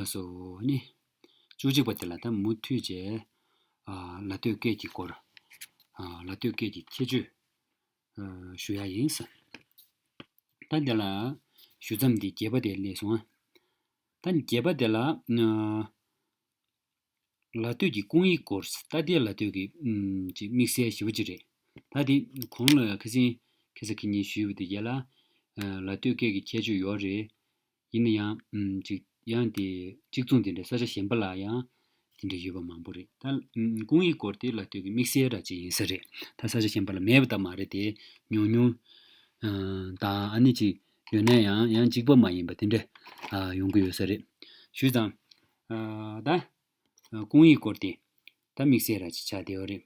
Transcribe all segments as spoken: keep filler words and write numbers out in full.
སོ་ནི། བཅུ་གཅིག་པ་དེ་ལ་ད་མུ་མཐུད་བྱས། ཨ། ལ་སྟོད་སྐད་ཀྱི་སྐོར། ཨ། ལ་སྟོད་སྐད་ཀྱི་ཁྱད་ཆོས། ཨ། ཞུ་ཡ་ཡིན་ཟེར། ད་འདི་ལ་ཞུ་མཚམས་འདི་བརྒྱད་པ་དེ་སླེབས་སོང་ཨ། ད་བརྒྱད་པ་དེ་ལ། ཨ། ལ་སྟོད་ཀྱི་སྐུང་ཡིག་སྐོར། ད་ལྟའི་ལ་སྟོད་ཀྱི་ཨམ་ཅིག་དམིགས་བསལ་ཞེ་པོ་ཅིག་རེད། ད་དེ་གོང་ལ་ཁ་སང་ཁ་སང་ཁ་ཉིན་ཞུས་པ་དེ་རྒྱ་ལ། ཨ། ལ་སྟོད་སྐད་ཀྱི་ཁྱད་ཆོས་ཡོད་རེད། ཡིན་ན་ཡང་ཨམ་ཅིག་ཡང་དེ་གཅིག་མཚུངས་དེ་འདྲ་ས་ཆ་གཞན་པ་ལ་ཡང་དེ་འདྲ་ཡོད་པ་མང་པོ་རེད། ད་ཨམ་སྐུང་ཡིག་སྐོར་དེ་ལ་སྟོད་ཀྱི་དམིགས་བསལ་འདྲ་ཅིག་ཡིན་ས་རེད། ད་ས་ཆ་གཞན་པ་ལ་མེད་པ་ད་མ་རེད་དེ། ཉུང་ཉུང་། ཨ། དང་ཨ་ནི་ཅིག་ཡོད་ན་ཡང་ཡང་གཅིག་པ་མ་ཡིན་པ་དེ་འདྲ། ཨ། ཡོང་གི་ཡོད་ས་རེད། ཞུས་ཙང་། ཨ། ད། ཨ། སྐུང་ཡིག་སྐོར་དེ་ད་དམིགས་བསལ་ར་ཅིག་ཆགས་བསྡད་ཡོད་རེད།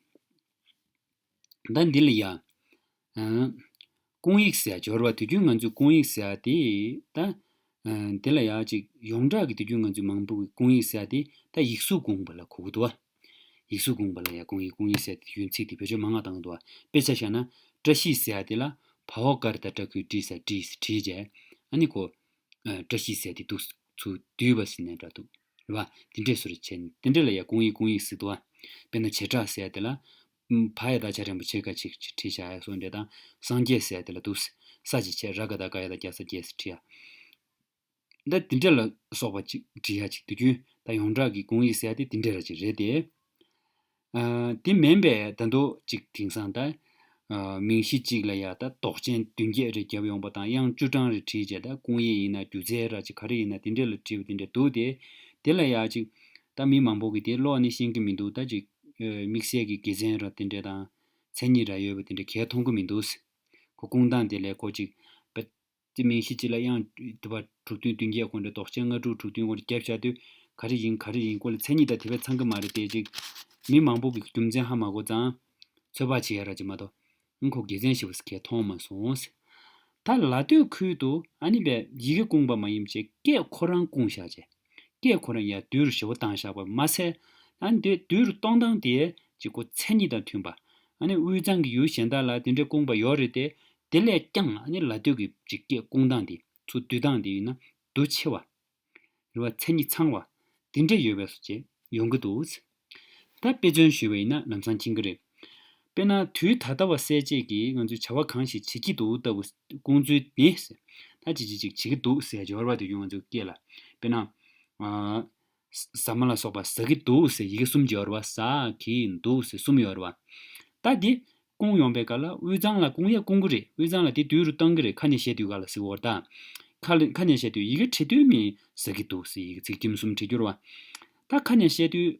ད་འདི་ལ་ཡ། ཨ། སྐུང་ཡིག་ཟེར་ཡ་སྦྱོར་བ་དུས་རྒྱུན་ང་ཚོས་སྐུང་ཡིག་ཟེར་ཡ་དེ་ད། ཨ། དེ་ལ་ཡ་ཅིག་ཡོངས་གྲགས་ཀྱི་དུས་རྒྱུན་ང་ཚོས་མང་པོ་གི་སྐུང་ཡིག་ཟེར་ཡ་དེ་ད་ཡིག་གཟུགས་སྐུང་བ་ལ་གོ་གི་འདུག་བ། ཡིག་གཟུགས་སྐུང་བ་ལ་ཡ་སྐུང་ཡིག་སྐུང་ཡིག་ཟེར་ཡ་དེ་དུས་རྒྱུན་ཚིག་དེ་བེད་སྤྱོད་མང་ང་བཏང་གི་འདུག་བ། དཔེ་ཆ་བཞག་ན་བཀྲ་ཤིས་ཟེར་ཡ་དེ་ལ་བ་འོག་ག་ར་བཏགས་སྦྲ་གི་སྦྲི་ཟེར་བྲིས་ཟེར་བྲིས་བྱས། ཨ་ནི་ཁོ། ཨ། བཀྲ་ཤིས་ཟེར་དེ་འདུག་ཚུར་བསྡུས་པ་ཟེར་ནའི་འདྲ་འདུག་རེད་བ། དེ་འདྲས་སུ་རེ་བྱས་ནས་དེ་འདྲས་ལ་ཡ་སྐུང་ཡིག་སྐུང་ཡིག་ཟེར་འདུག་བ། དཔེར་ན་བྱེ་བྲག་ཟེར་དེ་ལ། ཨམ། བ་ཡ་བཏགས་བྱ་འགྲེང་བུ་བྱེ་ག་བྱེ་ཞེས་བྲིས་བཞག་ཡ་སོགས་འདྲས་དང་། སངས་རྒྱས་ཟེར་དེ་ལ་འདུག་ས་ཅིག་བྱས། ར་ག་བཏགས་རྒ་ཡ་བཏགས་རྒྱ་ས་རྒྱས་ཟེར་བྲིས་ཡ། ད་དེ་འདྲས་ལ་སོགས་པ་ཅིག་བྲིས་ཡ་ཅིག་དུས་རྒྱུན་ད་ཡོངས་གྲགས་ཀྱི་སྐུང་ཡིག་ཟེར་ཡ་དེ་དེ་འདྲས་ར་ཅིག་རེད་དེ། ཨ། དེ་མིན་པའི་ད་དུང་ཅིག་དེང་སང་ད། ཨ། མིང་གཞི་གཅིག་ལ་ཡ་ད་འདོགས་ཅན་བདུན་བརྒྱད་རེ་བརྒྱབ་ཡོང་པ་དང་། དབྱངས་བཅུ་གྲངས་རེ་བྲིས་བྱས། ད་སྐུང་ཡིག་ཡིན་ན་སྒྱུ་རྩལ་ར་ཅིག་ག་རེ་ཡིན་ན་དེ་འདྲས་ལ་བྲིས་པ་དེ་འདྲས་འདུག་སྟེ། དེ་ལ་ཡ་ཅིག་ད་མི་མང་པོ་གིས་དེ་ཀློག་ནི་ཤེས་ཀྱི་མི་འདུག་ད་ཅིག་ཨ། དམིགས་བསལ་གྱི་དགེ་མཚན་ར་དེ་འདྲས་དང་། མཚན་ཉིད་ར་ཡོད་པ་དེ་འདྲས་གས་མཐོང་གི་མི་འདུག་ཁོ་སྐུང་སྟངས་དེ་ལས་ཁོ་ཅིག་དཔེ། དེ་མིང་གཞི་གཅིག་ལ་དབྱངས་དུ་བ་དྲུག་བདུན་བདུན་བརྒྱད་ཁོ་འདྲ་འདོགས་ཅན་ལྔ་དྲུག་དྲུག་བདུན་ཁོ་འདྲ་བརྒྱབ་བཞག་དུས། ག་རེ་ཡིན་ག་རེ་ཡིན་སྐོར་ལ་མཚན་ཉིད་དང་དེ་བས་ཚང་གི་མ་རེད་དེ། ཅིག་མི་མང་པོ་གིས་རྒྱུ་མཚན་ཧ་མ་གོ་ཙང་། ཚོད་དཔག་བྱེད་ཡ་ར་ཅིག་མ་གཏོགས། ཨང་། ཁོ་དགེ་མཚན་ཞེ་པོ་ཞིག་གས་མཐོང་མ་སོང་། ད་ལ་སྟོད་ཁུལ་དུ་ཨ་ནི་བས་ཡི་གེ་སྐུང་པ་མ་ཡིན་པ་བྱས་སྐད་ཁོ་རང་སྐུང་བཞག་བྱས། སྐད་ཁོ་རང་ཡ་རྡུལ་ཞེ་པོ་བཏང་བཞག་པ་མ་ཟད། ཨ་ནི་དེ་རྡུལ་གཏོང་སྟངས་དེ་ཅིག་ཁོ་མཚན་ཉིད་དང་མཐུན་པ། ཨ་ནི་དབུས་གཙང་གི་ཡུལ་གཞན་དག་ལ་དེ་འདྲའི་སྐུང་པ་ཡོད་རེད་དེ། དེ་ལས་ཀྱང་ཨ་ནི་ལ་སྟོད་ཀྱི་ཅིག་སྐད་སྐུང་སྟངས་དེ་ཚུར་བསྡུ་སྟངས་དེ་ཡིན་ན་དུ་ཆེ་བ། རེད་བ། མཚན་ཉིད་ཚང་བ། དེ་འདྲ་ཡོད་པས་སོ་ཅེས་ཡོང་གི་འདུག་ད་དཔེ་མཚོན་ཞུས་པ་ཡིན་ན་ལམ་སང་མཁྱེན་གྱི་རེད། དཔེར་ན་དུས་ད་ལྟ་བ་གསལ་བྱེད་ཀྱིས་ང་ཚོས་བྱ་བ་གང་ཞིག་བྱེད་ཀྱི་འདུག་ལྟ་བུ་སྐུང་ཚུལ་ནི། ད་ཅི་ཅི་ཅིག་བྱེད་ཀྱི་འདུག་ཟེར་སྦྱོར་བ་དེ་ཡོང་ང་ཚོའི་སྐད་ལ། དཔེར་ན། ཨ། ཟ་མ་ལ་སོགས་པ་ཟ་གི་འདུག་ཟེར་ཡི་གེ་གསུམ་སྦྱོར་བ། ཟ་གི་འདུག་ཟེར་གསུམ་ཡོད་རེད་བ། ད་འདི་སྐུང་ཡོང་པའི་སྐབས་ལ་དབུས་གཙང་ལ་སྐུང་ཡ་སྐུང་གི་རེད། དབུས་གཙང་ལ་དེ་རྡུལ་རུ་གཏོང་གི་རེད། ཁ་ནས་བཤད་དུས་སྐབས་ལ་ཟེར་བ་ད། ཁ་ལ་ཁ་ནས་བཤད་དུས་ཡི་གེ་བྲིས་དུས་མི་ཟ་གི་འདུག་ཟེར་ཡི་གེ་ཚིག་ཁྱིམ་གསུམ་བྲིས་རྒྱུ་རེད་བ། ད་ཁ་ནས་བཤད་དུས་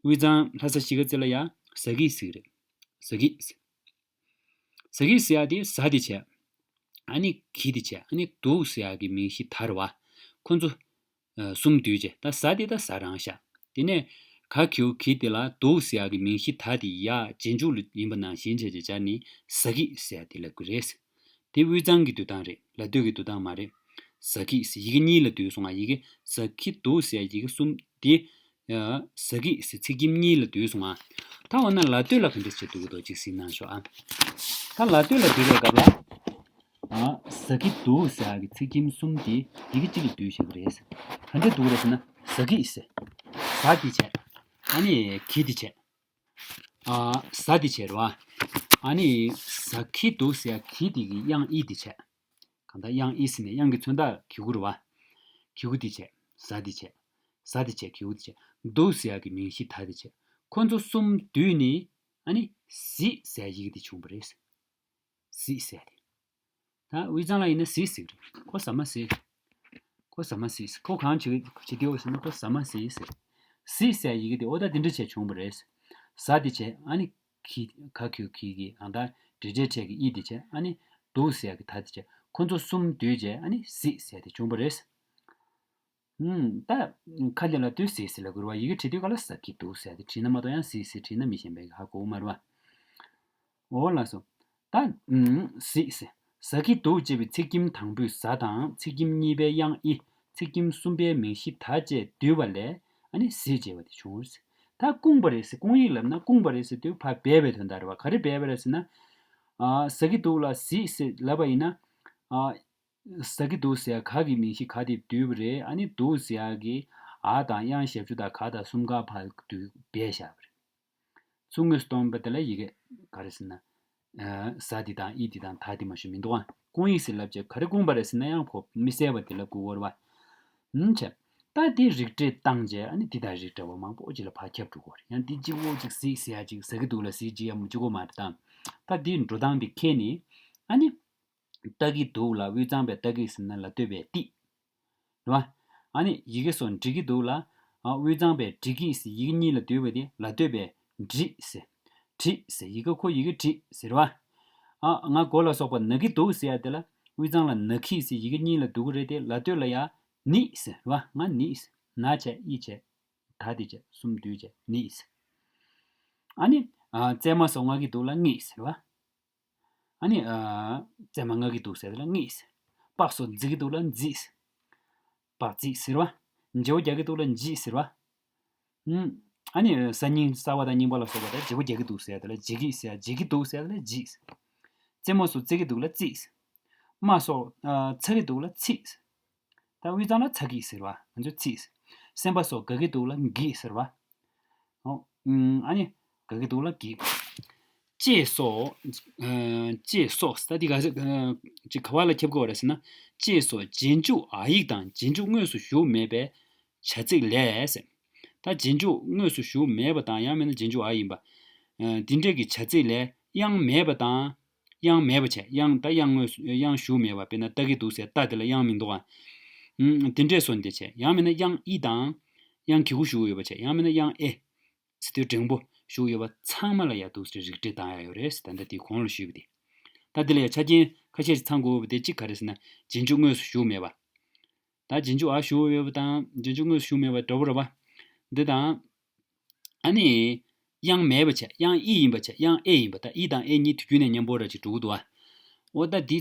དབུས་གཙང་ལྷ་ས་གཞིས་ཀ་རྩེ་ལ་ཡ་ཟ་གི་ཟེར་གི་རེད། ཟ་གི་ཟེར། ཟ་གི་ཟེར་ཡ་དེ་ཟ་དེ་བྱས། ཨ་ནི་གི་དེ་བྱས། ཨ་ནི་འདུག་ཟེར་ཡ་གི་མིང་གཞི་ད་རེད་བ། ཁོ་ཚོ། ཨ། གསུམ་བསྡུས་བྱས། ད་ཟ་དེ་ད་ཟ་རང་བཞག་དེ་ནས་ག་གི་གུ་གི་དེ་ལ་འདུག་ཟེར་ཡ་གི་མིང་གཞི་ད་དེ་ཡ་རྗེས་འཇུག་ལ་ཡིན་པ་ནང་བཞིན་བྱས་བྱས་བྱས་ནི་ཟ་གི་ཟེར་ཡ་དེ་ལབ་ཀྱི་རེད། དེ་དབུས་གཙང་གི་འདུག་སྟངས་རེད། ལ་སྟོད་ཀྱི་འདུག་སྟངས་མ་རེད། ཟ་གི་ཟེར་ཡི་གེ་གཉིས་ལ་བསྡུས་སོང་ང་། ཡི་གེ་ཟ་གི་འདུག་ཟེར་ཡི་གེ་གསུམ་དེ། ཨ། ཟ་གི་ཟེར་ཚིག་ཁྱིམ་གཉིས་ལ་བསྡུས་སོང་ང་། ད་འོ་ན་ལ་སྟོད་ལ་ག་འདྲ་བྱས་འདུག་གི་འདུག་ཅིག་གཟིགས་གནང་ཤོག་ཨ། ད་ལ་སྟོད་ལ་བསྡུས་པའི་སྐབས་ལ། ཨ། ཟ་གི་འདུག་ཟེར་ཡ་གི་ཚིག་ཁྱིམ་གསུམ་དེ་ཡི་གེ་གཅིག་ལ་བསྡུས་བཞག་གི་རེད། ག་འདྲ་འདུག་རེད་ཟེར་ན། ཟ་གི་ཟེར། ཟ་དེ་བྱས། ཨ་ནི་གི་དེ་བྱས། ཨ། ཟ་དེ་བྱས་རེད་བ། ཨ་ནི་ཟ་གི་འདུག་ཟེར་ཡ་གི་དེ་གི་དབྱངས་ཨི་དེ་བྱས། གང་ལྟར་དབྱངས་ཨི་ཟེར་ནས་དབྱངས་ཀྱི་མཚོན་རྟགས་གི་གུ་རེད་བ། གི་གུ་དེ་བྱས། ཟ་དེ་བྱས། ཟ་དེ་བྱས། གི་གུ་དེ་བྱས། འདུག་ཟེར་ཡ་གི་མིང་གཞི་ད་དེ་བྱས། ཁོ་ཚོ་གསུམ་བསྡུས་ནས། ཨ་ནི་གཟིགས་ཟེར་ཡ་ཡི་གེ་དེ་བྱུང་བ་རེད། གཟིགས་ཟེར་ཡ་དེ། ད་དབུས་གཙང་ལ་ཡིན་ན་གཟིགས་ཟེར་གི་རེད། ཁོ་ཟ་མ་ཟེར། ཁོ་ཟ་མ་ཟེར། ཁོ་གང་བྱེད་བྱེད་དེ་འོ་ཟེར་ན། ཁོ་ཟ་མ་ཟེར་ཟེར། གཟིགས་ཟེར་ཡི་གེ་དེ་འོ་ད་དེ་འདྲ་བྱས་བྱུང་བ་རེད། ཟ་དེ་བྱས། ཨ་ནི་གི་ག་གི་གུ་གི་གི་ཨང་ད་འབྲེལ་སྒྲའི་ཕྲད་ཀྱི་ཨི་དེ་བྱས། ཨ་ནི་འདུག་ཟེར་ཡ་གི་ད་དེ་བྱས། ཁོ་ཚོ་གསུམ་བསྡུས་བྱས། ཨ་ནི་གཟིགས་ཟེར་དེ་བྱུང་བ་རེད། ཨུམ། ད་ཁ་དེ་ལ་ལྟོས་ཟེར་ཟེར་ལབ་དགོས་རེད་བ། ཡི་གེ་བྲིས་དུས་སྐབས་ལ་ཟ་གི་འདུག་ཟེར་དེ་བྲིས་ན་མ་གཏོགས་ཡང་གཟིགས་ཟེར་བྲིས་ན་མི་གཞན་པས་ཧ་གོ་གི་མ་རེད་བ། འོ་ལགས་སོ། ད་ཨུམ། གཟིགས་ཟེར། ཟ་གི་འདུག་ཅེས་པའི་ཚིག་ཁྱིམ་དང་པོའི་ཟ་དང་། ཚིག་ཁྱིམ་གཉིས་པའི་དབྱངས་ཨི། ཚིག་ཁྱིམ་གསུམ་པའི་མིང་གཞི་ད་བཅས་བསྡུས་པ་ལས། ཨ་ནི་གཟིགས་ཅེས་པ་དེ་བྱུང་བ་རེད། ད་སྐུང་བ་རེད་ཟེར། སྐུང་ཡིག་ལབ་ན་སྐུང་བ་རེད་ཟེར་དུས་ཕར་སྦས་པའི་དོན་དག་རེད་བ། ག་རེ་སྦས་པ་རེད་ཟེར་ན། ཨ། ཟ་གི་འདུག་ལ་གཟིགས་ཟེར་ལབ་པ་ཡིན་ན། ཨ། ཟ་གི་འདུག་ཟེར་ཡ་ག་གི་མིང་གཞི་ག་དེ་བསྡུས་པ་རེད། ཨ་ནི་འདུག་ཟེར་ཡ་གི་ འ་དང་དབྱངས་ཞབས་ཀྱུ་དང་ག་དང་གསུམ་ཀ་ཕར་བསྡུས་སྦས་བཞག་པ་རེད། ཚུར་དངོས་སུ་གཏོང་བ་དེ་ལ་ཡི་གེ་ག་རེ་ཟེར་ན། ཨ་ཟ་འདི་དང་ཨི་འདི་དང་ད་འདི་མ་ཞུ་མི་འདུག་ཨ། སྐུང་ཡིག་ཟེར་ལབ་བྱས་ག་རེ་སྐུང་བ་རེད་ཟེར་ན་ཡང་ཁོ་མི་གསལ་བ་འདི་ལ་སྐུང་བ་རེད་བ། ཨུམ་བྱས། ད་འདི་རིགས་འགྲེ་བཏང་བྱས་ཨ་ནི་འདི་དང་རིགས་འདྲ་བ་མང་པོ་ཅིག་ལ་ཕར་ཁྱབ་འགྲོ་གི་རེད། ཡང་འདི་གཅིག་པོ་ཅིག་གཟིགས་ཟེར་ཡ་ཅིག་ཟ་གི་འདུག་ལ་གཟིགས་ཅིག་ཡ་མི་གཅིག་པོ་མ་རེད་ད། ད་འདི་འགྲོ་སྟངས་འདི་མཁྱེན་ནས་ཨ་ནི། ལྟ་གི་འདུག་ལ་དབུས་གཙང་པས་ལྟ་གི་ཟེར་ན་ལ་ལྟོས་པས་ལྟི། རེད་བ། ཨ་ནི་ཡི་གེ་སོགས་འབྲི་གི་འདུག་ལ། ཨ་དབུས་གཙང་པས་འབྲི་གི་ཟེར་ཡི་གེ་གཉིས་ལ་བསྡུས་པ་དེ་ལ་ལྟོས་པས་འབྲི་ཟེར། བྲིས་ཟེར་ཡི་གེ་ཁོ་ཡི་གེ་བྲིས་ཟེར་བ། ཨ་ང་མགོ་ལ་སོགས་པ་ན་གི་འདུག་ཟེར་ཡ་དེ་ལ་དབུས་གཙང་ལ་ན་གི་ཟེར་ཡི་གེ་གཉིས་ལ་བསྡུ་གི་རེད་དེ་ལ་ལྟོས་ལ་ཡ་ནི་ཟེར་བ། ང་ནི་ཟེར། ན་བྱས་ཨི་བྱས། ད་དེ་བྱས་གསུམ་བསྡུས་བྱས་ནི་ཟེར། ཨ་ནི་ཨ་བཙས་མ་སོགས་ང་གི་འདུག་ལ་ངི་ཟེར་བ། ཨ་ནི། ཨ་བཙས་མ་ང་གི་འདུག་ཟེར་ལ་ངི་ཟེར། པགས་སོགས་འཛི་གི་འདུག་ལ་འཛི་ཟེར། པགས་འཛི་ཟེར་བ། འཇལ་བོ་རྒྱག་གི་འདུག་ལ་འཇི་ཟེར་བ། ཨུམ། ཨ་ནི་ས་སྙིང་གསར་བ་དང་རྙིང་པ་ལ་སོགས་པ་དང་འཇལ་བོ་རྒྱག་གི་འདུག་ཟེར་ཡ་དེ་ལ་འཇི་གི་ཟེར་ཡ་འཇི་གི་འདུག་ཟེར་ཡ་དེ་ལ་འཇི་ཟེར། རྩེད་མོ་སོགས་རྩེ་གི་འདུག་ལ་རྩིས་ཟེར། རྨ་སོགས་ཨ་ཚ་གི་འདུག་ལ་ཚིག་ཟེར། ད་དབུས་གཙང་ལ་ཚ་གི་ཟེར་བ། ང་ཚོས་ཚིག་ཟེར། སེམས་པ་སོགས་དགའ་གི་འདུག་ལ་འགི་ཟེར་བ། ཨོ། ཨུམ། ཨ་ནི། དགའ་གི་འདུག་ལ་འགི། ཅེས་སོགས། ཨ་ཅེས་སོགས་ད་འདི་ག་ཚོད་ཅིག་ག་བ་ལ་ཁྱབ་དགོས་པ་རེད་ཟེར་ན། ཅེས་སོགས་རྗེས་འཇུག་འ་ཡིག་དང་རྗེས་འཇུག་དངོས་སུ་ཞུགས་མེད་པའི་བྱ་ཚིག་ལས་ཟེར། ད་རྗེས་འཇུག་དངོས་སུ་ཞུགས་མེད་པ་དང་ཡང་མིན་ན་རྗེས་འཇུག་འ་ཡིན་པ། ཨ་འདི་འདྲས་ཀྱི་བྱ་ཚིག་ལས་དབྱངས་མེད་པ་དང་། དབྱངས་མེད་པ་བྱས་དབྱངས་ད་དབྱངས་དངོས་སུ་དབྱངས་ཞུགས་མེད་པ་དཔེར་ན་ལྟ་གི་འདུག་ཟེར་ལྟ་དེ་ལ་དབྱངས་མི་འདུག་ཨ། ཨུམ། དེ་འདྲས་སོ་འདི་བྱས་ཡང་མིན་ན་དབྱངས་ཨི་དང་། དབྱངས་གི་གུ་ཞུགས་ཡོད་པ་བྱས་ཡང་མིན་ན་དབྱངས་ཨེ། ཟེར་དུས་འགྲེང་བུ་ཞུགས་ཡོད་པ་ཚང་མ་ལ་ཡང་འདུག་ཟེར་རིགས་འགྲེ་བཏང་ཡ་ཡོད་རེད་ཟེར་ད་ལྟ་དེ་གོང་ལ་ཞུས་པ་དེ། ད་དེ་ལ་ཡང་ཆ་རྐྱེན་ཁ་ཤས་ཤིག་ཚང་དགོས་པ་དེ་གཅིག་ག་རེ་ཟེར་ན་རྗེས་འཇུག་དངོས་སུ་ཞུགས་མེད་པ། ད་རྗེས་འཇུག་འ་ཞུགས་ཡོད་པ་དང་རྗེས་འཇུག་དངོས་སུ་ཞུགས་མེད་པ་འདྲ་པོ་རེད་པ། འདི་དང་། ཨ་ནི། དབྱངས་མེད་པ་བྱས་དབྱངས་ཨི་ཡིན་པ་བྱས་དབྱངས་ཨེ་ཡིན་པ་ད་ཨི་དང་ཨེ་གཉིས་དུས་རྒྱུན་ནས་མཉམ་པོ་ར་ཅིག་འགྲོ་གི་འདུག་ཨ། འོ་ད་འདི།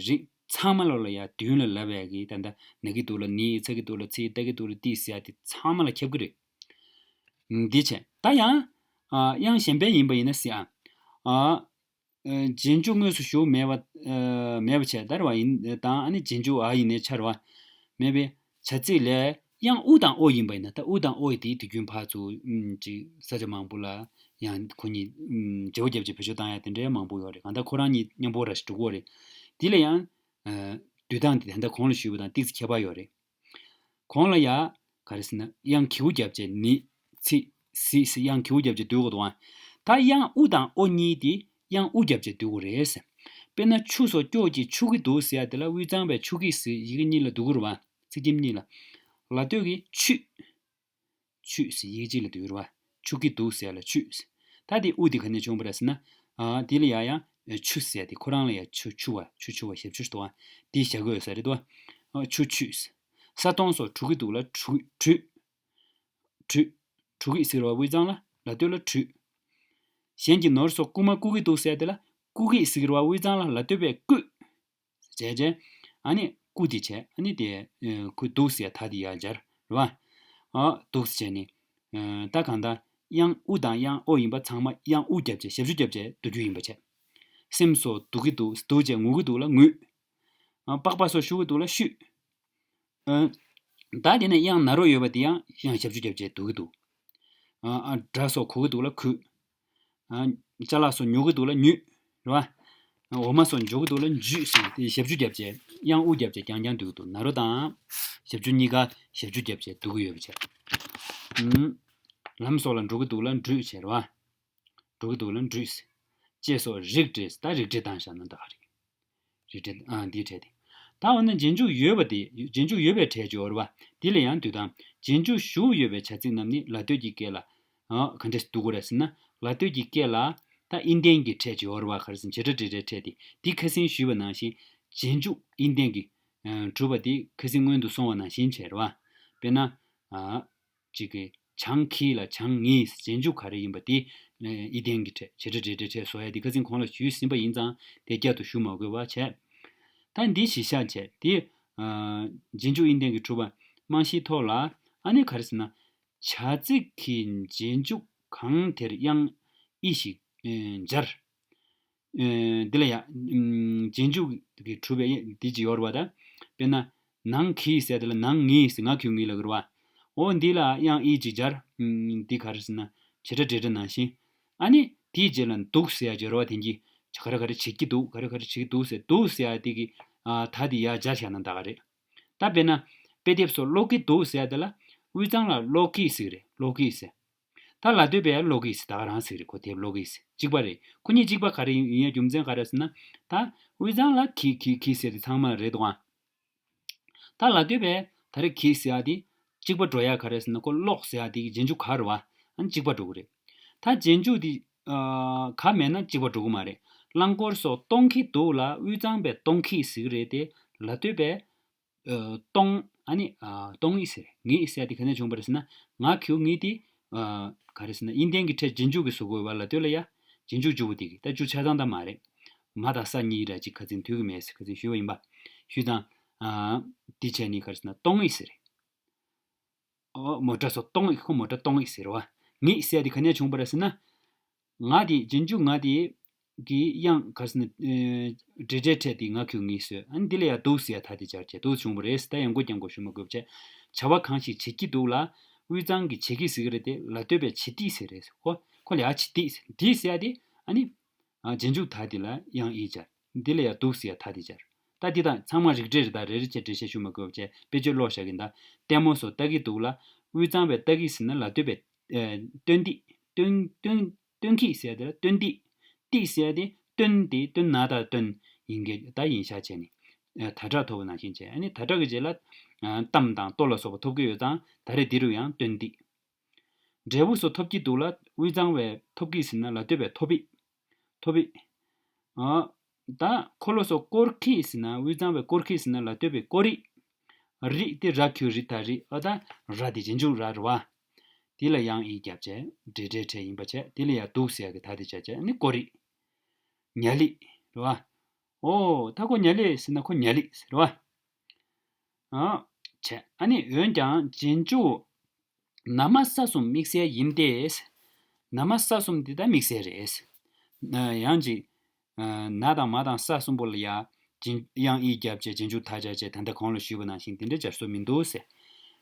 རིགས་ཚང་མ་ལོ་ལ་ཡ་མདུན་ལ་ལབ་ཡ་གི་ད་ལྟ་ན་གི་འདུག་ལ་ནི་ཚ་གི་འདུག་ལ་ཚི་ལྟ་གི་འདུག་ལ་ཏི་ཟེར་ཡ་དེ་ཚང་མ་ལ་ཁྱབ་གི་རེད། འདི་བྱས་ད་ཡང་། ཨ་དབྱངས་གཞན་པ་ཡིན་པ་ཡིན་ན་ཟེར་ཨ། ཨ། རྗེས་འཇུག་དངོས་སུ་ཞུགས་མེད་པ། མེད་པ་བྱས་ད་རེད་བ་ཡིན་དང་ཨ་ནི་རྗེས་འཇུག་འ་ཡིན་ནའི་ཆ་རེད་བ། མེད་པའི་བྱ་ཚིག་ལས་དབྱངས་ཨུ་དང་ཨོ་ཡིན་པ་ཡིན་ན་ད་ཨུ་དང་ཨོ་ཡི་དེའི་དུས་རྒྱུན་ཕར་ཚུར་ཅིག་ས་ཆ་མང་པོ་ལ་ཡང་ཁོ་གཉིས་བརྗེ་པོ་བརྒྱབ་བྱས་བེད་སྤྱོད་བཏང་ཡ་དེ་འདྲའི་མང་པོ་ཡོད་རེད། གང་ལྟར་ཁོ་རང་གཉིས་མཉམ་པོ་ར་ཞིག་འགྲོ་གི་ཡོད་རེད། དེ་ལ་ཡང་། བསྡུས་སྟངས་དེ་ད་ལྟ་གོང་ལ་ཞུས་པ་དང་ཏིག་ཙམ་ཁྱད་པར་ཡོད་རེད། གོང་ལ་ཡ། ག་རེ་ཟེར་ན་དབྱངས་གི་གུ་བརྒྱབ་བྱས་ནི། ཚི། སི་ཟེར་དབྱངས་གི་གུ་བརྒྱབ་བྱས་བསྡུ་དགོས་འདུག་ཨ། ད་དབྱངས་ཨུ་དང་ཨོ་གཉིས་དེ་དབྱངས་ཨུ་བརྒྱབ་བྱས་བསྡུ་དགོས་རེད་ཟེར། དཔེར་ན་ཆུ་སོགས་སྐྱོགས་ཀྱིས་འཁྱུག་གི་འདུག་ཟེར་ཡ་དེ་ལ་དབུས་གཙང་པས་འཁྱུག་གི་ཟེར་ཡི་གེ་གཉིས་ལ་བསྡུ་དགོས་རེད་བ། ཚིག་རྒྱན་གཉིས་ལ། ལ་ལྟོས་ཀྱིས་འཁྱུད། འཁྱུད་ཟེར་ཡི་གེ་གཅིག་ལ་བསྡུས་རེད་བ། འཁྱུག་གི་འདུག་ཟེར་ཡ་ལ་འཁྱུད་ཟེར། ད་དེ་ཨུ་དེ་ག་ནས་བྱུང་བ་རེད་ཟེར་ན། ཨ་དེ་ལ་ཡ་ཡ་ཆུ་ཟེར་ཡ་དེ་ཁོ་རང་ལ་ཡ་ཆུ་ཆུ་བ་ཆུ་ཆུ་བ་ཞབས་ཆུ་ཟེར་བ། དེ་བཞག་གི་ཡོད་ས་རེད་དོ། ཨ་ཆུ་འཁྱུད་ཟེར། ས་དོང་སོགས་འཁྲུ་གི་འདུག་ལ་འཁྲུ་འཁྲུད། འཁྲུད། འཁྲུ་གི་ཟེར་བ་དབུས་གཙང་ལ་ལ་ལྟོས་ལ་འཁྲུད། གཞན་གྱི་ནོར་སོགས་རྐུ་མ་རྐུ་གི་འདུག་ཟེར་དེ་ལ་རྐུ་གི་ཟེར་བ་དབུས་གཙང་ལ་ལ་ལྟོས་པས་རྐུད། བྱས་རྗེས། ཨ་ནི་རྐུ་དེ་བྱས་ཨ་ནི་དེ་ཁོས་འདུག་ཟེར་ད་དེ་ཡར་སྦྱར་རེད་བ། ཨ་འདུག་ཟེར་བྱས་ནས། ད་གང་ལྟར་དབྱངས་ཨུ་དང་དབྱངས་ཨོ་ཡིན་པ་ཚང་མ་དབྱངས་ཨུ་བརྒྱབ་བྱས་ཞབས་ཞུ་བརྒྱབ་བྱས་བསྡུ་རྒྱུ་ཡིན་པ་བྱས། སེམས་སོགས་སྡུག་གི་འདུག་སྡུག་བྱས་ངུ་གི་འདུག་ལ་ངུས། ཨ་པགས་པ་སོགས་ཞུ་གི་འདུག་ལ་ཞུས། ཨ་ད་དེ་ནས་དབྱངས་ན་རོ་ཡོད་པ་དེ་ཡང་ཡང་ཞབས་ཞུ་བརྒྱབ་བྱས་བསྡུ་གི་འདུག་ཨ་ཨ་དགྲ་སོགས་གོ་གི་འདུག་ལ་གུས། ཨ་ཅ་ལག་སོགས་ཉོ་གི་འདུག་ལ་ཉོས། རེད་བ། འོ་མ་སོགས་འཇོ་གི་འདུག་ལ་འཇུས་ཟེར་ཏེ་ཞབས་ཞུ་བརྒྱབ་བྱས་དབྱངས་ཨུ་བརྒྱབ་བྱས་རྐྱང་རྐྱང་བསྡུ་གི་འདུག་ན་རོ་དང་ཞབས་ཞུ་གཉིས་ཀ་ཞབས་ཞུ་བརྒྱབ་བྱས་བསྡུ་གི་ཡོད་པ་བྱས། ཨུམ། ལམ་སོགས་ལ་འགྲོ་གི་འདུག་ལ་འགྲུས་བྱས་རེད་བ། འགྲོ་གི་འདུག་ལ་འགྲུས། ཅེས་སོགས་རིགས་འགྲེ་ད་རིགས་འགྲེ་བཏང་བཞག་ན་ད་ག་རེད། རིགས་འགྲེ་ཨ་འདིའི་གྲས་དེ། ད་འོ་ན་རྗེས་འཇུག་ཡོད་པ་དེ་རྗེས་འཇུག་ཡོད་པའི་གྲས་ཀྱི་འོ་རེད་བ། འདི་ལ་ཡང་འདུས་དང་རྗེས་འཇུག་ཞུགས་ཡོད་པའི་བྱ་ཚིག་རྣམས་ནི་ལ་ལྟོས་ཀྱི་སྐད་ལ། ཨ་ག་འདྲས་བསྡུ་དགོས་རེད་ཟེར་ན་ལ་ལྟོས་ཀྱི་སྐད་ལ་ད་ཨིན་ལྡན་གྱི་ཕྲད་ཀྱི་འོ་རེད་བ། ག་རེ་ཟེར་ན་བྱེད་སྒྲ་འབྲེལ་སྒྲའི་ཕྲད་དེ་འདི་ཁ་སང་ཞུས་པ་ནང་བཞིན་རྗེས་འཇུག་ཨིན་ལྡན་གྱི་གྲུབ་པ་དེ་ཁ་སང་སྔོན་དུ་སོང་བ་ནང་བཞིན་བྱས་རེད་བ། དཔེར་ན། ཨ། གཅིག་གིས་བྱང་གི་ལ་བྱང་ངི་རྗེས་འཇུག་ག་རེ་ཡིན་པ་དེ་ཨི་ལྡན་གྱི་ཕྲད་བྱེད་སྒྲ་འབྲེལ་སྒྲའི་ཕྲད་བཟོ་ཡ་དེ་ཁ་སང་གོང་ལ་ཞུས་ཟིན་པ་ཡིན་ཙང་དེ་བསྐྱར་དུ་ཞུ་མ་དགོས་པ་བྱས། ད་འདི་གཞི་བཞག་བྱས་དེ་རྗེས་འཇུག་ཨི་ལྡན་གྱི་གྲུབ་པ་རྨང་གཞིའི་ཐོག་ལ་ཨ་ནི་ག་རེ་ཟེར་ན། བྱ་ཚིག་གི་རྗེས་འཇུག་གང་དེར་དབྱངས་ཨི་ཞིག་སྦྱར། འདི་ལ་ཡ། རྗེས་འཇུག་གི་གྲུབ་པའི་འདི་ཅི་ཡོད་རེད་བ་ད། དཔེར་ན། ནང་གི་ཟེར་དེ་ལ་ནང་ངི་ཟེར་ང་ཁྱོད་ངི་ལ་གི་རེད་བ། འོ་འདི་ལ་དབྱངས་ཨི་ཅིག་སྦྱར། ཨམ། འདི་ག་རེ་ཟེར་ན་བྱེད་སྒྲ་འབྲེལ་སྒྲ་ནང་བཞིན། ཨ་ནི་དེའི་རྗེས་ལ་འདུག་ཟེར་ཡ་སྦྱོར་བ་དེ་གྱིས་ག་རེ་ག་རེ་བྱེད་ཀྱི་འདུག་ག་རེ་ག་རེ་བྱེད་ཀྱི་འདུག་ཟེར། འདུག་ཟེར་ཡ་དེ་གི་ཨ་ད་དེ་ཡར་སྦྱར་བཞག་ན་ད་ག་རེད། ད་དཔེར་ན་དཔེ་དེབ་སོགས་ཀློག་གི་འདུག་ཟེར་ཡ་དེ་ལ་དབུས་གཙང་ལ་ཀློག་གི་ཟེར་གི་རེད། ཀློག་གི་ཟེར། ད་ལ་སྟོད་པས་ཀློག་གི་ཟེར། ད་ག་རང་ཟེར་གི་རེད། ཁོ་དེབ་ཀློག་གི་ཟེར། གཅིག་པ་རེད། ཁོ་གཉིས་གཅིག་པ་ག་རེ་ཡིན་ཡ་རྒྱུ་མཚན་ག་རེ་ཟེར་ན། ད་དབུས་གཙང་ལ་གི་གི་གི་ཟེར་དེ་ཚང་མ་རེད་འདུག་ཨ། ད་ལ་སྟོད་པས་ད་རེས་གི་ཟེར་ཡ་དེ་གཅིག་པ་འགྲོ་ཡ་ག་རེ་ཟེར་ན། ཁོ་ཀློག་ཟེར་ཡ་དེ་གི་རྗེས་འཇུག་ག་རེད་བ། ཨ་ནི་གཅིག་པ་འགྲོ་གི་རེད། ད་རྗེས་འཇུག་དེ་ཨ་ག་མེད་ན་གཅིག་པ་འགྲོ་གི་མ་རེད། རླངས་འཁོར་སོགས་གཏོང་གི་འདུག་ལ་དབུས་གཙང་པས་གཏོང་གི་ཟེར་གི་རེད་དེ། ལ་སྟོད་པས་ཨ་གཏོང་། ཨ་ནི་ཨ་གཏོང་ངེས་ཟེར། ངེས་ཟེར་ཡ་དེ་ག་ནས་བྱུང་བ་རེད་ཟེར་ན། ང་གི་ངེས་དེ་ཨ་ག་རེ་ཟེར་ན། དབྱིན་ལྡན་གྱི་ཕྲད་རྗེས་འཇུག་གི་བཟོ་དགོས་པ་ལ་སྟོད་ལ་ཡ་རྗེས་འཇུག་བཅུ་པོ་དེ་གི། ད་བཅུ་ཆ་ཚང་ད་མ་རེད། མ་དང་ས་གཉིས་ར་ཅིག་ཁ་ཚིག་མཐུད་གི་མེད་ཟེར། ཁ་ཚིག་ཞུས་པ་ཡིན་པ། ཞུས་ཙང་ཨ་འདི་བྱས་ནི་ག་རེ་ཟེར་ན། གཏོང་ངེས་ཟེར། ཨོ་མོ་ཊ་སོགས་གཏོང་ངེས། ཁོ་མོ་ཊ་གཏོང་ངེས་ཟེར་བ། ངེས་ཟེར་ཡ་དེ་ག་ནས་བྱུང་བ་རེད་ཟེར་ན། ང་དེ་རྗེས་འཇུག་ང་དེ་གི་དབྱངས་ག་རེ་ཟེར་ན། ཨེ་འབྲེལ་སྒྲའི་ཕྲད་དེ་ང་གི་ངེས་བཟོས། ཨ་ནི་འདི་ལ་ཡ་འདུག་ཟེར་ཡ་ད་དེ་སྦྱར་བྱས་འདུག་བྱུང་བ་རེད། ད་ཡང་སྒོ་རྐྱང་སྒོ་ཞུ་མ་དགོས་བྱས། བྱ་བ་གང་ཞིག་བྱེད་ཀྱི་འདུག་ལ་དབུས་གཙང་གི་བྱེད་ཀྱི་ཟེར་གི་རེད་དེ། ལ་སྟོད་པས་བྱེད་དེ་ཟེར་རེད། ཁོ་ཁོ་ལ་ཡ་བྱེད་དེ་ཟེར། དེ་ཟེར་ཡ་དེ་ཨ་ནི་ཨ་རྗེས་འཇུག་ད་དེ་ལ་དབྱངས་ཨི་སྦྱར། འདི་ལ་ཡ་འདུག་ཟེར་ཡ་ད་དེ་སྦྱར། ད་འདི་དང་ཚང་མ་རིགས་འགྲེ་རེད། ད་རེ་རེ་བྱས་འགྲེལ་བཤད་ཞུ་མ་དགོས་བྱས་དཔེ་བརྗོད་ཀློག་བཞག་གི་ཡིན། ད་ལྟད་མོ་སོགས་ལྟ་གི་འདུག་ལ་དབུས་གཙང་པས་ལྟ་གི་ཟེར་ན་ལ་སྟོད་པས་ཨེ་སྟོན་ཏེ། སྟོན་སྟོན་སྟོན་གི་ཟེར་ཡ་དེ་ལ་སྟོན་ཏེ། ཏེ་ཟེར་ཡ་དེ་སྟོན་ཏེ། སྟོན་ན་ད་སྟོན་ཡིན་གྱི། ད་ཡིན་ཤག་བྱས་ནས་ཨེ་ད་དྲག་ཐོབ་པ་ནང་བཞིན་བྱས། ཨ་ནི་ད་དྲག་གི་རྗེས་ལ་ཨ་གཏམ་དང་ལྟོ་ལ་སོགས་པ་ཐོབ་ཀྱི་ཡོད་ཙང་ད་རེས་འདི་རུ་ཡང་སྟོན་ཏེ། འབྲས་བུ་སོགས་ཐོབ་ཀྱི་འདུག་ལ་དབུས་གཙང་བས་ཐོབ་ཀྱི་ཟེར་ན་ལ་སྟོད་པས་ཐོབ་པས། ཐོབ་པས། ཨ་ད་འཁོར་ལོ་སོགས་བསྐོར་གྱི་ཟེར་ན། དབུས་གཙང་བས་བསྐོར་གྱི་ཟེར་ན་ལ་སྟོད་པས་བསྐོར་རི། རི་དེ་ར་གི་གུ་རི་ད་རི། ཨ་ད་ར་དེ་རྗེས་འཇུག་ར་རེད་བ། དེ་ལ་དབྱངས་ཨི་རྒྱབ་བྱས་འབྲེལ་སྒྲའི་ཕྲད་ཡིན་པ་བྱས། དེ་ལ་ཡ་འདུག་ཟེར་ཡ་གི་ད་དེ་བྱས་བྱས་ནི་བསྐོར་རི། ཉ་ལི་རེད་བ། ཨོ་ད་ཁོ་ཉ་ལི་ཟེར་ན་ཁོ་ཉ་ལི་ཟེར་བ། ཨ་བྱས། ཨ་ནི་འོན་ཀྱང་རྗེས་འཇུག་ན་མ་ས་གསུམ་དམིགས་བསལ་ཡིན་ཏེ། ན་མ་ས་གསུམ་འདི་ད་དམིགས་བསལ་རེད། ཡང་ཅིག་ན་དང་མ་དང་ས་གསུམ་པོ་ལ་ཡ་རྗེས་དབྱངས་ཨི་རྒྱབ་བྱས་རྗེས་འཇུག་ད་སྦྱར་བྱས། ད་ལྟ་གོང་ལ་ཞུས་པ་ནང་བཞིན་དེ་འདྲ་སྦྱར་སྲོལ་མི་འདུག་ཟེར།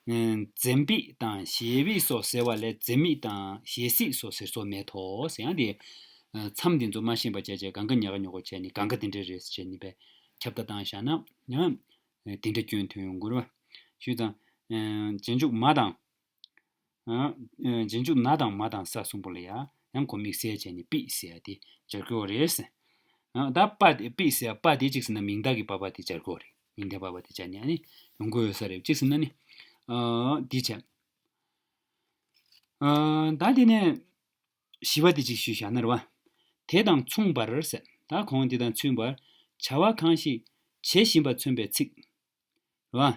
འཛེམ་བིག་དང་ཞེ་བིག་སོགས་ཟེར་བ་ལས་འཛེམ་མིག་དང་ཞེ་སིག་སོགས་ཟེར་སྲོལ་མེད་དོ་ཟེར། ཡང་དེ་མཚམས་འདི་ཚོ་མ་ཤེས་པ་བྱས་བྱས་གང་ག་ཉག་ག་ཉོག་ག་བྱས་ནས་གང་ག་དེ་འདྲ་རེད་ཟེར་བྱས་ནས་པས་ཁྱབ་བརྡ་བཏང་བཞག་ན་ཡང་དེ་འདྲ་སྐྱོན་ཐོན་ཡོང་གི་རེད་བ། ཞུས་ཙང་རྗེས་འཇུག་མ་དང་། རྗེས་འཇུག་ན་དང་མ་དང་ས་གསུམ་པོ་ལ་ཡ་ཡང་ཁོ་དམིགས་བསལ་བྱས་ནས་པིག་ཟེར་ཡ་དེ་སྦྱར་དགོས་རེད། ད་པ་དེ་པིག་ཟེར་ཡ་པ་དེ་གཅིག་ཟེར་ན་མིང་བཏགས་ཀྱི་པ་པ་དེ་སྦྱར་དགོས་རེད། མིང་བཏགས་པ་པ་དེ་སྦྱར་ནས་ཨ་ནི་ཡོང་གི་ཡོད་ས་རེད། གཅིག་ཟེར་ན་ནི་འདི་བྱས། ད་དེ་ནས་བཞི་པ་དེ་གཅིག་ཞུས་བཞག་ན་རེད་བ། དེ་དང་མཚུངས་པར་ཟེར། ད་གོང་དེ་དང་མཚུངས་པར་བྱ་བ་གང་ཞིག་བྱེད་བཞིན་པ་མཚོན་པའི་ཚིག་རེད་བ།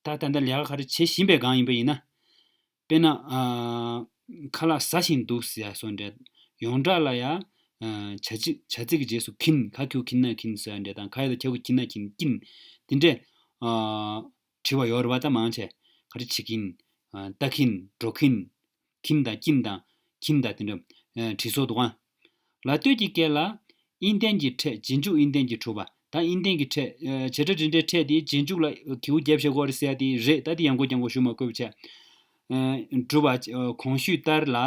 ད་ད་ལྟ་ལས་ཀ་ག་རེ་བྱེད་བཞིན་པའི་སྒང་ཡིན་པ་ཡིན་ན། དཔེར་ན་ཨ་ཁ་ལག་ཟ་བཞིན་འདུག་ཟེར་ཡ་སོགས་འདྲ། ཡོངས་གྲགས་ལ་ཡ་ཨ་བྱ་ཚིག་བྱ་ཚིག་གི་རྗེས་སུ་གིན། ག་གི་གུ་གིན་ན་གིན་ཟེར་ཡ་འདྲ་དང་། ག་ཡ་བཏགས་གྱ་གུ་གྱི་ན་གྱིན་གྱིན། དེ་འདྲས་ཨ་བྲིས་པ་ཡོད་རེད་བ། ད་མང་ཆེ་ག་རེ་བྱེད་ཀྱིན། ཨ་ལྟ་གིན། འགྲོ་གིན། གིན་དང་གྱིན་དང་གྱིན་དང་དེ་འདྲ་ཨ་བྲིས་སྲོལ་འདུག་ཨ། ལ་སྟོད་ཀྱི་སྐད་ལ་དབྱིན་ལྡན་གྱི་ཕྲད་རྗེས་འཇུག་དབྱིན་ལྡན་གྱིས་གྲུབ་པ། ད་དབྱིན་ལྡན་གྱི་ཕྲད་ཨ་བྱེད་སྒྲ་འབྲེལ་སྒྲའི་ཕྲད་དེ་རྗེས་འཇུག་ལ་གི་གུ་རྒྱབ་བྱེད་དགོས་རེད་ཟེར་ཡ་དེ་རེད། ད་དེ་ཡང་སྒོ་རྐྱང་སྒོ་ཞུ་མ་དགོས་པ་བྱས། ཨ་གྲུབ་པ་ཨ་གོང་ཞུས་ལྟར་ལ།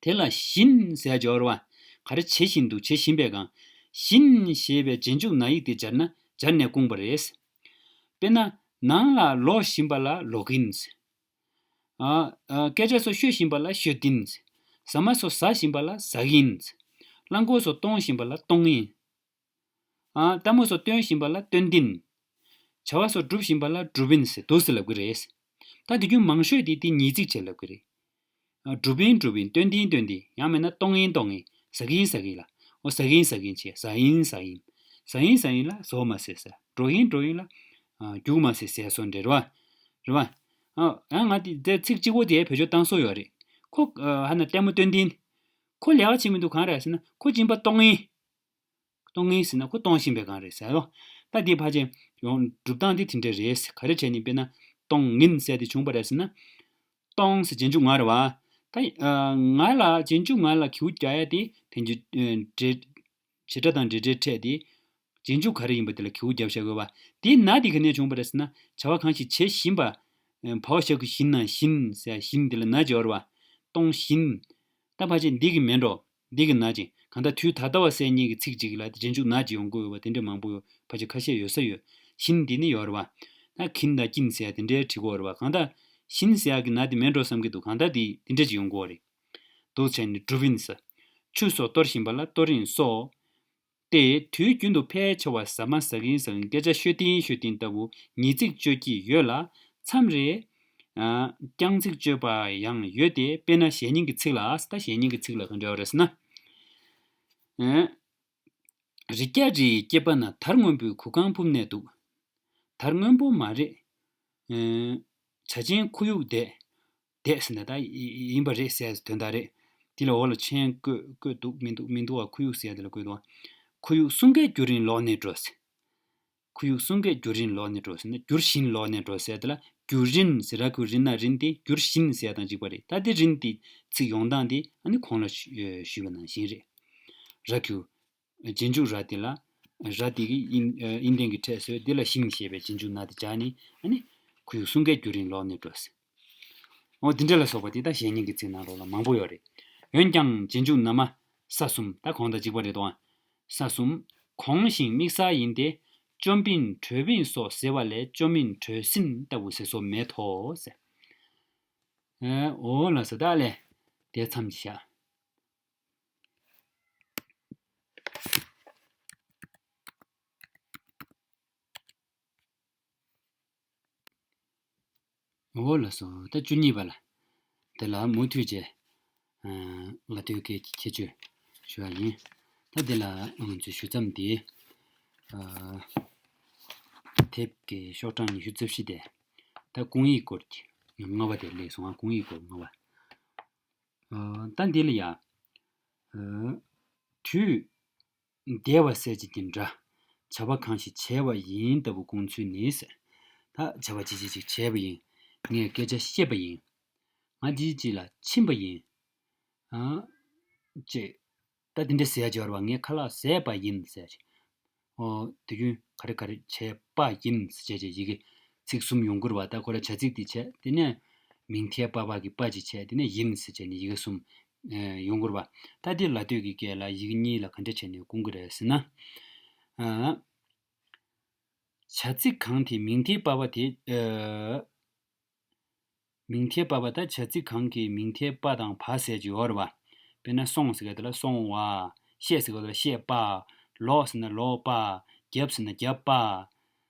དེ་ལ་བཞིན་ཟེར་ཡ་སྦྱོར་བ། ག་རེ་བྱེད་བཞིན་འདུག་བྱེད་བཞིན་པའི་སྒང་། བཞིན་ཞེས་པའི་རྗེས་འཇུག་ན་ཡིག་དེ་སྦྱར་ན་སྦྱར་ནས་བསྐུངས་པ་རེད། དཔེར་ན་ནང་ལ་ལོག་བཞིན་པ་ལ་ལོག་གིན། ཨ་ཨ་སྐད་ཆ་སོགས་ཤོད་བཞིན་པ་ལ་ཤོད་དིན། ཟ་མ་སོགས་ཟ་བཞིན་པ་ལ་ཟ་གིན། རླངས་འཁོར་སོགས་གཏོང་བཞིན་པ་ལ་གཏོང་ངིན། ཨ་ལྟད་མོ་སོགས་སྟོན་བཞིན་པ་ལ་སྟོན་དིན། བྱ་བ་སོགས་སྒྲུབ་བཞིན་པ་ལ་སྒྲུབ་ཨིན་ཟེར་འདུག་ཟེར་ལབ་ཀྱི་རེད། ད་དེ་རྒྱུན་མང་ཤོས་དེ་དེ་ཉིས་ཚིག་བྱས་ལབ་ཀྱི་རེད། ཨ་སྒྲུབ་ཨིན་སྒྲུབ་ཨིན། སྟོན་དིན་སྟོན་དིན། ཡང་མིན་ན་གཏོང་ཨིན་གཏོང་ཨིན། ཟ་གིན་ཟ་གིན་ལ། འོ་ཟ་གིན་ཟ་གིན་བྱས། ཟ་ཨིན་ཟ་ཨིན། ཟ་ཨིན་ཟ་ཨིན་ལ་ཟོ་མ་ཟེར་ཟེར། འགྲོ་ཨིན་འགྲོ་ཨིན་ལ་ཨ་རྒྱུག་མ་ཟེར་ཟེར་སོགས་འདྲ་རེད་བ། རེད་བ། ཨ་ཡང་ང་དེ་དེ་ཚིག་གཅིག་པོ་དེ་བེད་སྤྱོད་བཏང་སྲོལ་ཡོད་རེད། ཁོ་ཨ་ཧ་ན་ལྟད་མོ་སྟོན་དིན། ཁོ་ལས་ཀ་བྱེད་མི་འདུག་གང་རེད་ཟེར་ན་ཁོ་སྦྱིན་པ་གཏོང་ཨིན། གཏོང་ངེས་ཟེར་ན་ཁོ་གཏོང་བཞིན་པའི་སྒང་རེད་ཟེར་རོ། ད་འདིའི་ཕལ་ཆེར་ཡོང་སྒྲུབ་སྟངས་འདི་དེ་འདྲ་རེད་ཟེར། ག་རེ་བྱས་ནས་དཔེར་ན་གཏོང་ངིན་ཟེར་དེ་བྱུང་བ་རེད་ཟེར་ན། གཏོང་ཟེར་རྗེས་འཇུག་ང་རེད་བ། ད་ང་ལ་རྗེས་འཇུག་ང་ལ་གི་གུ་རྒྱག་ཡ་དེ་དེ་འཇུག་འབྲེལ་བྱེད་སྒྲ་དང་འབྲེལ་སྒྲའི་ཕྲད་དེ། རྗེས་འཇུག་ག་རེ་ཡིན་པ་དེ་ལ་གི་གུ་རྒྱབ་བཞག་དགོས་བ། དེའི་ན་དེ་ག་ནས་བྱུང་བ་རེད་ཟེར་ན་བྱ་བ་གང་ཞིག་བྱེད་བཞིན་པ། བ་ཞབས་ཀྱུ་བཞིན་ན་བཞིན་ཟེར་བཞིན་དེ་ལ་ན་ཅིག་ཡོད་རེད་བ། སྟོང་བཞིན། ད་ཕལ་ཆེར་འདི་གི་མིན་འགྲོ། འདི་གི་ན་ཅིག་གང་ལྟར་དུས་ད་ལྟ་བ་ཟེར་མཁན་གྱི་ཚིག་ཅིག་ལ་རྗེས་འཇུག་ན་ཅིག་ཡོང་གི་ཡོད་པ་དེ་འདྲ་མང་པོ་ཡོད། ཕལ་ཆེར་ཁ་ཤས་ཡོད་ས་ཡོད། བཞིན་འདི་ནི་ཡོད་རེད་བ། ད་གིན་དང་ཀིན་ཟེར་དེ་འདྲའི་བྲིས་ཀྱི་ཡོད་རེད་བ། གང་ལྟར་བཞིན་ཟེར་གྱི་ན་དེ་མིན་འགྲོ་བསམ་གྱི་འདུག་གང་ལྟར་དེ་དེ་འདྲ་ཅིག་ཡོང་གི་ཡོད་རེད། འདུག་བྱས་ནས་འགྲུབ་ཡིན་ཟེར། ཆུ་སོགས་གཏོར་བཞིན་པ་ལ་གཏོར་ཡིན་སོགས། ཏེ་དུས་རྒྱུན་དུ་ཕལ་ཆེ་བ་ཟ་མ་ཟ་གིན་ཟ་གིན་སྐད་ཆ་ཤོད་དིན་ཤོད་དིན་ལྟ་བུ་ཉི་ཚིག་གཅོད་ཀྱི་ཡོད་ལ། མཚམས་རེ། ཨ། རྐྱང་ཚིག་གཅོད་པ་ཡང་ཡོད་དེ། དཔེར་ན་གཞན་སྙིང་གི་ཚིག་ལ། ད་གཞན་སྙིང་གི་ཚིག་ལ་ག་འདྲ་བ་རེད་ཟེར་ན། ཨ། རི་སྐྱ་རི་ཡི་སྐེད་པ་ན། དར་སྔོན་པོའི་གུར་ཁང་ཕུབ་ནས་འདུག་དར་སྔོན་པོ་མ་རེད། ཨ། བྱ་ཆེན་ཁོར་ཡུག་འདེད། འདེད་ཟེར་ན་ད་ཡིན་པ་རེད་ཟེར་དོན་དག་རེད། དེ་ལ་འོག་ལ་མཆན་བཀོད་བཀོད་འདུག་མི་འདུག་མི་འདུག་བ། ཁོར་ཡུག་ཟེར་དེ་ལ་བཀོད་འདུག་བ། ཁོར་ཡུག་གསུང་སྐད་སྒྱུར་རིན་ལོག་ནས་འགྲོ་ཟེར། ཁོར་ཡུག་གསུང་སྐད་སྒྱུར་རིན་ལོག་ནས་འགྲོ་ཟེར་ན། སྒྱུར་བཞིན་ལོག་ནས་འགྲོ་ཟེར་དེ་ལ་སྒྱུར་རིན་ཟེར། ར་གུ་རི་ན་རིན་དེ་སྒྱུར་བཞིན་ཟེར་དང་གཅིག་པ་རེད། ད་དེ་རིན་དེ་ཚིག་ཡོང་སྟངས་དེ་ཨ་ནི་གོང་ལ་ཞུ་ཞུས་པ་ནང་བཞིན་རེད། ར་གུ། རྗེས་འཇུག་ར་དེ་ལ། ར་དེ་གི་ཨིན་ཨིན་ལྡན་གྱི་ཕྲད་བཟོས། དེ་ལ་བཞིན་ཞེས་པའི་རྗེས་འཇུག་ན་དེ་སྦྱར་ནས་ཨ་ནི་ཁོར་ཡུག་གསུང་སྐད་སྒྱུར་རིན་ལོག་ནས་འགྲོ་ཟེར། འོ་དེ་འདྲ་ལ་སོགས་པ་དེ་ད་གཞན་སྙིང་གི་ཚིག་ནང་ལོགས་ལ་མང་པོ་ཡོད་རེད། འོན་ཀྱང་རྗེས་འཇུག་ན་མ་ས་གསུམ། ད་གོང་དང་གཅིག་པ་རེད་དོ། ས་གསུམ། གོང་བཞིན་དམིགས་བསལ་ཡིན་ཏེ། ཅོ་བིན་གྲོ་བིན་སོགས་ཟེར་བ་ལས་ཅོ་མིན་གྲོ་སིན་ལྟ་བུ་ཟེར་སྲོལ་མེད་དོ་ཟེར། ཨེ། འོ་ལགས་སོ། ད་ལས་དེ་མཚམས་ཀྱི་བཞག་འོ་ལགས་སོ། ད་བཅུ་གཉིས་པ་ལ། དེ་ལ་མུ་མཐུད་བྱས། ཨ། ལ་སྟོད་ཀྱི་ཁྱད་ཆོས་ཞུ་བ་ཡིན། ད་དེ་ལ་ང་ཚོས་ཞུ་མཚམས་དེ། ཨ། དེབ་ཀྱི་ཤོག་གྲངས་ཉི་ཤུ་རྩ་བཞི་དེ། ད་སྐུང་ཡིག་སྐོར་གྱི་ལྔ་པ་དེ་སླེབས་སོང་ང་། སྐུང་ཡིག་སྐོར་ལྔ་པ། ཨ། ད་འདི་ལ་ཡ། ཨ། དུས་འདས་པ་ཟེར་བྱེད་ཀྱི་སྒྲ། བྱ་བ་གང་ཞིག་བྱས་པ་ཡིན་ལྟ་བུ་སྐུང་ཚུལ་ནི་ཟེར། ད་བྱ་བ་ཅི་ཞིག་ཅིག་བྱས་པ་ཡིན། ངས་སྐད་ཆ་བཤད་པ་ཡིན། ང་ཅི་ཞིག་ཅིག་ལ་ཕྱིན་པ་ཡིན། ཨ། ཅེས། ད་དེ་འདྲ་ཟེར་ཡ་ཅིག་ཡོད་རེད་བ། ངས་ཁ་ལག་བཟས་པ་ཡིན་ཟེར་ཅིག་ཨོ། དུས་རྒྱུན་ག་རེ་ག་རེ་བྱས་པ་ཡིན་ཟེར་བྱས་བྱས་ཡི་གེ་ཚིག་གསུམ་ཡོང་གི་རེད་བ། ད་ཁོ་ར་བྱ་ཚིག་དེ་བྱས། དེ་ནས་མིང་མཐའི་པ་ཕ་གི་པ་ཅིག་བྱས། དེ་ནས་ཡིན་ཟེར་བྱས་ནས་ཡི་གེ་གསུམ། ཨེ། ཡོང་གི་རེད་བ། ད་དེ་ལ་ལྟོས་ཀྱི་སྐད་ལ་ཡི་གེ་གཉིས་ལ་ག་འདྲ་བྱས་ནས་སྐུང་གི་རེད་ཟེར་ན། ཨ། བྱ་ཚིག་གང་དེ་མིང་མཐའི་པ་ཕ་དེ། ཨ། མིང་མཐའི་པ་ཕ་ད་བྱ་ཚིག་གང་གི་མིང་མཐའི་པ་དང་ཕ་ཟེར་གྱི་ཡོད་རེད་བ། དཔེར་ན་སོང་ཟེར་ག་དེ་ལ་སོང་བ། བཤད་ཟེར་ག་དེ་ལ་བཤད་པ། ལོག་ཟེར་ན་ལོག་པ། རྒྱབ་ཟེར་ན་རྒྱབ་པ།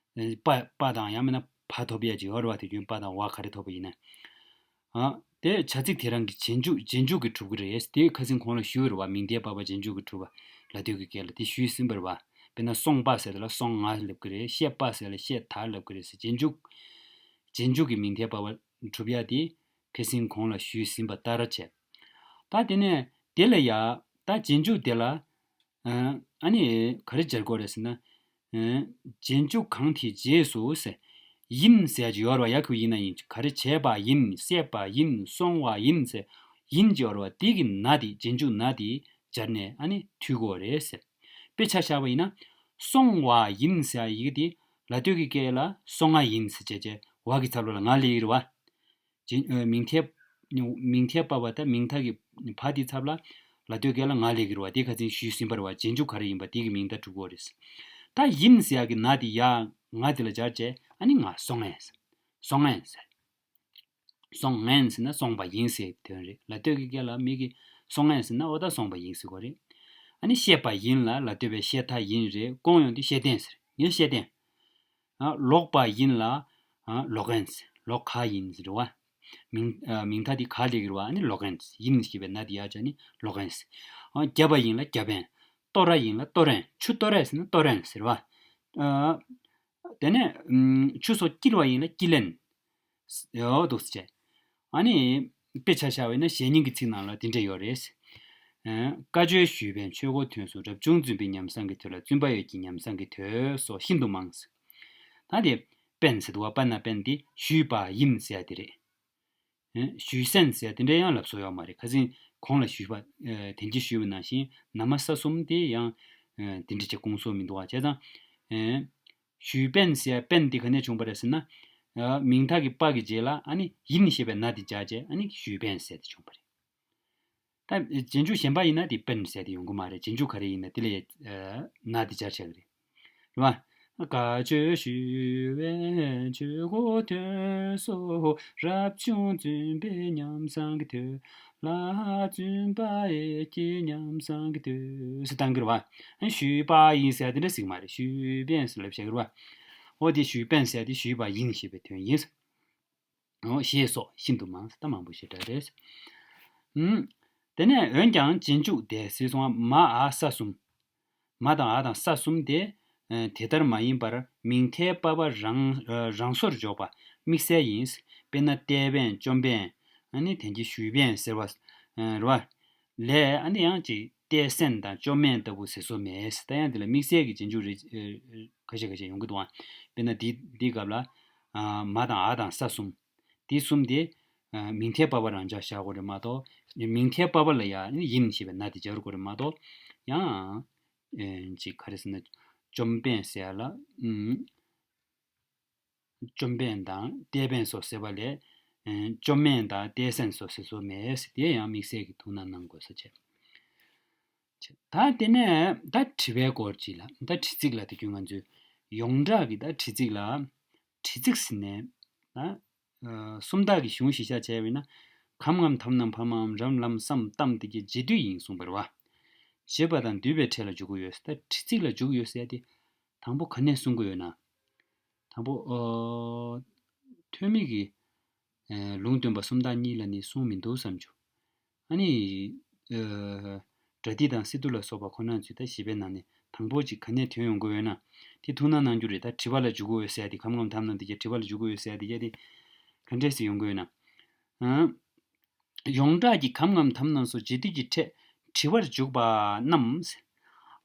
པ། པ་དང་ཡང་མིན་ན་ཕ་ཐོབ་ཡ་ཅིག་ཡོད་རེད་བ། དུས་རྒྱུན་པ་དང་བ་ག་རེ་ཐོབ་པ་ཡིན་ན། ཨ། དེ་བྱ་ཚིག་དེ་རང་གི་རྗེས་འཇུག་རྗེས་འཇུག་གིས་གྲུབ་ཀྱི་རེད། དེ་ཁ་སང་གོང་ལ་ཞུས་པ་རེད་བ། མིང་མཐའི་པ་ཕ་རྗེས་འཇུག་གིས་གྲུབ་པ། ལ་ལྟོས་ཀྱི་སྐད་ལ་དེ་ཞུས་ཟིན་པ་རེད་བ། དཔེར་ན་སོང་པ་ཟེར་དེ་ལ་སོང་ང་ལབ་ཀྱི་རེད། བཤད་པ་ཟེར་ལ་བཤད་ད་ལབ་ཀྱི་རེད་ཟེར། རྗེས་འཇུག་རྗེས་འཇུག་གི་མིང་མཐའི་པ་ཕ་གྲུབ་ཡ་དེ་ཁ་སང་གོང་ལ་ཞུས་ཟིན་པ་ལྟར་བྱས། ད་དེ་ནས་དེ་ལ་ཡ། ད་རྗེས་འཇུག་དེ་ལ། ཨ་ནི་ག་རེ་སྦྱར་དགོས་རེད་ཟེར་ན། རྗེས་འཇུག་གང་དེའི་རྗེས་སུ་ཟེར། ཡིན་ཟེར་ཡ་ཅིག་ཡོད་རེད་བ། ཡ་གི་གུ་ཡི་ན་ཡིན། ག་རེ་བྱས་པ་ཡིན། བཤད་པ་ཡིན། སོང་བ་ཡིན་ཟེར། ཡིན་ཅིག་ཡོད་རེད་བ། དེ་གི་ན་དེ་རྗེས་འཇུག་ན་དེ་སྦྱར་ནས་ཨ་ནི་འཐུས་དགོས་རེད་ཟེར། དཔེ་ཆ་བཞག་པ་ཡིན་ན། སོང་བ་ཡིན་ཟེར་ཡ་ཡི་གེ་དེ་ལ་ལྟོས་ཀྱི་སྐད་ལ་སོང་ང་ཡིན་ཟེར་བྱས་བྱས་བ་གི་ཚབ་ལ་ང་སླེབས་ཀྱི་རེད་བ། རྗེས། ཨ། མིང་མཐའི། མིང་མཐའི་པ་ཕ་དང་མིང་མཐའ་གི་ཕ་དེའི་ཚབ་ལ་ལ་ལྟོས་སྐད་ལ་ང་སླེབས་ཀྱི་རེད་བ། དེ་ཁ་སང་ཞུས་ཟིན་པ་རེད་བ། རྗེས་འཇུག་ག་རེ་ཡིན་པ་དེ་གི་མིང་མཐའ་གྲུབ་ཀྱི་ཡོད་རེད། ད་ཡིན་ཟེར་ཡ་གི་ན་དེ་ཡ་ང་དེ་ལ་སྦྱར་བྱས་ཨ་ནི་ང་སོང་ངས། སོང་ངས་ཟེར། སོང་ངས་ཟེར་ན་སོང་པ་ཡིན་ཟེར་དོན་རེད། ལ་ལྟོས་ཀྱི་སྐད་ལ་མི་གིས་སོང་ངས་ཟེར་ན་འོ་ད་སོང་པ་ཡིན་ཟེར་དགོས་རེད། ཨ་ནི་བཤད་པ་ཡིན་ལ་ལ་ལྟོས་པའི་བཤད་ད་ཡིན་རེད། སྐུང་ཡོང་དུས་བཤད་བསྟན་ཟེར། ངས་བཤད་བསྟན། ཨ། ལོག་པ་ཡིན་ལ། ཨ། ལོག་ཡིན། ལོག་ག་ཡིན་ཟེར་བ། མིང་། ཨ། མིང་མཐའ་དེ་ག་སླེབས་ཀྱི་རེད་བ། ཨ་ནི་ལོག་ཡིན། ཡིན་ཞེས་པའི་ན་དེ་ཡར་སྦྱར་ནི་ལོག་ཡིན། ཨ། བརྒྱབ་པ་ཡིན་ལ་བརྒྱབ་ཡིན། གཏོར་བ་ཡིན་ལ་གཏོར་ཡིན། ཆུ་གཏོར་ཡིན་ཟེར་ན་གཏོར་ཡིན་ཟེར་བ། ཨ། དེ་ནས། ཨམ། ཆུ་སོགས་བསྐྱིལ་བ་ཡིན་ལ་བསྐྱིལ་ཡིན། ཡོད་འདུག་ཟེར་བྱས། ཨ་ནི། དཔེ་ཆ་བཞག་པ་ཡིན་ན་གཞན་སྙིང་གི་ཚིག་ནང་ལ་དེ་འདྲ་ཡོད་རེད། ཨ། བཀའ་བརྗོད་ཞུས་པས་ཆོས་སྒོ་ཐོན་སོང་། རབ་བྱུང་བཙུན་པའི་ཉམས་བཟང་གི་དོད་ལ། བཙུན་པ་ཡོད་ཀྱི་ཉམས་བཟང་གི་དོད་སོགས་ཤིན་ཏུ་མང་ཟེར། ད་དེ་པན་ཟེར་འདུག་བ། པ་ན་པན་དེ་ཞུས་པ་ཡིན་ཟེར་ཡ་དེ་རེད། ཨ། ཞུས་ཟིན་ཟེར་ཡ་དེ་འདྲ་ཡང་ལབ་སྲོལ་ཡོད་མ་རེད། ཁ་སང་གོང་ལ་ཞུས་པ། ཨ། དེང་གི་ཞུས་པ་ནང་བཞིན་ན་མ་ས་གསུམ་དེ་ཡང་། ཨ། དེ་འདྲ་ཅིག་སྐུང་སྲོལ་མི་འདུག་བ། བྱས་ཙང་། ཨ། ཞུས་པན་ཟེར་ཡ་པན་དེ་ག་ནས་བྱུང་བ་རེད་ཟེར་ན། མིང་མཐའ་གི་པ་གི་རྗེས་ལ་ཨ་ནི་ཡིན་ཞེས་པའི་ན་དེ་སྦྱར་བྱས་ཨ་ནི་ཞུས་པན་ཟེར་ཏེ་བྱུང་བ་རེད། ད་རྗེས་འཇུག་གཞན་པ་ཡིན་ན་དེ་པན་ཟེར་ཏེ་ཡོང་གི་མ་རེད། རྗེས་འཇུག་ག་རེ་ཡིན་ན་དེ་ལ་ན་དེ་སྦྱར་བྱ་གི་རེད། རེད་བ། བཀའ་ཆོས་ཞུས་པས་ཆོས་གོ་ཐོས་སོ། རབ་བྱུང་བཙུན་པས་ཉམས་བཟང་གི་ཐོས། ལྷ་བཙུན་པ་ཡི་སྐྱེས་ཉམས་བཟང་གི་ཐོས་ཟེར་བཏང་གི་རེད་བ། ཞུས་པ་ཡིན་ཟེར་དེ་འདྲ་ཟིག་མ་རེད། ཞུས་པན་ཟེར་ལབ་བྱ་གི་རེད་བ། འོ་དེ་ཞུས་པན་ཟེར་དེ་ཞུས་པ་ཡིན་ཞེས་པའི་དོན་ཡིན། འོ་ཞེས་སོགས་ཤིན་ཏུ་མང་ཟེར་ད་མང་པོ་ཞེ་དྲག་རེད། ཨུམ། དེ་ནས་འོན་ཀྱང་རྗེས་འཇུག་དེ་ཟེར་སོང་བ་མ་འ་ས་གསུམ། མ་དང་འ་དང་ས་གསུམ་དེ། ཨ་དེ་ལྟར་མ་ཡིན་པར་མིང་མཐའི་པ་པ་རང་ཨ་རང་སོར་འཇོག་པ་དམིགས་བསལ་ཡིན། དཔེར་ན་ཏེ་པན་ཅོམ་པན། ཨ་ནི་དེང་གི་ཞུས་པན་ཟེར་བ་ཨ་རེད་བ། ལས་ཨ་ནི་ཡང་ཅིག་ཏེ་སན་དང་ཅོམ་པན་ལྟ་བུ་ཟེར་སྲོལ་མེད། ད་ཡང་དེ་ལ་དམིགས་བསལ་གྱི་རྗེས་འཇུག་རེ་ཨ་ཁ་ཤས་ཁ་ཤས་ཡོང་གི་འདུག་ཨ། དཔེར་ན་འདི་འདི་སྐབས་ལ་ཨ་མ་དང་འ་དང་ས་གསུམ། འདི་གསུམ་དེ་ཨ་མིང་མཐའི་པ་པ་རང་འཇགས་བཞག་དགོས་རེད་མ་གཏོགས། མིང་མཐའི་པ་པ་ལ་ཡང་ཡིན་ཞེས་པའི་ན་དེ་སྦྱར་དགོས་རེད་མ་གཏོགས། ཡང་ཨེ་ཅིག་ག་རེ་ཟེར་ན། ཅོམ་པན་ཟེར་ཡ་ལ་ཨུམ། ཅོམ་པན་དང་ཏེ་པན་སོགས་ཟེར་བ་ལས། ཨེ་ཅོམ་མན་དང་ཏེ་སན་སོགས་ཟེར་སྲོལ་མེད། དེ་ཡང་དམིགས་བསལ་གྱི་ཐུགས་སྣང་གནང་དགོས་ས་བྱས། ད་དེ་ནས་ད་དྲི་བའི་སྐོར་ཅིག་ལ། ད་དྲི་ཚིག་ལ་དེ་རྒྱུན་ང་ཚོས་ཡོངས་གྲགས་ཀྱི་ད་དྲི་ཚིག་ལ། དྲི་ཚིག་ཟེར་ནས་ད་ཨ་སུམ་རྟགས་ཀྱི་གཞུང་གཞི་བཞག་བྱས་པས་ན། གམ་ངམ་དམ་ནམ་བམ་འམ་རམ་ལམ་སམ་ཏམ་དེ་གའི་རྗེས་ཟློས་ཡིན་གསུངས་པ་རེད་བ། བྱེད་པ་དང་བསྡུས་པའི་ཕྲད་ལ་འཇུག་གི་ཡོད། ད་དྲི་ཚིག་ལ་འཇུག་གི་ཡོད་ཟེར་ཏེ། དང་པོ་ག་ནས་གསུང་གི་ཡོད་ན། དང་པོ་ཨ་ཐོན་མི་གི་ཨ་ལུང་སྟོན་པ་སུམ་རྟགས་གཉིས་ལ་ནི་གསུང་མི་འདུག་བསམ་བྱུང་། ཨ་ནི་ཨ་པྲ་ཏི་དང་སི་ཏུ་ལ་སོགས་པ་ཁོ་ན་ཚོས་ད་བཞི་པའི་ནང་ནས་དང་པོ་ཅིག་ག་ནས་ཐོན་ཡོང་གི་ཡོད་ན། དེ་ཐུགས་སྣང་གནང་རྒྱུ་རེད། ད་དྲི་བ་ལ་འཇུག་གི་ཡོད་ཟེར་ཏེ། གམ་ངམ་དམ་ནམ་དེ་གའི་དྲི་བ་ལ་འཇུག་གི་ཡོད་ཟེར་ཏེ་ག་དེ་ག་འདྲས་སེ་ཡོང་གི་ཡོད་ན། ཨ། ཡོངས་གྲགས་ཀྱི་གམ་ངམ་དམ་ནམ་སོགས་རྗེས་ཟློས་ཀྱི་ཕྲད་དྲི་བར་འཇུག་པ་རྣམས།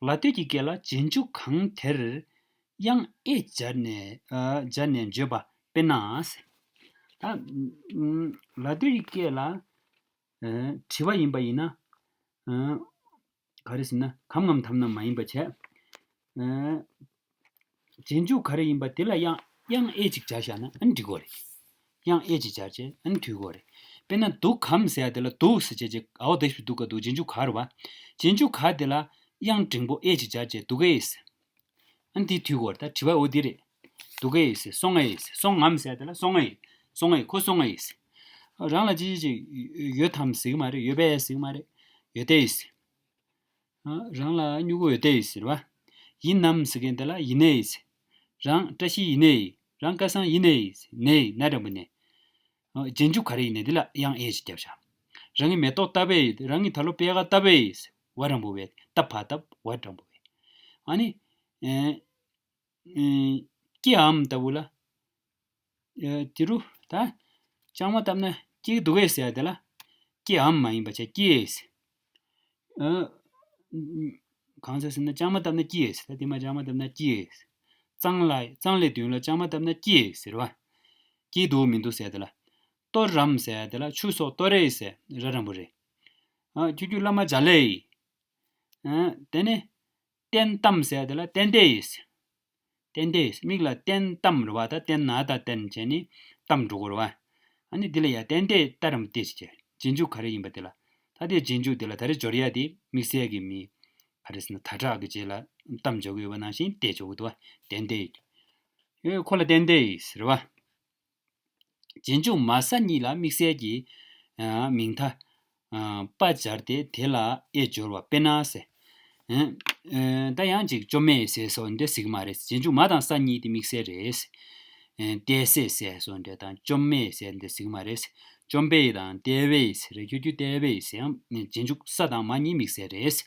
ལ་ལྟོས་ཀྱི་སྐད་ལ་རྗེས་འཇུག་གང་དེར་དབྱངས་ཨེ་སྦྱར་ནས་ཨ་སྦྱར་ནས་བརྗོད་པ། དཔེར་ན། ད་ལ་ལྟོས་ཀྱི་སྐད་ལ་ཨ་དྲི་བ་ཡིན་པ་ཡིན་ན། ཨ་ག་རེ་ཟེར་ན། གམ་ངམ་དམ་ནམ་མ་ཡིན་པ་བྱས། ཨ་རྗེས་འཇུག་ག་རེ་ཡིན་པ་དེ་ལ་དབྱངས་དབྱངས་ཨེ་ཅིག་སྦྱར་བཞག་ན་ཨ་ནི་འགྲིག་གོ་རེད། དབྱངས་ཨེ་ཅིག་སྦྱར་བྱས་ཨ་ནི་འཐུས་གོ་རེད། དཔེར་ན་འདུག་གམ་ཟེར་ཡ་དེ་ལ་འདུག་ཟེར་བྱས་བྱས་འ་འོག་ད་ཞབས་ཀྱུ་འདུ་ག་འདུག་རྗེས་འཇུག་ག་རེད་བ། རྗེས་འཇུག་ག་དེ་ལ་དབྱངས་འགྲེང་པོ་ཨེ་ཅིག་སྦྱར་བྱས་འདུག་གས་ཟེར། ཨ་ནི་དེ་འཐུས་གོ་རེད། ད་དྲི་བ་འོ་དེ་རེད། འདུག་གས་ཟེར། སོང་ངས་ཟེར། སོང་ངམ་ཟེར་ཡ་དེ་ལ་སོང་ངས། སོང་ངས། ཁོ་སོང་ངས་ཟེར། རང་ལ་ཅི་ཅི་ཅི་ཡོད་དམ་ཟེར་གི་མ་རེད། ཡོད་པས་ཟེར་གི་མ་རེད། ཡོད་དེ་ཟེར། ཨ་རང་ལ་སྨྱུ་གུ་ཡོད་དེ་ཟེར་བ། ཡིན་ནམ་ཟེར་མཁན་དེ་ལ་ཡིན་ནའི་ཟེར། རང་བཀྲ་ཤིས་ཡིན་ནའི། རང་སྐལ་བཟང་ཡིན་ནའི་ཟེར། ནའི་ན་འགྲེང་བུ་ནས། ཨ་རྗེས་འཇུག་ག་རེ་ཡིན་ནའི་དེ་ལ་དབྱངས་ཨེ་ཞིག་བརྒྱབ་བཞག་རང་གི་མེ་ཏོག་བཏབ་པས། རང་གི་ད་ལོ་པད་ཁ་བཏབ་པས་ཟེར། ཝ་འགྲེང་བུ་བས། བཏབ་བ་བཏབ་ཝ་འགྲེང་བུ་བས། ཨ་ནི། ཨེ། ཨེ། སྐྱེ་འམ་ལྟ་བུ་ལ། ཨེ། དེ་རུ་ད། ལྕང་མ་བཏབ་ན་སྐྱེ་གི་འདུག་གས་ཟེར་ཡ་དེ་ལ། སྐྱེ་འམ་མ་ཡིན་པ་བྱས་སྐྱེས། ཨེ། གང་ཟེར་ཟེར་ན་ལྕང་མ་བཏབ་ན་སྐྱེས། ད་དེ་མ་ལྕང་མ་བཏབ་ན་སྐྱེས། གཙང་ལ་གཙང་ལས་མདུན་ལ་ལྕང་མ་བཏབ་ན་སྐྱེས་ཟེར་བ། སྐྱེ་འདུག་མི་འདུག་ཟེར་ཡ་དེ་ལ། གཏོར་རམ་ཟེར་ཡ་དེ་ལ་ཆུ་སོགས་གཏོར་རེ་ཟེར། ར་འགྲེང་བུ་རེད། ཨ་ཁྱོད་ཁྱོད་བླ་མ་མཇལ་ལེ། ཨ་དེ་ནས། བསྟན་གཏམ་ཟེར་ཡ་དེ་ལ་བསྟན་ཏེ་ཡིས། བསྟན་ཏེ་ཡིས། མིག་ལ་བསྟན་གཏམ་རེད་བ། ད་བསྟན་ན་ད་བསྟན་བྱས་ནས་གཏམ་འགྲོ་གི་རེད་བ། ཨ་ནི་འདི་ལ་ཡ་བསྟན་ཏེ་ད་རམ་ཏེ་ཟེར་བྱས། རྗེས་འཇུག་ག་རེ་ཡིན་པ་དེ་ལ། ད་དེ་རྗེས་འཇུག་དེ་ལ་ད་རེ་སྦྱོར་ཡ་དེ་དམིགས་བསལ་གྱི་མི། ག་རེ་ཟེར་ན་ད་དྲག་གི་རྗེས་ལ་གཏམ་འཇོག་གི་ཡོད་པ་ནང་བཞིན་ཏེ་འཇོག་གི་འདུག་བ། བསྟན་ཏེ་ཡིས། ཡོད་ཁོ་ལ་བསྟན་ཏེ་ཡིས་ཟེར་བ། རྗེས་འཇུག་མ་ས་གཉིས་ལ་དམིགས་བསལ་གྱི་ཨ་མིང་མཐའ་ཨ་པ་སྦྱར་ཏེ་དེ་ལ་ཨེ་སྦྱོར་བ། དཔེར་ན་ཟེར། ཨ་ད་ཡང་ཅིག་ཅོ་མེ་ཟེར་སོགས་འདི་ཟིག་མ་རེད། རྗེས་འཇུག་མ་དང་ས་གཉིས་དེ་དམིགས་བསལ་རེད། ཨ་ཏེ་སེ་ཟེར་སོགས་འདི་དང་ཅོ་མེ་ཟེར་འདི་ཟིག་མ་རེད། ཅོམ་པེ་དང་ཏེ་བེ་ཟེར་རེད། ཁྱོད་ཁྱོད་ཏེ་བེ་ཟེར་ཡང་རྗེས་འཇུག་ས་དང་མ་གཉིས་དམིགས་བསལ་རེད།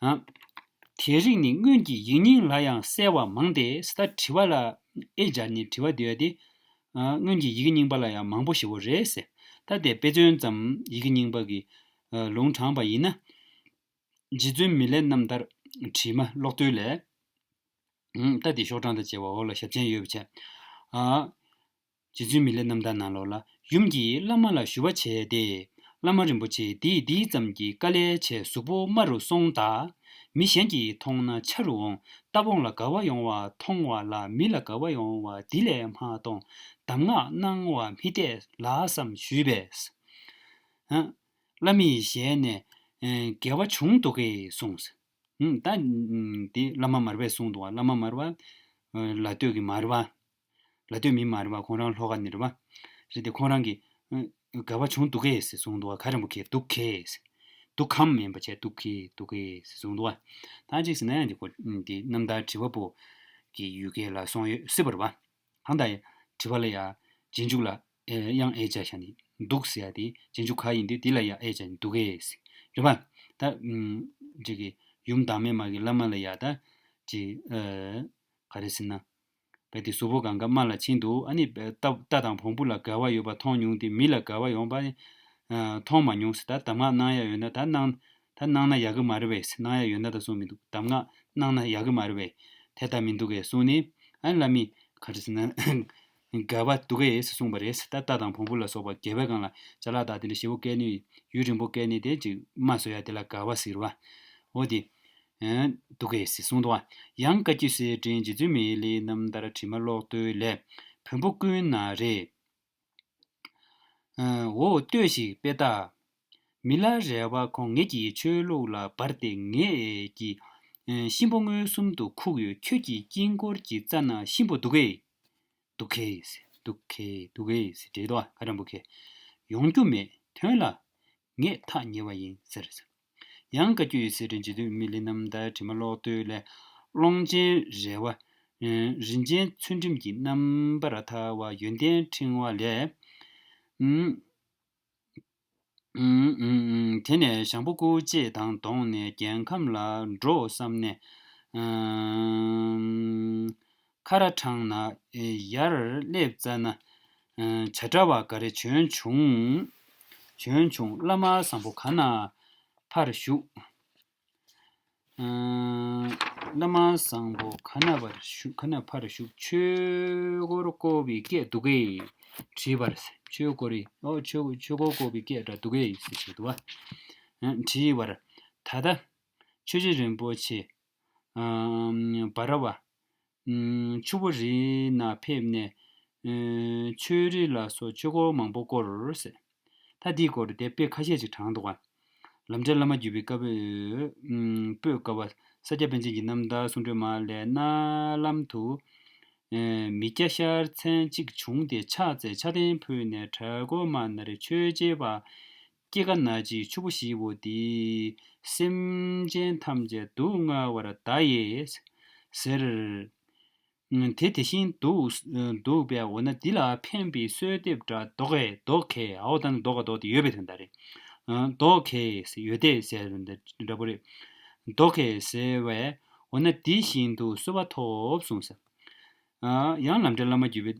ཨ་དེ་རིགས་ནི་སྔོན་གྱི་ཡིག་རྙིང་ལ་ཡང་གསལ་བ་མང་སྟེ། ད་དྲི་བ་ལ་ཨེ་སྦྱར་ནས་དྲི་བ་འདི་ཡོད་དེ། ཨ་སྔོན་གྱི་ཡི་གེ་རྙིང་པ་ལ་ཡང་མང་པོ་ཞེ་པོ་རེད་ཟེར། ད་དེ་དཔེ་མཚོན་ཙམ་ཡི་གེ་རྙིང་པ་གི་ཨ་ལུང་དྲངས་པ་ཡིན་ན། རྗེ་བཙུན་མི་ལའི་རྣམ་ཐར་བྲིས་མ་ཀློག་ཐོས་ལས། ཨུམ། ད་དེ་ཤོག་གྲངས་དང་བཅས་པ་འོག་ལ་ཞབས་མཆན་ཡོད་པ་བྱས། ཨ་རྗེ་བཙུན་མི་ལའི་རྣམ་ཐར་ནང་ལོགས་ལ། ཡུམ་གྱིས་བླ་མ་ལ་ཞུ་བ་བྱས་ཏེ། བླ་མ་རིན་པོ་ཆེ་འདིས་འདི་ཙམ་གྱི་དཀའ་ལས་ཆེ་གཟུགས་པོ་དམའ་རུ་སོང་ད། མི་གཞན་གྱིས་མཐོང་ན་ཆ་རུ་འོང་། རྟ་བོང་ལ་དགའ་བ་ཡོང་བ་མཐོང་བ་ལ་མི་ལ་དགའ་བ་ཡོང་བ་འདི་ལས་མ་གཏོགས་ གདམས་ངག་གནང་བ་མི་འཐད་ལགས་སམ་ཞུས་པས། ཨ། བླ་མའི་ཞལ་ནས། ཨེ། འགལ་བ་བྱུང་འདུག་གས་གསུངས། ཨུམ། ད། ཨུམ། འདི་བླ་མ་མར་པས་གསུངས་འདུག་བ། བླ་མ་མར་པ། ཨ། ལ་སྟོད་ཀྱི་མར་པ། ལ་སྟོད་མི་མར་པ་ཁོང་རང་ལྷོ་ཁ་ནས་རེད་པ། རེད་དེ་ཁོང་རང་གིས། ཨ། འགལ་བ་བྱུང་འདུག་གས་ཟེར་གསུངས་འདུག་བ། ག་རེ་འབུ་གས་འདུག་གས་ཟེར། འདུག་གམ་མིན་པ་བྱས་འདུག་གས་འདུག་གས་ཟེར་གསུངས་འདུག་བ། ད་ཅིག་ཟེར་ན་ཡང་འདི་ཁོ་འདི་རྣམ་ཐར་དྲི་བ་པོ་གི་ཡུལ་སྐད་ལ་སོང་ཡོད་སྲིད་པ་རེད་པ། གང་ལྟར་དྲི་བ་ལ་ཡ་རྗེས་འཇུག་ལ་དབྱངས་ཨེ་སྦྱར་བཞག་ནི་འདུག་ཟེར་ཡ་དེ་རྗེས་འཇུག་ག་ཡིན་དུས་དེ་ལ་ཡ་ཨེ་སྦྱར་ནི་འདུག་གས་ཟེར་རེད་པ། ད་ཅིག་གི་ཡུམ་བདག་མེད་མ་གི་བླ་མ་ལ་ཡ་ད་ཅིག་ག་རེ་ཟེར་ན། རྦད་དེ་གཟུགས་པོ་གང་ག་རྨ་ལ་ཕྱིན་འདུག་ཨ་ནི་རྟ་རྟ་དང་བོང་བུ་ལ་འགལ་བ་ཡོད་པ་མཐོང་མྱོང་སྟེ་མི་ལ་འགལ་བ་ཡོང་པ་ནི། ཨ། མཐོང་མ་མྱོང་ཟེར། ད་གདམས་ངག་གནང་ཡ་ཡོད་ན་ད་གནང་། ད་གནང་ན་ཡག་གི་མ་རེད་པས་ཟེར། གནང་ཡ་ཡོད་ན་ད་གསུངས་མི་འདུག་གདམས་ངག་གནང་ན་ཡག་གི་མ་རེད་པས། དེ་ལྟ་མི་འདུག་གས་གསུངས་ནས། ཨ་ནི་བླ་མས་ག་རེ་ཟེར་ན། འགལ་བ་འདུག་གས་ཟེར་གསུངས་པ་རེད་ཟེར། ད་རྟ་དང་བོང་བུ་ལ་སོགས་པ་འགལ་བའི་སྒང་ལ་ཅ་ལག་དང་དེ་འདྲ་ཞེ་པོ་བཀལ་ནས་ཡུན་རིང་པོ་བཀལ་ནས་དེ་ཅིག་རྨ་བཟོ་ཡ་དེ་ལ་འགལ་བ་ཟེར་བ། འོ་དེ། ཨ། འདུག་གས་ཟེར་གསུངས་འདུག་བ། ཡང་བཀའ་བརྒྱུད་གསེར་ཕྲེང་རྗེ་བཙུན་མི་ལའི་རྣམ་ཐར་དྲི་མ་ཀློག་བརྡོལ་ལས། བོན་པོ་ཀུན་ན་རེ། ཨ། འོ་ལྟོས་ཤིག་དཔེ་ལྟ། མི་ལ་རས་པ་ཁོང་ངེད་ཀྱི་ཆོས་ལུགས་ལ་འབར་ཏེ་ངེད་ཀྱི། ཨ། གཤིན་པོ་མངོན་སུམ་དུ་ཁུག་ཡོད། ཁྱོད་ཀྱི་དཀྱིལ་འཁོར་གྱི་རྩ་ན་གཤིན་པོ་འདུག་གས། འདུག་གས། འདུག་གས། འདུག་གས་ཟེར་འདྲེ་དོ་ག་རམ་བུ་གས། ཡོང་རྒྱུ་མེད། དོན་ལ་ངས་ཐག་ཉེ་བ་ཡིན་ཟེར། ཡང་བཀའ་བརྒྱུད་གསེར་ཕྲེང་རྗེ་བཙུན་མི་ལའི་རྣམ་ཐར་དྲི་མ་ཀློག་བརྡོལ་ལས། ཀློང་ཆེན་རས་པ། རིན་ཆེན་ཚུལ་ཁྲིམས་ཀྱི་རྣམ་པར་ཐར་བ་ཡོན་ཏན་ཕྲེང་བ་ལས། ཨུམ། ཨུམ། ཨུམ། ཨུམ། དེ་ནས་ཞང་པོ་སྐུ་བཅས་དང་བསྡོངས་ནས་རྒྱལ་ཁམས་ལ་འགྲོ་བསམ་ནས། ཨུམ། ཁ་ར་འཕྲང་ན་ཡར་སླེབས་ཙ་ན། ཨུམ། བྱ་ཁྲ་བ་འགའ་རེ་བྱོན་བྱུང་། བྱོན་བྱུང་། བླ་མ་བཟང་པོ་ག་ན་ཕར་བཞུགས། ཨུམ། བླ་མ་བཟང་པོ་ག་ན་བར་བཞུགས། ག་ན་ཕར་བཞུགས། ཆོས་འཁོར་བསྐོར་བའི་སྐད་འདུག་གས། དྲིས་པར། ཆོས་འཁོར་རི། ཨོ། ཆོས་ཆོས་འཁོར་བསྐོར་བའི་སྐད་འདྲ་འདུག་གས་ཟེར་ཞུས་འདུག་བ། ཨ། དྲིས་པར། ད་ལྟ་ཆོས་རྗེ་རིན་པོ་ཆེ། ཨུམ། འབར་བ། ཨུམ། ཆུ་བོ་རི་ན་ཕེབས་ནས། ཨུམ། ཆོས་རི་ལ་སོགས་ཆོས་འཁོར་མང་པོ་བསྐོར་ཟེར། ད་འདིའི་སྐོར་དེ་དཔེ་ཁ་ཤས་ཅིག་དྲངས་འདུག་ག་ལམ་འབྲས་བླ་མ་བརྒྱུད་པའི་བཀའ་པོད། ཨུམ། པོད་ཀ་པ། ས་སྐྱ་པཎ་ཆེན་གྱི་རྣམ་ཐར་གསུང་སྒྲོས་མ་ལས། གནའ་ལམ་དུ། ཨེ། མི་སྐྱ་ཤར་མཚན་གཅིག་བྱུང་སྟེ་ཕྱག་འཚལ་ཕྱག་རྟེན་ཕུལ་ནས། གྲལ་མགོ་མ་ན་རེ་ཆོས་རྗེ་པ། སྐྱེ་རྒ་ན་འཆིའི་ཆུ་བོ་བཞི་པོ་འདིས་སེམས་ཅན་ཐམས་ཅད་སྡུག་བསྔལ་བར་གདའ་ཡི་ཟེར། དེ་དེ་བཞིན་དུ་འདུག་པས། འོ་ན་འདི་ལ་ཕན་པའི་གསོལ་འདེབས་འདྲ་འདོགས་གས། འདོགས་གས། ཨའོ་ད་ནི་འདོགས་ག་འདོགས་ཏེ་ཡོད་པའི་དོན་དག་རེད། འདོགས་གས་ཟེར། ཡོད་དེ་ཟེར་འདྲ་པོ་རེད། འདོགས་གས་ཟེར་བས། འོ་ན་འདི་བཞིན་དུ་གསོལ་བ་ཐོབ་གསུངས་ཟེར། ཡང་ལམ་འབྲས་བླ་མ་བརྒྱུད་པའི་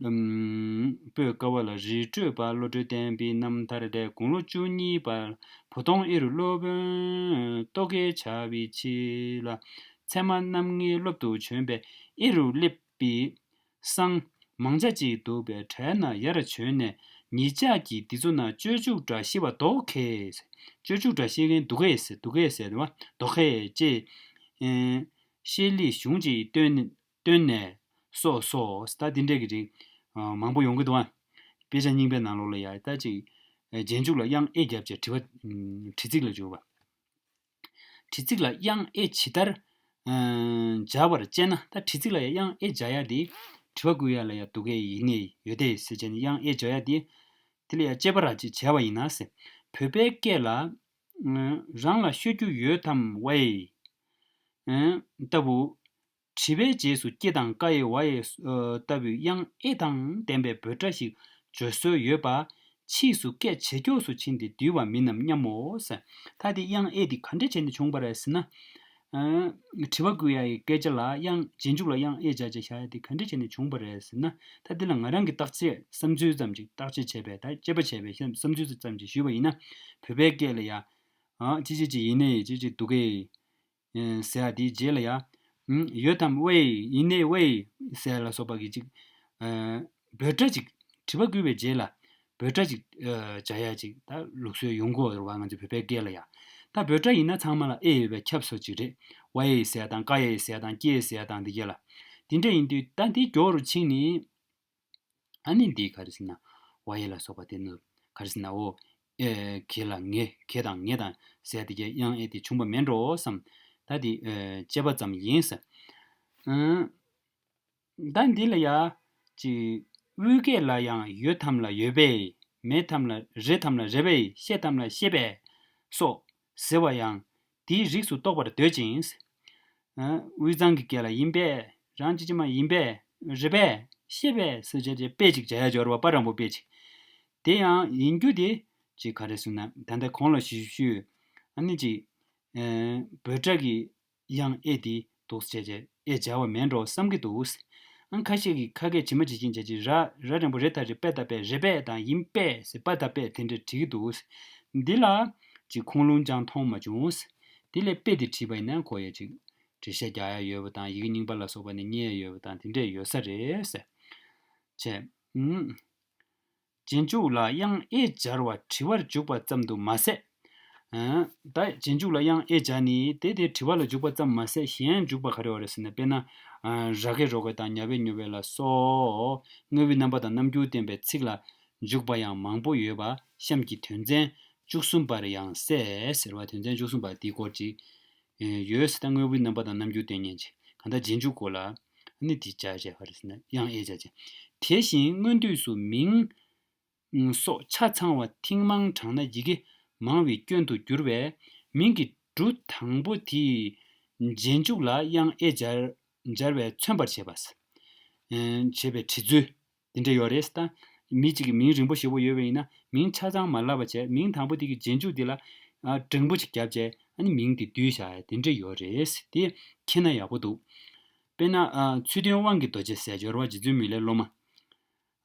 པོད་ཀ་པ་ལ། རི་ཁྲོད་པ་བློ་གྲོས་བརྟན་པའི་རྣམ་ཐར་ལས། དགུང་ལོ་བཅུ་གཉིས་པར་བུ་སྟོང་ཨེ་རུ་སློབ་དཔོན་རྟོག་གེ་བྱ་བའི་ཁྱི་ལ་ཚད་མ་རྣམ་ངེས་སློབ་ཏུ་བྱོན་པས། ཨེ་རུ་སླེབས་པའི་སང་མང་ཇ་ཅིག་འདུག་པས། གྲལ་ན་ཡར་བྱོན་ནས། ཉིད་ཅག་གིས་འདི་ཚོ་ན་སྤྱོད་འཇུག་འདྲ་ཤེས་པ་འདོགས་གས། སྤྱོད་འཇུག་འདྲ་ཤེས་མཁན་འདུག་གས་ཟེར། འདུག་གས་ཟེར་བ་འདོགས་གས་ཅེས། ཤེས་ལེགས་གཞུང་ཅིག་བཏོན། བཏོན་ནས་སོ་སོ། ད་འདི་འདྲས་ཀྱི་རིགས་མང་པོ་ཡོང་གི་འདུག་ཨ། དཔེ་ཆ་རྙིང་པའི་ནང་ལོགས་ལ་ཡ་ད་ཅིག་རྗེས་འཇུག་ལ་དབྱངས་ཨེ་བརྒྱབ་བྱས་དྲི་བ། དྲི་ཚིག་ལ་འཇུག་པ། དྲི་ཚིག་ལ་དབྱངས་ཨེ་ཇི་ལྟར་སྦྱར་བར་དཔྱད་ན། ད་དྲི་ཚིག་ལ་ཡ་དབྱངས་ཨེ་སྦྱར་ཡ་དེ་དྲི་བ་བཀོད་ཡ་ལ་ཡ་འདུག་གས་ཡིན་ནས་ཡོད་དེ་ཟེར་བྱས་ནས་དབྱངས་ཨེ་སྦྱར་ཡ་དེ། དེ་ལ་ཡ་དཔྱད་པ་ར་ཅིག་བྱས་པ་ཡིན་ན་ཟེར། བོད་པའི་སྐད་ལ། རང་ལ་ཤོད་རྒྱུ་ཡོད་དམ་ཝེ། ལྟ་བུ། དྲི་བའི་རྗེས་སུ་ཀྱེ་དང་ཀ་ཡེ་ཝ་ཡེ་ལྟ་བུའི་དབྱངས་ཨེ་དང་ལྡན་པའི་འབོད་སྒྲ་ཞིག་བརྗོད་སྲོལ་ཡོད་པ། ཕྱིས་སུ་སྐད་ཇེ་མགྱོགས་སུ་ཕྱིན་ཏེ་བསྡུས་པ་མིན་ནམ་སྙམ་མོ་ཟེར། ད་དེ་དབྱངས་ཨེ་དེ་ག་འདྲས་བྱས་ནས་བྱུང་བ་རེད་ཟེར་ན། དྲི་བ་བཀོད་ཡ་ཡི་སྐད་ཆ་ལ་དབྱངས་རྗེས་འཇུག་ལ་དབྱངས་ཨེ་སྦྱར་བྱས་བཞག་ཡ་དེ་ག་འདྲས་བྱས་ནས་བྱུང་བ་རེད་ཟེར་ན། ད་དེ་ལ་ང་རང་གི་བརྟག་དཔྱད་བསམ་ཚུལ་ཙམ་ཅིག་བརྟག་དཔྱད་བྱས་པའི། ད་དཔྱད་པ་བྱས་པའི་བསམ་ཚུལ་ཙམ་ཅིག་ཞུས་པ་ཡིན་ན། བོད་པའི་སྐད་ལ་ཡ། ཅི་ཅི་ཅི་ཡིན་ནའི་ཅི་ཅི་འདུག་གས། ཟེར་ཡ་དེའི་རྗེས་ལ་ཡ། ཡོད་དམ་ཝེ། ཡིན་ནའི་ཝེ། ཟེར་ལ་སོགས་པ་གི་ཅིག་འབོད་སྒྲ་ཅིག་དྲི་བ་བཀོད་པའི་རྗེས་ལ་འབོད་སྒྲ་ཅིག་སྦྱར་ཡ་ཅིག་ད་ལུགས་སྲོལ་ཡོང་གི་ཡོད་རེད་བ། ང་ཚོའི་བོད་པའི་སྐད་ལ་ཡ། ད་འབོད་སྒྲ་ཡིན་ན་ཚང་མ་ལ་ཨེ་ཡོད་པའི་ཁྱབ་སོ་ཅིག་རེད། ཝེ་ཟེར་ཡ་དང་ཀ་ཡེ་ཟེར་ཡ་དང་ཀྱེ་ཟེར་ཡ་དང་འདི་གས་ལ། དེ་འདྲ་ཡིན་དུས་ད་འདི་མགྱོགས་རུ་ཕྱིན་ནས། ཨ་ནི་འདི་ག་རེ་ཟེར་ན་ཝ་ཡེ་ལ་སོགས་པ་དེ་ནི་ག་རེ་ཟེར་ན་འོ། ཨེ་གེ་ལ་ངེ་གེ་དང་ངེ་དང་ཟེར་དེ་གའི་དབྱངས་ཨེ་དེ་བྱུང་བ་མེད་འགྲོ་བསམ། ད་དེ་ཨེ་དཔྱད་པ་ཙམ་ཡིན་ཟེར། ཨང་། ད་འདི་ལ་ཡ། ཅིག་དབུས་སྐད་ལ་ཡང་ཡོད་དམ་ལ་ཡོད་པས། མེད་དམ་ལ་རེད་དམ་ལ་རེད་པས། ཤེས་དམ་ལ་ཤེས་པས། སོགས་ཟེར་བ་ཡང་དེའི་རིགས་སུ་གཏོགས་པར་འདོད་ཅིང་། ཨ། དབུས་གཙང་གི་སྐད་ལ་ཡིན་པས། རང་ཅི་ཅི་མ་ཡིན་པས། རེད་པས། ཤེས་པས་ཟེར་བྱས་བྱས་དཔེ་ཅིག་བྱ་ཡ་སྦྱོར་བ་པ་རང་པོ་དཔེ་ཅིག་དེ་ཡང་ཡིན་རྒྱུ་དེ་ཅིག་ག་རེ་ཟེར་ན་ད་ལྟ་གོང་ལ་ཞུས་ཞུས། ཨ་ནི་ཅིག་ཨ། འབོད་སྒྲ་གི་དབྱངས་ཨེ་དེ་འདུག་སེ་བྱས་བྱས་ཨེ་སྦྱར་བ་མེད་འགྲོ་བསམ་གྱི་འདུག་ཨང་། ཁ་ཤས་ཀྱིས་ཁ་སྐད་ཇི་མ་ཇི་བཞིན་བྱས་ཀྱི་ར་ར་འགྲེང་བུ་རེ་ད་རེ་པད་ད་པད་རེ་པད་དང་ཡིན་པས་ཟེར་པ་ད་པད་དེ་འདྲས་བྲིས་ཀྱི་འདུག་འདི་ལ་ཅིག་ཁུངས་ལུང་ཅང་མཐོང་མ་བྱུང་། དེ་ལས་དཔེ་དེ་བྲིས་པ་ཡིན་ན་ཁོ་ཡ་ཅིག་འགྲེལ་བཤད་རྒྱག་ཡ་ཡོད་པ་དང་ཡི་གེ་རྙིང་པ་ལ་སོགས་པ་ནས་རྙེད་ཡ་ཡོད་པ་དང་དེ་འདྲས་ཡོད་ས་རེད་ཟེར། བྱས། ཨང་། རྗེས་འཇུག་ལ་དབྱངས་ཨེ་སྦྱར་བ་དྲི་བར་འཇུག་པ་ཙམ་དུ་མ་ཟད། ཨ། ད་རྗེས་འཇུག་ལ་དབྱངས་ཨེ་སྦྱར་ནས་དེ་དེ་དྲི་བ་ལ་འཇུག་པ་ཙམ་མ་ཟད་གཞན་འཇུག་པ་ག་རེ་ཡོད་རེད་ཟེར་ན། དཔེར་ན། ཨ། ར་གེ་རོ་གེ་དང་ཉ་བེ་ཉོ་བེ་ལ་སོགས་དངོས་པོའི་རྣམ་པ་དང་རྣམ་འགྱུར་བསྟན་པའི་ཚིག་ལ་འཇུག་པ་ཡང་མང་པོ་ཡོད་པ་གཤམ་གྱི་དོན་ཚན་བཅུ་གསུམ་པར་ཡང་གསལ་ཟེར་བ། དོན་ཚན་བཅུ་གསུམ་པ་འདི་སྐོར་ཅིག་ཡོད་ཟེར། ད་དངོས་པོའི་རྣམ་པ་དང་རྣམ་འགྱུར་སྟོན་མཁན་ཅིག་གང་ལྟར་རྗེས་འཇུག་གོ་ལ། ཨ་ནི་དེ་སྦྱར་བྱས་ག་རེ་ཟེར་ན་དབྱངས་ཨེ་སྦྱར་བྱས། དེ་བཞིན་སྔོན་དུས་སུ་མིང་སོགས་ཆ་ཚང་བ་ཐེངས་མང་དྲངས་ན་ཡི་གེ་མང་བའི་སྐྱོན་དུ་འགྱུར་བས། མིང་གི་འབྲུ་དང་པོ་དེའི་རྗེས་འཇུག་ལ་དབྱངས་ཨེ་སྦྱར་སྦྱར་བས་མཚོན་པར་བྱེད་པ། ཨེ། བྱེད་པའི་བྲིས་ཚུལ་དེ་འདྲ་ཡོད་རེད་ད། མི་གཅིག་གིས་མིང་རིང་པོ་ཞེ་པོ་ཡོད་པ་ཡིན་ན་མིང་ཆ་ཚང་མ་ལབ་པ་བྱས། མིང་དང་པོ་དེ་གི་རྗེས་འཇུག་དེ་ལ་ཨ། འགྲེང་བུ་ཅིག་བརྒྱབ་བྱས་ཨ་ནི་མིང་དེ་བསྡུས་བཞག་ཡ་དེ་འདྲ་ཡོད་རེད། དེ་མཁྱེན་ན་ཡག་པོ་འདུག་དཔེར་ན། ཨ། ཚུལ་སྟོན་དབང་གི་རྡོ་རྗེ་ཟེར། སྦྱོར་བ་རྗེ་བཙུན་མི་ལའི་སློབ་མ།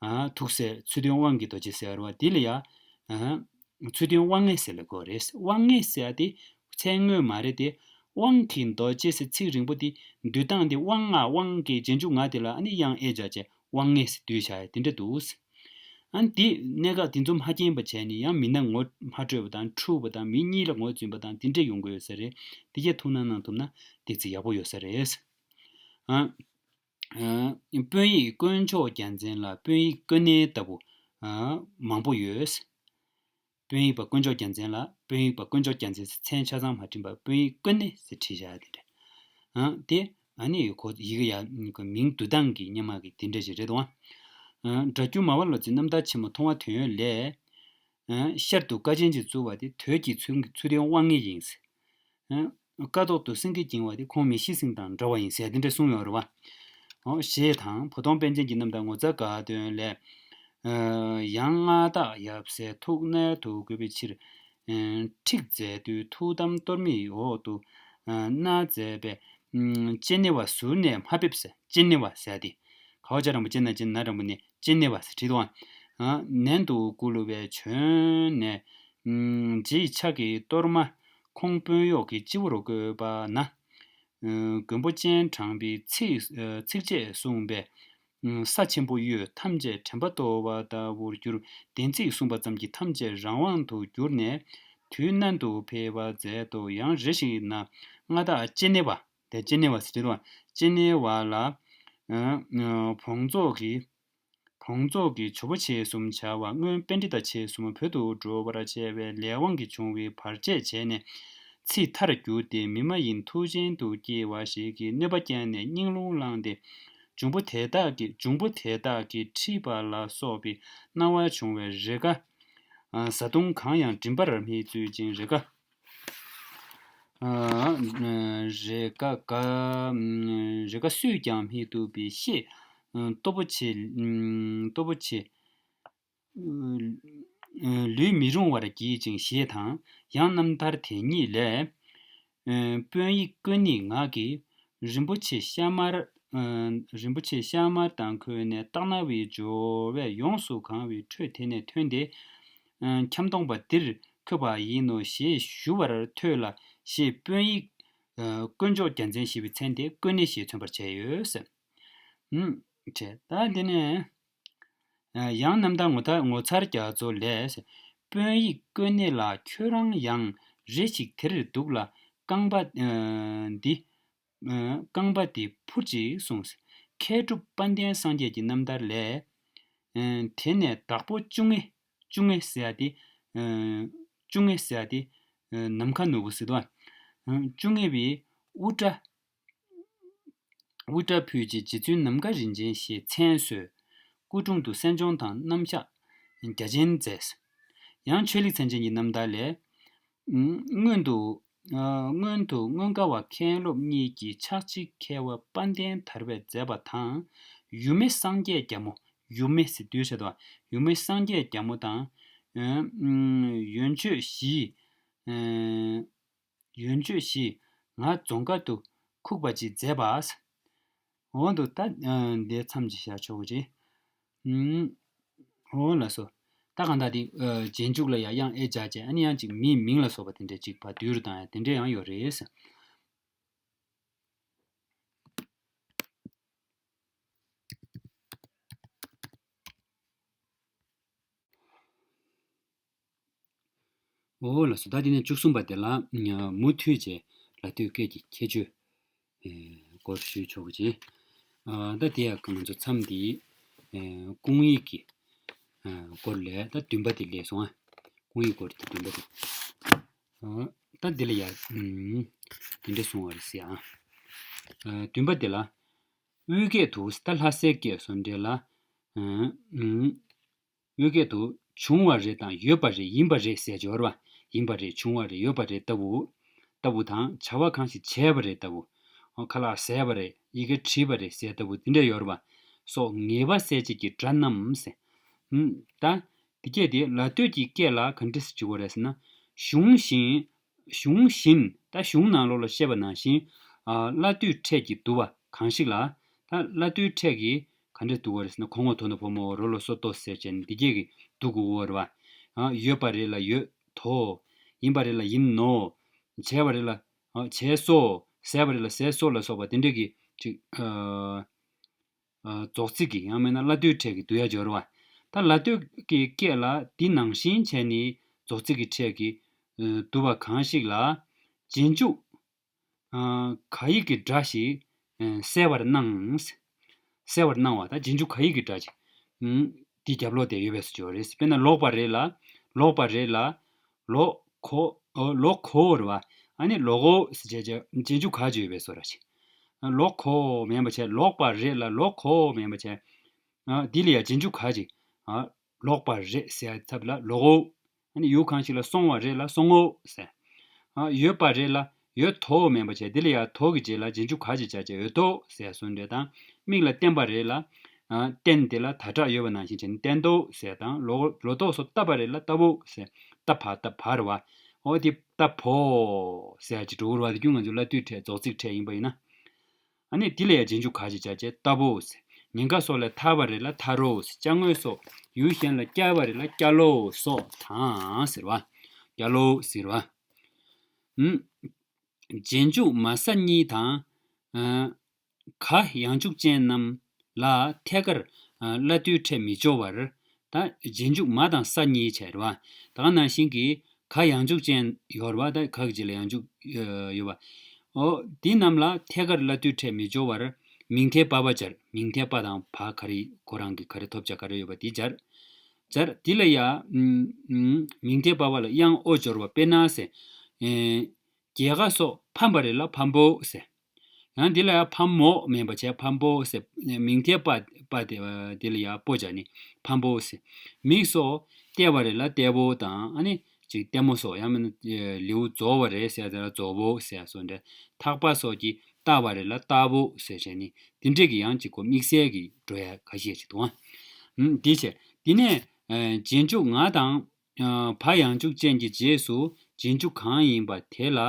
ཨ། ཐུགས་སྲས་ཚུལ་སྟོན་དབང་གི་རྡོ་རྗེ་ཟེར་བ་འདི་ལ་ཡ། ཨ། ཚུལ་སྟོན་དབང་ངེ་ཟེར་ལ་གོ་རེད། དབང་ངེ་ཟེར་ཡ་དེ་མཚན་དངོས་མ་རེད་དེ། དབང་གི་རྡོ་རྗེ་ཟེར་ཚིག་རིང་པོ་དེ་འདུས་སྟངས་དེ་དབང་ང་དབང་གི་རྗེས་འཇུག་ང་དེ་ལ་ཨ་ནི་དབྱངས་ཨེ་སྦྱར་བྱས་དབང་ངེ་ཟེར་བསྡུས་བཞག་ཡ་དེ་འདྲ་འདུག་ཨ་ནི་དེ་གནད་འགག་དེ་ཚོ་མ་མཁྱེན་པ་བྱས་ནས་ཡང་མི་སྣ་ངོ་མ་འཕྲོད་པ་དང་འཁྲུལ་བ་དང་མི་གཉིས་ལ་ངོ་འཛིན་པ་དང་དེ་འདྲས་ཡོང་གི་ཡོད་ས་རེད། དེ་གས་ཐུགས་སྣང་གནང་ཐུབ་ན་དེ་ཚིག་ཡག་པོ་ཡོད་ས་རེད། ཨ། ཨ། དཔོན་ཡིག་དཀོན་མཆོག་རྒྱལ་མཚན་ལ་དཔོན་ཡིག་དཀོན་གནས་ལྟ་བུ། ཨ། མང་པོ་ཡོད། དཔོན་ཡིག་པ་དཀོན་མཆོག་རྒྱལ་མཚན་ལ་དཔོན་ཡིག་པ་དཀོན་མཆོག་རྒྱལ་མཚན་ཟེར་མཚན་ཆ་ཚང་མ་བྲིས་པ་དཔོན་ཡིག་དཀོན་གནས་ཟེར་བྲིས་བཞག་དེ་འདྲ། ཨ། དེ་ཨ་ནི་ཁོ་ཡི་གེ་ཡ་མིང་བསྡུ་སྟངས་ཀྱི་སྔོན་མ་གི་དེ་འདྲ་ཞིག་རེད་དོ། ཨ། སྒྲ་སྒྱུར་མ་པ་ལོ་ཙཱའི་རྣམ་ཐར་ཆེན་མོ་མཐོང་བ་དོན་ཡོད་ལས། ཨ། ཤར་དུ་དཀའ་ཆེན་ཅིག་བཙུགས་པ་དེ་དོལ་གྱི་ཚུལ་ཚུལ་ལྡན་དབང་ངེ་ཡིན། ཨ། ཀ་ཐོག་ཏུ་སེང་གེ་འགྱིང་བ་དེ་ཁོང་མི་ཤི་སེང་དང་འདྲ་བ་ཡིན་ཟེར་དེ་འདྲ་གསུངས་ཡོད་རེད་བ། ཨོ། ཞེས་དང་བོ་དོང་པཎ་ཆེན་གྱི་རྣམ་ཐར་ངོ་མཚར་དགའ་སྟོན་ལས། ཨ། ཡང་མངའ་བདག་ཡབ་སྲས་ཐུགས་མནལ་དུ་འགོད་པའི་ཕྱིར། ཨ། ཁྲིད་མཛད་དུས་ཐུགས་དམ་གཏོར་མའི་འོག་ཏུ། ཨ། མནའ་མཛད་པས། ཨ། ལྕེ་ནི་བ་ཟུར་ནས་མ་ཕེབས་ཟེར། ལྕེ་ནི་བ་ཟེར་ཏེ། ག་བ་ཅ་རང་བུ་ལྕེ་ན་ལྕེ་ན་རང་བུ་ནས་ལྕེ་ནི་བ་ཟེར་བྲིས་འདུག་ཨ། ནན་དུ་བསྐུལ་བས་བྱོན་ནས། ཨ། རྗེ་ཡི་ཕྱག་གི་གཏོར་མ་ཁོང་དཔོན་གཡོག་གི་སྤྱི་བོར་བཀོད་པ་ན། ཨ། མགོན་པོ་སྤྱན་དྲངས་པའི་ཚིགས་ཚིགས་བཅད་གསུངས་པས། ཨ། ས་ཆེན་པོ་གཡོས་ཐམས་ཅད་དྲན་པ་གཏོར་བ་ལྟ་བུར་གྱུར། བདེན་ཚིག་གསུངས་པ་ཙམ་གྱིས་ཐམས་ཅད་རང་དབང་དུ་གྱུར་ནས། དུས་ནན་དུ་ཕེབས་པར་མཛད་དོ། ཡང་རེ་ཞིག་ན་མངའ་བདག་ལྕེ་ནི་བ། དེ་ལྕེ་ནི་བ་ཟེར་དུས། ལྕེ་ནི་བ་ལ། ཨ། བོངས་རྫོགས་ཀྱི། བོངས་རྫོགས་ཀྱི་ཇོ་བོ་མཆེད་གསུམ་བྱ་བ་སྔོན་པཎྜི་ཏ་མཆེད་གསུམ་བོད་དུ་འགྲོ་བར་བྱེད་པའི་ལས་དབང་གིས་བྱུང་བའི་བར་ཆད་བྱས་ནས་ཚེ་མཐར་གྱུར་ཏེ་མི་མ་ཡིན་མཐུ་ཅན་དུ་སྐྱེ་བ་ཞིག་གིས་གནོད་པ་བསྐྱལ་ནས་སྙིང་རླུང་བླངས་ཏེ། འབྱུང་པོ་དེ་དག་གི་འབྱུང་པོ་དེ་དག་གིས་ཁྲིད་པ་ལ་སོགས་པའི་སྣང་བ་བྱུང་བའི་རེ་ཁ། ཨ། བཟའ་བཏུང་གང་ཡང་མགྲིན་པར་མི་བཙུགས་ཅིང་རེ་ཁ། ཨ། རེ་ཁ་ག་རེ་ཁ་སུས་ཀྱང་མི་བཏུབ་པའི་གཤེད་སྟོབས་པོ་ཆེ། སྟོབས་པོ་ཆེ། ལུས་མི་རུང་བར་བགྱིད་ཅིང་ཞེས་དང་། ཡང་རྣམ་ཐར་དེ་ཉིད་ལས། ཨ། དཔོན་ཡིག་དཀོན་ནི་ངག་གིས། རིན་པོ་ཆེ་ཤ་མར། ཨ། རིན་པོ་ཆེ་ཤ་མར་དང་ཁོས་ནས་སྟག་སྣ་བའི་སྦྱོར་བས་ཡོངས་སུ་གང་བའི་ཁྲོད་དེ་ནས་ཐོན་ཏེ། ཨ། འཁྱམས་སྟོང་པ་འདིར་འཁོད་པ་ཡིན་ནོ་ཞེས་ཞུ་བར་ཐོས་ལ་ཞེས་དཔོན་ཡིག་ཨ། དཀོན་མཆོག་རྒྱལ་མཚན་ཞེས་པའི་མཚན་དེ་དཀོན་ནི་ཞེས་མཚོན་པར་བྱས་ཡོད་ཟེར། ཨུམ། བྱས། ད་འདི་ནས། ཨ། ཡང་རྣམ་ཐར་ངོ་མཚར་ངོ་མཚར་རྒྱ་མཚོ་ལས། དཔོན་ཡིག་དཀོན་ནི་ལ་ཁྱོད་རང་ཡང་རེ་ཞིག་དེར་འདུག་ལ་རྐང་པ། ཨ། འདི། ཨ། རྐང་པ་འདི་འཕུར་ཅིག་གསུངས། མཁས་གྲུབ་དཔལ་ལྡན་སངས་རྒྱས་ཀྱི་རྣམ་ཐར་ལས། དེ་ནས་བདག་པོ་བཅོ་ལྔ། བཅོ་ལྔ་ཟེར་ཡ་དེ། བཅོ་ལྔ་ཟེར་ཡ་དེ། ནམ་མཁའ་ནོར་བུ་ཟེར་དོ། བཅོ་ལྔ་པའི་དབུ་སྐྲ། དབུ་སྐྲ་ཕུད་ཅིང་རྗེ་བཙུན་ནམ་མཁའ་རིན་ཆེན་ཞེས་མཚན་གསོལ། སྐུ་དྲུང་དུ་གསན་སྦྱོང་དང་རྣམ་གཞག་རྒྱ་ཆེན་མཛད། ཡང་ཆོས་ལེགས་མཚན་ཅན་གྱི་རྣམ་ཐར་ལས། སྔོན་དུ། སྔོན་དུ་མངོན་དགའ་བ་མཁན་སློབ་གཉིས་ཀྱིས་ཕྱག་ཕྱི་མཁས་པ་དཔལ་ལྡན་དར་བས་མཛད་པ་དང་། ཡུམ་མེ་སངས་རྒྱས་རྒྱལ་མོ། ཡུམ་མེ་ཟེར་དུས་བྱ་དོ། ཡུམ་མེ་སངས་རྒྱས་རྒྱལ་མོ་དང་། ཡོན་མཆོད་བཞི། ཡོན་མཆོད་བཞི། ང་རྫོང་དཀར་དུ་ཁུག་པ་ཅིག་མཛད་པ། འོ་འདུག་ད། འདི་མཚམས་ཅིག་བཞག་ཆོག་གི་རེད། འོ་ལགས་སོ། ད་གང་ལྟར་དེ་རྗེས་འཇུག་ལ་ཡང་དབྱངས་ཨེ་སྦྱར་བྱས། ཨ་ནི་ཡང་ཅིག་མིའི་མིང་ལ་སོགས་པ་དེ་འདྲས་ཅིག་བ་བསྡུས་རུ་བཏང་ཡ་དེ་འདྲས་ཡང་ཡོད་རེད། འོ་ལགས་སོ། ད་དེ་ནས་བཅུ་གསུམ་པ་དེ་ལ་མུ་མཐུད་བྱས་ལ་སྟོད་སྐད་ཀྱི་ཁྱད་ཆོས་སྐོར་ཞུས་ཆོག་གི་རེད། ད་དེ་ཡང་ང་ཚོ་མཚམས་འདིའི་སྐུང་ཡིག་གི་སྐོར་ལས་ད་བདུན་པ་དེ་སླེབས་སོང་ཨ། སྐུང་ཡིག་སྐོར་དེ་བདུན་པ་དེ། ད་འདི་ལ་ཡང་དེ་འདྲ་གསུང་བ་རེད་ཟེར་ཨ། བདུན་པ་དེ་ལ། དབུས་སྐད་དུ་ད་ལྷ་སའི་སྐད་སོགས་འདྲ་ལ། དབུས་སྐད་དུ་བྱུང་བ་རེད་དང་ཡོད་པ་རེད་ཡིན་པ་རེད་ཟེར་སྦྱོར་བ། ཡིན་པ་རེད་བྱུང་བ་རེད་ཡོད་པ་རེད་ལྟ་བུ། ལྟ་བུ་དང་བྱ་བ་གང་ཞིག་བྱས་པ་རེད་ལྟ་བུ། ཁ་ལག་ཟས་པ་རེད་ཡི་གེ་བྲིས་པ་རེད་ཟེར་ལྟ་བུ་དེ་འདྲ་ཡོད་རེད་བ། སོགས་ངེས་པ་གསལ་བྱེད་ཀྱི་སྒྲ་རྣམས་ཟེར། ད། དེ་སྐད་དེ་ལ་སྟོད་ཀྱི་སྐད་ལ་ག་འདྲ་ཞིག་བྱེད་དགོས་རེད་ཟེར་ན། གཞུང་བཞིན། གཞུང་བཞིན་ད་གཞུང་ནང་ལོགས་ལ་བཤད་པ་ནང་བཞིན། ལ་སྟོད་ཕྲད་ཀྱིས་བསྡུ་བ་གང་ཞིག་ལ། ད་ལ་སྟོད་ཕྲད་ཀྱིས་ག་འདྲས་བསྡུ་བ་རེད་ཟེར་ན། གོ་ངོ་དོ་ནོ་བོ་མོ་རོ་ལོ་སོ་ཏོ་ཟེར་བྱས་ནས་འདི་སྐད་ཀྱིས་བསྡུ་དགོས་ཀྱི་ཡོད་རེད་བ། ཡོད་པ་རེད་ལ་ཡོད་དོ། ཡིན་པ་རེད་ལ་ཡིན་ནོ། བྱས་པ་རེད་ལ་བྱས་སོ། ཟས་པ་རེད་ལ་ཟས་སོ་ལ་སོགས་པ་དེ་འདྲས་ཀྱི་ཅིག་རྫོགས་ཚིག་གི་ཡང་མིན་ན་ལ་སྟོད་ཕྲད་ཀྱིས་བསྡུ་ཡ་སྦྱོར་བ། ད་ལ་སྟོད་ཀྱི་སྐད་ལ་འདི་ནང་བཞིན་བྱས་ནས་རྫོགས་ཚིག་གི་ཕྲད་ཀྱིས་བསྡུ་བ་གང་ཞིག་ལ། རྗེས་འཇུག་ག་ཡིག་གི་སྒྲ་ཞིག་གསལ་བར་སྣང་། གསལ་བར་སྣང་བ་ད་རྗེས་འཇུག་ག་ཡིག་གི་སྒྲ་ཅིག་འདི་རྒྱབ་ལོགས་དེ་ཡོད་པའི་སུ་སྦྱོར་རེད། དཔེར་ན་ལོག་པ་རེད་ལ། ལོག་པ་རེད་ལ། ལོག་གོ་ལོག་གོ་རེད་བ། ཨ་ནི་ལོག་གོ་ཟེར་བྱས་རྗེས་འཇུག་ག་ཅིག་ཡོད་པའི་བཟོ་འདྲ་ཅིག་ལོག་གོ་མིན་པ་བྱས་ལོག་པ་རེད་ལ་ལོག་གོ་མིན་པ་བྱས། འདི་ལ་ཡང་རྗེས་འཇུག་ག་ཅིག་ལོག་པ་རེད་ཟེར་ཚབ་ལ་ལོག་གོ་ཨ་ནི་ཡུལ་གང་ཞིག་ལ་སོང་བ་རེད་ལ་སོང་ངོ་ཟེར། ཡོད་པ་རེད་ལ་ཡོད་དོ་མིན་པ་བྱས་འདི་ལ་ཡང་དོ་གི་རྗེས་ལ་རྗེས་འཇུག་ག་ཅིག་བྱ་བྱས་ཡོད་དོ་ཟེར་བཟོ་འདྲ་དང་། མིག་ལ་བསྟན་པ་རེད་ལ། བསྟན་དེ་ལ་ད་དྲག་ཡོད་པ་ནང་བཞིན་བྱས་ནས་བསྟན་ཏོ་ཟེར་དང་། ལོ་ལོ་ཏོག་སོགས་བཏབ་པ་རེད་ལ་བཏབ་བོ་ཟེར། བཏབ་བ་བཏབ་བ་རེད་བ། འོ་དེ་བཏབ་བོ་ཟེར་ཡ་ཅིག་འགྲོ་གི་རེད་བ། དེ་རྒྱུ་ང་ཚོ་ལ་སྟོད་ཕྲད་རྫོགས་ཚིག་ཕྲད་ཡིན་པ་ཡིན་ན། ཨ་ནི་དེ་ལ་ཡང་རྗེས་འཇུག་ག་ཅིག་བྱ་བྱས་ལྟ་བུ་ཟེར། ཉེན་ཁ་སོགས་ལས་ཐར་བ་རེད་ལ་ཐར་རོ་ཟེར། བཅའ་དངོས་སོགས་ཡུལ་གཞན་ལ་བསྐྱལ་བ་རེད་ལ་བསྐྱལ་ལོ་སོགས་དང་ཟེར་བ། བསྐྱལ་ལོ་ཟེར་བ། ཨུམ། རྗེས་འཇུག་མ་ས་གཉིས་དང་། ཨ། ག་ཡང་འཇུག་ཅན་རྣམས་ལ་ཐད་ཀར་ལ་སྟོད་ཕྲད་མི་སྦྱོར་བར། ད་རྗེས་འཇུག་མ་དང་ས་གཉིས་བྱས་རེད་བ། ད་ག་ནང་བཞིན་གྱི་ག་ཡང་འཇུག་ཅན་ཡོད་རེད་བ། ད་ག་གི་རྗེས་ལ་ཡང་འཇུག་ཡོད་པ། འོ་འདི་རྣམས་ལ་ཐད་ཀར་ལ་སྟོད་ཕྲད་མི་སྦྱོར་བར་མིང་མཐའི་པ་བ་སྦྱར། མིང་མཐའི་པ་དང་བ་ག་རེ་ཁོ་རང་གི་ག་རེ་ཐོབ་བྱ་ག་རེ་ཡོད་པ་དེ་སྦྱར། སྦྱར་འདི་ལ་ཡ། མིང་མཐའི་པ་བ་ལ་དབྱངས་ཨོ་སྦྱོར་བ་དཔེར་ན་ཟེར། རྒྱལ་ཁ་སོགས་ཕམ་པ་རེད་ལ་ཕམ་པོ་ཟེར། ཡང་འདི་ལ་ཡང་ཕམ་མོ་མིན་པ་བྱས་ཕམ་པོ་ཟེར། མིང་མཐའི་པ་པ་དེ་འདི་ལ་ཡང་པོ་སྦྱར་ནས་ཕམ་པོ་ཟེར། མིག་སོགས་བལྟས་པ་རེད་ལ་བལྟས་པོ་དང་ཨ་ནི་ཅིག་ལྟད་མོ་སོགས་ཡང་མིན་ན་ལེའུ་རྫོགས་པ་རེད་ཟེར་དེ་ལ་རྫོགས་པོ་ཟེར་སོགས་འདྲ། ཐག་པ་སོགས་ཀྱིས་བལྟ་བ་རེད་ལ་བལྟ་པོ་ཟེར་བྱས་ནས་དེ་འདྲས་ཀྱི་ཡང་ཅིག་གོ་དམིགས་བསལ་གྱི་འགྲོ་ཡ་ཁ་ཤས་ཅིག་འདུག་ཨ། འདི་བྱས་དེ་ནས་རྗེས་འཇུག་ང་དང་། བ་ཡང་འཇུག་ཅན་གྱི་རྗེས་སུ་རྗེས་འཇུག་གང་ཡིན་པ་དེ་ལ་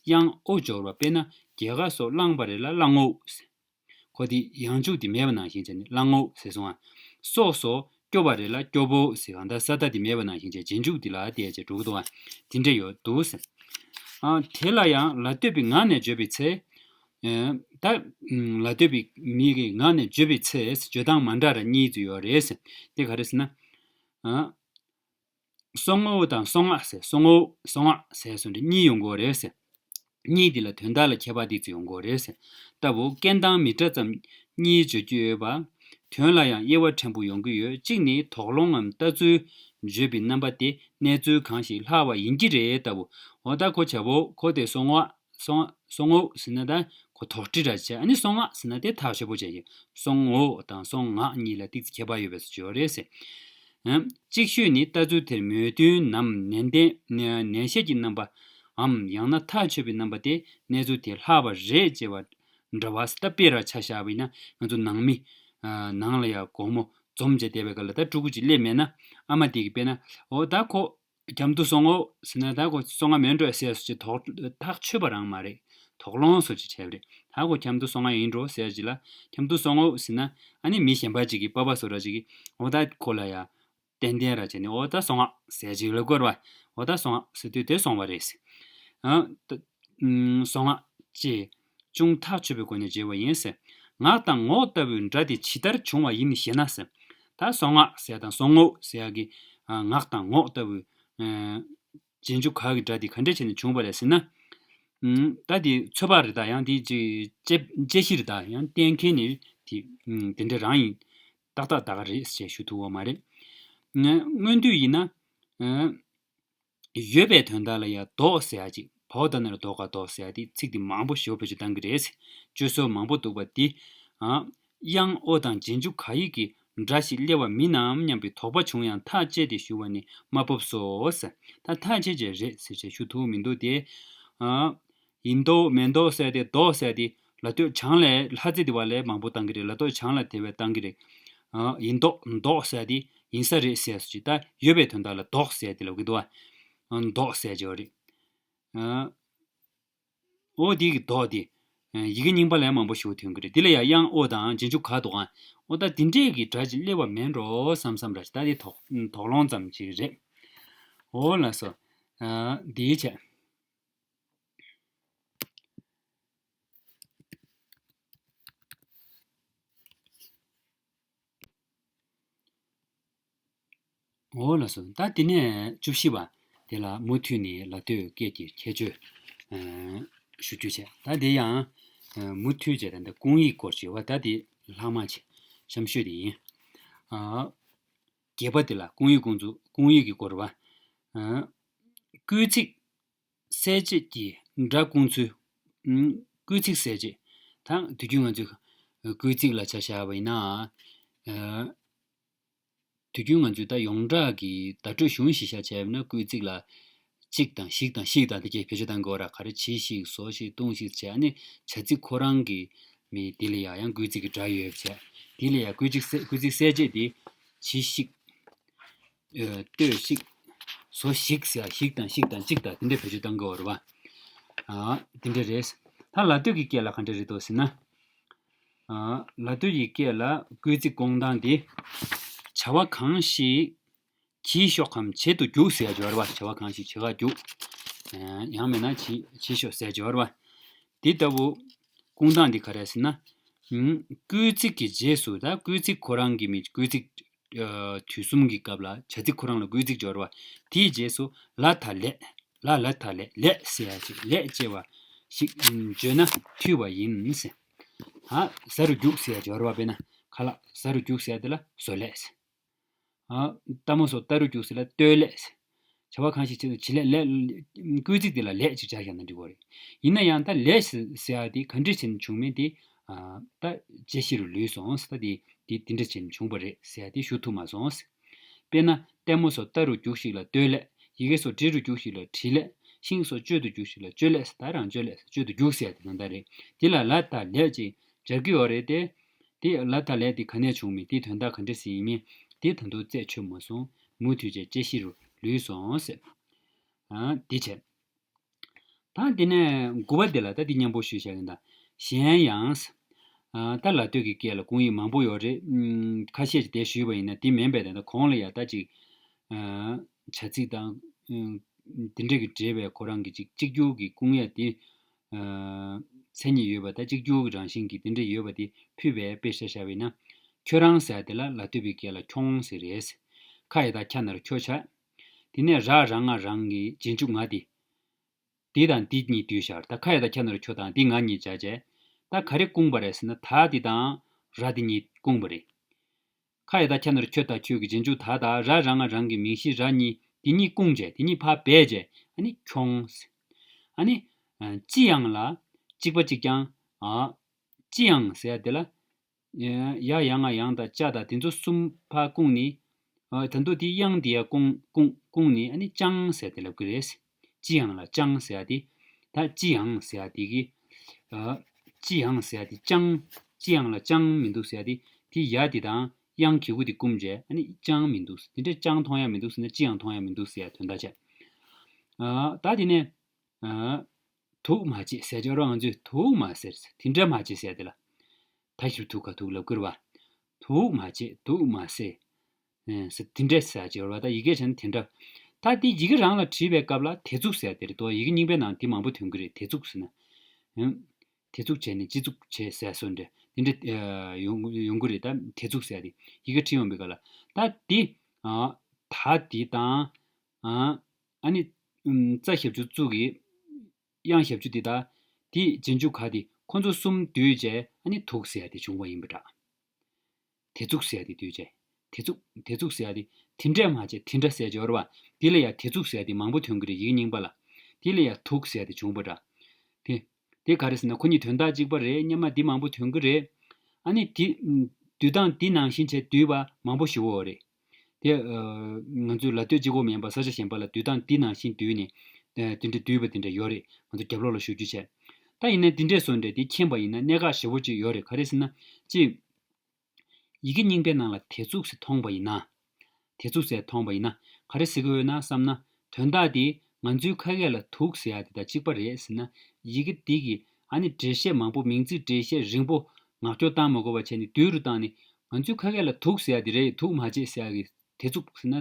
དབྱངས་ཨོ་སྦྱོར་བ། དཔེར་ན་རྒྱལ་ཁ་སོགས་བླངས་པ་རེད་ལ་བླངས་ངོ་། ཁོ་དེ་ཡང་འཇུག་དེ་མེད་པ་ནང་བཞིན་བྱས་ནས་བླངས་ངོ་ཟེར་སོང་ང་། སོགས་སོགས་སྐྱོ་བ་རེད་ལ་སྐྱོ་པོ་ཟེར། གང་ལྟར་ས་མཐའ་དེ་མེད་པ་ནང་བཞིན་བྱས་རྗེས་འཇུག་དེ་ལ་བལྟས་བྱས་འགྲོ་གི་འདུག་བ། དེ་འདྲ་ཡོད་འདུག་ཟེར། དེ་ལ་ཡང་ལ་སྟོད་པའི་ངག་ནས་བརྗོད་པའི་ཚེ། ད་ལ་སྟོད་པའི་མིང་གི་ངག་ནས་བརྗོད་པའི་ཚེ་བརྗོད་སྟངས་མ་འདྲ་ར་གཉིས་ཙམ་ཡོད་རེད་ཟེར། དེ་ག་རེ་ཟེར་ན། སོང་ངོ་དང་སོང་ང་ཟེར། སོང་ངོ་སོང་ང་ཟེར་སོང་འདྲ་གཉིས་ཡོང་གི་རེད་ཟེར། གཉིས་འདི་ལ་དོན་དག་ལ་ཁྱད་པར་ཏོག་ཙམ་ཡོང་གི་རེད་ཟེར། ལྟ་བུ་རྐྱེན་དང་མི་འདྲ་ཙམ་གཉིས་བརྗོད་རྒྱུ་ཡོད་པ། དོན་ལ་ཡང་དབྱེ་བ་ཕྲན་བུ་ཡོང་གི་ཡོད། གཅིག་ནི་དོགས་སློང་ངམ་ལྟ་ཚུལ་བརྗོད་པའི་རྣམ་པ་དེ་གནས་ཚུལ་གང་ཞིག་ལྷག་པ་ཡིན་གྱི་རེད་ལྟ་བུ། འོ་ད་ཁོ་བྱ་བོ་ཁོ་དེ་སོང་ངོ་སོང་སོང་ངོ་ཟེར་ན་ད་ཁོ་དོགས་འདྲི་འདྲ་བྱས། ཨ་ནི་སོང་ང་ཟེར་ན་དེ་ཐག་ཆོད་པོ་བྱས་ཀྱི། སོང་ངོ་དང་སོང་ང་གཉིས་ལ་ཏིག་ཙམ་ཁྱད་པར་ཡོད་པའི་བཟོ་བྱས་ཡོད་རེད་ཟེར། ཨ། གཅིག་ཤོས་ནི་ལྟ་ཚུལ་དེར་མོས་མཐུན་ནམ་ནན་ཏན་ནན་བཤད་ཀྱི་རྣམ་པའམ་ཡང་ན་ཐག་ཆོད་པའི་རྣམ་པ་དེ་གནས་ཚུལ་དེ་ལྷག་པ་རེད་ཅེས་པ་འདྲ་བ། ད་དཔེར་ཆ་བཞག་པ་ཡིན་ན་ང་ཚོ་ནང་མི་ནང་ལ་ཡ་དགོང་མོ་འཛོམས་བྱས་བསྡད་པའི་སྐབས་ལ་ད་ཕྲུ་གུ་ཅིག་སླེབས་མེད་ན་ཨ་མ་དེ་གིས་དཔེར་ན་འོ་ད་ཁོ་གྱམ་དུ་སོང་ངོ་ཟེར་ན་ད་ཁོ་སོང་ང་མེད་འགྲོ་ཟེར་སུ་ཅིག་དོགས་ཐག་ཆོད་པ་རང་མ་རེད། དོགས་སློང་སུ་ཅིག་བྱས་པ་རེད། ད་ཁོ་གྱམ་དུ་སོང་ང་ཡིན་འགྲོ་ཟེར་ཅིག་ལ་གྱམ་དུ་སོང་ངོ་ཟེར་ན་ཨ་ནི་མི་གཞན་པ་ཅིག་གིས་པ་པ་བཟོ་འདྲ་ཅིག་གིས་འོ་ད་ཁོ་ལ་ཡ་ཏན་ཏན་ར་བྱས་ནས་འོ་ད་སོང་ང་ཟེར་ཅིག་ལབ་དགོས་རེད་བ། འོ་ད་སོང་ང་ཟེར་དུས་དེ་སོང་བ་རེད་ཟེར། ཨ། ད། ཨུམ། སོང་ང་ཅེས་ཅུང་ཐག་ཆོད་པའི་སྒོ་ནས་བརྗོད་པ་ཡིན་ཟེར། ངག་དང་ངོགས་ལྟ་བུའི་སྒྲ་དེ་ཇི་ལྟར་བྱུང་བ་ཡིན་ཞེ་ན་ཟེར། ད་སོང་ང་ཟེར་ཡ་དང་སོང་ངོ་ཟེར་ཡ་གི་ཨ། ངག་དང་ངོགས་ལྟ་བུའི་ཨ། རྗེས་འཇུག་ག་གི་སྒྲ་དེ་ག་འདྲ་བྱས་ནས་བྱུང་བ་རེད་ཟེར་ན། ཨུམ། ད་དེ་ཚོད་དཔག་རེད་ད། ཡང་དེ་ཅི་དཔྱད་དཔྱད་གཞི་རེད་ད། ཡང་གཏན་འཁེལ་ནི་དེ་ཨུམ། དེ་འདྲ་རང་ཡིན། ཏག་ཏག་ད་ག་རེད་ཅེས་ཞུ་ཐུབ་པ་མ་རེད། ང་སྔོན་དུས་ཡིན་ན། ཨ། ཡོད་པའི་དོན་དག་ལ་ཡང་ལྡོག་ཟེར་ཡ་ཅིག་བའོ་ད་ན་རོ་ལྡོ་ག་ལྡོག་ཟེར་ཡ་དེ་ཚིག་དེ་མང་པོ་ཞེ་པོ་བེད་སྤྱོད་བཏང་གི་རེད། སྤྱོད་སྲོལ་མང་པོ་འདུག་པ་དེ། ཨ། དབྱངས་ཨོ་དང་རྗེས་འཇུག་ག་ཡིག་གི་སྒྲ་ཞིག་སླེབས་པ་མིན་ནམ་སྙམ་པའི་དོགས་པ་བྱུང་ཡང་ཐག་བཅད་དེ་ཞུ་བ་ནི་མ་སྤོབས་སོ་ཟེར། ད་ཐག་བཅད་བྱས་རེད་ཟེར་བྱས་ཞུ་ཐུབ་མི་འདུག་སྟེ། ཨ། ཡིན་མདོག་མེད་མདོག་ཟེར་ཏེ་ལྡོག་ཟེར་ཏེ་ལ་ལྟོས་བྱང་ལས་ལྷ་རྫས་དེ་བ་ལས་མང་པོ་བཏང་གི་རེད། ལ་ལྟོས་བྱང་ལ་དེ་བས་བཏང་གི་རེད། ཨ། ཡིན་མདོག་མདོག་ཟེར་ཏེ་ཡིན་ས་རེད་ཟེར་སུ་ཅིག་ད་ཡོད་པའི་དོན་དག་ལ་ལྡོག་ཟེར་ཏེ་ལབ་གི་འདུག་བ། ཨ། མདོག་ཟེར་གྱི་ཡོད་རེད། ཨ། ཨོ་དེ་གི་མདོག་དེ། ཨ། ཡི་གེ་རྙིང་པ་ལས་མང་པོ་ཞིག་ཐོན་གི་རེད། དེ་ལ་ཡང་དབྱངས་ཨོ་དང་རྗེས་འཇུག་ག་འདུག་ག་ཨོ་ད་དེ་འདྲས་ཀྱི་སྒྲ་ཅིག་སླེབས་པ་མེད་འགྲོ་བསམ་བསམ་ར་ཅིག་ད་དེ་དོགས་དོགས་སློང་ཙམ་ཅིག་རེད། ཨོ་ལགས་སོ། ཨ། དེའི་ཆེད། འོ་ལགས་སོ། ད་དེ་ནས་བཅུ་བཞི་པ་དེ་ལ་མུ་མཐུད་ནས་ལ་ལྟོས་སྐད་ཀྱི་ཁྱད་ཆོས། ཨ། ཞུ་རྒྱུ་བྱས། ད་དེ་ཡང་། ཨ། མུ་མཐུད་བྱས་ད་ལྟ་སྐུང་ཡིག་སྐོར་ཞེས་པ་ད་དེ་ལྷག་མ་བྱས་གཤམ་ཤོས་དེ་ཡིན། ཨ། བརྒྱད་པ་དེ་ལ་སྐུང་ཡིག་སྐུང་ཚུལ་སྐུང་ཡིག་གི་སྐོར་བ། ཨ། སྐུལ་ཚིག་གསལ་བྱེད་ཀྱི་སྒྲ་སྐུང་ཚུལ། ཨུམ། སྐུལ་ཚིག་གསལ་བྱེད། ད་དུས་རྒྱུན་ང་ཚོས་སྐུལ་ཚིག་ལ་ཆ་བཞག་པ་ཡིན་ན། ཨ། དུས་རྒྱུན་ང་ཚོས་ད་ཡོངས་གྲགས་ཀྱི་བརྡ་སྤྲོད་གཞུང་གཞི་བཞག་བྱས་པ་ན་སྐུལ་ཚིག་ལ་གཅིག་དང་ཞིག་དང་ཤིག་དང་དེ་གས་བེད་སྤྱོད་གཏང་དགོས་ར། ག་རེ་བྱི་ཞིག་བཟོ་ཞིག་བཏུང་ཞིག་བྱས་ཨ་ནི་བྱ་ཚིག་ཁོ་རང་གི་མི་དེ་ལ་ཡ་ཡང་སྐུལ་ཚིག་གི་སྒྲ་ཡོད་བྱས། དེ་ལ་ཡ་སྐུལ་ཚིག་གསལ་སྐུལ་ཚིག་གསལ་བྱེད་དེ་བྱི་ཞིག་ཨ། ལྟོས་ཤིག་བཟོ་ཞིག་ཟེར་ཡ་ཞིག་དང་ཤིག་དང་གཅིག་དང་དེ་འདྲ་བེད་སྤྱོད་གཏང་དགོས་རེད་བ། ཨ། དེ་འདྲ་རེད། ད་ལ་ལྟོས་ཀྱི་སྐད་ལ་ག་འདྲ་རེད་འདུག་ཟེར་ན། ཨ། ལ་ལྟོས་ཀྱི་སྐད་ལ་སྐུལ་ཚིག་སྐོང་སྟངས་དེ། བྱ་བ་གང་ཞིག་བྱས་ཤོག་གམ་བྱེད་དུ་རྒྱུག་ཟེར་ཡ་སྦྱོར་བ། བྱ་བ་གང་ཞིག་བྱེད་ག་རྒྱུག་ཨ། ཡང་མིན་ན་བྱས་བྱས་ཤོག་ཟེར་སྦྱོར་བ། དེ་ལྟ་བུ། སྐུང་སྟངས་འདི་ག་རེ་ཟེར་ན། ཨུམ། སྐུལ་ཚིག་གི་རྗེས་སུ་ད་སྐུལ་ཚིག་ཁོ་རང་གི་མི་སྐུལ་ཚིག་ཨ། དུས་གསུམ་གྱི་སྐབས་ལ་བྱ་ཚིག་ཁོ་རང་ལ་སྐུལ་ཚིག་སྦྱོར་བ། དེའི་རྗེས་སུ་ལ་ད་ལས། ལ་ལ་ད་ལས་ལས་ཟེར་ཡ་ཅིག་ལས་ཅེས་པ་ཞིག་བརྗོད་ན་འཐུས་པ་ཡིན་ཟེར། ད་ཟ་རུ་རྒྱུག་ཟེར་ཡ་སྦྱོར་བ་དཔེར་ན་ཁ་ལག་ཟ་རུ་རྒྱུག་ཟེར་ཡ་དེ་ལ་ཟོ་ལས་ཟེར། ཨ། ལྟད་མོ་སོགས་ལྟ་རུ་རྒྱུག་ཟེར་ལ་ལྟོས་ལས་ཟེར། བྱ་བ་གང་ཞིག་བྱེད་དུ་བྱེད་ལས་ལས། སྐུལ་ཚིག་དེ་ལ་ལས་ཅིག་སྦྱར་བཞག་ན་འགྲིག་གི་རེད། ཡིན་ན་ཡང་ད་ལས་ཟེར་ཟེར་ཡ་དེ་ག་འདྲས་བྱས་ནས་བྱུང་མིན་དེ། ཨ། ད་དཔྱད་གཞི་རུ་ལུས་སོང་ཟེར། ད་དེ་དེ་དེ་འདྲས་བྱས་ནས་བྱུང་བ་རེད་ཟེར་ཡ་དེ་ཞུ་ཐུབ་མ་སོང་ཟེར། དཔེར་ན་ལྟད་མོ་སོགས་ལྟ་རུ་རྒྱུགས་ཤིག་ལ་ལྟོས་ལས། ཡི་གེ་སོགས་འབྲི་རུ་རྒྱུགས་ཤིག་ལ་བྲིས་ལས། ཤིང་སོགས་གཅོད་དུ་རྒྱུགས་ཤིག་ལ་གཅོད་ལས་ཟེར། ད་རང་གཅོད་ལས་ཟེར། གཅོད་དུ་རྒྱུགས་ཟེར་ཡ་དེ་ནང་ལྟར་རེད། དེ་ལ་ལ་ད་ལས་ཅིག་སྦྱར་གྱི་ཡོད་རེད་དེ། དེ་ལ་ད་ལས་དེ་ག་ནས་བྱུང་མིན་དེ་དོན་དག་ག་འདྲ་ཞིག་ཡིན་མིན་དེ་ད་དུང་རྩད་ཆོད་མ་སོང་། མུ་མཐུད་བྱས་དཔྱད་གཞི་རུ་ལུས་སོང་ཟེར། ཨ། དེ་བྱས། ད་དེ་ནས་དགུ་པ་དེ་ལ་ད་དེ་མཉམ་པོ་ཞུས་བཞག་གི་ཡིན་ད། གཞན་ཡང་། ཨ། ད་ལ་ལྟོས་ཀྱི་སྐད་ལ་སྐུང་ཡིག་མང་པོ་ཡོད་རེད། ཨུམ། ཁ་ཤས་ཅིག་དེ་ཞུས་པ་ཡིན་ན་དེ་མིན་པའི་ད་ལྟ་གོང་ལ་ཡ་ད་ཅིག་ཨ། བྱ་ཚིག་དང་། ཨུམ། དེ་འདྲ་གི་འབྲེལ་བའི་ཁོ་རང་གི་ཅིག་གཅིག་གྱུར་གྱི་སྐུང་ཡ་དེ། ཨ། མཚན་ཉིད་ཡོད་པ་དང་གཅིག་གྱུར་གྱི་རང་བཞིན་གྱི་དེ་འདྲ་ཡོད་པ་དེ་ཕུད་པའི་དཔེ་ཆ་བཞག་པ་ཡིན་ན། ཁྱོད་རང་ཟེར་ཡ་དེ་ལ་ལ་ལྟོས་པའི་སྐད་ལ་ཁྱོང་ཟེར་རེད། ཁ་ཡ་དང་ཁྱ་ན་རོ་ཁྱོ་ཆ། དེ་ནས་ར་ར་ང་རང་གི་རྗེས་འཇུག་ང་དེ། དེ་དང་དེ་གཉིས་བསྡུས་བཞག་ད་ཁ་ཡ་དང་ཁྱ་ན་རོ་ཁྱོ་དང་དེ་ང་གཉིས་བྱ་བྱས། ད་ག་རེ་སྐུང་བ་རེད་ཟེར་ན་ད་དེ་དང་ར་དེ་གཉིས་སྐུང་བ་རེད། ཁ་ཡ་བཏགས་ཁྱ་ན་རོ་ཁྱོ་ད་ཁྱོད་ཀྱི་རྗེས་འཇུག་ད་དང་ར་ར་ང་རང་གི་མིང་གཞི་ར་གཉིས་དེ་གཉིས་བསྐུངས་བྱས་དེ་གཉིས་ཕར་སྦས་བྱས་ཨ་ནི་ཁྱོང་། ཨ་ནི་ཅི་ཡང་ལ་གཅིག་པ་གཅིག་རྐྱང་། ཨ་ཅི་ཡང་ཟེར་ཡ་དེ་ལ། ཡ་ཡ་ང་ཡང་དང་ཅ་དང་དེ་ཚོ་གསུམ་ཕར་བསྐུངས་ནས། ཨ་ད་དུང་དེ་དབྱངས་དེ་ཡ་བསྐུངས་བསྐུངས་བསྐུངས་ནས་ཨ་ནི་ཅང་ཟེར་དེ་ལབ་ཀྱི་རེད། ཅི་ཡང་ལ་ཅང་ཟེར་ཡ་དེ། ད་ཅི་ཡང་ཟེར་ཡ་དེ་གི། ཨ་ཅི་ཡང་ཟེར་ཡ་དེ་ཅང་། ཅི་ཡང་ལ་ཅང་མི་འདུག་ཟེར་ཡ་དེ། དེ་ཡ་དེ་དང་དབྱངས་གི་གུ་དེ་བསྐུངས་བྱས་ཨ་ནི་ཅང་མི་འདུག་དེ་འདྲ་ཅང་མཐོང་ཡ་མི་འདུག་ཟེར་ན་ཅི་ཡང་མཐོང་ཡ་མི་འདུག་ཟེར་ཡ་དོན་དག་བྱས། ཨ་ད་དེ་ནས། ཨ་དུག་མ་བྱེད་ཟེར་ཅོག་ར་ང་ཚོས་དུག་མ་ཟེར་དེ་འདྲ་མ་བྱེད་ཟེར་དེ་ལ། ད་ཞིབ་ཐུག་ག་ཐུག་ལབ་ཀྱི་རེད་བ། དུག་མ་བྱེད་དུག་མ་ཟེར། ཨེ་ཟེར་དེ་འདྲ་ཟེར་ཅོག་ར་བ་ད་ཡི་གེ་བྱས་ན་དེ་འདྲ། ད་དེ་ཡི་གེ་རང་ལ་བྲིས་པའི་སྐབས་ལ་དེ་ཚུགས་ཟེར་དེ་རེད་དོ། ཡི་གེ་རྙིང་པའི་ནང་དེ་མང་པོ་ཐོན་གྱི་རེད་དེ་ཚུགས་ཟེར་ན། ཨེ་དེ་ཚུགས་བྱས་ནས་སྤྱི་ཚུགས་བྱས་ཟེར་སོ་འདྲ་དེ་འདྲ་ཨེ་ཡོང་ཡོང་གི་རེད། ད་དེ་ཚུགས་ཟེར་དེ་ཡི་གེ་བྲིས་ཡོང་པའི་སྐབས་ལ་ད་དེ་ཨ་ད་དེ་དང་ཨ་ཨ་ནི་ཨམ་རྩ་ཞབས་ཀྱུ་གཙུག་གི་དབྱངས་ཞབས་ཀྱུ་འདི་དག་དེའི་རྗེས་འཇུག་ག་དེ་ཁོ་ཚོ་གསུམ་བསྡུས་བྱས་ཨ་ནི་དུག་ཟེར་ཡ་དེ་བྱུང་བ་ཡིན་པ་འདྲ། དེ་ཚུགས་ཟེར་ཡ་དེ་བསྡུས་བྱས། དེ་ཚུགས་དེ་ཚུགས་ཟེར་ཡ་དེ་དེ་འདྲས་མ་བྱེད་དེ་འདྲ་ཟེར་ཡ་ཅིག་ཡོད་རེད་བ། དེ་ལ་ཡ་དེ་ཚུགས་ཟེར་ཡ་དེ་མང་པོ་ཐོན་གི་རེད་ཡི་གེ་རྙིང་པ་ལ། དེ་ལ་ཡ་དུག་ཟེར་ཡ་དེ་བྱུང་བ་འདྲ། དེ་དེ་ག་རེ་ཟེར་ན་ཁོ་གཉིས་དོན་དག་གཅིག་པ་རེད། སྔོན་མ་འདི་མང་པོ་ཐོན་གི་རེད། ཨ་ནི་དེ་བསྡུས་སྟངས་འདི་ནང་བཞིན་བྱས་བསྡུས་པ་མང་པོ་ཞིག་ཡོད་རེད། དེ་ཨ་ང་ཚོའི་ལ་སྟོད་གཅིག་པོ་མིན་པ་ས་ཆ་གཞན་པ་ལ་བསྡུས་སྟངས་འདི་ནང་བཞིན་བསྡུས་ནས་ཨ་དེ་འདྲ་བསྡུས་པ་དེ་འདྲ་ཡོད་རེད། ང་ཚོ་རྒྱབ་ལོགས་ལ་ཞུ་རྒྱུ་བྱས། ད་ཡིན་ན་འདི་འདྲས་བཟོ་འདྲས་དེ་མཁྱེན་པ་ཡིན་ན་གནད་འགག་ཞེ་པོ་ཅིག་ཡོད་རེད། ག་རེ་ཟེར་ན་གཅིག་ཡི་གེ་རྙིང་པའི་ནང་ལ་དེ་ཚུགས་སུ་མཐོང་པ་ཡིན་ན། དེ་ཚུགས་སུ་མཐོང་པ་ཡིན་ན་ག་རེ་ཟེར་གི་ཡོད་ན་བསམ་ན། དོན་དག་དེ་ང་ཚོའི་ཁ་སྐད་ལ་དུག་ཟེར་ཡ་དེ་དང་གཅིག་པ་རེད་ཟེར་ན། ཡི་གེ་དེ་གི་ཨ་ནི་འགྲེལ་བཤད་མང་པོ་མིང་ཚིག་འགྲེལ་བཤད་རིང་པོ་ངག་སྐྱོར་བཏང་མ་དགོས་པ་བྱས་ནས་བསྡུས་རུ་བཏང་ནས་ང་ཚོའི་ཁ་སྐད་ལ་དུག་ཟེར་ཡ་དེ་རེད། དུག་མ་བྱེད་ཟེར་ཡ་གི་དེ་ཚུགས་ཟེར་ན།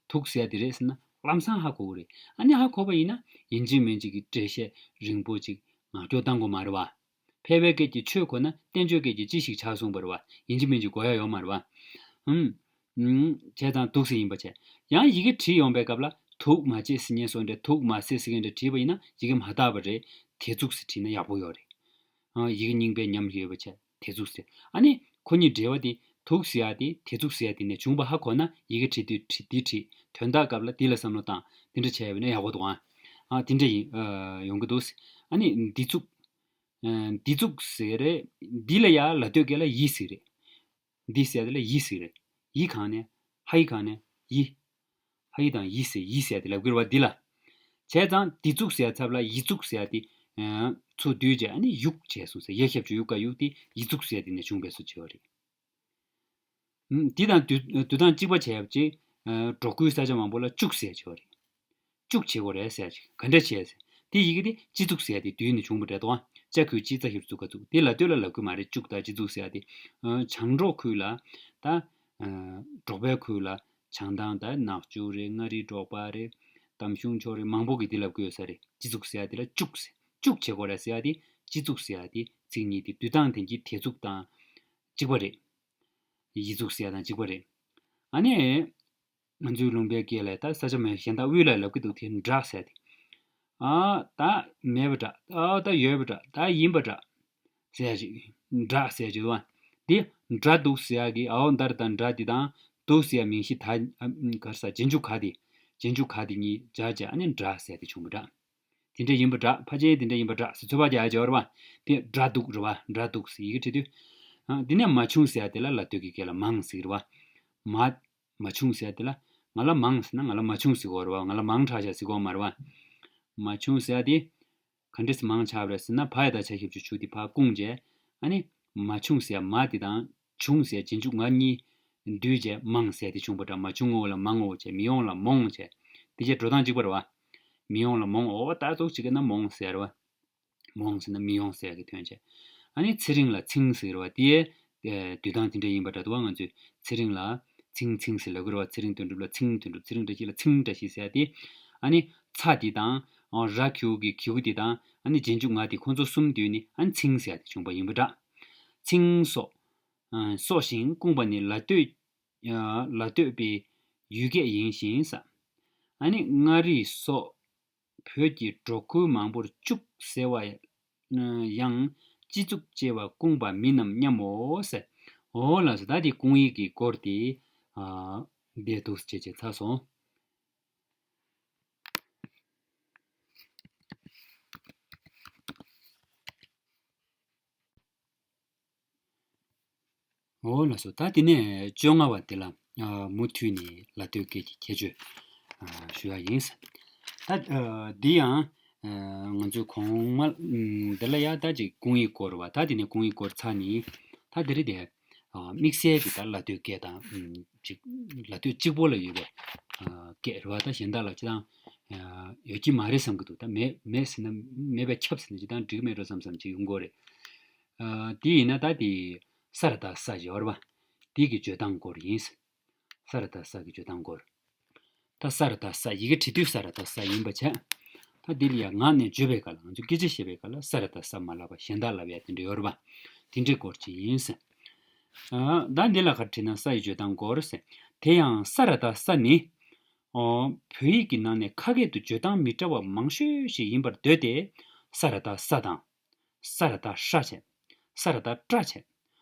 དུག་ཟེར་ཡ་དེ་རེད་ཟེར་ན་ལམ་སང་ཧ་གོ་གི་རེད། ཨ་ནི་ཧ་གོ་བ་ཡིན་ན་ཡིན་གཅིག་མིན་གཅིག་གི་འགྲེལ་བཤད་རིང་པོ་ཅིག་ངག་སྐྱོར་བཏང་དགོས་མ་རེད་བ། ཕལ་པའི་སྐད་ཀྱིས་ཆོས་གོ་ན་བསྟན་བཅོས་སྐད་ཀྱིས་ཅི་ཞིག་བྱ་གསུངས་པ་རེད་བ། ཡིན་གཅིག་མིན་གཅིག་གོ་ཡ་ཡོད་མ་རེད་བ། ཧུམ། ཧུམ། བྱས་ཙང་དུག་ཟེར་ཡིན་པ་བྱས། ཡང་ཡི་གེ་བྲིས་ཡོང་པའི་སྐབས་ལ་དུག་མ་བྱེད་ཟེར་མཁན་སོགས་འདྲ་དུག་མ་ཟེར་ཟེར་མཁན་འདྲ་བྲིས་པ་ཡིན་ན་ཡི་གེ་མ་དག་པ་རེད། དེ་ཚུགས་ཟེར་བྲིས་ན་ཡག་པོ་ཡོད་རེད། ཨ་ཡི་གེ་རྙིང་པའི་ཉམས་ཡོད་པ་བྱས་དེ་ཚུགས་ཟེར། ཨ་ནི་ཁོ་གཉིས་འབྲེལ་བ་དེ་དུག་ཟེར་ཡ་དེ་དེ་ཚུགས་ཟེར་ཡ་དེ་ནས་བྱུང་བ་ཧ་གོ་ན་ཡི་གེ་བྲིས་དུས་བྲིས་འདི་བྲིས་དོན་དག་སྐབས་ལ་འདི་ལ་བསམ་བློ་བཏང་དེ་འདྲ་བྱས་ཡོད་ན་ཡག་པོ་འདུག་ཨ་ཨ་དེ་འདྲ་ཡིན་ཨ་ཡོང་གི་འདུག་ཨ་ནི་འདི་ཚུགས། ཨ་འདི་ཚུགས་ཟེར་རེད། འདི་ལ་ཡ་ལ་སྟོད་སྐད་ལ་ཡི་ཟེར་རེད། འདི་ཟེར་དེ་ལ་ཡི་ཟེར་རེད། ཡི་གང་ནས། ཧ་ཡི་གང་ནས། ཡི། ཧ་ཡི་དང་ཡི་ཟེར་ཡི་ཟེར་དེ་ལབ་ཀྱི་རེད་བ་འདི་ལ། བྱས་ཙང་འདི་ཚུགས་ཟེར་ཚབ་ལ་ཡི་ཚུགས་ཟེར་དེ། ཚུར་བསྡུས་བྱས་ཨ་ནི་ཡུག་བྱས་སོང་ཟེར་ཡ་ཞབས་ཀྱུ་ཡུག་ག་ཡུག་དེ་ཡི་ཚུགས་ཟེར་དེ་ནས་བྱུང་བས་སུ་བྱས་པ་རེད། ཨུམ། འདི་དང་འདུ་འདུ་སྟངས་གཅིག་པ་བྱས་པ་ཅིག་ཨ་འབྲོག་ཁུལ་ས་ཆ་མང་པོ་ལ་ཅུག་ཟེར་བྱས་པ་རེད། ཅུག་བྱེད་དགོས་རེད་ཟེར་ཅིག་ག་འདྲ་བྱས་ཟེར། དེ་ཡི་གེ་དེ་སྤྱི་གཙུག་ཟེར་དེ་བསྡུས་ནས་བྱུང་བ་རེད་དོ། ལྕགས་ཀྱུ་སྤྱི་རྩ་ཞབས་ཀྱུ་གཙུག་ག་གཙུག་དེ་ལ་སྟོད་ལ་ལབ་གི་མ་རེད། ཅུག་དང་སྤྱི་གཙུག་ཟེར་དེ། ཨ་བྱང་འབྲོག་ཁུལ་ལ་ད་ཨ་འབྲོག་པའི་ཁུལ་ལ་བྱང་ཐང་ད་ནག་ཆུ་རེད། མངའ་རིས་འབྲོག་པ་རེད། གཏམ་གཞུང་ཕྱོགས་རེད། མང་པོ་གིས་དེ་ལབ་གི་ཡོད་ས་རེད། སྤྱི་གཙུག་ཟེར་དེ་ལ་ཅུག་ཟེར། ཅུག་བྱེད་དགོས་རེད་ཟེར་དེ་སྤྱི་གཙུག་ཟེར་དེ་ཚིག་གཉིས་དེ་འདུ་སྟངས་དེ་གི་དེ་ཚུགས་དང་གཅིག་པ་རེད། ཡི་ཚུགས་ཟེར་ཡ་དང་གཅིག་པ་རེད། ཨ་ནི། ང་ཚོའི་ལུང་པའི་སྐད་ལ་ད་ས་ཆ་མེད་གཞན་དག་དབུས་ལ་ལབ་ཀྱི་འདུག་དེ་འདྲ་ཟེར་ཏེ། ཨ་ད་མེད་པ་འདྲ། ཨ་ད་ཡོད་པ་འདྲ། ད་ཡིན་པ་འདྲ། ཟེར་ཡ་ཅིག་འདྲ་ཟེར་ཡ་ཅིག་འདུག་བ། དེ་འདྲ་འདུག་ཟེར་ཡ་གི་ཨའོ་འདར་དང་འདྲ་དེ་དང་འདུག་ཟེར་ཡ་མིང་གཞི་ད་གར་ས་རྗེས་འཇུག་ག་དེ། རྗེས་འཇུག་ག་དེ་གཉིས་སྦྱར་བྱས་ཨ་ནི་འདྲ་ཟེར་ཡ་དེ་བྱུང་བ་འདྲ། དེ་འདྲ་ཡིན་པ་འདྲ། ཕལ་ཆེར་དེ་འདྲ་ཡིན་པ་འདྲ་ཟེར་ཚོད་དཔག་རྒྱག་ཡ་ཅིག་ཡོད་རེད་བ། དེ་འདྲ་འདུག་རེད་བ། འདྲ་འདུག་ཟེར་ཡི་གེ་བྲིས་དུས། ཨ་དེ་ནས་མ་བྱུང་ཟེར་ཡ་དེ་ལ་ལ་སྟོད་ཀྱི་སྐད་ལ་མང་ཟེར་གི་རེད་བ། མ། མ་བྱུང་ཟེར་ཡ་དེ་ལ་ང་ལ་མང་ཟེར་ན་ང་ལ་མ་བྱུང་ཟེར་གི་ཡོད་རེད་བ། ང་ལ་མང་དྲགས་ཤག་ཟེར་གི་ཡོད་མ་རེད་བ། མ་བྱུང་ཟེར་ཡ་དེ་ག་འདྲས་སེ་མང་ཆགས་པ་རེད་ཟེར་ན་ཕ་ཡ་བཏགས་ཕྱ་ཞབས་ཀྱུ་བྱུ་དེ་ཕར་བསྐུངས་བྱས། ཨ་ནི་མ་བྱུང་ཟེར་ཡ་མ་དེ་དང་བྱུང་ཟེར་ཡ་རྗེས་འཇུག་ང་གཉིས་འདུས་བྱས་མང་ཟེར་ཡ་དེ་བྱུང་བ་འདྲ། མ་བྱུང་ངོ་ལ་མ་ངོ་བྱས། མི་ཡོང་ལ་མོང་བྱས། དེ་བྱས་འགྲོ་སྟངས་གཅིག་པ་རེད་བ། མི་ཡོང་ལ་མོང་། འོ་ད་ཙོག་ཅིག་གི་ན་མོང་ཟེར་བ། མོང་ཟེར་ན་མི་ཡོང་ཟེར་གི་དོན་བྱས། ཨ་ནི་ཚེ་རིང་ལ་ཚིང་ཟེར་བ་དེ། ཨེ་འདུས་སྟངས་དེ་འདྲ་ཡིན་པ་འདྲ་འདུག་བ། ང་ཚོས་ཚེ་རིང་ལ་ཚིང་ཚིང་ཟེར་ལབ་ཀྱི་རེད་བ། ཚེ་རིང་དོན་གྲུབ་ལ་ཚིང་དོན་གྲུབ། ཚེ་རིང་བཀྲ་ཤིས་ལ་ཚིང་བཀྲ་ཤིས་ཟེར་ཡ་དེ། ཨ་ནི་ཚ་དེ་དང་། ཨོ་ར་གི་གུ་གི་གི་གུ་དེ་དང་ཨ་ནི་རྗེས་འཇུག་ང་དེ་ཁོང་ཚོ་གསུམ་བསྡུས་ནས་ཨ་ནི་ཚིང་ཟེར་ཡ་དེ་བྱུང་བ་ཡིན་པ་འདྲ། ཚིང་སོགས། ཨ་སོགས་ཤིང་བསྐུངས་པ་ནི་ལ་སྟོད། ལ་སྟོད་པའི་ཡུལ་སྐད་ཡིན་ཞིང་ས། ཨ་ནི་མངའ་རིས་སོགས་བོད་ཀྱི་འབྲོག་ཁུལ་མང་པོར་ཅུག་ཟེར་བ་ཡང་སྤྱི་གཙུག་ཅེས་པ་བསྐུངས་པ་མིན་ནམ་སྙམ་མོ་ཟེར། འོ་ལགས་སོ། ད་དེ་སྐུང་ཡིག་གི་སྐོར་དེ་ཨ་བསྡད་འདུག་ཅེས་བྱས་ཚར་སོང་། འོ་ལགས་སོ། ད་དེ་ནས་བཅོ་ལྔ་བ་དེ་ལ་ཨ་མུ་མཐུད་ནས་ལ་སྟོད་སྐད་ཀྱི་ཁྱད་ཆོས་ཨ་ཞུ་ཡ་ཡིན། ད་ཨ་འདི་ཡང་ཨ་ང་ཚོས་གོང་མ་ཨམ་འདི་ལ་ཡ་ད་ཅིག་སྐུང་ཡིག་སྐོར་བ། ད་དེ་ནས་སྐུང་ཡིག་སྐོར་ཚར་ནས་ད་དེ་རེད་དེ། ཨ་དམིགས་བསལ་གྱི་ད་ལ་སྟོད་སྐད་དང་ཨམ་ཅིག་ལ་སྟོད་གཅིག་པོ་ལ་ཡོད་པའི་ཨ་སྐད་རེད་བ། ད་གཞན་དག་ལ་ཅི་དང་ཨ་ཡོད་ཀྱི་མ་རེད་བསམ་གྱི་འདུག། ད་མེད་མེད་ཟེར་ན་མེད་པས་ཁྱབ་ཟེར་ན་ཅི་དང་འགྲིག་མེད་འགྲོ་བསམ་བསམ་ཅིག་ཡོང་གི་རེད། ཨ་དེ་ཡིན་ན་ད་དེ་ས་ར་ད་ས་ཞེས་པ་རེད་བ། དེ་གི་བརྗོད་སྟངས་སྐོར་ཡིན། ས་ར་ད་ས་གི་བརྗོད་སྟངས་སྐོར། ད་ས་ར་ད་ས་ཡི་གེ་བྲི་དུས་ས་ར་ད་ས་ཡིན་པ་བྱས། ད་འདི་ལ་ཡང་ངག་ནས་བརྗོད་པའི་སྐབས་ལ་ང་ཚོས་སྐད་ཆ་བཤད་པའི་སྐབས་ལ་ས་ར་ད་ས་མ་ལབ་པ་གཞན་དག་ལབ་ཡ་དེ་འདྲ་ཡོད་རེད་པ། དེ་འདྲའི་སྐོར་ཅིག་ཡིན་ཟེར། ཨ་ད་འདི་ལ་ག་རེ་བྲིས་ན་ས་ཡི་བརྗོད་སྟངས་སྐོར་ཟེར། དེ་ཡང་ས་ར་ད་ས་ནི་ཨོ་བོད་ཡིག་གི་ནང་ནས་ཁ་སྐད་དུ་བརྗོད་སྟངས་མི་འདྲ་བ་མང་ཤོས་ཤིག་ཡིན་པར་འདོད་དེ། ས་ར་ད་ས་དང་། ས་ར་ད་ཧྲ་བྱས། ས་ར་ད་ཏྲ་བྱས།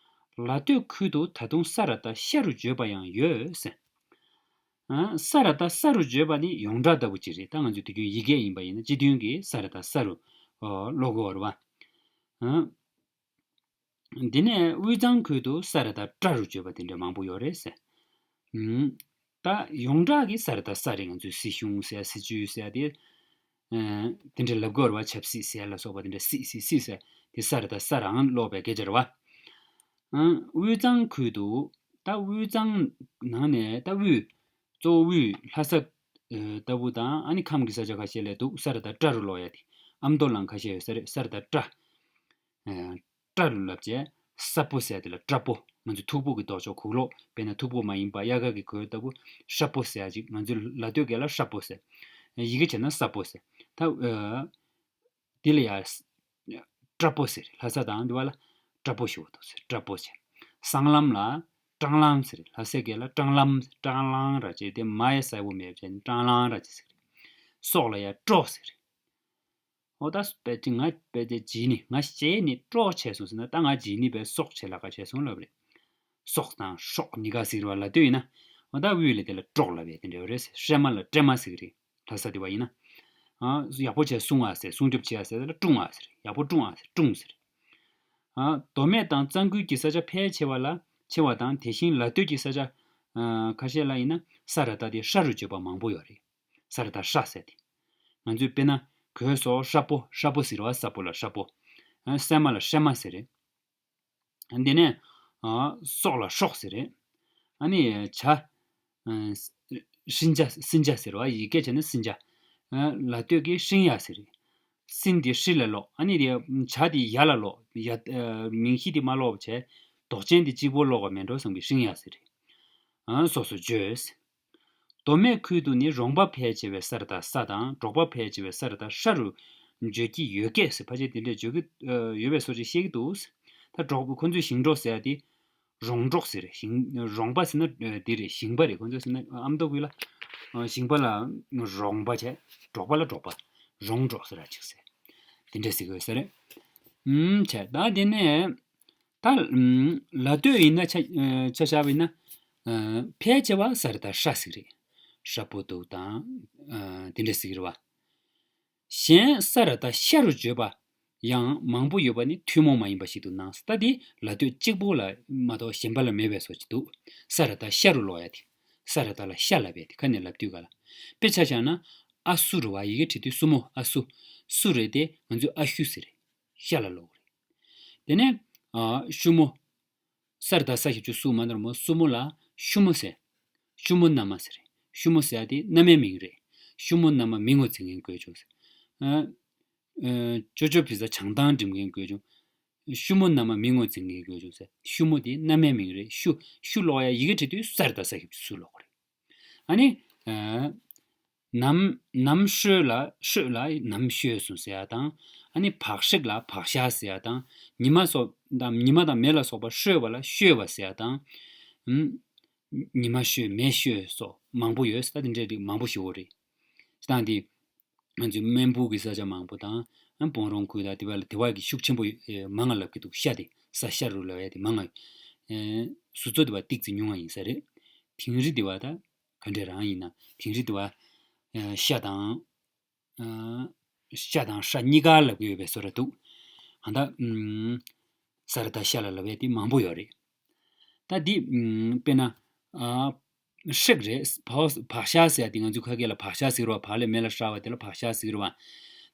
ལ་སྟོད་ཁུལ་དུ་ད་དུང་ས་ར་ད་ཤ་རུ་བརྗོད་པ་ཡང་ཡོད་ཟེར། ཨ་ས་ར་ད་ས་རུ་བརྗོད་པ་ནི་ཡོངས་གྲགས་ལྟ་བུ་ཅིག་རེད། ད་ང་ཚོའི་དུས་རྒྱུན་ཡི་གེ་ཡིན་པ་ཡིན་ན་སྤྱི་མཐུན་གྱི་ས་ར་ད་ས་རུ་ཨོ་ཀློག་གི་ཡོད་རེད་བ། ཨ་འདི་ནས་དབུས་གཙང་ཁུལ་དུ་ས་ར་ད་ཏྲ་རུ་བརྗོད་པ་དེ་འདྲ་མང་པོ་ཡོད་རེད་ཟེར། ཨུམ། ད་ཡོངས་གྲགས་ཀྱི་ས་ར་ད་ས་རེད། ང་ཚོས་སྲིད་གཞུང་ཟེར་ཡ་སྲིད་ཇུས་ཟེར་ཡ་དེ། ཨ་དེ་འདྲ་ལབ་དགོས་རེད་བ། ཆབ་སྲིད་ཟེར་ཡ་ལ་སོགས་པ་དེ་འདྲ་སྲིད་སྲིད་སྲིད་ཟེར་དེ་ས་ར་ད་ས་རང་ཀློག་པའི་སྐད་ཆ་རེད་བ། ཨ་དབུས་གཙང་ཁུལ་དུ་ད་དབུས་གཙང་ནང་ནས་ད་དབུས་གཙོ་བོ་དབུས་ལྷ་ས་ཨ་ལྟ་བུ་དང་ཨ་ནི་ཁམས་ཀྱི་ས་ཆ་ཁ་ཤས་ལ་འདུག། ས་ར་ད་ཏྲ་རུ་ཀློག་ཡ་དེ་ཨ་མདོ་ལའང་ཁ་ཤས་ཡོད་ས་རེད། ས་ར་ད་ཏྲ། ཨ་ཏྲ་རུ་ལབ་བྱས་ས་པོ་ཟེར་དེ་ལ་ཏྲ་པོ། ང་ཚོ་ཐུག་པོ་གི་ལྡོག་ཕྱོགས་གུག་ལོག་དཔེར་ན་ཐུག་པོ་མ་ཡིན་པ་དབྱར་ཁ་གི་གོས་ལྟ་བུ་ཧྲ་པོ་ཟེར་ཡ་ཅིག། ང་ཚོའི་ལ་སྟོད་སྐད་ལ་ཧྲ་པོ་ཟེར། ཡི་གེ་བྱས་ན་ས་པོ་ཟེར། ད་ཨ་དེ་ལ་ཡ་ཏྲ་པོ་ཟེར། ལྷ་ས་དང་འདི་བ་ལ་ཏྲ་པོ་ཞུ་བ་འདུག་ཟེར། ཏྲ་པོ་ཟེར། སྲང་ལམ་ལ་ཀྲང་ལམ་ཟེར། ལྷ་སའི་སྐད་ལ་ཀྲང་ལམ་ཀྲང་ལང་ར་བྱས་ཏེ་མ་ཡ་གསལ་པོ་མེད་བྱས་ནས་ཀྲང་ལང་ར་བྱས་ཟེར། སོག་ལ་ཡ་ཀྲོ་ཟེར། ཨོ་ད་པད་ཅི་ང་པད་ཅི་བྱིས་ནི་ང་བྱས་ནི་ཀྲོ་བྱས་སོང་ཟེར་ན། ད་ང་བྱིས་ནི་པའི་སོག་བྱས་ལ་ཁ་བྱས་སོང་ལབ་རེད། སོག་དང་སྲོག་གཉིས་ཀ་ཟེར་བ་ལ་ལྟོས་ཡིན་ན། ཨོ་ད་དབུས་ལ་དེ་ལ་ཀྲོག་ལབ་ཡས་དེ་འདྲ་ཡོད་རེད་ཟེར། སྲན་མ་ལ་སྲན་མ་ཟེར་གི་རེད། ལྷ་ས་དེ་བ་ཡིན་ན། ཨ་ཡག་པོ་བྱས་སྲུང་བ་ཟེར། སྲུང་སྐྱོབ་བྱེད་ཡ་ཟེར་ལ་སྲུང་བ་ཟེར། ཡག་པོ་སྲུང་བ་ཟེར། སྲུང་ཟེར། ཨ་མདོ་སྨད་དང་གཙང་ཁུལ་གྱི་ས་ཆ་ཕལ་ཆེ་བ་ལ་ཆེ་བ་དང་དེ་བཞིན་ལ་སྟོད་ཀྱི་ས་ཆ་ཨ་ཁ་ཤས་ལ་ཡིན་ན་ས་ར་ད་དེ་ཧྲ་རུ་བརྗོད་པ་མང་པོ་ཡོད་རེད། ས་ར་ད་ཧྲ་ཟེར་ཏེ། ང་ཚོས་དཔེར་ན་གོས་སོགས་ཧྲ་པོ་ཧྲ་པོ་ཟེར་བ། ས་པོ་ལ་ཧྲ་པོ། ཨ་སྲན་མ་ལ་སྲན་མ་ཟེར་རེད། དེ་ནས་ཨ་སྲོག་ལ་སྲོག་ཟེར་རེད། ཨ་ནི་བྱ་ཨ་སྲིན་བྱ་སྲིན་བྱ་ཟེར་བ། ཡི་གེ་བྱས་ན་སྲིན་བྱ། ཨ་ལ་སྟོད་ཀྱི་སྲིན་ཡ་ཟེར་རེད། སྲིན་དེ་ཧྲི་ལ་ཀློག། ཨ་ནི་དེ་བྱ་དེ་ཡ་ལ་ཀློག། ཡ་ཨ་མིང་གཞི་དེ་མ་ཀློག་པ་བྱས། འདོགས་ཅན་དེ་གཅིག་པོ་ཀློག་པ་མེད་འགྲོ་བསམ་གྱི་སྲིན་ཡ་ཟེར་རེད། ཨ་སོགས་སུ་བརྗོད། མདོ་སྨད་ཁུལ་དུ་ནི་རོང་པ་ཕལ་ཆེ་བས་ས་ར་ད་ས་དང་འབྲོག་པ་ཕལ་ཆེ་བས་ས་ར་ད་ཧྲ་རུ་བརྗོད་ཀྱི་ཡོད་སྐད་ཟེར། ཕལ་ཆེར་དེ་འདྲས་བརྗོད་ཀྱི་ཡོད་པའི་བཟོ་ཅིག་བཤད་ཀྱི་འདུག། ད་འབྲོག་པ་ཁོ་ཚོས་ཞིང་འབྲོག་ཟེར་ཡ་དེ་རོང་འབྲོག་ཟེར། ཞིང་རོང་པ་ཟེར་ན་དེ་རེད། ཞིང་པ་རེད། ཁོ་ཚོ་ཟེར་ན་ཨ་མདོ་ཁུལ་ལ་ཞིང་པ་ལ་རོང་པ་བྱས། འབྲོག་པ་ལ་འབྲོག་པ། རོང་འབྲོག་ཟེར་ར་ཅིག་ཟེར། དེ་འདྲས་ཟེར་གྱི་ཡོད་ས་རེད། ཨུམ་བྱས། ད་དེ་ནས་ད་ཨུམ་ལ་སྟོད་ཡིན་ན་ཆ་ཨ་ཆ་བཞག་པ་ཡིན་ན། ཨ་ཕལ་ཆེ་བ་ས་ར་ད་ཧྲ་ཟིག་རེད། ཧྲ་པོ་འདུག་དང་ཨ་དེ་འདྲ་ཟིག་རེད་བ། གཞན་ས་ར་ད་ཤ་རུ་བརྗོད་པ་ཡང་མང་པོ་ཡོད་པ་ནི་ཐུན་མོང་མ་ཡིན་པ་ཞིག་ཏུ་སྣང་། ད་དེ་ལ་སྟོད་གཅིག་པོ་ལ་མ་གཏོགས་གཞན་པ་ལ་མེད་པའི་བཟོ་ཅིག་འདུག། ས་ར་ད་ཤ་རུ་ཀློག་ཡ་དེ། ས་ར་ད་ལ་ཤ་ལབ་ཡ་དེ་ཁ་ནས་ལབ་དུས་ག་ལ། དཔེ་ཆ་བཞག་ན་ཨ་སུ་རུ་བ། ཡི་གེ་བྲིས་དུས་སུ་མོ། ཨ་སུ། སུ་རེད་དེ་ང་ཚོས་ཨ་ཤུ་ཟེར་རེད། ཤ་ལ་ཀློག་རེད། དེ་ནས་ཨ་ཤུ་མོ། ས་ར་ད་ས་ཞབས་ཀྱུ་སུ་མ་ནར་མོ། སུ་མོ་ལ་ཤུ་མོ་ཟེར། ཤུ་མོ་མནའ་མ་ཟེར། ཤུ་མོ་ཟེར་ཡ་དེ་མནའ་མའི་མིང་རེད། ཤུ་མོ་མནའ་མ་མིང་ངོ་འཛིན་མཁན་དགོས་བྱུང་ཟེར། ཨ་ཨ་ཅོ་ཅོ་བི་ཟ་བྱང་ཐང་འགྲིམ་མཁན་དགོས་བྱུང་། ཤུ་མོ་མནའ་མ་མིང་ངོ་འཛིན་མཁན་དགོས་བྱུང་ཟེར། ཤུ་མོ་དེ་མནའ་མའི་མིང་རེད། ཤུ་ཤུ་ཀློག་ཡ་ཡི་གེ་བྲིས་དུས་ས་ར་ད་ས་ཞབས་ཀྱུ་སུ་ཀློག་རེད། ཨ་ནི། ཨ་ནམ་ནམ་ཤོད་ལ་ཤོད་ལ་ནམ་ཤོད་སོང་ཟེར་ཡ་དང་། ཨ་ནི་བག་ཤེག་ལ་བག་ཤ་ཟེར་ཡ་དང་། ཉི་མ་སོགས་དང་ཉི་མ་དང་མེ་ལ་སོགས་པ་ཤོད་པ་ལ་ཤོད་པ་ཟེར་ཡ་དང་། ཨུམ། ཉི་མ་ཤོད་མེ་ཤོད་སོགས་མང་པོ་ཡོད་ཟེར། ད་དེ་འདྲའི་རིགས་མང་པོ་ཞིག་ཡོད་རེད། སྤྱིར་བཏང་དེ། ང་ཚོའི་སྨན་སྤུ་གི་ས་ཆ་མང་པོ་དང་། ཨ་སྤང་རོང་ཁུལ་དང་དེ་བ་ལ་དེ་བ་གི་ཤུགས་ཆེན་པོ་ཡོད། ཨེ་མང་ང་ལབ་ཀྱི་འདུག། ཤ་དེ་ས་ཤ་རུ་ལབ་ཡ་དེ་མང་ང་ ཨེ་ཟུར་ཚོ་དེ་བ་ཏིག་ཙི་ཉུང་བ་ཡིན་ས་རེད། དིང་རི་དེ་བ་ད་ག་འདྲ་རང་ཡིན་ན་དིང་རི་དེ་བ་ཨེ་ཤ་དང་། ཨ་ཤ་དང་ཧྲ་གཉིས་ཀ་ལབ་ཀྱི་ཡོད་པའི་བཟོ་འདྲ་འདུག་ཨ་ད་ཨུམ་ས་ར་ད་ཤ་ལ་ལབ་ཡ་དེ་མང་པོ་ཡོད་རེད། ད་འདི་ཨུམ་དཔེར་ན་ཨ་ཧྲིག་རེད། བག་བག་ཤ་ཟེར་ཡ་དེ་ང་ཚོའི་ཁ་སྐད་ལ་བག་ཤ་ཟེར་བ། བག་ལས་མེ་ལ་ཧྲ་བ་དེ་ལ་བག་ཤ་ཟེར་བ།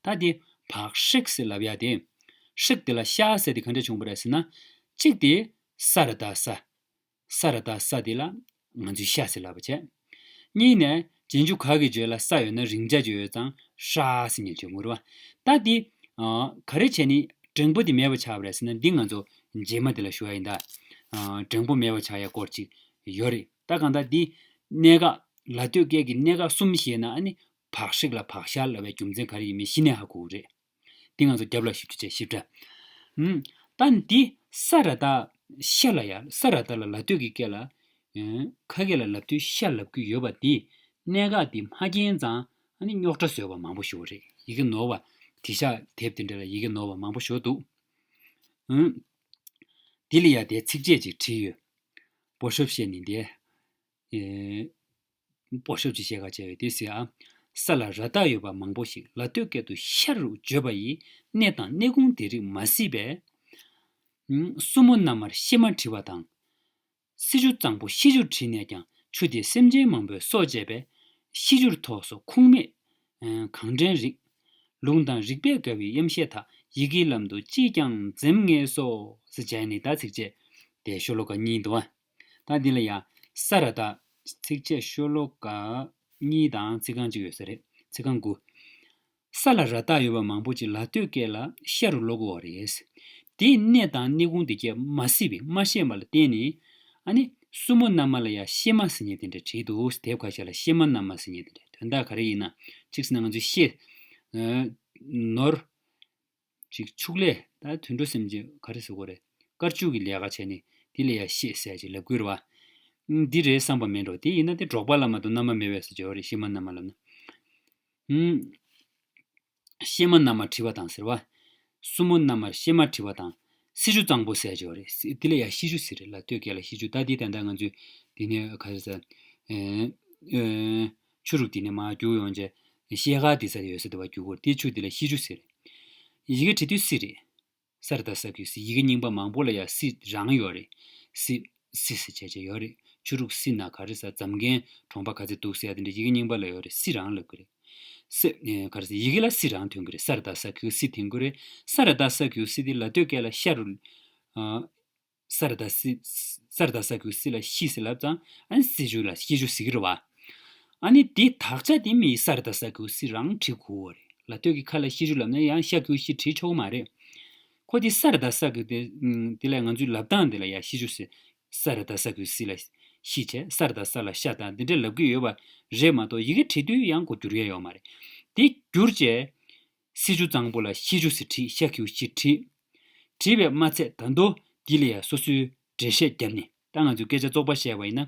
ད་དེ་བག་ཧྲིག་ཟེར་ལབ་ཡ་དེ། ཧྲིག་དེ་ལ་ཤ་ཟེར་དེ་ག་འདྲ་བྱུང་བ་རེད་ཟེར་ན། གཅིག་དེ་ས་ར་ད་ས། ས་ར་ད་ས་དེ་ལ་ང་ཚོས་ཤ་ཟེར་ལབ་པ་བྱས། གཉིས་ནས་རྗེས་འཇུག་ག་གི་རྗེས་ལ་ས་ཡོད་ན་རིང་ཆ་ཅིག་ཡོད་ཙང་ཧྲ་ཟེར་ཉན་ཆོག་གི་རེད་བ། ད་འདི་ཨ་ག་རེ་བྱས་ནས་འགྲེང་བུ་དེ་མེད་པ་ཆགས་པ་རེད་ཟེར་ན། འདི་ང་ཚོ་རྗེས་མ་དེ་ལ་ཞུ་བ་ཡིན་ད། ཨ་འགྲེང་བུ་མེད་པ་ཆགས་ཡ་སྐོར་ཅིག་ཡོད་རེད། ད་གང་ལྟར་འདི་གནད་འགག་ལ་ལྟོས་སྐད་ཀྱི་གནད་འགག་གསུམ་ཤེས་ན། ཨ་ནི་བག་ཧྲིག་ལ་བག་ཤ་ལབ་པའི་རྒྱུ་མཚན་ག་རེ་ཡིན་མིན་གཞི་ནས་ཧ་གོ་གི་རེད། འདི་ང་ཚོ་རྒྱབ་ལ་ཞིབ་ཅིག་བྱས་ཞིབ་ཕྲ། ཨུམ། ད་འདི་ས་ར་ད་ཤ་ལ་ཡ། ས་ར་ད་ལ་ལ་ལྟོས་ཀྱི་སྐད་ལ། ཨེ་ཁ་སྐད་ལ་ལབ་དུས་ཤ་ལབ་ཀྱི་ཡོད་པ་འདི་གནད་འགག་འདི་མ་མཁྱེན་ཙང་། ཨ་ནི་རྙོག་དྲ་བཟོས་པ་མང་པོ་ཞིག་རེད། ཡི་གེ་ནོར་བ། དེ་ཤ་དེབ་དེ་འདྲ་ལ་ཡི་གེ་ནོར་བ་མང་པོ་ཞིག་འདུག་ཨུམ། འདི་ལ་ཡ་དེ་ཚིགས་བཅད་ཅིག་བྲིས་ཡོད། སྤོ་ཤོབ་བཤད་ནི་འདི། ཨེ། སྤོ་ཤོབ་ཅིག་བཤད་ག་བྱས་པས་དེ་ཟེར་ཨ། ས་ལ་ར་བཏགས་ཡོད་པ་མང་པོ་ཞིག་ལ་ལྟོས་སྐད་དུ་ཤ་རུ་བརྗོད་པ་ཡི་གནས་དང་གནས་ཁུངས་དེ་རིགས་མ་སྲིད་པས། ཨུམ། སྲུ་མོ་མནའ་མར་གཤེད་མ་བྲི་བ་དང་། སྲི་ཞུ་གཙང་པོ་ཤི་ཞུར་བྲིས་ནས་ཀྱང་ཆུ་དེས་སེམས་ཅན་མང་པོའི་སྲོག་བཅད་པས། ཤི་ཞུར་ཐོགས་སོ་ཁུངས་མེད་གང་དྲན་རིགས། ལུང་དང་རིགས་པས་དགའ་བའི་གཡམ་བཤད་དག་ཡི་གེའི་ལམ་དུ་ཅིས་ཀྱང་འཛེམ་ངེས་སོ། ཟེར་བྱས་ནས་ད་ཚིགས་བཅད་དེ་ཤོ་ལོ་ཀ་གཉིས་འདུག་བ། ད་འདི་ལ་ཡང་ས་ར་ད། ཚིགས་བཅད་ཤོ་ལོ་ཀ་གཉིས་དང་ཚིག་རྐང་གཅིག་ཡོད་ས་རེད། ཚིག་རྐང་དགུ། ས་ལ་ར་བཏགས་ཡོད་པ་མང་པོ་ཅིག་ལ་ལྟོས་སྐད་ལ་ཤ་རུ་ཀློག་གི་ཡོད་རེད། དེའི་གནས་དང་གནས་ཁུངས་དེ་གས་མ་སྲིད་པས་མ་ཤེས་པ་ལ་བརྟེན་ནས། ཨ་ནི་སྲུ་མོ་མནའ་མ་ལ་ཡང་གཤེད་མ་ཟེར་མཁན་དེ་འདྲ་བྲིས་འདུག་དེབ་ཁ་ཤས་ལ་གཤེད་མ་མནའ་མ་ཟེར་མཁན་དེ་འདྲ། དོན་དག་ག་རེ་ཡིན་ན། གཅིག་ཟེར་ན་ང་ཚོའི་གཤེད། ཨ་ནོར། ཅིག་ཕྱུགས་ལས། ད་དུད་འགྲོ་སེམས་ཅན་ག་རེ་ཟེར་དགོས་རེད། དཀར་ཕྱུགས་ཀྱི་ལས་ཀ་བྱས་ནས་དེ་ལ་ཡང་གཤེད་ཟེར་ཅིག་ལབ་དགོས་རེད་བ། ཨུམ། འདི་རེད་བསམ་པ་མེད་འགྲོ། དེ་ཡིན་ན་དེ་འབྲོག་པ་ལ་མ་གཏོགས་མནའ་མ་མེད་པས་ཟེར་གྱི་ཡོད་རེད། གཤེད་མ་མནའ་མ་ལབ་ན། ཨུམ། གཤེད་མ་མནའ་མར་བྲི་བ་དང་ཟེར་བ། སྲུ་མོ་མནའ་མར་གཤེད་མ་བྲི་བ་དང་། སྲི་ཞུ་གཙང་པོ་ཟེར་གྱི་ཡོད་རེད། དེ་ལ་ཡང་ཤི་ཞུ་ཟེར་རེད། ལ་ལྟོས་སྐད་ལ་ཤི་ཞུ། ད་འདི་ད་ལྟ་ང་ཚོས་འདི་ནས་ག་རེ་ཟེར། ཨེ་ཨེ་ཆུ་རུག་འདི་ནས་མར་རྒྱུག་ཡོང་བྱས། ཤེལ་དཀར་འདི་ས་ཡོད་ས་དེ་བ་རྒྱུག་གོ། དེ་ཆུ་འདི་ལ་ཤི་ཞུ་ཟེར། ཡི་གེ་བྲི་དུས་སི་རེད། ས་ར་ད་ས་གི་སི། ཡི་གེ་རྙིང་པ་མང་པོ་ལ་ཡང་སི་རང་ཡོད་རེད། སི། སི་ཟེར་བྱས་བྱས་ཡོད་རེད། ཆུ་རུག་སི་ན་ག་རེ་ཟ། འཛམ་གན་གྲོང་པ་ག་ཚོད་འདུག་ཟེར་ཡ་དེ་འདྲ་ཡི་གེ་རྙིང་པ་ལ་ཡོད་རེད། སི་རང་ལབ་གི་རེད། སི། ཨེ་ག་རེ་ཟ། ཡི་གེ་ལ་སི་རང་ཐོན་གི་རེད། ས་ར་ད་ས་གི་སི་ཐོན་གི་རེད། ས་ར་ད་ས་གི་སི་དེ་ལ་ལྟོས་སྐད་ལ་ཤ་རུ། ཨ། ས་ར་ད་སི། ས་ར་ད་ས་གི་སི་ལ་ཤི་ཟེར་ལབ་ཙང་། ཨ་ནི་སི་ཞུ་ལ་ཤི་ཞུ་ཟེར་གི་རེད་བ། ཨ་ནི་དེ་དག་ཆ་དེ་མི་ས་ར་ད་ས་གི་སི་རང་བྲི་དགོས་པ་རེད། ལ་ལྟོས་ཀྱི་ཁ་ལ་ཤི་ཞུ་ལབ་ན་ཡང་ཤ་གི་ཤི་བྲི་ཆོག་མ་རེད། ཁོ་དེ་ས་ར་ད་ས་གི་དེ། ཨུམ། དེ་ལ་ང་ཚོའི་ལབ་སྟངས་དེ་ལ་ཡང་ཤི་ཞུ་ཟེར། ས་ར་ད་ས་གི་སི་ལ་ཤི་བྱས། ས་ར་ད་ས་ལ་ཤ་དང་དེ་འདྲ་ལབ་ཀྱི་ཡོད་པ་རེད་མ་གཏོགས། ཡི་གེ་བྲིས་དུས་ཡང་ཁོ་འགྱུར་ཡ་ཡོད་མ་རེད། དེ་བསྒྱུར་བྱས། སྲི་ཞུ་གཙང་པོ་ལ་ཤི་ཞུ་ཟེར་བྲིས། ཤ་གི་ཤི་བྲིས། བྲིས་པས་མ་ཚད་ད་དུང་འདི་ལ་ཡང་སོ་སོའི་འགྲེལ་བཤད་བརྒྱབ་ནས། ད་ང་ཚོས་སྐད་ཆ་བཙོག་པ་བཤད་པ་ཡིན་ན།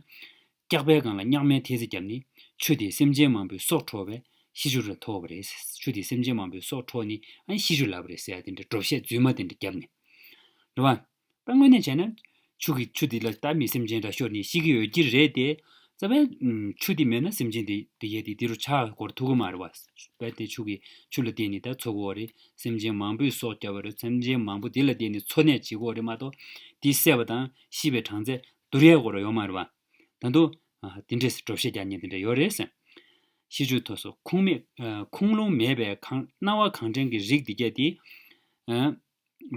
སྐྱག་པའི་སྒང་ལ་སྙག་མའི་ཐེལ་ཙེ་བརྒྱབ་ནས། ཆུ་དེས་སེམས་ཅན་མང་པོའི་སྲོག་འཕྲོག་པས་ཤི་ཞུ་ལ་ཐོགས་པ་རེད། ཆུ་དེས་སེམས་ཅན་མང་པོའི་སྲོག་འཕྲོག་ནས། ཨ་ནི་ཤི་ཞུ་ལབ་པ་རེད་ཟེར་ཡ་དེ་འདྲ་སྒྲོབ་བཤད་རྫུན་མ་དེ་འདྲ་བརྒྱབ་ནས། རེད་བ། ད་དངོས་གནས་བྱས་ན། ཆུ་གི་ཆུ་དེ་ལ་ད་མི་སེམས་ཅན་འདྲ་ཤོར་ནས་ཤི་གི་ཡོད་ཀྱི་རེད་དེ། རྩ་བའི་ཆུ་དེ་མེད་ན་སེམས་ཅན་དེ་དེ་ཡས་དེ་དེ་རུ་ཆགས་འགོར་ཐུབ་ཀྱི་མ་རེད་བ། རྦད་དེ་ཆུ་གི་ཆུ་ལ་བརྟེན་ནས་ད་འཚོ་གི་ཡོད་རེད། སེམས་ཅན་མང་པོས་སྲོག་བསྐྱབས་པ་རེད། སེམས་ཅན་མང་པོ་དེ་ལ་བརྟེན་ནས་འཚོ་གནས་བྱེད་ཀྱི་ཡོད་རེད་མ་གཏོགས། དེ་བསད་པ་དང་ཤི་བའི་གྲངས་ཚད་བསྡུར་ཡས་སྐོར་ཡོད་མ་རེད་བ། ད་དུང་། ཨ། དེ་འདྲས་སྒྲོབ་བཤད་རྒྱག་མཁན་དེ་འདྲ་ཡོད་རེད་ཟེར། ཤི་ཞུ་ཐོགས་སོ་ཁུངས་མེད། ཨ། ཁུངས་ལུང་མེད་པའི་གང་སྣང་བ་གང་དྲན་གྱི་རིགས་འདི་གས་དེ། ཨ།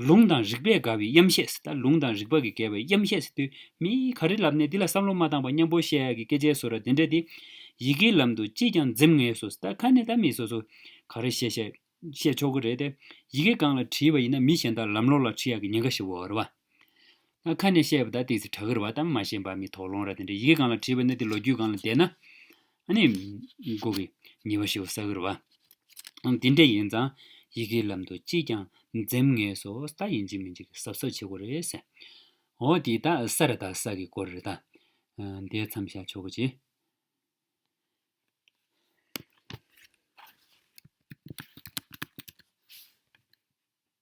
ལུང་དང་རིགས་པས་དགའ་བའི་གཡམ་བཤད་ཟེར། ད་ལུང་དང་རིགས་པ་གིས་དགའ་བའི་གཡམ་བཤད་ཟེར་དུས། མི་ག་རེ་ལབ་ནས་འདི་ལ་བསམ་བློ་མ་བཏང་བར་མཉམ་པོ་བཤད་ཡ་གི་སྐད་ཆའི་བཟོ་འདྲ་དེ་འདྲ་དེ། ཡི་གེའི་ལམ་དུ་ཅིས་ཀྱང་འཛེམ་ངེས་སོ་ཟེར། ད་ཁ་ནས་ད་མི་སོ་སོ་ག་རེ་བཤད་བཤད་བཤད་ཆོག་གི་རེད་དེ། ཡི་གེ་སྒང་ལ་བྲིས་པ་ཡིན་ན་མི་གཞན་དག་ལམ་ལོག་ལ་ཁྲིད་ཡ་གི་ཉེན་ཁ་ཞེ་པོ་ཡོད་རེད་བ། ད་ཁ་ནས་བཤད་པ་ད་ཏོག་ཙམ་དྲག་གི་རེད་བ། ད་མ་ཤེས་པ་མི་དོགས་སློང་ར་དེ་འདྲ། ཡི་གེ་སྒང་ལ་བྲིས་པ་ན་དེ་ལོ་རྒྱུས་སྒང་ལ་བསྡད་ན། ཨ་ནི། མགོ་གི་ཉེས་པ་ཞེ་པོ་བསགས་ཀྱི་རེད་བ། ཨང་། དེ་འདྲ་ཡིན་ཙང་ཡི་གེའི་ལམ་དུ་ཅིས་ཀྱང་འཛེམ་ངེས་སོ། ད་ཡིན་གཅིག་མིན་གཅིག་གི་གཟབ་གཟབ་བྱེད་དགོས་རེད་ཟེར། འོ་དེ་ད་ས་ར་ད་ས་གི་སྐོར་རེད་ད། ཨ། འདིར་མཚམས་བཞག་ཆོག་གི་ཅི།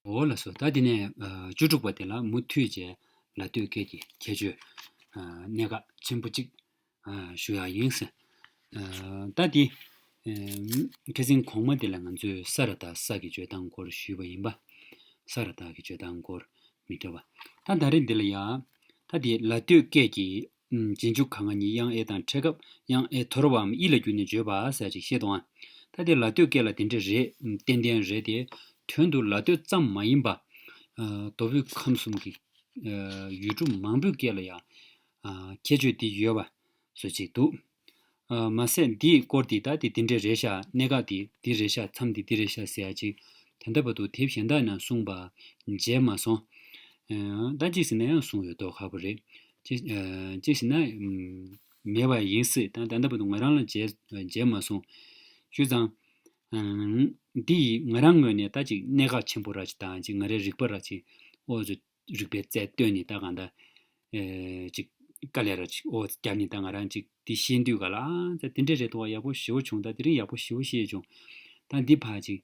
འོ་ལགས་སོ། ད་དེ་ནས། ཨ། བཅུ་དྲུག་པ་དེ་ལ་མུ་མཐུད་བྱས་ ལ་ལྟོས་སྐད་ཀྱི་ཁྱད་ཆོས་ཨ་གནད་འགག་ཆེན་པོ་གཅིག་ཨ་ཞུ་ཡག་ཡིན་ཟེར། ཨ་ད་དེ་ཨ་ཁ་སང་གོང་མ་དེ་ལ་ང་ཚོས་ས་ར་བཏགས་ས་གི་བརྗོད་སྟངས་སྐོར་ཞུས་པ་ཡིན་པ། ས་ར་བཏགས་ཀྱི་བརྗོད་སྟངས་སྐོར་མི་འདྲ་བ། ད་ད་རེས་འདི་ལ་ཡ། ད་དེ་ལ་ལྟོས་སྐད་ཀྱི་ཨམ་རྗེས་འཇུག་ག་ང་གཉིས་དབྱངས་ཨེ་དང་འཕྲད་སྐབས་དབྱངས་ཨེ་དོར་བའམ་ཨི་ལ་བསྒྱུར་ནས་བརྗོད་པ་ཟེར་ཅིག་བཤད་དོ་ཨ། ད་དེ་ལ་ལྟོས་སྐད་ལ་དེ་འདྲ་རེད། ཨམ་ཏན་ཏན་རེད་དེ། དོན་དུ་ལ་ལྟོས་ཙམ་མ་ཡིན་པ། ཨ་མདོ་དབུས་ཁམས་གསུམ་གྱི་ཨ་ཡུལ་གྲུ་མང་པོའི་སྐད་ལ་ཡང་ཨ་ཁྱད་ཆོས་འདི་ཡོད་པ་བཟོ་ཅིག་འདུག་ཨ་མ་ཟད་འདིའི་སྐོར་འདི་ད་དེ་འདི་འདྲ་རེད་ཤག་གནད་འགག་འདི་འདི་རེད་ཤག་མཚམས་འདི་འདི་རེད་ཤག་ཟེར་ཡ་ཅིག་ད་ལྟ་བར་དུ་དེབ་གཞན་དག་ནང་གསུངས་པ་མཇལ་མ་སོང་། ཨ་ད་གཅིག་ཟེར་ན་ཡང་གསུངས་ཡོད་མདོག་ཁ་པོ་རེད། གཅིག་ཨ་གཅིག་ཟེར་ན་ཨམ་མེད་པ་ཡིན་སྲིད། ད་ད་ལྟ་བར་དུ་ང་རང་ལ་མཇལ་མཇལ་མ་སོང་། བྱས་ཙང་ཨ་འདི་ཡིས་ང་རང་ངོས་ནས་ད་ཅིག་གནད་འགག་ཆེན་པོ་ར་ཅིག་དང་ཅིག་ང་རའི་རིག་པ་ར་ཅིག་ཨོ་ཙི་རིག་པའི་རྩལ་བཏོན་ནས་ད་གང་ལྟར་ཨེ་ཅིག་དཀའ་ལས་ར་ཅིག་ཨོ་ཙི་བརྒྱབ་ནས་ད་ང་རང་ཅིག་འདི་ཤེས་དུས་ག་ལ་ཨ་ཙི་དེ་འདྲས་རེད་འདུག་བ། ཡག་པོ་ཞེ་པོ་བྱུང་། ད་དེ་རིང་ཡག་པོ་ཞེ་པོ་ཤེས་བྱུང་། ད་འདི་ཕར་ཅིག་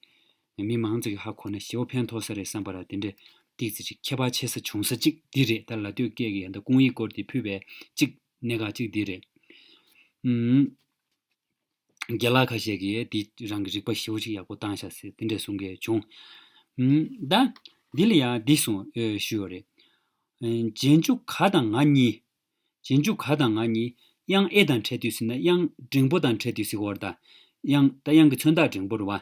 མི་མང་ཚོ་གི་ཧ་གོ་ན་ཞེ་པོ་ཕན་ཐོགས་ས་རེད་བསམ་པ་ར་དེ་འདྲས་ཏིག་ཙི་ཅིག་ཁྱད་པར་ཆེ་ས་བྱུང་ས་ཅིག་འདི་རེད། ད་ལ་ལྟོས་སྐད་ཀྱི་ཡང་ད་སྐུང་ཡིག་སྐོར་དེ་ཕུད་པའི་ཅིག་གནད་འགག་ཅིག་འདི་རེད། ཨུམ། རྒན་ལགས་ཁ་ཤས་ཀྱིས་འདི་རང་གི་རིག་པ་ཞེ་པོ་ཅིག་ཡག་པོ་བཏང་ཤག་ཟེར་དེ་འདྲས་གསུང་མཁན་བྱུང་། ཨུམ། ད་འདི་ལ་ཡང་འདི་གསུང་ཨེ་ཞུས་ཡོད་རེད། ཨེ་རྗེས་འཇུག་ག་དང་ང་གཉིས། རྗེས་འཇུག་ག་དང་ང་གཉིས་དབྱངས་ཨེ་དང་འཕྲད་དུས་ཟེར་ན་དབྱངས་འགྲེང་བུ་དང་འཕྲད་དུས་ཟེར་གོ་ར། ད་དབྱངས་ད་དབྱངས་ཀྱི་མཚོན་རྟགས་འགྲེང་བུ་རེད་བ།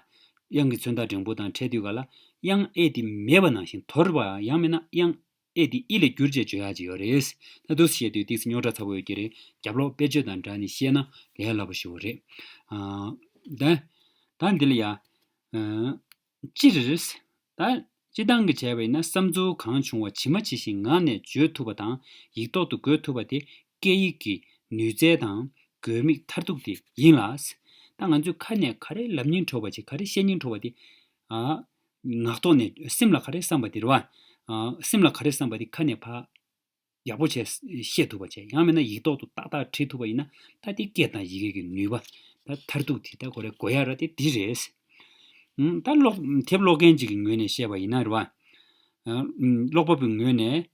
དབྱངས་ཀྱི་མཚོན་རྟགས་འགྲེང་བུ་དང་འཕྲད་དུས་ག་ལ་དབྱངས་ཨེ་དེ་མེད་པ་ནང་བཞིན་དོར་བ་ཡང་མིན་ན་དབྱངས་ཨེ་དེ་ཨི་ལ་བསྒྱུར་བྱས་བརྗོད་ཡག་ཅིག་ཡོད་རེད། ད་འདུག་སེ་བཤད་དུས་ཏིག་ཙི་རྙོག་དྲ་ཚ་པོ་ཡོད་ཀྱི་རེད། རྒྱབ་ལོགས་དཔེར་བརྗོད་དང་སྦྲགས་ནས་བཤད་ན་ལས་སླ་པོ་ཞེ་པོ་རེད། ཨ་ད་ད་འདི་ལ་ཡ། ཨ་སྤྱིར། ད་སྤྱིར་བཏང་གི་བྱས་པ་ཡིན་ན་བསམ་ཚུལ་གང་བྱུང་བ་ཇི་མ་ཇི་བཞིན་ངག་ནས་བརྗོད་ཐུབ་པ་དང་ཡིག་ཐོག་ཏུ་འགོད་ཐུབ་པ་དེ་སྐད་ཡིག་གི་ནུས་རྩལ་དང་དགོས་དམིགས་མཐར་ཐུག་དེ་ཡིན་ལ། ད་ང་ཚོས་ཁ་ནས་ག་རེ་ལབ་སྙིང་བྲོ་བ་ཅིག་ག་རེ་བཤད་སྙིང་བྲོ་བ་དེ་ཨ། ངག་ཐོག་ནས་སེམས་ལ་ག་རེ་བསམ་པ་དེ་རེད་བ། ཨ་སེམས་ལ་ག་རེ་བསམ་པ་དེ་ཁ་ནས་ཕར་ཡག་པོ་བྱས་བཤད་ཐུབ་པ་བྱས། ཡང་མིན་ན་ཡིག་ཐོག་ཏུ་ཏག་ཏག་བྲིས་ཐུབ་པ་ཡིན་ན་ད་དེ་སྐད་དང་ཡི་གེ་གི་ནུས་པ་ད་མཐར་ཐུག་དེ་ད་གོ་རེ་གོ་ཡ་ར་དེ་འདི་རེད། ཨུམ། ད་ཀློག་དེབ་ཀློག་མཁན་ཅིག་གི་ངོས་ནས་བཤད་པ་ཡིན་ན་རེད་བ། ཨ་ཨུམ། ཀློག་པ་པོའི་ངོས་ནས།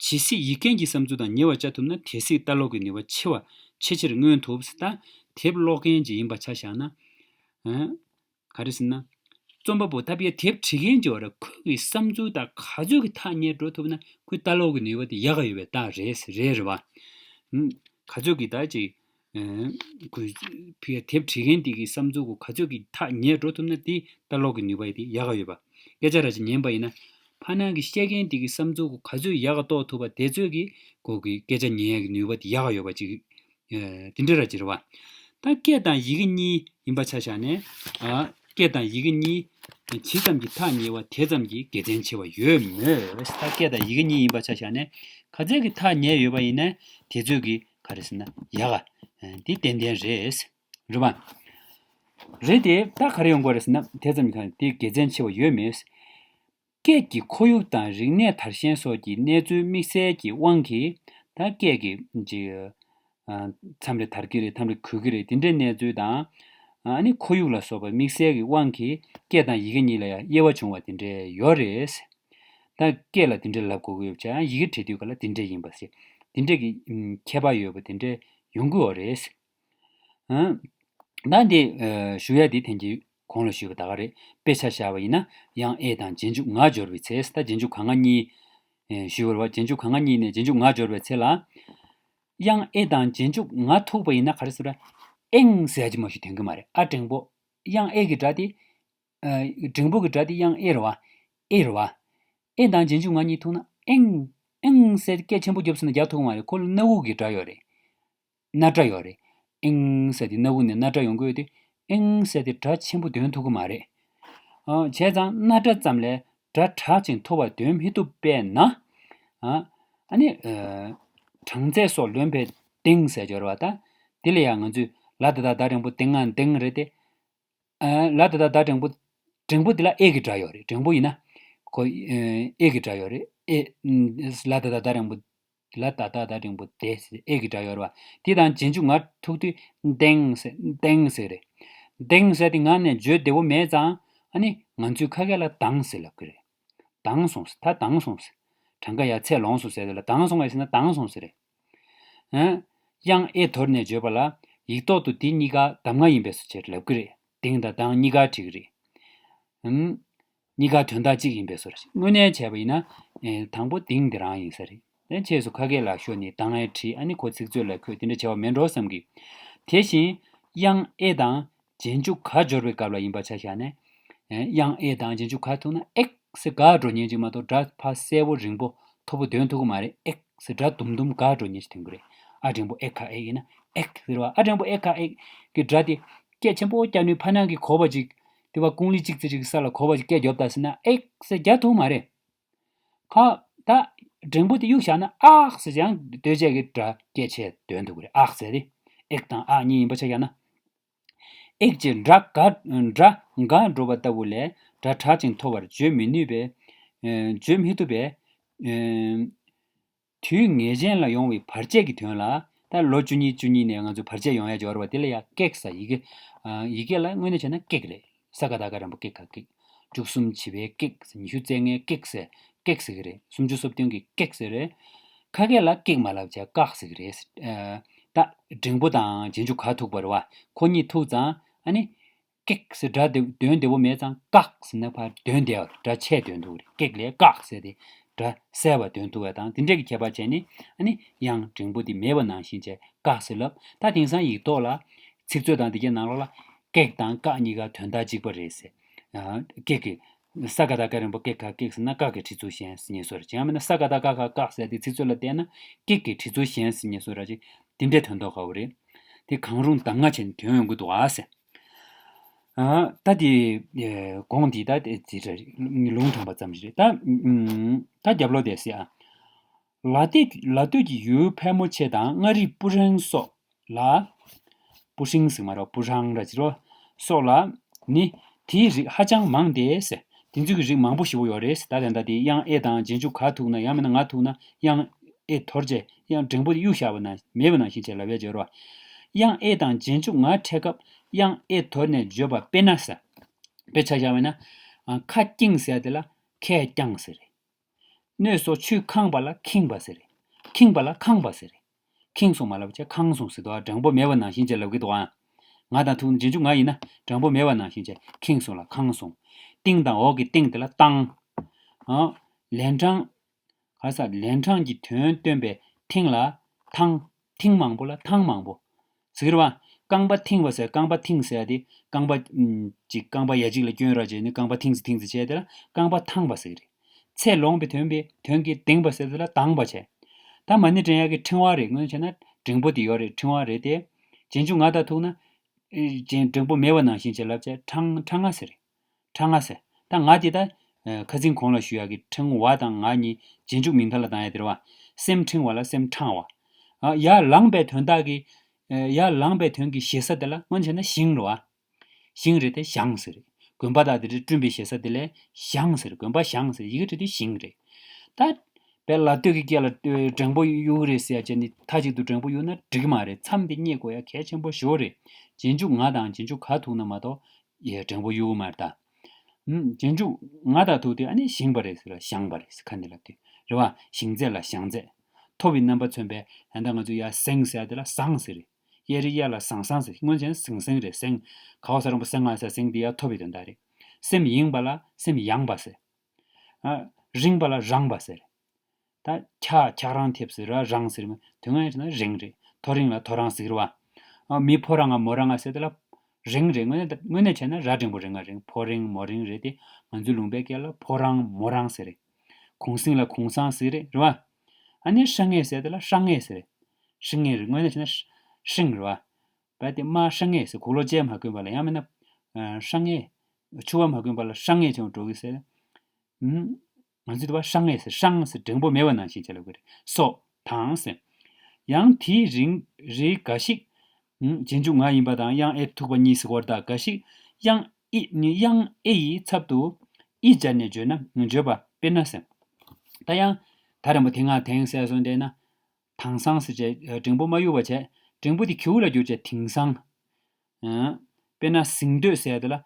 ཇི་སྲིད་ཡིག་མཁན་གྱི་བསམ་ཚུལ་དང་ཉེ་བར་བཅར་ཐུབ་ན་དེ་སྲིད་ལྟ་ཀློག་གི་ནུས་པ་ཆེ་བ་ཆེ་ཆེར་མངོན་ཐུབ། ད་དེབ་ཀློག་མཁན་ཅིག་ཡིན་པ་ཆ་བཞག་ན། ཨ། ག་རེ་ཟེར་ན། རྩོམ་པ་པོ་ད་ཕར་དེབ་བྲིས་མཁན་ཅིག་ཡོད་རེད། ཁོ་གི་བསམ་ཚུལ་དང་ག་ཚོད་ཀྱི་ཐག་ཉེ་འགྲོ་ཐུབ་ན་ཁོའི་ལྟ་ཀློག་གི་ནུས་པ་དེ་ཡག་ག་ཡོད་པའི་རྟགས་རེད་རེད་རེད་བ། ཨུམ། ག་ཚོད་ཀྱི་ད་ཅིག་ཨུམ། ཁོའི་ཕར་དེབ་བྲིས་མཁན་དེ་གི་བསམ་ཚུལ་གོ་ག་ཚོད་ཀྱི་ཐག་ཉེ་འགྲོ་ཐུབ་ན་དེ་ལྟ་ཀློག་གི་ནུས་པ་དེ་ཡག་ག་ཡོད་པ། སྐད་ཆ་ར་ཅིག་ཉན་པ་ཡིན་ན། ཕར་ནང་གི་བཤད་མཁན་དེ་གི་བསམ་ཚུལ་གོ་ག་ཚོད་ཡག་ག་རྟོགས་ཐུབ་པ་དེ་ཚོད་ཀྱི་ཁོ་གི་སྐད་ཆ་ཉན་ཡག་གི་ནུས་པ་དེ་ཡག་ག་ཡོད་པ་ཅིག་ཨ་དེ་འདྲ་ར་ཅིག་རེད་བ། ད་སྐད་དང་ཡི་གེ་གཉིས་ཡིན་པ་ཆ་བཞག་ནས། ཨ་སྐད་དང་ཡི་གེ་གཉིས་ཇི་ཙམ་གྱི་ཐག་ཉེ་བ་དེ་ཙམ་གྱི་དགེ་མཚན་ཆེ་བ་ཡོད་མོད། ད་སྐད་དང་ཡི་གེ་གཉིས་ཡིན་པ་ཆ་བཞག་ནས་ག་ཚད་ཀྱི་ཐག་ཉེ་ཡོད་པ་ཡིན་ན་དེ་ཚོད་ཀྱི་ག་རེ་ཟེར་ན་ཡག་ག་འདི་ཏན་ཏན་རེད། རེད་བ། རེད་དེ་ད་ག་རེ་ཡོང་གི་རེད་ཟེར་ན་དེ་ཙམ་གྱི་ཐག་དེ་དགེ་མཚན་ཆེ་བ་ཡོད་མོད། སྐད་ཀྱི་ཁོར་ཡུག་དང་རིག་གནས་དར་ཞན་སོགས་ཀྱི་གནས་ཚུལ་དམིགས་བསལ་གྱི་དབང་གིས་ད་སྐད་ཀྱི་ཅིག་ཨ་མཚམས་རེ་དར་གྱི་རེད། མཚམས་རེ་གུག་གི་རེད། དེ་འདྲའི་གནས་ཚུལ་དང་། ཨ་ནི་ཁོར་ཡུག་ལ་སོགས་པ་དམིགས་བསལ་གྱི་དབང་གིས་སྐད་དང་ཡི་གེ་གཉིས་ལ་ཡང་དབྱེ་བ་བྱུང་བ་དེ་འདྲ་ཡོད་རེད། ད་སྐད་ལ་དེ་འདྲ་ལབ་དགོས་ཀྱི་ཡོད་པ་བྱས། ཡང་ཡི་གེ་བྲིས་དུས་ག་ལ་དེ་འདྲ་ཡིན་པ་ཟེར། དེ་འདྲ་གི་ཨམ་ཁྱད་པར་ཡོད་པ་དེ་འདྲ་ཡོང་གི་ཡོད་རེད། ཨ། ད་འདི་ཨ་ཞུ་ཡ་འདི་ཐེངས་ཀྱི་གོང་ལ་ཞུས་པ་ད་ག་རེད། དཔེ་ཆ་བཞག་པ་ཡིན་ན་དབྱངས་ཨེ་དང་རྗེས་འཇུག་ང་སྦྱོར་བའི་ཚེ། ད་རྗེས་འཇུག་ག་ང་གཉིས་ཨེ་ཞུས་པ་རེད་བ། རྗེས་འཇུག་ག་ང་གཉིས་ནས་རྗེས་འཇུག་ང་སྦྱོར་བའི་ཚེ་ལ། དབྱངས་ཨེ་དང་རྗེས་འཇུག་ང་ཐུག་པ་ཡིན་ན་ག་རེ་ཟེར་ར། ཨེང་ཟེར་ཡ་ཅིག་མ་གཏོགས་ཐོན་གི་མ་རེད། ཨ་འགྲེང་པོ། དབྱངས་ཨེ་གི་སྒྲ་དེ། ཨ་འགྲེང་པོ་གི་སྒྲ་དེ་དབྱངས་ཨེ་རེད་བ། ཨེ་རེད་བ། ཨེ་དང་རྗེས་འཇུག་ང་གཉིས་ཐུག་ན་ཨེང་། ཨེང་ཟེར་སྐད་ཆེན་པོ་རྒྱོབ་ཟེར་ན་རྒྱག་ཐུབ་གི་མ་རེད། ཁོ་ལ་སྣ་དབུག་གི་སྒྲ་ཡོད་རེད། སྣ་སྒྲ་ཡོད་རེད། ཨིང་ཟེར་དེ་སྣ་དབུག་ནས་སྣ་སྒྲ་ཡོང་གི་ཡོད་དེ། ཨིང་ཟེར་དེ་སྒྲ་ཆེན་པོ་འདོན་ཐུབ་ཀྱི་མ་རེད། ཨ་བྱས་ཙང་སྣ་སྒྲ་ཙམ་ལས་སྒྲ་དྲག་ཅིང་མཐོ་བ་འདོན་མི་ཐུབ་པས་ན། ཨ་ཨ་ནི་ཨ་གྲངས་ཚད་སོགས་ལོན་པས་ལྡིང་ཟེར་སྦྱོར་བ་དང་། དེ་ལ་ཡང་ང་ཚོས་ལ་ད་བཏགས་ལྡ་འགྲེང་པོ་ལྡིང་ང་ལྡིང་རེད་དེ། ཨ་ལ་ད་བཏགས་ལྡ་འགྲེང་པོ། འགྲེང་པོ་འདི་ལ་ཨེ་གི་སྒྲ་ཡོད་རེད། འགྲེང་པོ་ཡིན་ན། ཁོ་ཨེ་གི་སྒྲ་ཡོད་རེད། ཨེ་ལ་ད་བཏགས་ལྡ་འགྲེང་པོ། ལ་ད་བཏགས་ལྡ་འགྲེང་པོ་ལྡེ་ཟེར་ཨེ་གི་སྒྲ་ཡོད་རེད་བ། དེ་དང་རྗེས་འཇུག་ང་ཐུག་དུས་ལྡེང་ཟེར་ལྡེང་ཟེར་རེད། ལྡེང་ཟེར་དེ་ངག་ནས་བརྗོད་བདེ་བོ་མེད་ཙང་ཨ་ནི་ང་ཚོའི་ཁ་སྐད་ལ་དྭངས་ཟེར་ལབ་ཀྱི་རེད། དྭངས་སོང་ཟེར། ད་དྭངས་སོང་ཟེར། གྲངས་ཀ་ཡར་ཚད་ལོངས་སོང་ཟེར་དེ་ལ་དྭངས་སོང་བས་ཟེར་ན་དྭངས་སོང་ཟེར་རེད། ཨ། དབྱངས་ཨེ་དོར་ནས་བརྗོད་པ་ལ་ཡིག་ཐོག་ཏུ་དེ་གཉིས་ཀ་གདམས་ངག་ཡིན་པས་སོ་ཅེས་ལབ་ཀྱི་རེད། དེང་དང་དང་གཉིས་ཀ་འགྲིག་གི་རེད། ཨམ། གཉིས་ཀ་དོན་དག་གཅིག་ཡིན་པས་སོ། དངོས་གནས་བྱས་པ་ཡིན་ན། ཨེ། དང་པོ་དེང་དེ་རང་ཡིན་ས་རེད། དེ་རྗེས་སུ་ཁ་སྐད་ལ་ཤོར་ནས་དང་ཨེ་བྲིས། ཨ་ནི་ཁོ་ཚིག་མཛོད་ལ་འཁོད་དེ་འདྲ་བྱས་པ་མིན་འགྲོ་བསམ་གི། དེ་བཞིན་དབྱངས་ཨེ་དང་རྗེས་འཇུག་ག་སྦྱོར་བའི་སྐབས་ལ་ཡིན་པ་ཆ་བཞག་ནས། ཨེ། དབྱངས་ཨེ་དང་རྗེས་འཇུག་ག་ཐུག་ན་ཨེག་སེ་ག་འགྲོ་ཉན་ཅིག་མ་གཏོགས་སྒྲ་ཕར་གསལ་པོ་རིང་པོ་མཐོ་པོ་འདོན་ཐུབ་ཀྱི་མ་རེད། ཨེག་སེ་སྒྲ་དུམ་དུམ་ག་འགྲོ་ཉན་ཅིག་འདོན་གྱི་རེད། ཨ་འགྲེང་བུ་ཨེ་ཁ་ཨེག་ཡིན་ན་ཨེག་ཟེར་བ། ཨ་འགྲེང་བུ་ཨེ་ཁ་ཨེག་གི་སྒྲ་དེ་སྐད་ཆེན་པོ་རྒྱག་ནུས་ཕར་ནང་གི་གོ་བ་ཅིག་དེ་བ་ཀུང་ལི་གཅིག་ཙི་ཅིག་ས་ལ་གོ་བ་ཅིག་སྐད་རྒྱོབ་ད་ཟེར་ན་ཨེག་སེ་རྒྱག་ཐུབ་མ་རེད། ཁ་ད་འགྲེང་བུ་དེ་གཡུག་བཞག་ན་ཨག་སེ་ཡང་ལྟོས་བཅས་ཀྱི་སྒྲ་སྐད་ཆེ་འདོན་ཐུབ་ཀྱི་རེད། ཨག་སེ་དེ་ཨེག་དང་ཨག་གཉིས་ཡིན་པ་ཆ་བཞག་ན། ཨེག་ཅེས་སྒྲ་ག་སྒྲ་འགའ་འགྲོ་བ་ལྟ་བུ་ལས་སྒྲ་གྲག་ཅིང་མཐོ་བར་བརྗོད་མི་ནུས་པས། ཨེ། བརྗོད་མི་ཐུབ་པས། ཨེ། དུས་ངེས་ཅན་ལ་ཡོང་བའི་བར་ཆད་ཀྱི་དོན་ལ་ད་ལོ་བཅུ་གཉིས་བཅུ་གཉིས་ནས་ང་ཚོ་བར་ཆད་ཡོང་ཡ་སྦྱོར་བ་དེ་ལ་ཡ་ཀེག་ས་ཡི་གེ། ཨ། ཡི་གེ་ལ་དངོས་གནས་བྱས་ན་ཀེག་རེད། ས་ག་ད་ག་རིང་པོ་ཀེག་ག་ཀེག་བཅུ་གསུམ་བྱིས་པའི་ཀེག་ཉི་ཤུ་རྩ་ལྔའི་ཀེག་ཟེར་ཀེག་ཟེར་གི་རེད། སུམ་ཅུ་སོ་བདུན་གྱི་ཀེག་ཟེར་རེད། ཁ་སྐད་ལ་ཀེག་མ་ལབ་བྱས་ཀག་ཟེར་གི་རེད། ཨ། ད་འགྲེང་བུ་དང་རྗེས་འཇུག་ག་ཐུག་པ་རེད་བ། ཁོ་གཉིས་ཐུག་ཙང་ཨ་ནི། ཀེག་ཟེར་སྒྲ་དེ་འདོན་བདེ་པོ་མེད་ཙང་ཀག་ཟེར་ན་ཕར་འདོན་བདེ་བ་སྒྲ་ཆད་འདོན་ཐུབ་རེད། ཀེག་ལས་ཀག་ཟེར་ཏེ་སྒྲ་གསལ་བ་འདོན་ཐུབ་པ་དང་དེ་འདྲས་ཀྱི་ཁྱད་པར་བྱས་ནས་ཨ་ནི་དབྱངས་འགྲེང་བུ་དེ་མེད་པ་ནང་བཞིན་བྱས་ཀག་ཟེར་ལབ། ད་དེང་སང་ཡིག་ཐོག་ལ་ཚིག་མཛོད་དང་དེ་གའི་ནང་ལོགས་ལ་ཀེག་དང་ཀག་གཉིས་ཀ་དོན་དག་གཅིག་པ་རེད་ཟེར། ཨ། ཀེག་གི་ས་ག་ད་ག་རིང་པོ་ཀེག་ག་ཀེག་ཟེར་ན་ཀག་གི་བྲིས་ཚུལ་གཞན་ཟེར་ཉན་བཟོ་འདྲ་ཅིག་ཡང་མིན་ན་ས་ག་ད་ག་ག་ཀག་ཟེར་ཏེ་ཚིག་མཛོད་ལ་བལྟས་ན་ཀེག་གི་བྲིས་ཚུལ་གཞན་ཟེར་ཉན་བཟོ་འདྲ་ཅིག་དེ་འདྲས་དོན་དག་ག་བོ་རེད། དེ་གང་རུང་གདམས་ངག་བྱས་ནས་དོན་ཡོང་གི་འདུག་ཨ་ཟེར། ཨ། ད་དེ་དགོངས་དེ་ད་དེ་ལུང་དྲངས་པ་ཙམ་ཞིག་རེད། ད་ཨུམ། ད་རྒྱབ་ལོགས་དེ་ཟེར་ཨ། ལ་སྟོད་ལ་སྟོད་ཀྱི་ཡུལ་ཕལ་མོ་ཆེ་དང་མངའ་རིས་སྤུ་ཧྲེང་སོགས་ལ། སྤུ་ཧྲེང་ཟེར་མ་རེད། སྤུ་ཧྲང་ར་ཅི་རོ། སོགས་ལ་ནི་དེའི་རིགས་ཧ་ཅང་མང་སྟེ་ཟེར། དེ་ཚོའི་རིགས་མང་པོ་ཞེ་པོ་ཡོད་རེད་ཟེར། ད་དེ་འདྲ་དེ་དབྱངས་ཨེ་དང་རྗེས་འཇུག་ག་ཐུག་ན་ཡང་མིན་ན་ང་ཐུག་ན་དབྱངས་ཨེ་དོར་བྱས་དབྱངས་འགྲེང་བུ་དེ་གཡུག་བཞག་པ་ན་མེད་པ་ནང་བཞིན་བྱས་ལབ་ཡ་བརྗོད་རོགས། དབྱངས་ཨེ་དང་རྗེས་འཇུག་ང་འཕྲད་སྐབས་དབྱངས་ཨེ་དོར་ནས་བརྗོད་པ་དཔེར་ན་ཟེར། དཔེ་ཆ་བཞག་པ་ན། ཁ་སྐྱེངས་ཟེར་དེ་ལ་ཁས་བསྐྱངས་ཟེར་རེད། སྣོད་སོགས་ཆུས་ཁེངས་པ་ལ་ཁེངས་པ་ཟེར་རེད། ཁེངས་པ་ལ་ཁེངས་པ་ཟེར་རེད། ཁེངས་སོང་མ་ལབ་བྱས་ཁེངས་སོང་ཟེར་དོ། འགྲེང་བུ་མེད་པ་ནང་བཞིན་བྱས་ལབ་ཀྱི་འདུག་ཨ། ང་དང་ཐུག་ན་རྗེས་འཇུག་ང་ཡིན་ན་འགྲེང་བུ་མེད་པ་ནང་བཞིན་བྱས་ཁེངས་སོང་ལ་ཁེངས་སོང་། སྟེང་དང་འོག་གི་སྟེང་དེ་ལ་བཏང་། ཨ། ལན་གྲངས། ག་ས་ལན་གྲངས་ཀྱི་དོན་སྟོན་པའི་ཐེངས་ལ་ཐང་། ཐེངས་མང་པོ་ལ་ཐང་མང་པོ། ཟེར་གི་རེད་བ། རྐང་པ་ཐེངས་པ་ཟེར། རྐང་པ་ཐེངས་ཟེར་ཡ་དེ་རྐང་པ་ཨུམ་ཅིག་རྐང་པ་ཡ་གཅིག་ལ་སྐྱོན་ར་བྱས་ནས་རྐང་པ་ཐེངས་ཟེར་ཐེངས་ཟེར་བྱས་དེ་ལ་རྐང་པ་ཐང་པ་ཟེར་གི་རེད། ཚད་ལོངས་པའི་དོན་པའི་དོན་གྱིས་ལྡེངས་པ་ཟེར་དེ་ལ་ལྡང་བ་བྱས། ད་མ་ཎི་འདྲེན་ཡག་གི་ཕྲེང་བ་རེད། སྔོན་བྱས་ན་འགྲེང་བུ་དེ་ཡོད་རེད། ཕྲེང་བ་རེད་དེ། རྗེས་འཇུག་ང་དང་ཐུག་ན། ཨེ། རྗེས་འགྲེང་བུ་མེད་པ་ནང་བཞིན་བྱས་ལབ་བྱས་ཕྲང་ཕྲང་ང་ཟེར་རེད། ཕྲང་ང་ཟེར། ད་ང་དེ་ད། ཨ། ཁ་སང་གོང་ལ་ཞུ་ཡག་གི་ཕྲེང་བ་དང་ང་གཉིས་རྗེས་འཇུག་མིང་མཐའ་ལ་བཏང་ཡ་དེ་རེད་བ། སེམས་ཕྲེང་བ་ལ་སེམས་ཕྲང་བ། ཨ། ཡར་ལངས་པའི་དོན་དག་གི། ཨ། ཡར་ལངས་པའི་དོན་གྱི་ཞེ་ས་དེ་ལ་སྔོན་བྱས་ན་ཞིང་རེད་བ། ཞིང་རེད་དེ་ཞང་ཟེར། དགོན་པ་དག་དེ་རེད་བསྐྲུན་པའི་ཞེ་ས་དེ་ལས་ཞང་ཟེར། དགོན་པ་ཞང་ཟེར། ཡི་གེ་བྲིས་དུས་ཞིང་རེད། ད། དཔེ་ལ་སྟོད་ཀྱི་སྐད་ལ་འགྲེང་བུ་གཡུག་རེད་ཟེར་ཡ་བྱས་ནས་མཐའ་གཅིག་ཏུ་འགྲེང་བུ་གཡུག་ན་འགྲིག་གི་མ་རེད། མཚམས་དེ་རྙེད་དགོས་ཡ་གལ་ཆེན་པོ་ཞེ་པོ་རེད། རྗེས་འཇུག་ང་དང་རྗེས་འཇུག་ག་ཐུག་ན་མ་གཏོགས། ཡས་འགྲེང་བུ་གཡུག་མར་ད། ཨུམ། རྗེས་འཇུག་ང་དང་ཐུག་དུས་ཨ་ནི་ཞིང་པ་རེད་ཟེར་ལ་ཞང་པ་རེད་ཟེར་ཁ་འདི་ལ་དུས་རེད་བ། ཞིང་ཚད་ལ་ཞང་ཚད། མཐོ་བའི་རྣམ་པ་མཚོན་པའི་ད་ལྟ་ང་ཚོ་ཡ་སེང་ཟེར་དེ་ལ་ཟངས་ཟེར་རེད། གཡས་རི་གཡས་ལ་ཟངས་ཟངས་ཟེར། སྔོན་ཆད་ན་ཟིང་ཟིང་རེད། སེང་། ག་བ་ས་རོང་པོ་སེང་ང་ཟེར་སེང་དེ་ཡ་མཐོ་བའི་དོན་དག་རེད། སེམས་ཡེངས་པ་ལ་སེམས་ཡངས་པ་ཟེར། ཨ། རིང་པ་ལ་རིང་བ་ཟེར། ད་འཁྱག་འཁྱག་རང་ཐེབས་ཟེར་ར་རང་ཟེར་མ་དོན་ངན་བྱས་ན་རིང་རེད། ཐོ་རིང་ལ་ཐོ་རང་ཟེར་བ། ཨ། མི་ཕོ་རང་ང་མོ་རང་ང་ཟེར་དེ་ལ་རིང་རེད། དངོས་གནས་དངོས་གནས་བྱས་ན་ར་འགྲེང་བུ་རིང་ང་རིང་། ཕོ་རིང་མོ་རིང་རེད་དེ། ང་ཚོའི་ལུང་པའི་སྐད་ལ་ཕོ་རང་མོ་རང་ཟེར་རེད། གུང་སེང་ལ་གུང་སང་ཟེར་རེད། རེད་བ། ཨ་ནི་ཧྲ་ངེ་ཟེར་དེ་ལ་ཧྲ་ངེ་ཟེར་རེད། ཧྲི་ངེ་རེད། དངོས་གནས་བྱས་ན་ཧྲིང་རེད་བ། བས་དེ་མ་ཧྲ་ངེ་ཟེར། གུག་ལོག་བཅད་མ་གོན་པ་ལ་ཡང་མིན་ན། ཨ། ཧྲ་ངེ། ཕྱུ་པ་མ་གོན་པ་ལ་ཧྲ་ངེ་བྱས་འགྲོ་གི་ཟེར། ཨུམ། ང་ཚོས་དེ་བ་ཧྲང་ངེ་ཟེར། ཧྲང་ཟེར་འགྲེང་བུ་མེད་པ་ནང་བཞིན་བྱས་ལབ་ཀྱི་རེད། སོགས་དང་ཟེར། ཡང་དེའི་རིང་རིགས་འགའ་ཞིག་ཨུམ། རྗེས་འཇུག་ང་ཡིན་པ་དང་དབྱངས་ཨེ་ཐུག་པ་གཉིས་ཟེར་བར་དག་འགའ་ཞིག་དབྱངས་ཨི་དབྱངས་ཨེ་ཡི་ཚབ་ཏུ་ཨི་སྦྱར་ནས་བརྗོད་ན་བརྗོད་པ་དཔེར་ན་ཟེར། ད་ཡང་ད་རིང་པོ་དེ་སྔ་དེང་ཟེར་སོང་དེ་ན། དེང་སང་ཟེར་བྱས་འགྲེང་བུ་མ་གཡུག་པ་བྱས། འགྲེང་བུ་དེ་གྱི་གུ་ལ་བསྒྱུར་བྱས་དེང་སང་། ཨ། དཔེར་ན་ཟིང་འདོད་ཟེར་ཡ་དེ་ལ།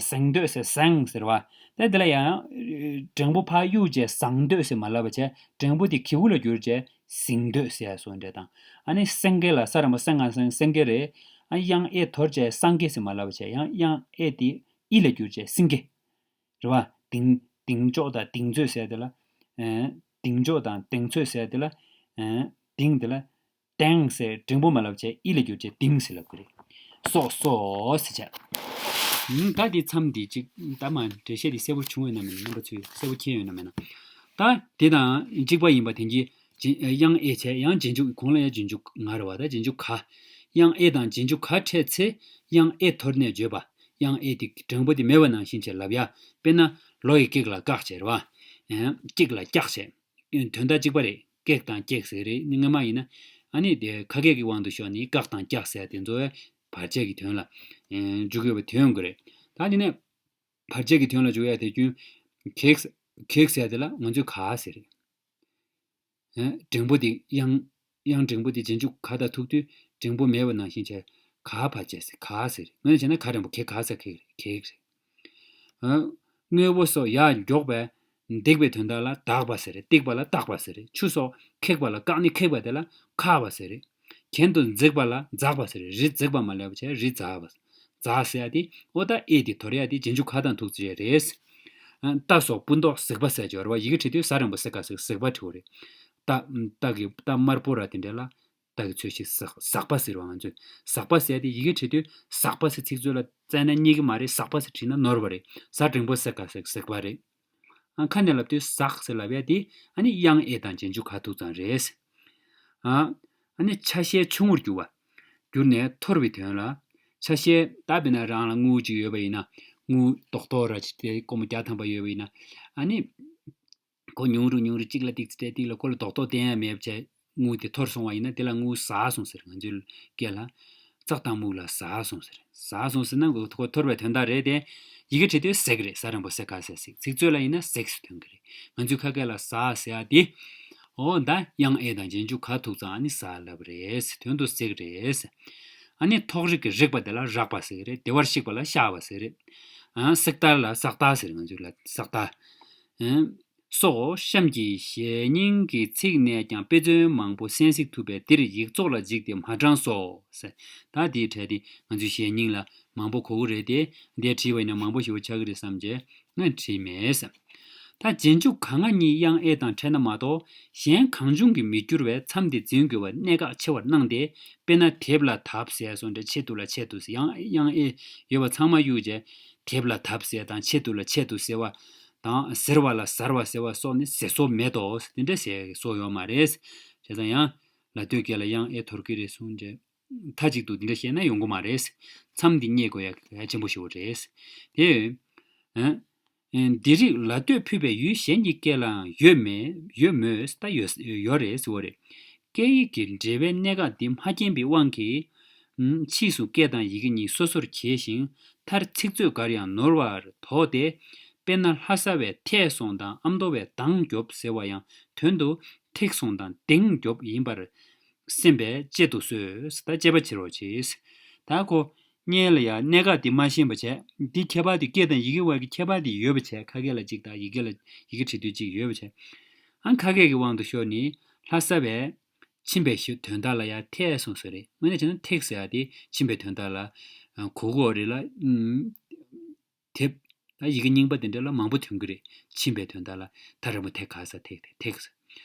ཟེང་འདོད་ཟེར་ཟེང་ཟེར་བ། ད་དེ་ལ་ཡང་འགྲེང་བུ་ཕར་གཡུག་བྱས་ཟང་འདོད་ཟེར་མ་ལབ་པ་བྱས། འགྲེང་བུ་དེ་གི་གུ་ལ་བསྒྱུར་བྱས་ཟིང་འདོད་ཟེར་ཡ་སོགས་འདྲ་དང་། ཨ་ནི་སེང་གེ་ལ་ས་ར་མོ་སེང་ང་སེང་སེང་གེ་རེད། ཨ་དབྱངས་ཨེ་དོར་བྱས་སངས་རྒྱས་ཟེར་མ་ལབ་པ་བྱས། ཡང་དབྱངས་ཨེ་དེ་ཨི་ལ་བསྒྱུར་བྱས་སིང་གེ། རེད་བ། གདེང་གདེང་འཇོག་དང་གདེང་ཚོད་ཟེར་དེ་ལ། ཨེ་གདེང་འཇོག་དང་གདེང་ཚོད་ཟེར་དེ་ལ། ཨེ་གདེང་དེ་ལ། གདེང་ཟེར་འགྲེང་བུ་མ་ལབ་བྱས་ཨི་ལ་བསྒྱུར་བྱས་གདེང་ཟེར་ལབ་གི་རེད། སོགས་སོགས་ཟེར་བྱས། ཨུམ། ད་དེ་མཚམས་འདི་གཅིག་ད་མ་འགྲེལ་བཤད་འདི་གསལ་པོ་བྱུང་ཡོད་ན་མེད་ན། རྣམ་པ་ཚོས་གསལ་པོ་མཁྱེན་ཡོད་ན་མེད་ན། ད་དེ་དང་གཅིག་པ་ཡིན་པ་དེ་གྱིས་རྗེ་དབྱངས་ཨེ་བྱས། ཡང་རྗེས་འཇུག་གོང་ལ་ཡང་རྗེས་འཇུག་ང་རེད་བ། ད་རྗེས་འཇུག་ག། དབྱངས་ཨེ་དང་རྗེས་འཇུག་ག་འཕྲད་ཚེ་དབྱངས་ཨེ་དོར་ནས་བརྗོད་པ། དབྱངས་ཨེ་དེ་འགྲེང་བུ་དེ་མེད་པ་ནང་བཞིན་བྱས་ལབ་ཡ། དཔེར་ན་ལོ་ཡི་ཀེག་ལ་ཀག་བྱས་རེད་བ། ཨེ་ཀེག་ལ་ཀྱག་བྱས། དོན་དག་གཅིག་པ་རེད། ཀེག་དང་ཀྱེག་ཟེར་རེད། སྔ་མ་ཡིན་ན་ཨ་ནི་དེ་ཁ་སྐད་ཀྱི་དབང་དུ་ཤོར་ནས་ཀག་དང་ཀྱག་ཟེར་དེ་ཚོ་བར་ཆད་ཀྱི་དོན་ལ་ཨེ་འཇུག་ཡོད་པ་དོན་གྱི་རེད། ད་དེ་ནས་བར་ཆད་ཀྱི་དོན་ལ་འཇུག་ཡ་དེ་རྒྱུན་ཀེག་ཀེག་ཟེར་དེ་ལ་ང་ཚོས་ག་ཟེར་རེད། ཨེ་འགྲེང་བུ་དེ་དབྱངས་དབྱངས་འགྲེང་བུ་དེ་རྗེས་འཇུག་ག་དང་ཐུག་དུས་འགྲེང་བུ་མེད་པ་ནང་བཞིན་བྱས་ག་བར་ཆད་ཟེར། ག་ཟེར། དངོས་གནས་བྱས་ན་ག་འགྲེང་བུ་གེ་ག་ས་གེག་རེད། གེག་རེད། ཨ་དངོས་པོ་སོགས་ཡར་མགྱོགས་པས་འདེགས་པའི་དོན་དག་ལ་འདག་པ་ཟེར་རེད། བཏེགས་པ་ལ་བཏགས་པ་ཟེར་རེད། ཆུ་སོགས་ཁེགས་པ་ལ་བཀག་ནས་ཁེགས་པ་དེ་ལ་འཁག་པ་ཟེར་རེད། གྱེན་དུ་འཛེགས་པ་ལ་འཛག་པ་ཟེར་རེད། རི་འཛེགས་པ་མ་ལབ་བྱས་རི་འཛག་པ། འཛག་ཟེར་ཡ་དེ་ཨོ་ད་ཨེ་དེ་དོར་ཡ་དེ་རྗེས་འཇུག་ག་དང་ཐུག་ཚེ་རེད། ཨ་རྟ་སོགས་སྤུ་མདོག་གཟིག་པ་ཟེར་གྱི་ཡོད་རེད་བ། ཡི་གེ་བྲིས་དུས་ཟ་འགྲེང་བུ་ཟེ་ག་ཟིག་གཟིག་པ་བྲིས་པ་རེད། རྟ་རྟ་གི་རྟ་དམར་པོ་ར་དེ་འདྲ་ལ། རྟ་གི་ཚོས་གཞི་ཟག་ཟག་པ་ཟེར་བ་ང་ཚོས། ཟག་པ་ཟེར་ཏེ་ཡི་གེ་བྲིས་དུས་ཟག་པ་ཟེར་ཚིག་མཛོད་ལ་བཙལ་ན་རྙེད་ཀྱི་མ་རེད། ཟག་པ་ཟེར་བྲིས་ན་ནོར་བ་རེད། ཟ་འགྲེང་བུ་ཟེ་ག་ཟིག་ཟིག་པ་རེད། ཨ་ཁ་ནས་ལབ་དུས་ཟག་ཟེར་ལབ་ཡ་དེ་ཨ་ནི་དབྱངས་ཨེ་དང་རྗེས་འཇུག་ག་ཐུག་ཙང་རེད། ཨ་ཨ་ནི་ཆ་ཤས་ཆུང་ངུར་གྱུར་པ། གྱུར་ནས་འཐོར་བའི་དོན་ལ། ཆ་ཤས་ད་དཔེར་ན་རང་ལ་དངུལ་གཅིག་ཡོད་པ་ཡིན་ན། དངུལ་རྡོག་རྡོག་ར་ཅིག་དེ་སྒོར་མོ་བརྒྱ་ཐམ་པ་ཡོད་པ་ཡིན་ན། ཨ་ནི། ཁོ་ཉུང་རུ་ཉུང་རུ་གཅིག་ལ་ཏིག་ཙི་སྤྲད་ཏིག་ལ་ཁོ་ལ་རྡོག་རྡོག་བསྟན་ཡ་མེད་པ་བྱས། དངུལ་དེ་འཐོར་སོང་བ་ཡིན་ན་དེ་ལ་དངུལ་ཟག་སོང་ཟེར། ང་ཚོའི་སྐད་ལ་ཙག་དང་སྨུག་ལ་ཟག་སོང་ཟེར། ཟག་སོང་ཟེར་ན་ཁོ་འཐོར་བའི་དོན་དག་རེད་དེ། ཡི་གེ་བྲིས་དུས་ཟེག་རེད། ཟ་འགྲེང་བུ་ཟེ་ག་ཟེ་ཟིག་ཚིག་མཛོད་ལ་ཡིན་ན་ཟེག་སུ་ཐོན་གི་རེད། ང་ཚོའི་ཁ་སྐད་ལ་ཟག་ཟེར་ཡ་དེ། ཨོ་ད་དབྱངས་ཨེ་དང་རྗེས་འཇུག་ག་ཐུག་ཙང་ཨ་ནི་ཟག་ལབ་རེད། དོན་དུ་ཟེག་རེད། ཨ་ནི་ཐོག་རིག་གི་རིག་པ་དེ་ལ་རག་པ་ཟེར་གི་རེད། བདེ་བར་གཤེགས་པ་ལ་གཤགས་པ་ཟེར་རེད། ཨ་སེག་ཏར་ལ་སག་ཏར་ཟེར། ང་ཚོའི་ལ་སག་ཏར། ཨ། སོགས་གཤམ་གྱི་ཞལ་སྙིང་གི་ཚིག་ནས་ཀྱང་དཔེ་མཚོན་མང་པོ་གསན་གཟིགས་ཐུབ་པས་འདིར་ཡིག་ཚོགས་ལ་འཇིགས་ཏེ་མ་དྲངས་སོ། ཟེར། ད་དེའི་གྲས་དེ་ང་ཚོའི་ཞལ་སྙིང་ལ་མང་པོ་གོ་གི་རེད་དེ། འདིར་བྲིས་པ་ཡིན་ན་མང་པོ་ཞེ་པོ་ཆགས་ཀྱི་རེད་བསམ་བྱས་ང་བྲིས་མེད་ཟེར། ད་རྗེས་འཇུག་ག་ང་གཉིས་དབྱངས་ཨེ་དང་འཕྲད་ན་མ་གཏོགས་གཞན་གང་བྱུང་གིས་མི་འགྱུར་བས་མཚམས་དེ་འཛིན་དགོས་པར་གནད་འགག་ཆེ་བར་སྣང་སྟེ། དཔེར་ན་དེབ་ལ་དབ་ཟེར་སོགས་འདྲ། ཆེད་དུ་ལ་ཆེད་དུ་ཟེར། ཡང་དབྱངས་ཨེ་ཡོད་པ་ཚང་མ་གཡུག་བྱས་དེབ་ལ་དབ་ཟེར་དང་ཆེད་དུ་ལ་ཆེད་དུ་ཟེར་བ། དང་ཟེར་བ་ལ་ཟར་བ་ཟེར་བ་སོགས་ནི་ཟེར་སྲོལ་མེད་དོ། དེ་འདྲ་ཟེར་སྲོལ་ཡོད་མ་རེད། བྱས་ཙང་ཡང་ལ་སྟོད་སྐད་ལ་དབྱངས་ཨེ་དོར་གི་རེད་གསུངས་རྗེས། མཐའ་གཅིག་ཏུ་འདི་འདྲ་བཤད་ན་ཡོང་གི་མ་རེད། མཚམས་འདི་རྙེད་དགོས་ཡ་གལ་ཆེན་པོ་ཞིག་རེད། དེ། ཨ། འདི་རིགས་ལ་སྟོད་ཕུད་པའི་ཡུལ་གཞན་གྱི་སྐད་ལའང་ཡོད་མེད་ཡོད་མོད་ད་ཡོད་ཡོད་རེད་ཟེར་བ་རེད། སྐད་ཡིག་གི་འབྲེལ་བའི་གནད་འགག་འདི་མ་མཁྱེན་པའི་དབང་གིས། ཕྱིས་སུ་སྐད་དང་ཡི་གེ་གཉིས་སོ་སོར་གྱེས་ཤིང་མཐར་ཚིག་མཛོད་འགར་ཡང་ནོར་བར་དོགས་ཏེ། དཔེར་ན་ལྷ་ས་བས་ཐད་སོང་དང་ཨ་མདོ་བས་དང་རྒྱོབ་ཟེར་བ་ཡང་དོན་དུ་ཐེག་སོང་དང་དེང་རྒྱོབ་ཡིན་པར་སེམས་པས་དཔྱད་དུ་གསོལ། ད་དཔྱད་པ་བྱེད་རོགས་གྱིས། ད་ཁོ་སྔོན་ལ་ཡང་གནད་འགག་འདི་མ་ཤེས་པ་བྱས། འདི་ཁྱད་པར་དེ་སྐད་དང་ཡི་གེ་བར་གྱི་ཁྱད་པར་དེ་ཡོད་པ་བྱས། ཁ་སྐད་ལ་གཅིག་དང་ཡི་གེ་ལ་ཡི་གེ་བྲིས་དུས་གཅིག་ཡོད་པ་བྱས། ཨ་ཁ་སྐད་ཀྱི་དབང་དུ་ཤོར་ནས་ལྷ་ས་བས་ཕྱིན་པའི་ཞུ་དོན་དག་ལ་ཡང་ཐད་སོང་ཟེར་རེད། དངོས་གནས་བྱས་ན་ཐེག་ཟེར་ཡ་དེ་ཕྱིན་པའི་དོན་དག་ལ་གོ་གོ་རེད་ལ། དེབ། ད་ཡི་གེ་རྙིང་པ་དེ་འདྲ་ལ་མང་པོ་ཐོན་གི་རེད། ཕྱིན་པའི་དོན་དག་ལ་ད་ར་མོ་ཐད་ག་ས་ཐེག་ཐེག་ཐེག་ཟེར།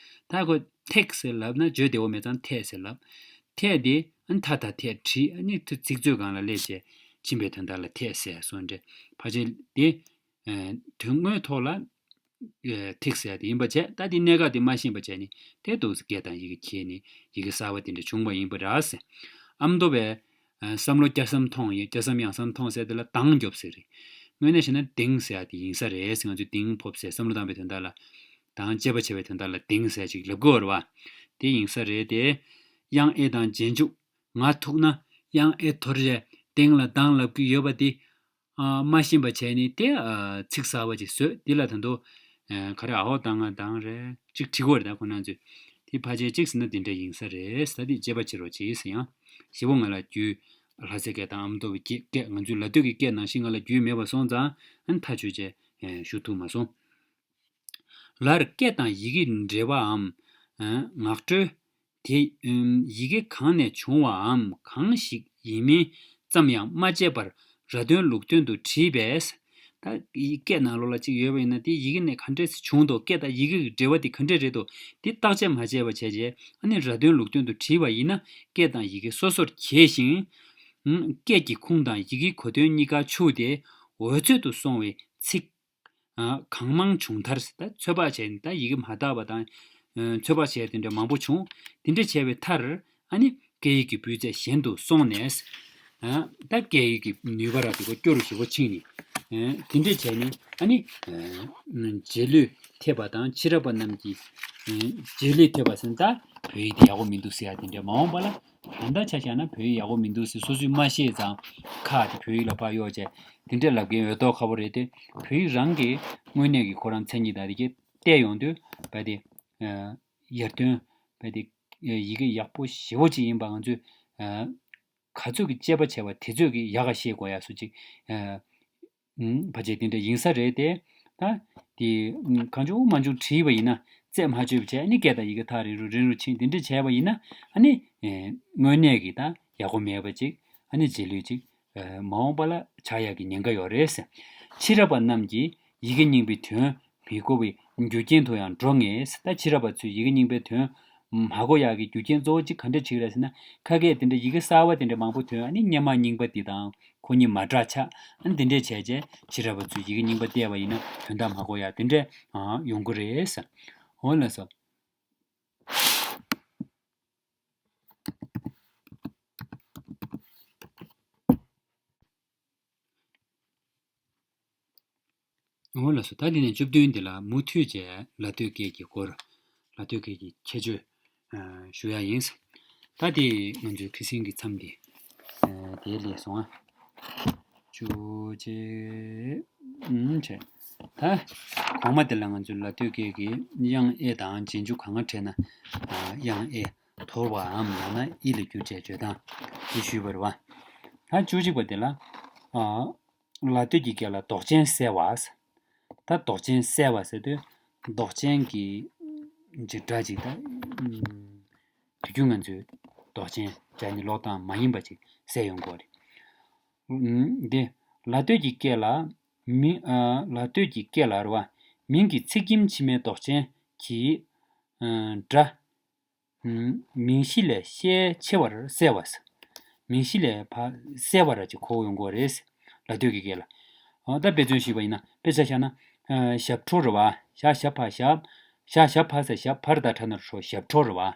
ད་ཁོ་ཐེག་ཟེར་ལབ་ན་བརྗོད་བདེ་བོ་མེད་ཙང་ཐད་ཟེར་ལབ། ཐད་དེ་ཨ་ནི་ཐ་ཐ་ཐད་བྲིས། ཨ་ནི་ཐུ་ཚིག་མཛོད་སྒང་ལ་སླེབས་བྱས་ཕྱིན་པའི་དོན་དག་ལ་ཐད་ཟེར་སོང་འདྲ། ཕལ་ཆེར་དེ་དོན་དངོས་ཐོག་ལ་ཐེག་ཟེར་དེ་ཡིན་པ་བྱས། ད་དེ་གནད་འགག་དེ་མ་ཤེས་པ་བྱས་ནས་དེ་འདུག་སེ་སྐད་དང་ཡི་གེ་ཁྱེར་ནས་ཡི་གེ་གསར་བ་དེ་འདྲ་བྱུང་བ་ཡིན་པ་རེད་ཟེར། ཨ་མདོ་བས། བསམ་བློ་སྐྱ་བསམ་ཐོངས་ཡིན། སྐྱ་བསམ་ཡང་བསམ་ཐོངས་ཟེར་དེ་ལ་དང་རྒྱོབ་ཟེར་རེད། དངོས་གནས་བྱས་ན་དེང་ཟེར་ཡ་དེ་ཡིན་ས་རེད། ང་ཚོས་དེང་ཕོབ་ཟེར་བསམ་བློ་བཏང་བའི་དོན་དག་ལ། དང་དཔྱད་པ་བྱེད་པའི་དོན་དག་ལ་དེང་ཟེར་ཅིག་ལབ་དགོས་རེད་བ། དེ་ཡིན་ས་རེད་དེ། དབྱངས་ཨེ་དང་རྗེས་འཇུག་ང་ཐུག་ན་དབྱངས་ཨེ་དོར་རེད། དེང་ལ་དང་ལབ་ཀྱི་ཡོད་པ་དེ། མ་ཤེས་པ་བྱས་ནས་དེ་ཚིག་གསར་བ་ཅིག་བཟོས། དེ་ལ་ད་དུང་ག་རེ་ཨའོ་དང་ང་དང་རེད་ཅིག་བྲིས་དགོས་རེད། ད་ཁོ་ན་ཚོས་དེ་ཕལ་ཆེར་ཅིག་ཟེར་ན་དེ་འདྲ་ཡིན་ས་རེད། ད་དེ་དཔྱད་པ་བྱེད་རོགས་གྱིས་ཟེར། ཡང་ཞེ་པོ་ང་ལ་རྒྱུས་ ལྷ་སའི་སྐད་དང་ཨ་མདོ་བའི་སྐད་སྐད་ང་ཚོའི་ལ་སྟོད་ཀྱི་སྐད་ནང་བཞིན་ང་ལ་རྒྱུས་མེད་པ་སོང་ཙང་ཨ་ནི་ཐག་ཆོད་བྱས་ཞུ་ཐུབ་མ་སོང་། ལར་སྐད་དང་ཡི་གེ་འབྲེལ་བའམ། ངག་འགྲོས། དེ་ཡི་གེ་གང་ནས་བྱུང་བའམ་གང་ཞིག་ཡིན་མིན་ཙམ་ཡང་མ་དཔྱད་པར་ར་དོན་ལུག་དོན་དུ་བྲིས་པས། ད་ཡི་སྐད་ནང་ལོགས་ལ་གཅིག་ཡོད་པ་ཡིན་ན་དེ་ཡི་གེ་ནས་ག་འདྲས་སེ་བྱུང་འདུག་སྐད་དང་ཡི་གེ་གི་འབྲེལ་བ་དེ་ག་འདྲས་རེད་འདུག་དེ་བརྟག་དཔྱད་མ་བྱས་པ་བྱས་རྗེས་ཨ་ནི་ར་དོན་ལུག་དོན་དུ་བྲིས་པ་ཡིན་ན་སྐད་དང་ཡི་གེ་སོ་སོར་གྱེས་ཤིང་། སྐད་ཀྱི་ཁུངས་དང་ཡི་གེའི་གོ་དོན་གཉིས་ཀ་འཆུགས་ཏེ་འོལ་ཚོད་དུ་སོང་བའི་ཚིག་གང་མང་བྱུང་མཐར། ད་ཚོད་དཔག་བྱས་ནས་ད་ཡི་གེ་མ་དག་པ་དང་ཚོད་དཔག་བྱས་དེ་འདྲ་མང་པོ་བྱུང་། དེ་འདྲ་བྱས་པའི་མཐར་ཨ་ནི་སྐད་ཡིག་གི་སྤུས་ཚད་ཞན་དུ་སོང་ནས། ད་སྐད་ཡིག་གི་ནུས་པ་ར་དེ་གོ་སྐྱོ་རུ་ཞེ་པོ་ཕྱིན་ནས། དེ་འདྲ་བྱས་ནས་ཨ་ནི་རྗེས་ལུས་ཐེབས་པ་དང་ཕྱི་རབས་པ་རྣམས་ཀྱིས་རྗེས་ལུས་ཐེབས་པ་ཟེར་ན་ད་བོད་ཡིག་དེ་ཡག་པོ་མི་འདུག་ཟེར་ཡ་དེ་འདྲ་མ་འོངས་པ་ལ། ད་ལྟ་ཆ་བཞག་ན་བོད་ཡིག་ཡག་པོ་མི་འདུག་ཟེར་སོ་སོས་མ་ཤེས་ཙང་ཁ་དེ་བོད་ཡིག་ལ་ཕར་གཡོག་བྱས་དེ་འདྲས་ལབ་མཁན་ཡོད་མདོག་ཁ་པོ་རེད་དེ། བོད་ཡིག་རང་གི་དངོས་གནས་ཀྱི་ཁོ་རང་མཚན་ཉིད་དང་དེ་གས་བལྟས་ཡོང་དུས་བས་དེ་ཡར་ཐོན་བས་དེ་ཡི་གེ་ཡག་པོ་ཞེ་པོ་ཅིག་ཡིན་པ་ང་ཚོས་ག་ཚོད་ཀྱི་དཔྱད་པ་བྱས་པ་དེ་ཚོད་ཀྱི་ཡག་ག་ཤེས་དགོས་ཡ་སུ་ཅིག་ཨུམ། ཕལ་ཆེར་དེ་འདྲ་ཡིན་ས་རེད་དེ། ད་དེ་ཨུམ། གང་བྱུང་མང་བྱུང་བྲིས་པ་ཡིན་ན་རྩད་མ་གཅོད་པ་བྱས་ཨ་ནི་སྐད་དང་ཡི་གེ་ཐག་རིང་རུ་རིང་རུ་ཕྱིན་དེ་འདྲ་བྱས་པ་ཡིན་ན་ཨ་ནི་ཨེ། དངོས་གནས་ཀྱི་ད་ཡག་པོ་མེད་པ་ཅིག་ཨ་ནི་རྗེས་ལུས་ཅིག་ཨེ། མ་འོངས་པ་ལ་ཆགས་ཡག་གི་ཉེན་ཁ་ཡོད་རེད་ཟེར། ཕྱི་རབས་པ་རྣམས་ཀྱིས་ཡི་གེ་རྙིང་པའི་དོན་མི་གོ་བའི་རྒྱུ་རྐྱེན་དུ་ཡང་འགྲོ་ངེས། ད་ཕྱི་རབས་པ་ཚོས་ཡི་གེ་རྙིང་པའི་དོན་མ་གོ་ཡག་གི་རྒྱུ་རྐྱེན་གཙོ་བོ་གཅིག་ག་འདྲ་ཅིག་རེད་ཟེར་ན། ཁ་སྐད་དེ་འདྲ་ཡི་གེ་གསར་བ་དེ་འདྲ་མང་པོ་ཐོན་ཨ་ནི་སྔོན་མ་རྙིང་པ་འདི་དང་ཁོ་གཉིས་མ་འདྲ་ཆགས་ཨ་ནི་དེ་འདྲས་བྱས་རྗེས་ཕྱི་རབས་པ་ཚོས་ཡི་གེ་རྙིང་པ་བལྟས་པ་ཡིན་ན་དོན་དག་མ་གོ་ཡག་དེ་འདྲས་ཡོང་གི་རེད་ཟེར། འོ་ལགས་སོ། འོ་ལགས་སོ། ད་འདི་ནས་བཅུ་བདུན་འདི་ལ་མུ་མཐུད་བྱས་ལ་སྟོད་སྐད་ཀྱི་སྐོར། ལ་སྟོད་སྐད་ཀྱི་ཁྱད་ཆོས་ཨ། ཞུ་ཡ་ཡིན། ད་དེ་ང་ཚོའི་ཁ་སང་གི་མཚམས་འདི་ཨ། དེ་ལས་སོང་ཨ། བཅུ་གཅིག་ཨུམ་བྱས། ད་གོང་མ་དེ་ལ་ང་ཚོའི་ལ་སྟོད་སྐད་ཀྱི་དབྱངས་ཨེ་དང་རྗེས་འཇུག་གང་ག་བྲལ་ན་ཨ། དབྱངས་ཨེ། དོར་བའམ་ཡང་ན་ཨི་ལ་བསྒྱུར་བྱས་བརྗོད་སྟངས་དེ་ཞུས་པ་རེད་བ། ད་བཅུ་གཅིག་པ་དེ་ལ་ཨ། ལ་སྟོད་ཀྱི་སྐད་ལ་འདོགས་ཅན་གསལ་བ། ད་འདོགས་ཅན་གསལ་བ་ཟེར་དུས་འདོགས་ཅན་གྱི་ཅིག་སྒྲ་ཅིག་ད་དུས་རྒྱུན་ང་ཚོས་འདོགས་ཅན་སྒྲ་ནི་ཀློག་སྟངས་མ་ཡིན་པ་ཅིག་གསལ་ཡོང་གི་རེད། འདི་ལ་སྟོད་ཀྱི་སྐད་ལ་མིང་ཨ། ལ་སྟོད་ཀྱི་སྐད་ལ་རེད་བ། མིང་གི་ཚིག་ཁྱིམ་ཕྱི་མའི་འདོགས་ཅན་གྱི་ཨ། སྒྲ། མིང་གཞི་ལས་ཤས་ཆེ་བར་གསལ་བ། མིང་གཞི་ལས་ཕར་གསལ་བ་ར་ཅིག་གོ་ཡོང་གི་རེད། ལ་སྟོད་ཀྱི་སྐད་ལ། འོ་ད་དཔེ་མཚོན་ཞུས་པ་ཡིན་ན་དཔེ་ཆ་བཞག་ན། ཞབས་བྲོ་རེད་བ། ཞ་ཞ་ཕ་ཞབས། ཞ་ཞ་ཕ་ས་ཞབས་ཕར་ད་ཕྲ་ན་རོ་བྲོ་ཞབས་བྲོ་རེད་བ།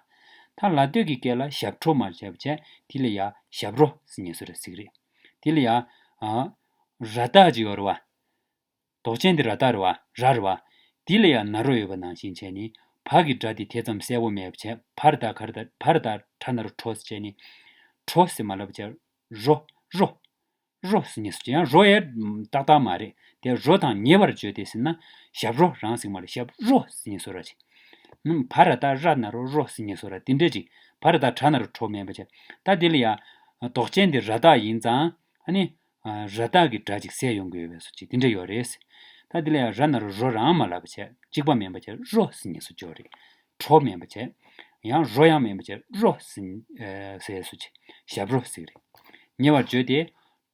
ད་ལ་སྟོད་ཀྱི་སྐད་ལ་ཞབས་བྲོ་མ་བྱས་པ་བྱས་དེ་ལ་ཡ་ཞབས་རོ་ཟེར་ངེས་སོ་ར་ཟིག་རེད། དེ་ལ་ཡ། ར་བཏགས་ཅིག་ཡོད་རེད་བ། འདོགས་ཅན་དེ་ར་བཏགས་རེད་བ། ར་རེད་བ། དེ་ལ་ཡང་ན་རོ་ཡོད་པ་ནང་བཞིན་བྱས་ནས་བ་གི་སྒྲ་དེ་དེ་ཙམ་གསལ་པོ་མེད་པ་བྱས་ཕར་ད་གར་ད་ཕར་ད་ཕྲ་ན་རོ་བྲོ་ཟེར་བྱས་ནས་བྲོ་ཟེར་མ་ལབ་བྱས་རོ་རོ་རོ་ཟེར་ཉེས་སོ་ཅི་ཡང་རོ་ཡས་ཏག་ཏག་མ་རེད་དེ་རོ་དང་ཉེ་བར་བརྗོད་དེ་ཟེར་ན་ཞབས་རོ་རང་ཟེར་མ་རེད་ཞབས་རོ་ཟེར་ཉེས་སོ་ར་ཅིག་ཕ་ར་ད་ར་ན་རོ་རོ་ཟེར་ཉེས་སོ་ར་དེ་འདྲས་ཅིག་ཕ་ར་ད་ཕྲ་ན་རོ་བྲོ་མེད་པ་བྱས་ད་དེ་ལ་ཡང་འདོགས་ཅན་དེ་ར་བཏགས་ཡིན་ཙང་ཨ་ནི། ར་བཏགས་ཀྱི་སྒྲ་ཅིག་གསལ་ཡོང་གི་ཡོད་པའི་བཟོ་ཅིག་དེ་འདྲ་ཡོད་རེད། ད་དེ་ལ་ཡང་ར་ན་རོ་རོ་རང་མ་ལབ་པ་བྱས་གཅིག་པ་མིན་པ་བྱས་རོ་ཟེར་ཉེས་སུ་འཇོག་རེད། གྲོ་མིན་པ་བྱས། ཡང་རོ་ཡང་མིན་པ་བྱས་རོ་ཟེར་ཟེར་བཟོ་ཅིག་ཞབས་རོ་ཟེར་རེད། ཉེ་བར་བརྗོད་དེ།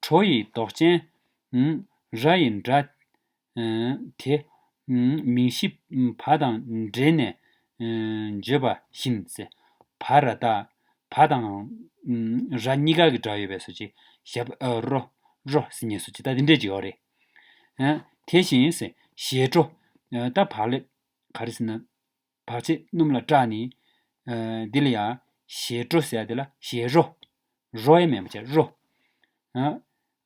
གྲོ་ཡི་འདོགས་ཅན། ར་ཡི་སྒྲ། དེ། མིང་གཞི་བ་དང་འབྲེལ་ནས་བརྗོད་པ་བཞིན་ཟེར། བ་ར་བཏགས། བ་དང་། ར་གཉིས་ཀ་གི་སྒྲ་ཡོད་པའི་བཟོ་ཅིག་ཞབས་ཨ་རོ། རོ་ཟེར་ཉེས་བཟོ་ཅིག་ད་དེ་འདྲས་ཅིག་ཡོད་རེད། ཨ། དེ་བཞིན་ཟེར་ཞལ་བྲོ། ཨ། ད་བག་ལེབ། ག་རེ་ཟེར་ན། བག་ཕྱེ་སྣུམ་ལ་བཀྲག་ནས། ཨ། འདི་ལ་ཡང་ཞལ་བྲོ་ཟེར་ཡ་དེ་ལ་ཞལ་རོ། རོ་ཡ་མེད་པ་བྱས་རོ། ཨ།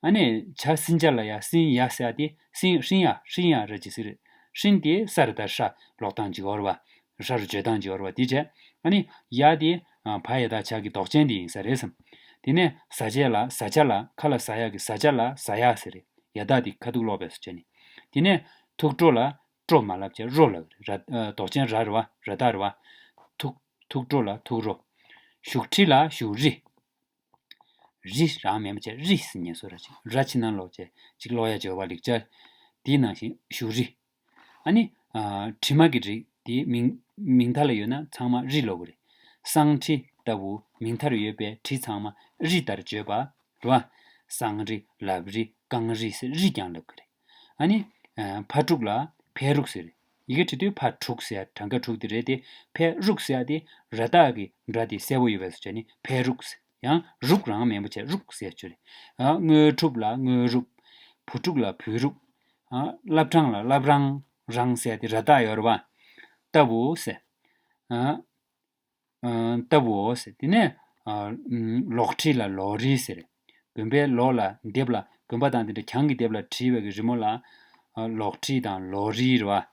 ཨ་ནི་བྱ་སྲིན་བྱ་ལ་ཡ་སྲིན་ཡ་ཟེར་ཡ་དེ་སྲིན་སྲིན་ཡ་སྲིན་ཡ་ར་ཅིག་ཟེར། སྲིན་དེ་ས་ར་བཏགས་ཧྲ་ཀློག་སྟངས་ཅིག་ཡོད་རེད་བ། ཧྲ་རུ་བརྗོད་སྟངས་ཅིག་ཡོད་རེད་བ་དེ་བྱས། ཨ་ནི་ཡ་དེ་བ་ཡ་བཏགས་བྱ་གི་འདོགས་ཅན་དེ་ཡིན་ས་རེད་བསམ། དེ་ནས་ཟ་བྱེད་ལ་ཟ་བྱ་ལ་ཁ་ལ་ཟ་ཡག་གི་ཟ་བྱ་ལ་ཟ་ཡག་ཟེར་རེད། ཡ་བཏགས་དེ་ཁ་ཐུག་ཀློག་པའི་བཟོ་བྱས་ནས། དེ་ནས་ཐུགས་སྤྲོ་ལ་སྤྲོ་མ་ལབ་བྱས་རོ་ལབ་རེད། ར། འདོགས་ཅན་ར་རེད་བ། ར་བཏགས་རེད་བ། ཐུགས། ཐུགས་སྤྲོ་ལ་ཐུགས་རོ། བཞུགས་ཁྲི་ལ་བཞུགས་རི། རི་རང་མེད་པ་བྱས་རི་ཟེར་ཉན་སོ་ར་ཅིག་ར་ཕྱི་ནང་ལོག་བྱས་ཅིག་ཀློག་ཡ་བྱེད་པ་ལེགས་སྦྱར་དེའི་ནང་བཞིན་བཞུགས་རི། ཨ་ནི། ཨ། དྲི་མ་གི་རི་དེའི་མིང་མིང་མཐའ་ལ་ཡོད་ན་ཚང་མ་རི་ལབ་གི་རེད། བསང་ཁྲི་ལྟ་བུ་མིང་མཐའ་རུ་ཡོད་པའི་ཁྲི་ཚང་མ་རི་ལྟར་བརྗོད་པ་རེད་བ། བསང་རི་ལབ་རི་བསྐང་རི་ཟེར་རི་ཀྱང་ལབ་གི་རེད། ཨ་ནི། ཨ། ཕ་དྲུག་ལ་ཕས་རུག་ཟེར་རེད། ཡི་གེ་བྲི་དུས་ཕ་དྲུག་ཟེར་ཡ་གྲངས་ཀ་དྲུག་དེ་རེད་དེ། ཕས་རུག་ཟེར་ཡ་དེ་ར་བཏགས་ཀྱི་སྒྲ་དེ་གསལ་པོ་ཡོད་པས་སོ་བྱས་ནི་ཕས་རུག་ཟེར། ཡང་རུག་རང་མིན་པ་བྱས་རུག་ཟེར་ཆོས་རེད། ཨ། དངོས་གྲུབ་ལ་དངོས་རུབ། བུ་ཕྲུག་ལ་བུས་རུག་ཨ། བླ་བྲང་ལ་བླ་བྲང་རང་ཟེར་དེ་ར་བཏགས་ཡོད་རེད་བ། ལྟ་བུ་ཟེར། ཨ། ཨ། ལྟ་བུའོ་ཟེར། དེ་ནས། ཨ། ལོག་བྲིས་ལ་ལོག་རིས་ཟེར། དགོན་པའི་ལོགས་ལ་དེབ་ལ་དགོན་པ་དང་དེ་འདྲ་གྱང་གི་དེབ་ལ་བྲིས་པའི་གི་རི་མོ་ལ། ཨ། ལོག་བྲིས་དང་ལོག་རིས་རེད་བ།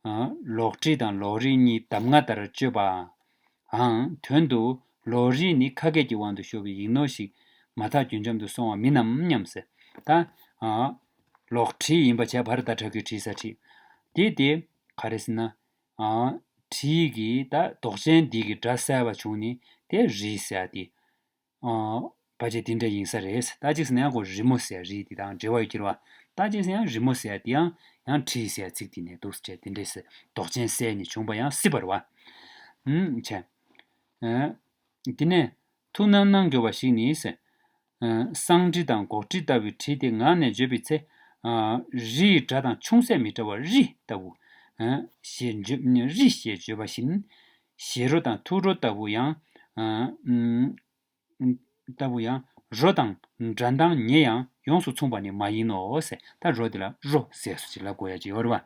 ཨ། ལོག་བྲིས་དང་ལོག་རིས་གཉིས་གདམས་ངག་ལྟར་བཅོས་པའང་དོན་དུ་ལོག་རིས་ནི་ཁ་སྐད་ཀྱི་དབང་དུ་ཤོར་བའི་ཡིག་ནོར་ཞིག་མ་ཐག་རྒྱུན་འབྱམས་སུ་སོང་བ་མིན་ནམ་སྙམ་ཟེར། ད། ཨ། ལོག་བྲིས་ཡིན་པ་བྱས་པར་ད་ཁྲ་གི་བྲིས་ས་བྲིས། དེ་དེ་ག་རེ་ཟེར་ན། ཨ། བྲིས་ཀྱི་ད་འདོགས་ཅན་འདི་གི་སྒྲ་གསལ་བ་བྱུང་ནི་དེ་རིས་ཟེར་ཡ་དེ། ཨ། བ་ཅན་དེ་འདྲ་ཡིན་ས་རེད། ད་ཅིག་ཟེར་ན་ཡང་ཁོ་རི་མོ་ཟེར་རིས་དེ་དང་འབྲེལ་བ་ཡོད་ཀྱི་རེད་བ། ད་ཅིག་ཟེར་ཡང་རི་མོ་ཟེར་དེ་ཡང་ཡང་བྲིས་ཟེར་ཚིག་དེ་ནས་འདུག་ཟེར་དེ་འདྲས་ཟེར་འདོགས་ཅན་གསལ་ནས་བྱུང་བ་ཡང་སྲིད་པ་རེད་བ། ཨུམ་བྱས། ཨ། དེ་ནས་ཐུགས་སྣང་གནང་དགོས་པ་ཞིག་ནི་ཟེར། ཨ། བསང་ཁྲི་དང་སྒོག་ཁྲི་ལྟ་བུའི་ཁྲི་དེ་ངག་ནས་བརྗོད་པའི་ཚེ། ཨ། རི་ཡི་སྒྲ་དང་ཅུང་ཟད་མི་འདྲ་བར་རི་ལྟ་བུ། ཨ། ཞེས་བརྗོད། རི་ཞེས་བརྗོད་པ་བཞིན། ཞེ་རོ་དང་ཐུགས་རོ་ལྟ་བུ་ཡང་། ཨ། ཨུམ། ལྟ་བུ་ཡང་རོ་དང་སྒྲ་གདངས་ཉེ་ཡང་ཡོངས་སུ་མཚུངས་པ་ནི་མ་ཡིན་ནོ་ཟེར། ད་རོ་དེ་ལ་རོ་ཟེར་སུ་ཅིག་ལབ་དགོས་ཡ་ཅིག་ཡོད་རེད་བ།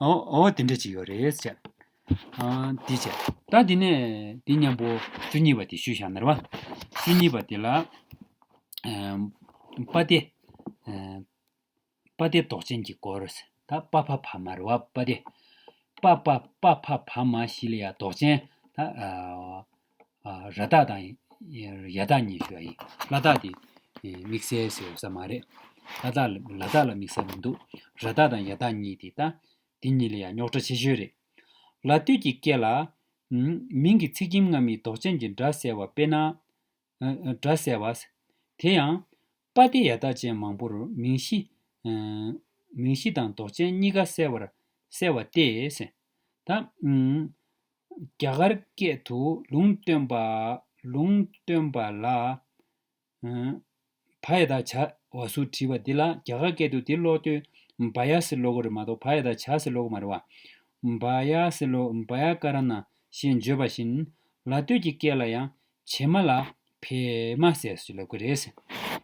ཨོ་ཨོ་དེ་འདྲ་ཅིག་ཡོད་རེད་ཟེར། ཨ། འདི་བྱས། ད་འདི་ནས་འདི་མཉམ་པོ་བཅུ་གཉིས་པ་དེ་ཞུས་བཞག་ན་རེད་བ། བཅུ་གཉིས་པ་དེ་ལ། ཨ། པ་སྡེ། ཨ། པ་སྡེ་འདོགས་ཅན་གྱི་སྐོར། ད་པ་ཕ་བ་མ་རེད་བ། པ་སྡེ། པ་པ་པ་ཕ་བ་མ་བཞི་ལ་ཡང་འདོགས་ཅན། ད། ཨ། ཨ། ར་བཏགས་དང་ཡ་བཏགས་གཉིས་ཞུ་བ་ཡིན། ལ་བཏགས་དེ་དམིགས་བསལ་ཟེར་ཡོད་ས་མ་རེད། ལ་བཏགས་ལ་ལ་བཏགས་ལ་དམིགས་བསལ་མི་འདུག་ར་བཏགས་དང་ཡ་བཏགས་གཉིས་དེ་ད་དེ་གཉིས་ལ་ཡང་རྙོག་དྲ་ཆེ་ཤོས་རེད། ལ་སྟོད་ཀྱི་སྐད་ལ། ཨུམ། མིང་གི་ཚིག་ཁྱིམ་སྔ་མའི་འདོགས་ཅན་གྱི་སྒྲ་གསལ་བ། དཔེར་ན། ཨ། ཨ། སྒྲ་གསལ་བ། དེ་ཡང་། པ་སྡེ་ཡ་བཏགས་ཅན་མང་པོར་མིང་གཞི། ཨ། མིང་གཞི་དང་འདོགས་ཅན་གཉིས་ཀ་གསལ་བར་གསལ་བ་སྟེ་ཟེར། ད། ཨུམ། རྒྱ་གར་སྐད་དུ་ལུང་སྟོན་པ། ལུང་སྟོན་པ་ལ། ཨུམ། བ་ཡ་བཏགས་བྱ་བ་ཟུར་བྲིས་པ་འདི་ལ་རྒྱ་གར་སྐད་དུ་འདི་ཀློག་དུས་བ་ཡ་ཟེར་ཀློག་གི་རེད་མ་གཏོགས་བ་ཡ་བཏགས་བྱ་ཟེར་ཀློག་གི་མ་རེད་བ། བ་ཡ་ཟེར་ཀློག་བ་ཡ་ཀ་ར་ན་ཞེས་བརྗོད་པ་བཞིན། ལ་སྟོད་ཀྱི་སྐད་ལ་ཡང་བྱེ་མ་ལ་བྱེ་མ་ཟེར་ཞེས་ལབ་ཀྱི་རེད།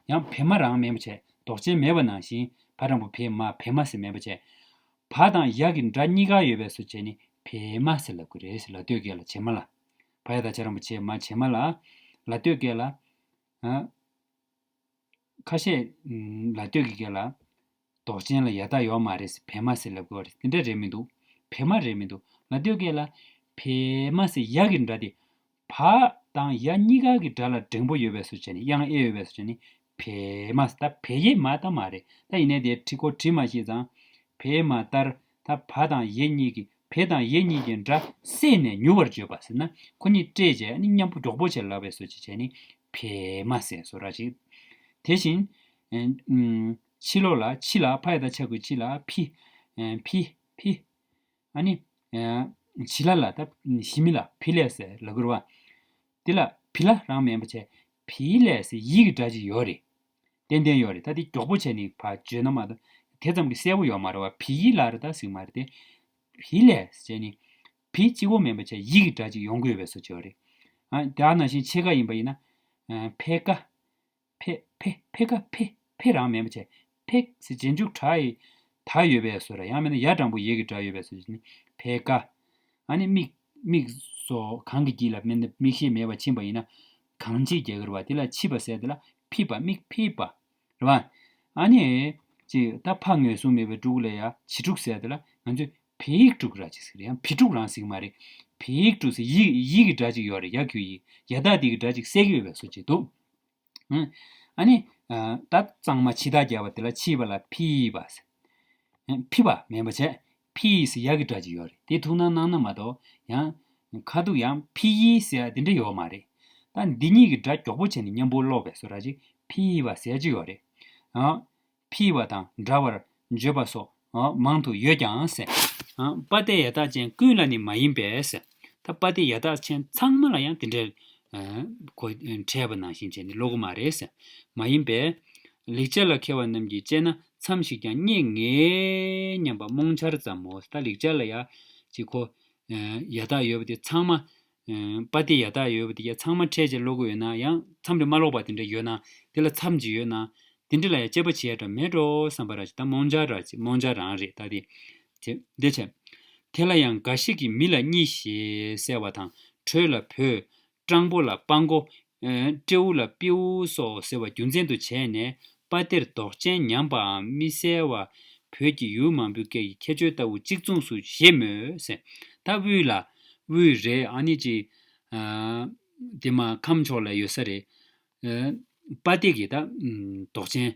ཡང་བྱེ་མ་རང་མིན་པ་བྱས། འདོགས་ཅན་མེད་པ་ནང་བཞིན་བ་དང་པོ་བེ་མ་བྱེ་མ་ཟེར་མིན་པ་བྱས། བ་དང་ཡ་གི་སྒྲ་གཉིས་ཀ་ཡོད་པའི་བཟོ་བྱས་ནི་བྱེ་མ་ཟེར་ལབ་ཀྱི་རེད། ལ་སྟོད་སྐད་ལ་བྱེ་མ་ལ། བ་ཡ་བཏགས་བྱ་རང་པོ་བྱེ་མ་བྱེ་མ་ལ། ལ་སྟོད་སྐད་ལ། ཨ། ཁ་ཤས། ཨུམ། ལ་སྟོད་ཀྱི་སྐད་ལ། འདོགས་ཅན་ལ་ཡ་བཏགས་ཡོད་མ་རེད་ཟེར་བྱེ་མ་ཟེར་ལབ་དགོས་རེད། དེ་འདྲ་རེད་མི་འདུག་བྱེ་མ་རེད་མི་འདུག་ལ་སྟོད་སྐད་ལ་བྱེ་མ་ཟེར་ཡ་གི་སྒྲ་དེ་བ་དང་ཡ་གཉིས་ཀ་གི་སྒྲ་ལ་འགྲེང་པོ་ཡོད་པའི་བཟོ་བྱས་ནས་དབྱངས་ཨེ་ཡོད་པའི་བཟོ་བྱས་ནས་བྱེ་མ་ཟེར། ད་བྱེ་ཡེ་མ་ད་མ་རེད། ད་ཡིན་ནའི་དེ་ཁྲི་ཁོ་བྲིས་མ་ཤེས་ཙང་བྱེ་མ་ལྟར་ད་བ་དང་ཡེ་གཉིས་ཀྱི་བྱེ་དང་ཡེ་གཉིས་ཀྱི་སྒྲ་བསྲེས་ནས་མྱུར་བར་བརྗོད་པ་ཟེར་ན་ཁོ་གཉིས་སྤྲད་བྱས་ནི་མཉམ་པོ་མགྱོགས་པོ་བྱས་ལབ་པའི་བཟོ་བྱས་བྱས་ནི་བྱེ་མ་ཟེར་བཟོ་འདྲ་ཞིག་དེ་བཞིན། ཨ། ཕྱི་ལོགས་ལ་ཕྱི་ལ་ཕ་ཡ་བཏགས་ཕྱ་གི་ཕྱི་ལ་ཕི། ཨ། ཕི་ཕི། ཨ་ནི། ཨ། བྱི་ལ་ལ་ད་ཞི་མི་ལ་ཕི་ལས་ཟེར་ལབ་ཀྱི་རེད་བ། དེ་ལ་བི་ལ་རང་མིན་པ་བྱས། བི་ལས་ཟེར་ཡི་གི་སྒྲ་ཅིག་ཡོད་རེད། ཏན་ཏན་ཡོད་རེད། ད་དེ་མགྱོགས་པོ་བྱས་ནས་ཕར་བརྗོད་ན་མ་གཏོགས་དེ་ཙམ་གྱི་གསལ་པོ་ཡོད་མ་རེད་བ། བི་ཡི་ལ་རེད་ད་ཟེར་གྱི་མ་རེད་དེ། བི་ལས་ཟེར་ནི། བི་གཅིག་པོ་མིན་པ་བྱས་ཡི་གི་སྒྲ་ཅིག་ཡོང་གི་ཡོད་པའི་བཟོ་བྱས་པ་རེད། ཨ། དེ་ནང་བཞིན་ཕྱེད་ཀ་ཡིན་པ་ཡིན་ན། ཨ། ཕེ་ཀ་ཕེ་ཕེ་ཕེ་ཀ་ཕེ་ཕེ་རང་མིན་པ་བྱས། ཕེ་ཟེར་རྗེས་འཇུག་གྲ་ཡི་ད་ཡོད་པའི་བཟོ་ར། ཡང་མིན་ན་ཡ་དྲང་པོ་ཡེ་གི་སྒྲ་ཡོད་པའི་བཟོ་ནི་ཕེ་ཀ་ཨ་ནི་མིག་མིག་སོགས་གང་གི་དཀྱིལ་ལ་མིན་ན་མིག་ཤེས་མེད་པ་ཕྱིན་པ་ཡིན་ན་གང་ཅི་རྒྱག་གི་རེད་བ། དེ་ལ་ཕྱི་པ་ཟེར་དེ་ལ་ཕི་པ་མིག་ཕི་པ་རེད་བ། ཨ་ནི་ཅི་ད་ཕ་ངོས་བཟུང་མེད་པའི་ཕྲུ་གུ་ལ་ཡ་བྱི་ཕྲུག་ཟེར་དེ་ལ་ང་ཚོས་བྱི་ཡིག་ཕྲུག་ར་ཅིག་ཟེར། ཡང་བྱི་ཕྲུག་རང་ཟེར་གྱི་མ་རེད། བྱི་ཡིག་ཕྲུག་ཟེར་ཡི་ཡི་གི་སྒྲ་ཅིག་ཡོད་རེད། ཡ་གུ་ཡི། ཡ་བཏགས་དེ་གི་སྒྲ་ཅིག་གསལ་གྱི་ཡོད་པའི་བཟོ་ཅིག་འདུག་ཨ་ནི། ད་གཙང་མ་ཕྱི་ཐག་རྒྱག་པ་དེ་ལ་ཕྱི་པ་ལ་ཕི་པ་ཟེར། ཕི་པ་མིན་པ་བྱས། ཕི་ཟེར་ཡ་གི་སྒྲ་ཅིག་ཡོད་རེད། དེ་ཐུགས་སྣང་གནང་ན་མ་གཏོགས་ཡང་ཁ་ཐུག་ཡང་ཕི་ཡི་ཟེར་ཡ་དེ་འདྲ་ཡོད་མ་རེད། ད་འདི་གཉིས་ཀྱི་སྒྲ་མགྱོགས་པོ་བྱས་ནས་མཉམ་པོ་ཀློག་པའི་བཟོ་འདྲ་ཅིག་ཕི་བ་ཟེར་གྱི་ཡོད་རེད། ཨ། ཕི་བ་དང་འདྲ་བར་བརྗོད་པ་སོགས་ཨ་མང་དུ་ཡོད་ཀྱང་ཟེར། ཨ། པ་སྟེ་ཡ་བཏགས་ཅན་ཀུན་ལ་ནི་མ་ཡིན་པས་ཟེར། ད་པ་སྟེ་ཡ་བཏགས་ཅན་ཚང་མ་ལ་ཡང་དེ་འདྲའི་ཨ་གོ་འཕྲད་པ་ནང་བཞིན་བྱས་ནས་ཀློག་གི་མ་རེད་ཟེར། མ་ཡིན་པས། ལེགས་སྦྱར་ལ་མཁས་པ་རྣམས་ཀྱིས་དཔྱད་ན་མཚམས་ཤིག་ཀྱང་རྙེད་ངེས་སྙམ་པ་རྨོངས་འཆར་ཙམ་མོ། ད་ལེགས་སྦྱར་ལ་ཡ་ཅིག་ཁོ་ཨ་ཡ་བཏགས་ཡོད་པ་དེ་ཚང་མ། ཨ། པ་སྟེ་ཡ་བཏགས་ཡོད་པ་དེ་ཡ་ཚང་མ་ཕྲལ་བྱས་ཀློག་གི་ཡོད་ན་ཡང་མཚམས་རེ་མ་ཀློག་པ་དེ་འདྲ་ཡོད་ན་དེ་ལ་མཚམས་ཅིག་ཡོད་ན་དེ་འདྲ་ལ་ཡ་དཔྱད་པ་བྱེད་ཡ་འདྲ་མེད་འགྲོ་བསམ་པ་ར་ཅིག་ད་རྨོངས་འཆར་ར་ཅིག་རྨོངས་འཆར་རང་རེད་ད་དེ། དེ་དེ་བྱས། དེ་ལ་ཡང་འགའ་ཞིག་གིས་མི་ལ་གཉིས་ཞེས་གསལ་བ་དང་དྲོད་ལ་བོད། སྤྲང་པོ་ལ་སྤང་མགོ། ཨེ། སྤྲེའུ་ལ་སྤེའུ་སོགས་ཟེར་བ་རྒྱུ་མཚན་དུ་བྱས་ནས་པ་སྟེར་འདོགས་ཅན་ཉམས་པའམ་མི་གསལ་བ་བོད་ཀྱི་ཡུལ་མང་པོའི་སྐད་ཀྱི་ཁྱད་ཆོས་ལྟ་བུ་གཅིག་མཚུངས་སུ་བཞེད་མོད་ཟེར། ད་དབུས་ལ་དབུས་རེད་ཨ་ནི་ཅི། ཨ། དེ་མ་ཁམས་ཕྱོགས་ལ་ཡོད་ས་རེད། ཨེ། པ་སྟེ་གི་ད་ཨམ་འདོགས་ཅན།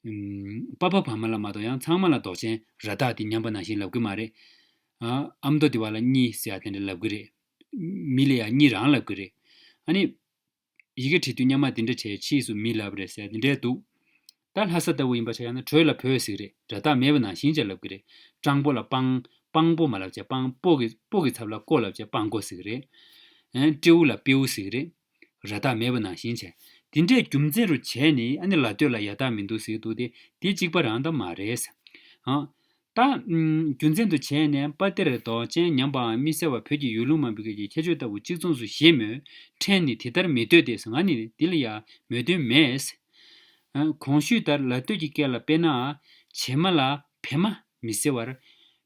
ཨམ། པ་ཕ་བ་མ་ལ་མ་གཏོགས་ཡང་ཚང་མ་ལ་འདོགས་ཅན་ར་བཏགས་དེ་ཉམས་པ་ནང་བཞིན་ལབ་གི་མ་རེད། ཨ། ཨ་མདོ་དེ་བ་ལ་གཉིས་ཟེར་ཡ་དེ་འདྲ་ལབ་གི་རེད། མི་ལ་ཡང་གཉིས་རང་ལབ་གི་རེད། ཨ་ནི། ཡི་གེ་བྲིས་དུས་སྔོན་མ་དེ་འདྲ་བྱས་ཕྱིས་སུ་མི་ལབ་རེད་ཟེར་དེ་འདྲ་འདུག་ད་ལྷ་ས་ལྟ་བུ་ཡིན་པ་ཆ་བཞག་ན་དྲོད་ལ་བོད་ཟེར་གི་རེད། ར་བཏགས་མེད་པ་ནང་བཞིན་བྱས་ལབ་གི་རེད། སྤྲང་པོ་ལ་སྤང་། སྤང་པོ་མ་ལབ་བྱས་སྤང་པོ་གི་པོ་གི་ཚབ་ལ་ཀོ་ལབ་བྱས་སྤང་ཀོ་ཟེར་གི་རེད། ཨ། སྤྲེའུ་ལ་སྤེའུ་ཟེར་གི་རེད། ར་བཏགས་མེད་པ་ནང་བཞིན་བྱས། དེ་འདྲའི་རྒྱུ་མཚན་རུ་བྱས་ནས་ཨ་ནི་ལ་སྟོད་ལ་ཡ་བཏགས་མི་འདུག་ཟེར་གི་འདུག་སྟེ་དེ་གཅིག་པ་རང་ད་མ་རེད། ཨ། ད། ཨམ། རྒྱུ་མཚན་དུ་བྱས་ནས་པ་སྟེར་འདོགས་ཅན་ཉམས་པའམ་མི་གསལ་བ་བོད་ཀྱི་ཡུལ་ལུང་མང་པོའི་སྐད་ཀྱི་ཁྱད་ཆོས་ལྟ་བུ་གཅིག་མཚུངས་སུ་བཞེད་མོད། ཕྲན་ནི་དེ་ལྟར་མི་འདོད་དེ་ང་ནི་འདི་ལ་ཡང་མོས་མཐུན་མེད། ཨ། གོང་ཞུས་ལྟར་ལ་སྟོད་ཀྱི་སྐད་ལ་དཔེར་ན། བྱེ་མ་ལ་བེ་མ་མི་གསལ་བར།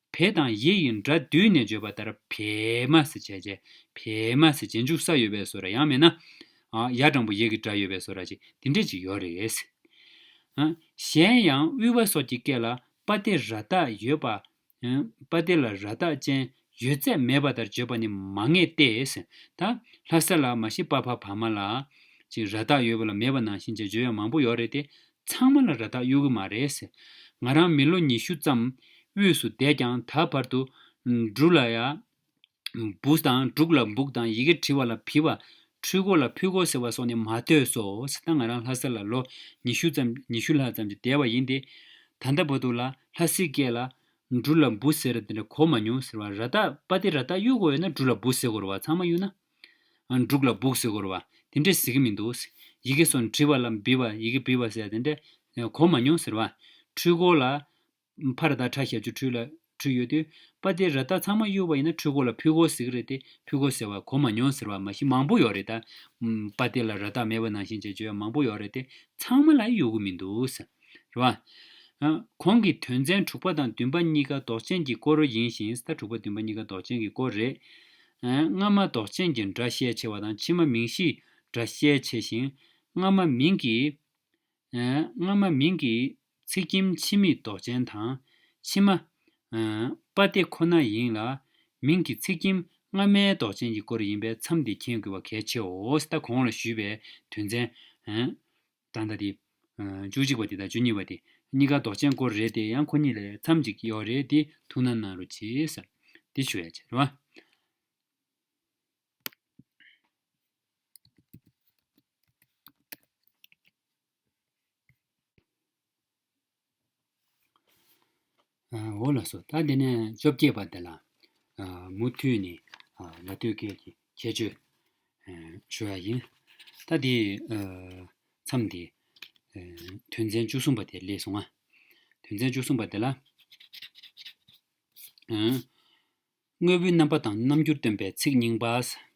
བེ་དང་ཡེ་ཡི་སྒྲ་བསྡུས་ནས་བརྗོད་པ་ལྟར་བེ་མ་ཟེར་བྱས་བྱས་བེ་མ་ཟེར་རྗེས་འཇུག་ས་ཡོད་པའི་བཟོ་འདྲ་ཡང་མིན་ན། ཨ། ཡ་དྲང་པོ་ཡེ་གི་སྒྲ་ཡོད་པའི་བཟོ་འདྲ་ཅིག་དེ་འདྲས་ཅིག་ཡོད་རེད། ཨ། གཞན་ཡང་དབུས་པ་སོགས་ཀྱི་སྐད་ལ་པ་སྟེ་ར་བཏགས་ཡོད་པ། ཨ། པ་སྟེ་ལ་ར་བཏགས་ཅན་ཡོད་ཚད་མེད་པ་ལྟར་བརྗོད་པ་ནི་མ་ངེས་ཏེ། ད་ལྷ་ས་ལ་མ་གཞི་པ་ཕ་བ་མ་ལ་ཅིག་ར་བཏགས་ཡོད་པ་ལ་མེད་པ་ནང་བཞིན་བྱས་བརྗོད་ཡ་མང་པོ་ཡོད་རེད་དེ། ཚང་མ་ལ་ར་བཏགས་གཡུག་གི་མ་རེད་ཟེར། ང་རང་མི་ལོ་ཉི་ཤུ་ཙམ་དབུས་སུ་བསྡད་ཀྱང་ད་བར་དུ་འབྲུ་ལ་ཡ། འབུ་དང་འབྲུག་ལ་འབུག་དང་ཡི་གེ་བྲི་བ་ལ་བི་བ། འཕྲུལ་འཁོར་ལ་ཕུལ་འཁོར་ཟེར་བ་སོགས་ནི་མ་ཐོས་སོ་ཟེར། ད་ང་རང་ལྷ་ས་ལ་ལོ་ཉི་ཤུ་ཙམ་ཉི་ཤུ་ལྷག་ཙམ་ཅིག་བསྡད་པ་ཡིན་ཏེ། ད་ལྟ་བར་དུ་ལ་ལྷ་སའི་སྐད་ལ་འབྲུ་ལ་འབུ་ཟེར་དེ་འདྲ་གོ་མ་མྱོང་ཟེར་བ། ར་བཏགས་པ་སྟེ་ར་བཏགས་གཡུག་དགོས་ཡོད་ན་འབྲུ་ལ་འབུ་ཟེར་དགོས་རེད་བ། ཚང་མ་གཡུག་ན། ཨ། འབྲུག་ལ་འབུག་ཟེར་དགོས་རེད་བ། དེ་འདྲས་ཟེར་གི་མི་འདུག་ཡི་གེ་སོགས་བྲི་བ་ལ་བི་བ་ཡི་གེ་བི་བ་ཟེར་དེ་འདྲས་གོ་མ་མྱོང་ཟེར་བ། འཕྲུལ་འཁོར་ལ་ཕ་ར་བཏགས་ཕྲ་ཞབས་ཀྱུ་འཕྲུལ་ལ་འཕྲུལ་ཡོད་དུས་པ་སྟེ་ར་བཏགས་ཚང་མ་གཡུག་པ་ཡིན་ན་འཕྲུལ་འཁོར་ལ་ཕུལ་འཁོར་ཟེར་གི་རེད་དེ་ཕུལ་འཁོར་ཟེར་བ་གོ་མ་མྱོང་ཟེར་བ་མ་གཞི་མང་པོ་ཡོད་རེད་ད། པ་སྟེ་ལ་ར་བཏགས་མེད་པ་ནང་བཞིན་བྱས་བརྗོད་ཡ་མང་པོ་ཡོད་རེད་དེ་ཚང་མ་ལ་གཡུག་གི་མི་འདུག་ཟེར། རེད་བ། ཨ། གོང་གི་དོན་ཚན་དྲུག་པ་དང་བདུན་པ་གཉིས་ཀ་ལྡོག་ཅན་གྱི་སྐོར་ཡིན་ཞིང་ད་དྲུག་པ་བདུན་པ་གཉིས་ཀ་ལྡོག་ཅན་གྱི་སྐོར་རེད། ཨ། སྔ་མ་ལྡོག་ཅན་གྱི་སྒྲ་ཤས་ཆེ་བ་དང་ཕྱི་མ་མིང་གཞིའི་སྒྲ་ཤས་ཆེ་ཞིང་སྔ་མ་མིང་གི་ཨ། སྔ་མ་མིང་གི་ཚིག་ཁྱིམ་ཕྱི་མའི་ལྡོག་ཅན་དང་། ཕྱི་མ། ཨ། པ་སྟེ་ཁོ་ན་ཡིན་ལ། མིང་གི་ཚིག་ཁྱིམ་སྔ་མའི་ལྡོག་ཅན་གྱི་སྐོར་ཡིན་པས་མཚམས་འདི་མཁྱེན་དགོས་པ་གལ་ཆེའོ། ད་གོང་ལ་ཞུས་པའི་དོན་ཚན། ཨ། ད་ལྟ་དེ། ཨ། བཅུ་གཅིག་པ་དེ་དང་བཅུ་གཉིས་པ་དེ་གཉིས་ཀ་ལྡོག་ཅན་སྐོར་རེད་དེ་ཡང་ཁོ་གཉིས་ལ་མཚམས་གཅིག་ཡོད་རེད་དེ་ཐུགས་སྣང་གནང་རོགས་གྱིས་ཟེར། དེ་ཞུ་ཡ་བྱས་རེད་བ། ཨ། འོ་ལགས་སོ། ད་དེ་ནས་བཅོ་བརྒྱད་པ་དེ་ལ། ཨ། མུ་མཐུད་ནས། ཨ། ལ་སྟོད་སྐད་ཀྱི་ཁྱད་ཆོས། ཨ། ཞུ་ཡ་ཡིན། ད་དེ། ཨ། མཚམས་དེ། ཨ། དོན་ཚན་བཅུ་གསུམ་པ་དེ་སླེབས་སོང་ང་། དོན་ཚན་བཅུ་གསུམ་པ་དེ་ལ། ཨ། དངོས་པོའི་རྣམ་པ་དང་རྣམ་འགྱུར་སྟོན་པའི་ཚིག་རྙིང་པ།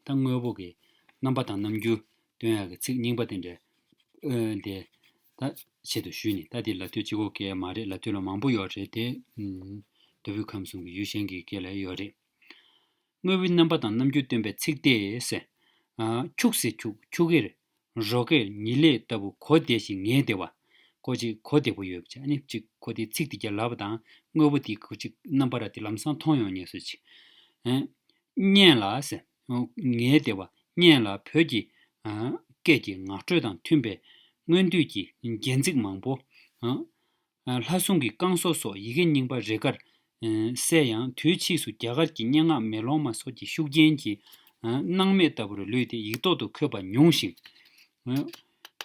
ད་དངོས་པོ་གི་རྣམ་པ་དང་རྣམ་འགྱུར་སྟོན་ཡག་གི་ཚིག་རྙིང་པ་དེ་འདྲ། ཨ། དེ་ད་ཆེད་དུ་ཞུས་ནས་ད་དེ་ལ་སྟོད་གཅིག་པོ་སྐད་མ་རེད། ལ་སྟོད་ལ་མང་པོ་ཡོད་རེད་དེ། ཨ། མདོ་དབུས་ཁམས་གསུམ་གྱི་ཡུལ་གཞན་གྱི་སྐད་ལ་ཡོད་རེད། དངོས་པོའི་རྣམ་པ་དང་རྣམ་འགྱུར་སྟོན་པའི་ཚིག་སྟེ་ཟེར། ཨ། ཁྱུག་ཟེར་ཁྱུག་ཁྱུག་གེར། རོ་ཀེར། ཉི་ལེ་ལྟ་བུ་གོ་བདེ་ཞིང་ངེས་བདེ་བ། ཀོ་ཅིག་གོ་བདེ་པོ་ཡོད་པ་ཅིག་ཨ་ནི་ཅིག་གོ་བདེ་ཚིག་དེ་རྒྱ་ལབ་པ་དང་དངོས་པོ་དེ་ཀོ་ཅིག་རྣམ་པ་ར་དེ་ལམ་སང་མཐོང་ཡོང་ངེས་སུ་ཅིག་ཨ། སྙན་ལ་ཟེར། ངེས་བདེ་བ། སྙན་ལ་བོད་ཀྱི། ཨ། སྐད་ཀྱི་ངག་སྒྲོས་དང་མཐུན་པའི་སྔོན་དུས་ཀྱི་རྒྱན་ཚིག་མང་པོ། ཨ། ལྷ་སྲུང་གི་བསྐང་གསོ་སོགས་ཡི་གེ་རྙིང་པ་རེ་འགར། ཨ། གསལ་ཡང་དུས་ཕྱིས་སུ་རྒྱ་གར་གྱི་སྙན་ངག་མེ་ལོང་མ་སོགས་ཀྱི་ཤུགས་རྐྱེན་གྱིས། སྣང་མེད་ལྟ་བུར་ལུས་ཏེ་ཡིག་ཐོག་ཏུ་འཁོད་པ་ཉུང་ཞིང་།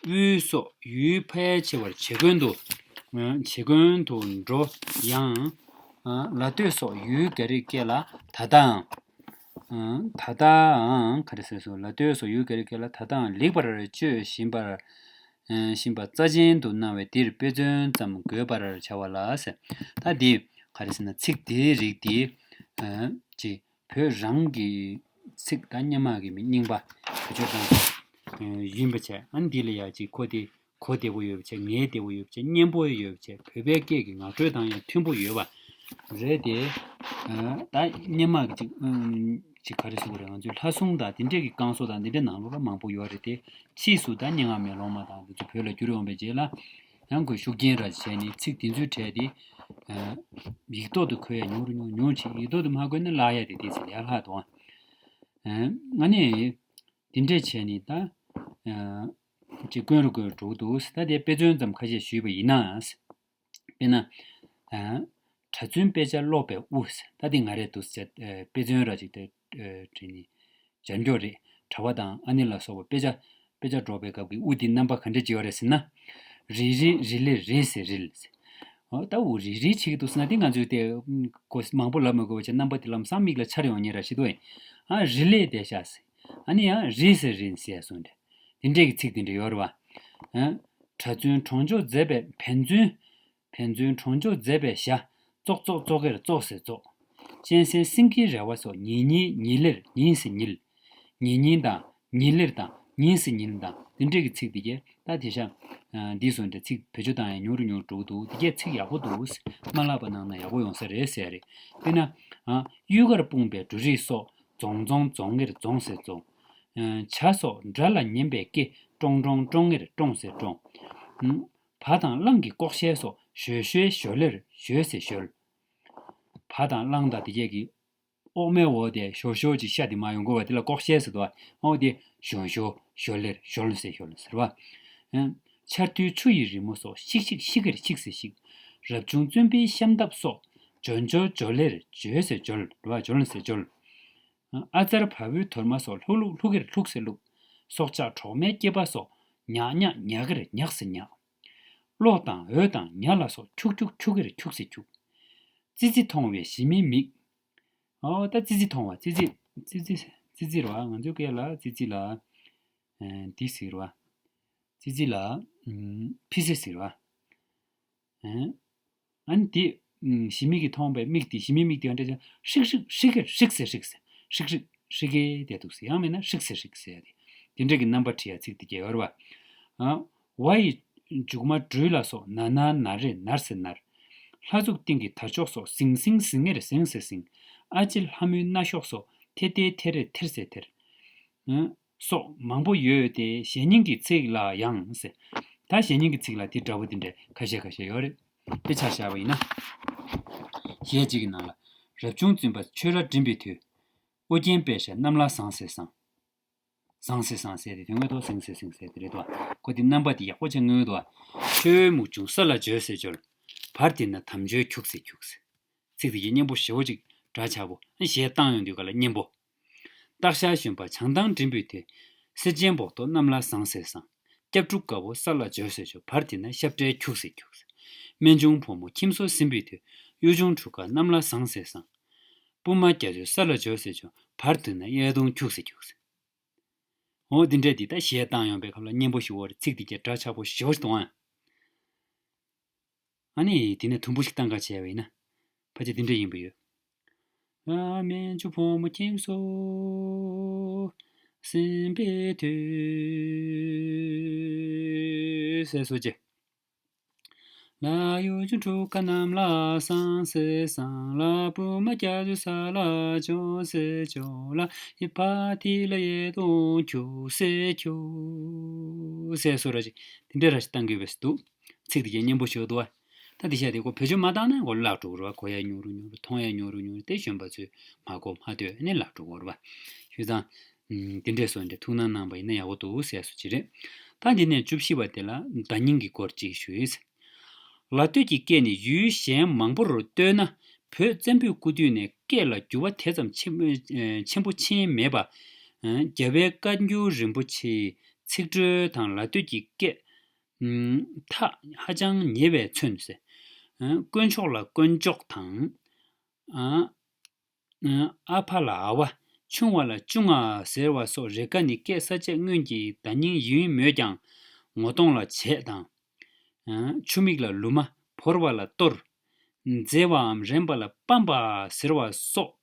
དབུས་སོགས་ཡུལ་ཕལ་ཆེ་བར་བྱེད་ཀུན་ཏུ། བྱེད་ཀུན་ཏུ་འགྲོ་ཡང་། ལ་སྟོད་སོགས་ཡུལ་ག་རེ་སྐད་ལ་ད་ལྟའང་། ད་ལྟའང་ག་རེ་ཟེར་སོ། ལ་སྟོད་སོགས་ཡུལ་ག་རེ་སྐད་ལ་ད་ལྟའང་ལེགས་པར་སྤྱོད་བཞིན་པར། བཞིན་པ་རྩ་ཅན་དུ་སྣང་བས་འདིར་དཔེ་མཚོན་ཙམ་དགོད་པར་བྱ་བ་ལ་ཟེར། ད་འདི་ག་རེ་ཟེར་ན། ཚིག་འདིའི་རིགས་འདི་ཅིག་བོད་རང་གི་ཚིག་དང་སྔོན་མ་གི་མི་རྙིང་པ་བེད་སྤྱོད་བཏང་ཡིན་པ་བྱས། ཨ་ནི་འདི་ལ་ཡང་ཅིག་ཁོ་དེ་གོ་བདེ་པོ་ཡོད་པ་བྱས། ངེས་བདེ་པོ་ཡོད་པ་བྱས། སྙན་པོ་ཡོད་པ་བྱས། བོད་པའི་སྐད་ཀྱི་ངག་སྒྲོས་དང་ཡང་མཐུན་པོ་ཡོད་པ་རེད་དེ། ད་སྔོན་མ་གི་ཅིག་ཅིག་ག་རེ་ཟེར་དགོས་རེད། ང་ཚོའི་ལྷ་སྲུང་དང་དེ་འདྲས་ཀྱི་བསྐང་གསོ་དང་དེ་འདྲས་ནང་ལོགས་ལ་མང་པོ་ཡོད་རེད་དེ། ཕྱིས་སུ་ད་སྙན་ངག་མེ་ལོང་མ་དང་དེ་ཚོ་བོད་ལ་བསྒྱུར་ཡོང་བའི་རྗེས་ལ། ཡང་ཁོས་ཤུགས་རྐྱེན་ར་བྱས་ནས་ཚིག་དེ་ཚོའི་གྲས་དེ་ཡིག་ཐོག་ཏུ་འཁོད་ཡ་ཉུང་རུ་ཉུང་ཉུང་ཕྱིན། ཡིག་ཐོག་ཏུ་མ་འཁོད་ན་བརླག་ཡ་དེ་དེ་ཚོ་ཡར་ལྷག་འདུག་ཨ། ཨ་ནི་དེ་འདྲས་བྱས་ནས་ད་ཅིག་དཀོན་རུ་དཀོན་རུ་འགྲོ་གི་འདུག། ད་དེ་དཔེ་མཚོན་ཙམ་ཁ་ཤས་ཞུས་པ་ཡིན་ན། དཔེར་ན། གྲྭ་བཙུན་དཔེ་ཆ་ཀློག་པའི་དབུ། ད་དེ་ང་རེད་འདུག་ཟེར། དཔེ་མཚོན་ར་ཅིག་དེ་བྲིས་ནས་སྦྱར་རྒྱུ་རེད། གྲྭ་པ་དང་ཨ་ནེ་ལ་སོགས་པ་དཔེ་ཆ་དཔེ་ཆ་སྒྲོག་པའི་སྐབས་ཀྱི་དབུ་དེ་རྣམ་པ་ག་འདྲ་ཅིག་ཡོད་རེད་ཟེར་ན། རི་རི་རི་ལེ་རི་ཟེར་རིལ་ཟེར། འོ་ད་འུ་རི་རི་བྱེད་ཀྱི་འདུག་ཟེར་ན། དེ་ང་ཚོས་དེ་གོ་མང་པོ་ལབ་མི་དགོས་པ་བྱས། རྣམ་པ་དེ་ལམ་སང་མིག་ལ་འཆར་ཡོང་ཉེ་ར་ཞིག་འདུག་ཨེ། ཨ་རི་ལེ་དེ་ཤ་ཟེར། ཨ་ནི་ཡང་རི་ཟེར་རིན་ཟེར་སོང་འདྲ། དེ་འདྲས་ཀྱི་ཚིག་དེ་འདྲ་ཡོད་རེད་བ། ཨ། གྲྭ་བཙུན་གྲོང་ཆོག་མཛེས་པའི་ཕན་ཚུན། ཕན་ཚུན་གྲོང་ཆོག་མཛེས་པའི་ཞྭ། ཙོག་ཙོག་ཙོག་གེར་ཙོག་ཟེར་ཙོག། གཅན་གཟན་སེང་གེའི་རལ་བ་སོགས། ཉིལ་ཉིལ་ཉིལ་ལེར་ཉིལ་ཟེར་ཉིལ། ཉིལ་ཉིལ་དང་ཉིལ་ལེར་དང་ཉིལ་ཟེར་ཉིལ་དང་དེ་འདྲས་ཀྱི་ཚིག་དེ་གས་ད་དེ་ཤ། འདི་སོང་འདྲ་ཚིག་བེད་སྤྱོད་བཏང་ཡ་ཉུང་རུ་ཉུང་རུ་འགྲོ་གི་འདུག། དེ་གས་ཚིག་ཡག་པོ་འདུག། མ་བརླག་པ་གནང་ན་ཡག་པོ་ཡོང་ས་རེད་ཟེར་ཡ་རེད། དཔེར་ན། གཡུས་ཁར་སྤུངས་པའི་འབྲུ་རིགས་སོགས། རྫོང་རྫོང་རྫོང་ངེར་རྫོང་ཟེར་རྫོང་། བྱ་སོགས་སྒྲ་ལ་ཉན་པའི་སྐད། ཀྲོང་ཀྲོང་ཀྲོང་ངེར་ཀྲོང་ཟེར་ཀྲོང་། བ་དང་གླང་གི་ལྐོག་ཤལ་སོགས། ཞོ་ཞོའི་ཞོ་ལེར་ཞོལ་ཟེར་ཞོལ། བ་དང་གླང་དང་དེ་གས་ཀྱི་འོག་མའི་འོ་དེ་ཞོ་ཞོ་ཅིག་ཤ་དེ་མ་ཡོང་དགོས་པ་དེ་ལ་ལྐོག་ཤལ་ཟེར་དོ། འོ་དེ་ཞོ་ཞོ་ཞོ་ལེར་ཞོལ་ཟེར་ཞོལ་ཟེར་བ། ཆར་དུས་ཆུ་ཡི་རི་མོ་སོགས། ཤིག་ཤིག་ཤིག་གེར་ཤིག་ཟེར་ཤིག། རབ་བྱུང་བཙུན་པའི་ཤམ་ཐབས་སོགས། ཇོ་ཇོ་ཇོ་ལེར་ཇོ་ཟེར་ཇོལ། རེད་བ། ཇོལ་ཟེར་ཇོལ། ཨ་ཙར་བ་བུའི་དོར་མ་སོགས། ལྷུག་ལྷུག་ལྷུག་གེར་ལྷུག་ཟེར་ལྷུག། སྲོག་ཆགས་གྲོག་མའི་སྐྱེས་པ་སོགས། ཉག་ཉག་ཉག་གེར་ཉག་ཟེར་ཉག། གློག་དང་འོད་དང་ཉ་ལ་སོགས། ཁྱུག་ཁྱུག་ཁྱུག་གེར་ཁྱུག་ཟེར་ཁྱུག། ཙི་ཙི་མཐོང་བས་ཞི་མིའི་མིག། ཨོ་ད་ཙི་ཙི་མཐོང་བ། ཙི་ཙི་ཙི་ཙི་ཙི་ཙི་རེད་བ། ང་ཚོའི་སྐད་ལ་ཙི་ཙི་ལ། ཨ་འདི་ཟེར་བ། ཙི་ཙི་ལ། ཨམ་ཕི་སེ་ཟེར་བ། ཨ་ཨ་ནི་དེ། ཨམ་ཞི་མི་གིས་མཐོང་བའི་མིག་དེ། ཞི་མིའི་མིག་དེ་ག་འདྲ་ཅིག། ཧྲིག་ཧྲིག་ཧྲིག་གེར་ཧྲིག་ཟེར་ཧྲིག་ཟེར། ཧྲིག་ཧྲིག་ཧྲིག་གེ་བསྡད་འདུག་ཟེར། ཡང་མིན་ན་ཧྲིག་ཟེར་ཧྲིག་ཟེར་ཡ་དེ། དེ་འདྲ་གི་རྣམ་པ་བྲིས་ཡ་ཚིག་དེ་གས་ཡོད་རེད་བ། ཨ་ཝ་ཡི་མཇུག་མ་སྦྲུལ་ལ་སོགས། ན་ན་ན་རེ་ནར་ཟེར་ནར། ལྷ་གཟུགས་སྟེང་གི་དར་ལྕོག་སོགས། ཟིང་ཟིང་ཟིང་ངེར་ཟིང་ཟེར་ཟིང་། ཨ་ཅེ་ལྷ་མོའི་སྣ་གཤོག་སོགས། ཐེ་ཐེ་ཐེ་རེ་ཐེར་ཟེར་ཐེར། ཨ། སོགས་མང་པོ་ཡོད་དེ། གཞན་སྙིང་གི་ཚིག་ལ་ཡང་ཟེར། ད་གཞན་སྙིང་གི་ཚིག་ལ་དེ་འདྲ་པོ་དེ་འདྲ་ཁ་ཤས་ཁ་ཤས་ཡོད་རེད། དཔེ་ཆ་བཞག་པ་ཡིན་ན། གཞས་གཅིག་གི་ནང་ལ། རབ་བྱུང་བཙུན་པ་ཆོས་རར་འགྲིམ་པའི་དུས། ཨོ་རྒྱན་པད་ཞྭ་གནམ་ལ་ཟང་ཟེར་ཟང་། ཟང་ཟེར་ཟང་ཟེར་དེ་དོན་གོ་དོ། ཟིང་ཟེར་ཟིང་ཟེར་དེ་རེད་དོ། ཁོ་དེ་རྣམ་པ་དེ་ཡག་པོ་བྱས་མངོན་དོ། ཆུའི་མུ་ཆུང་ས་ལ་འཇོལ་ཟེར་འཇོལ། བར་དེ་ན་དམ་ཆོས་ཁྱུག་ཟེར་ཁྱུག་ཟེར། ཚིག་དེ་གའི་སྙན་པོ་ཞེ་པོ་ཅིག་འདྲ་ཆགས་པོ། གཞས་བཏང་ཡོང་དུས་ག་ལ་སྙན་པོ། སྟག་ཤར་གཞོན་པ་བྱང་ཐང་འགྲིམ་པའི་དུས། གསེར་ཆེན་སྦོག་ཏོ་གནམ་ལ་ཟང་ཟེར་ཟང་། སྐྱབས་འབྲུག་དཀར་པོ་ས་ལ་འཇོལ་ཟེར་འཇོལ། བར་དེ་ན་ཤབ་སྤྲེལ་ཁྱུག་ཟེར་ཁྱུག་ཟེར། སྨན་ཆུང་བུ་མོ་ཁྱིམ་སོ་ཟིན་པའི་དུས། གཡུ་ཆུང་འབྲུག་དཀར་གནམ་ལ་ཟང་ཟེར་ཟང་། སྤུ་མ་རྒྱ་མཚོ་ས་ལ་འཇོལ་ཟེར་འཇོལ། བར་དེ་ན་གཡས་གདོང་ཁྱུག་ཟེར་ཁྱུག་ཟེར། འོ་འདི་འདྲས་འདི་ད་གཞས་བཏང་ཡོང་པའི་སྐབས་ལ་སྙན་པོ་ཞིག་འོ་རེད། ཚིག་འདི་གྱད་འདྲ་ཆགས་པོ་ཞེ་པོ་ཞིག་གཏོང་ཨ། ཨ་ནི་དེ་ནས་དུམ་བུ་ཞིག་བཏང་ག་བྱས་པ་ཡིན་ན། ཕལ་ཆེར་འདི་འདྲས་ཡིན་པ་ཡོད། ཨ་སྨན་ཆུང་བུ་མོ་ཁྱིམ་སོ་ཟིན་པའི་དུས་ཟེར་སོ་ཅེ། ལ་གཡུ་ཆུང་འབྲུག་དཀར་གནམ་ལ་ཟང་ཟེར་ཟང་། ལ་སྤུ་མ་རྒྱ་མཚོ་ས་ལ་འཇོལ་ཟེར་འཇོལ། ལ་ཡི་བ་ཏི་ལ་གཡས་གདོང་ཁྱུག་ཟེར་ཁྱུག་ཟེར་སོ་ར་ཅིག་དེ་འདྲ་ར་ཞིག་བཏང་དགོས་པས་འདུག། ཚིག་དེ་གྱད་སྙན་པོ་ཞིག་འདུག་བ། ད་དེ་ཤ་དེ་ཁོ་བེད་སྤྱོད་མ་བཏང་ན་ཁོ་བརླག་འགྲོ་གི་རེད་བ། གོ་ཡ་ཉུང་རུ་ཉུང་རུ། མཐོང་ཡ་ཉུང་རུ་ཉུང་རུ། དེ་གཞོན་པ་ཚོས་མ་གོ་མ་ཐོས་ནས་བརླག་འགྲོ་གི་རེད་བ། བྱས་ཙང་། ཨམ། དེ་འདྲས་སོ་འདྲ་ཐུགས་སྣང་གནང་པ་ཡིན་ན་ཡག་པོ་འདུག་ཟེར་སོ་ཅི་རེད། ད་འདི་ནས་བཅུ་བཞི་པ་དེ་ལ་བརྡ་རྙིང་གི་སྐོར་ཅིག་ཞུ་ཡིན། ལ་སྟོད་ཀྱི་སྐད་ནི་ཡུལ་གཞན་མང་པོར་ལྟོས་ན། བོད་བཙན་པོའི་སྐུ་དུས་ནས་སྐད་ལ་འགྱུར་བ་དེ་ཙམ་ཆེན་པོ་ཆེན་པོ་ཕྱིན་མེད་པ། ཨ། རྒྱལ་བའི་བཀའ་འགྱུར་རིན་པོ་ཆེའི་ཚིག་འགྲོས་དང་ལ་སྟོད་ཀྱི་སྐད། ཨ། ཐག་ཧ་ཅང་ཉེ་བས་མཚོན་ཟེར། ཨ། དཀོན་མཆོག་ལ་དཀོན་མཆོག་དང་། ཨ། ཨ། ཨ་ཕ་ལ་ཨ་བ། ཆུང་བ་ལ་ཅུང་ཨ་ཟེར་བ་སོགས་རེ་ཁ་ནི་སྐད་གསལ་བྱེད་སྔོན་གྱི་བརྡ་རྙིང་ཡིན་མོད་ཀྱང་། ངོ་གདོང་ལ་བྱད་དང་། ཨ། ཆུ་མིག་ལ་ལུ་མ། བོར་བ་ལ་གཏོར། མཛེས་པའམ་རན་པ་ལ་སྤམ་པ་ཟེར་བ་སོགས་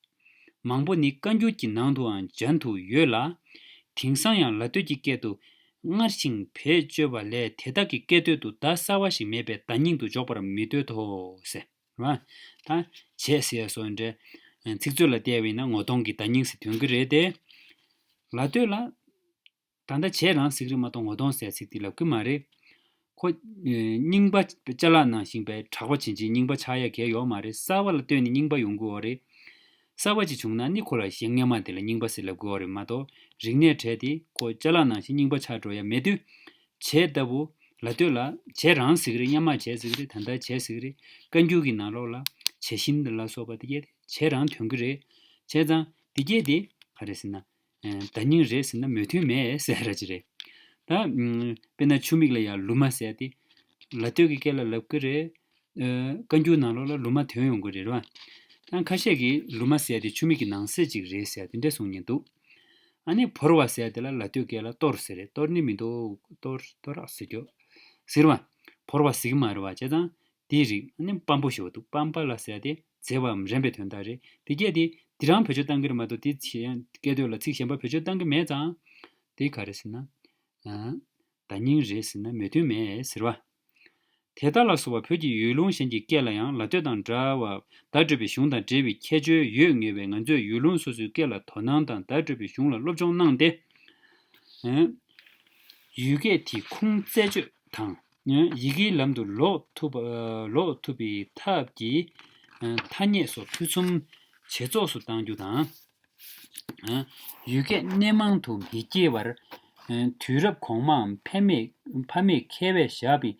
མང་པོ་ནི་བཀའ་འགྱུར་གྱི་ནང་དུའང་མཇལ་དུ་ཡོད་ལ། དེང་སང་ཡང་ལ་སྟོད་ཀྱི་སྐད་དུ་སྔར་བཞིན་བེད་སྤྱོད་པ་ལས་དེ་དག་གི་སྐད་དོད་དུ་བརྡ་གསར་བ་ཞིག་མེད་པས་བརྡ་རྙིང་དུ་འཇོག་པར་མི་འདོད་དོ་ཟེར། རེད་བ། ད་བྱད་ཟེར་ཡ་སོགས་འདྲ། ཚིག་མཛོད་ལ་བལྟས་པ་ཡིན་ན་ངོ་གདོང་གི་བརྡ་རྙིང་ཟེར་དོན་གྱི་རེད་དེ། ལ་སྟོད་ལ། ད་ལྟ་བྱད་རང་ཟེར་གྱི་རེད་མ་གཏོགས་ངོ་གདོང་ཟེར་ཚིག་དེ་ལབ་ཀྱི་མ་རེད། ཁོ། ཨེ། རྙིང་པ་ཅ་ལག་ནང་བཞིན་པའི་གྲགས་པ་ཅན་གྱི་རྙིང་པ་ཆགས་ཡ་གལ་ཡོད་མ་རེད། གསར་པ་ལ་ལྟོས་ནས་རྙིང་པ་ཡོང་གི་ཡོད་རེད། གསར་པ་ཅིག་བྱུང་ན་ནི་ཁོ་ལ་གཞན་སྔ་མ་དེ་ལ་རྙིང་པ་ཟེར་ལབ་ཀྱི་ཡོད་རེད་མ་གཏོགས་རིག་གནས་གྲས་དེ་ཁོ་ཅ་ལག་ནང་བཞིན་རྙིང་པ་ཆགས་འགྲོ་ཡ་མེད་དུས། བྱད་ལྟ་བུ། ལ་སྟོད་ལ་བྱད་རང་ཟེར་གྱི་རེད། སྔ་མ་བྱད་ཟེར་གྱི་རེད། ད་ལྟ་བྱད་ཟེར་གྱི་རེད། བཀའ་འགྱུར་གྱི་ནང་ལོགས་ལ་བྱད་བཞིན་དུ་ལ་སོགས་པ་དེ་གས་བྱད་རང་དོན་གྱི་རེད། བྱས་ཙང་དེ་གས་དེ་ག་རེ་ཟེར་ན། ཨ། བརྡ་རྙིང་རེད་ཟེར་ན་མོས་མཐུན་མེད་ཟེར་ར་ཅིག་རེད། ད། ཨ། དཔེར་ན་ཆུ་མིག་ལ་ཡང་ལུ་མ་ཟེར་ཏེ། ལ་སྟོད་ཀྱི་སྐད་ལ་ལབ་ཀྱི་རེད། ཨ། བཀའ་འགྱུར་ནང་ལོགས་ལ་ལུ་མ་དོན་ཡོང་གི་རེད་ར། ད་ཁ་ཤས་ཀྱིས་ལུ་མ་ཟེར་ཏེ་ཆུ་མིག་གི་ནང་གསེས་ཅིག་རེད་ཟེར་དེ་འདྲ་གསུང་མཁན་འདུག་ཨ་ནི་བོར་བ་ཟེར་དེ་ལ་ལ་སྟོད་སྐད་ལ་གཏོར་ཟེར་རེད། གཏོར་ནི་མི་འདུག་གཏོར་གཏོར་རག་ཟེར་རྒྱུ། ཟེར་བ། བོར་བ་ཟེར་གྱི་མ་རེད་བ། བྱས་ཙང་། དེའི་རིགས་ནི་སྤམ་པོ་ཞེས་པ་འདུག་སྤམ་པ་ལ་ཟེར་ཏེ་མཛེས་པའམ་རན་པའི་དོན་དག་རེད། དེ་སྐད་དེ་དེ་རང་བེད་སྤྱོད་བཏང་གི་རེད་མ་གཏོགས་དེ་གཞན་སྐད་དོད་ལ་ཚིག་གཞན་པ་བེད་སྤྱོད་བཏང་གི་མེད་ཙང་། དེ་ག་རེ་ཟེར་ན། ཨ། བརྡ་རྙིང་རེད་ཟེར་ན་མོས་མཐུན་མེད་ཟེར་བ། དེ་ལྟར་ལ་སོགས་པ་བོད་ཀྱི་ཡུལ་ལུང་གཞན་གྱི་སྐད་ལ་ཡང་ལ་སྟོད་དང་འདྲ་བར་བརྡ་སྤྲོད་པའི་གཞུང་དང་འབྲེལ་བའི་ཁྱད་ཆོས་ཡོད་ངེས་པས། ང་ཚོས་ཡུལ་ལུང་སོ་སོའི་སྐད་ལ་དོ་སྣང་དང་བརྡ་སྤྲོད་པའི་གཞུང་ལ་སློབ་སྦྱོང་གནང་སྟེ། ཨ། ཡུལ་སྐད་དེ་ཁུངས་རྩད་གཅོད་དང་། ཡི་གེའི་ལམ་དུ་ལོག་ཐུབ་པ། ལོག་ཐུབ་པའི་ཐབས་ཀྱི། ཨ། ཐ་སྙད་སོགས་ཕུན་སུམ་ཇེ་ཚོགས་སུ་གཏང་རྒྱུ་དང་། ཨ། ཡུལ་སྐད་སྣེ་མང་དུ་མི་སྐྱེ་བར། ཨ། དུས་རབས་གོང་མའམ་ཕ་མེས་ཕ་མེས་མཁས་པས་བཞག་པའི་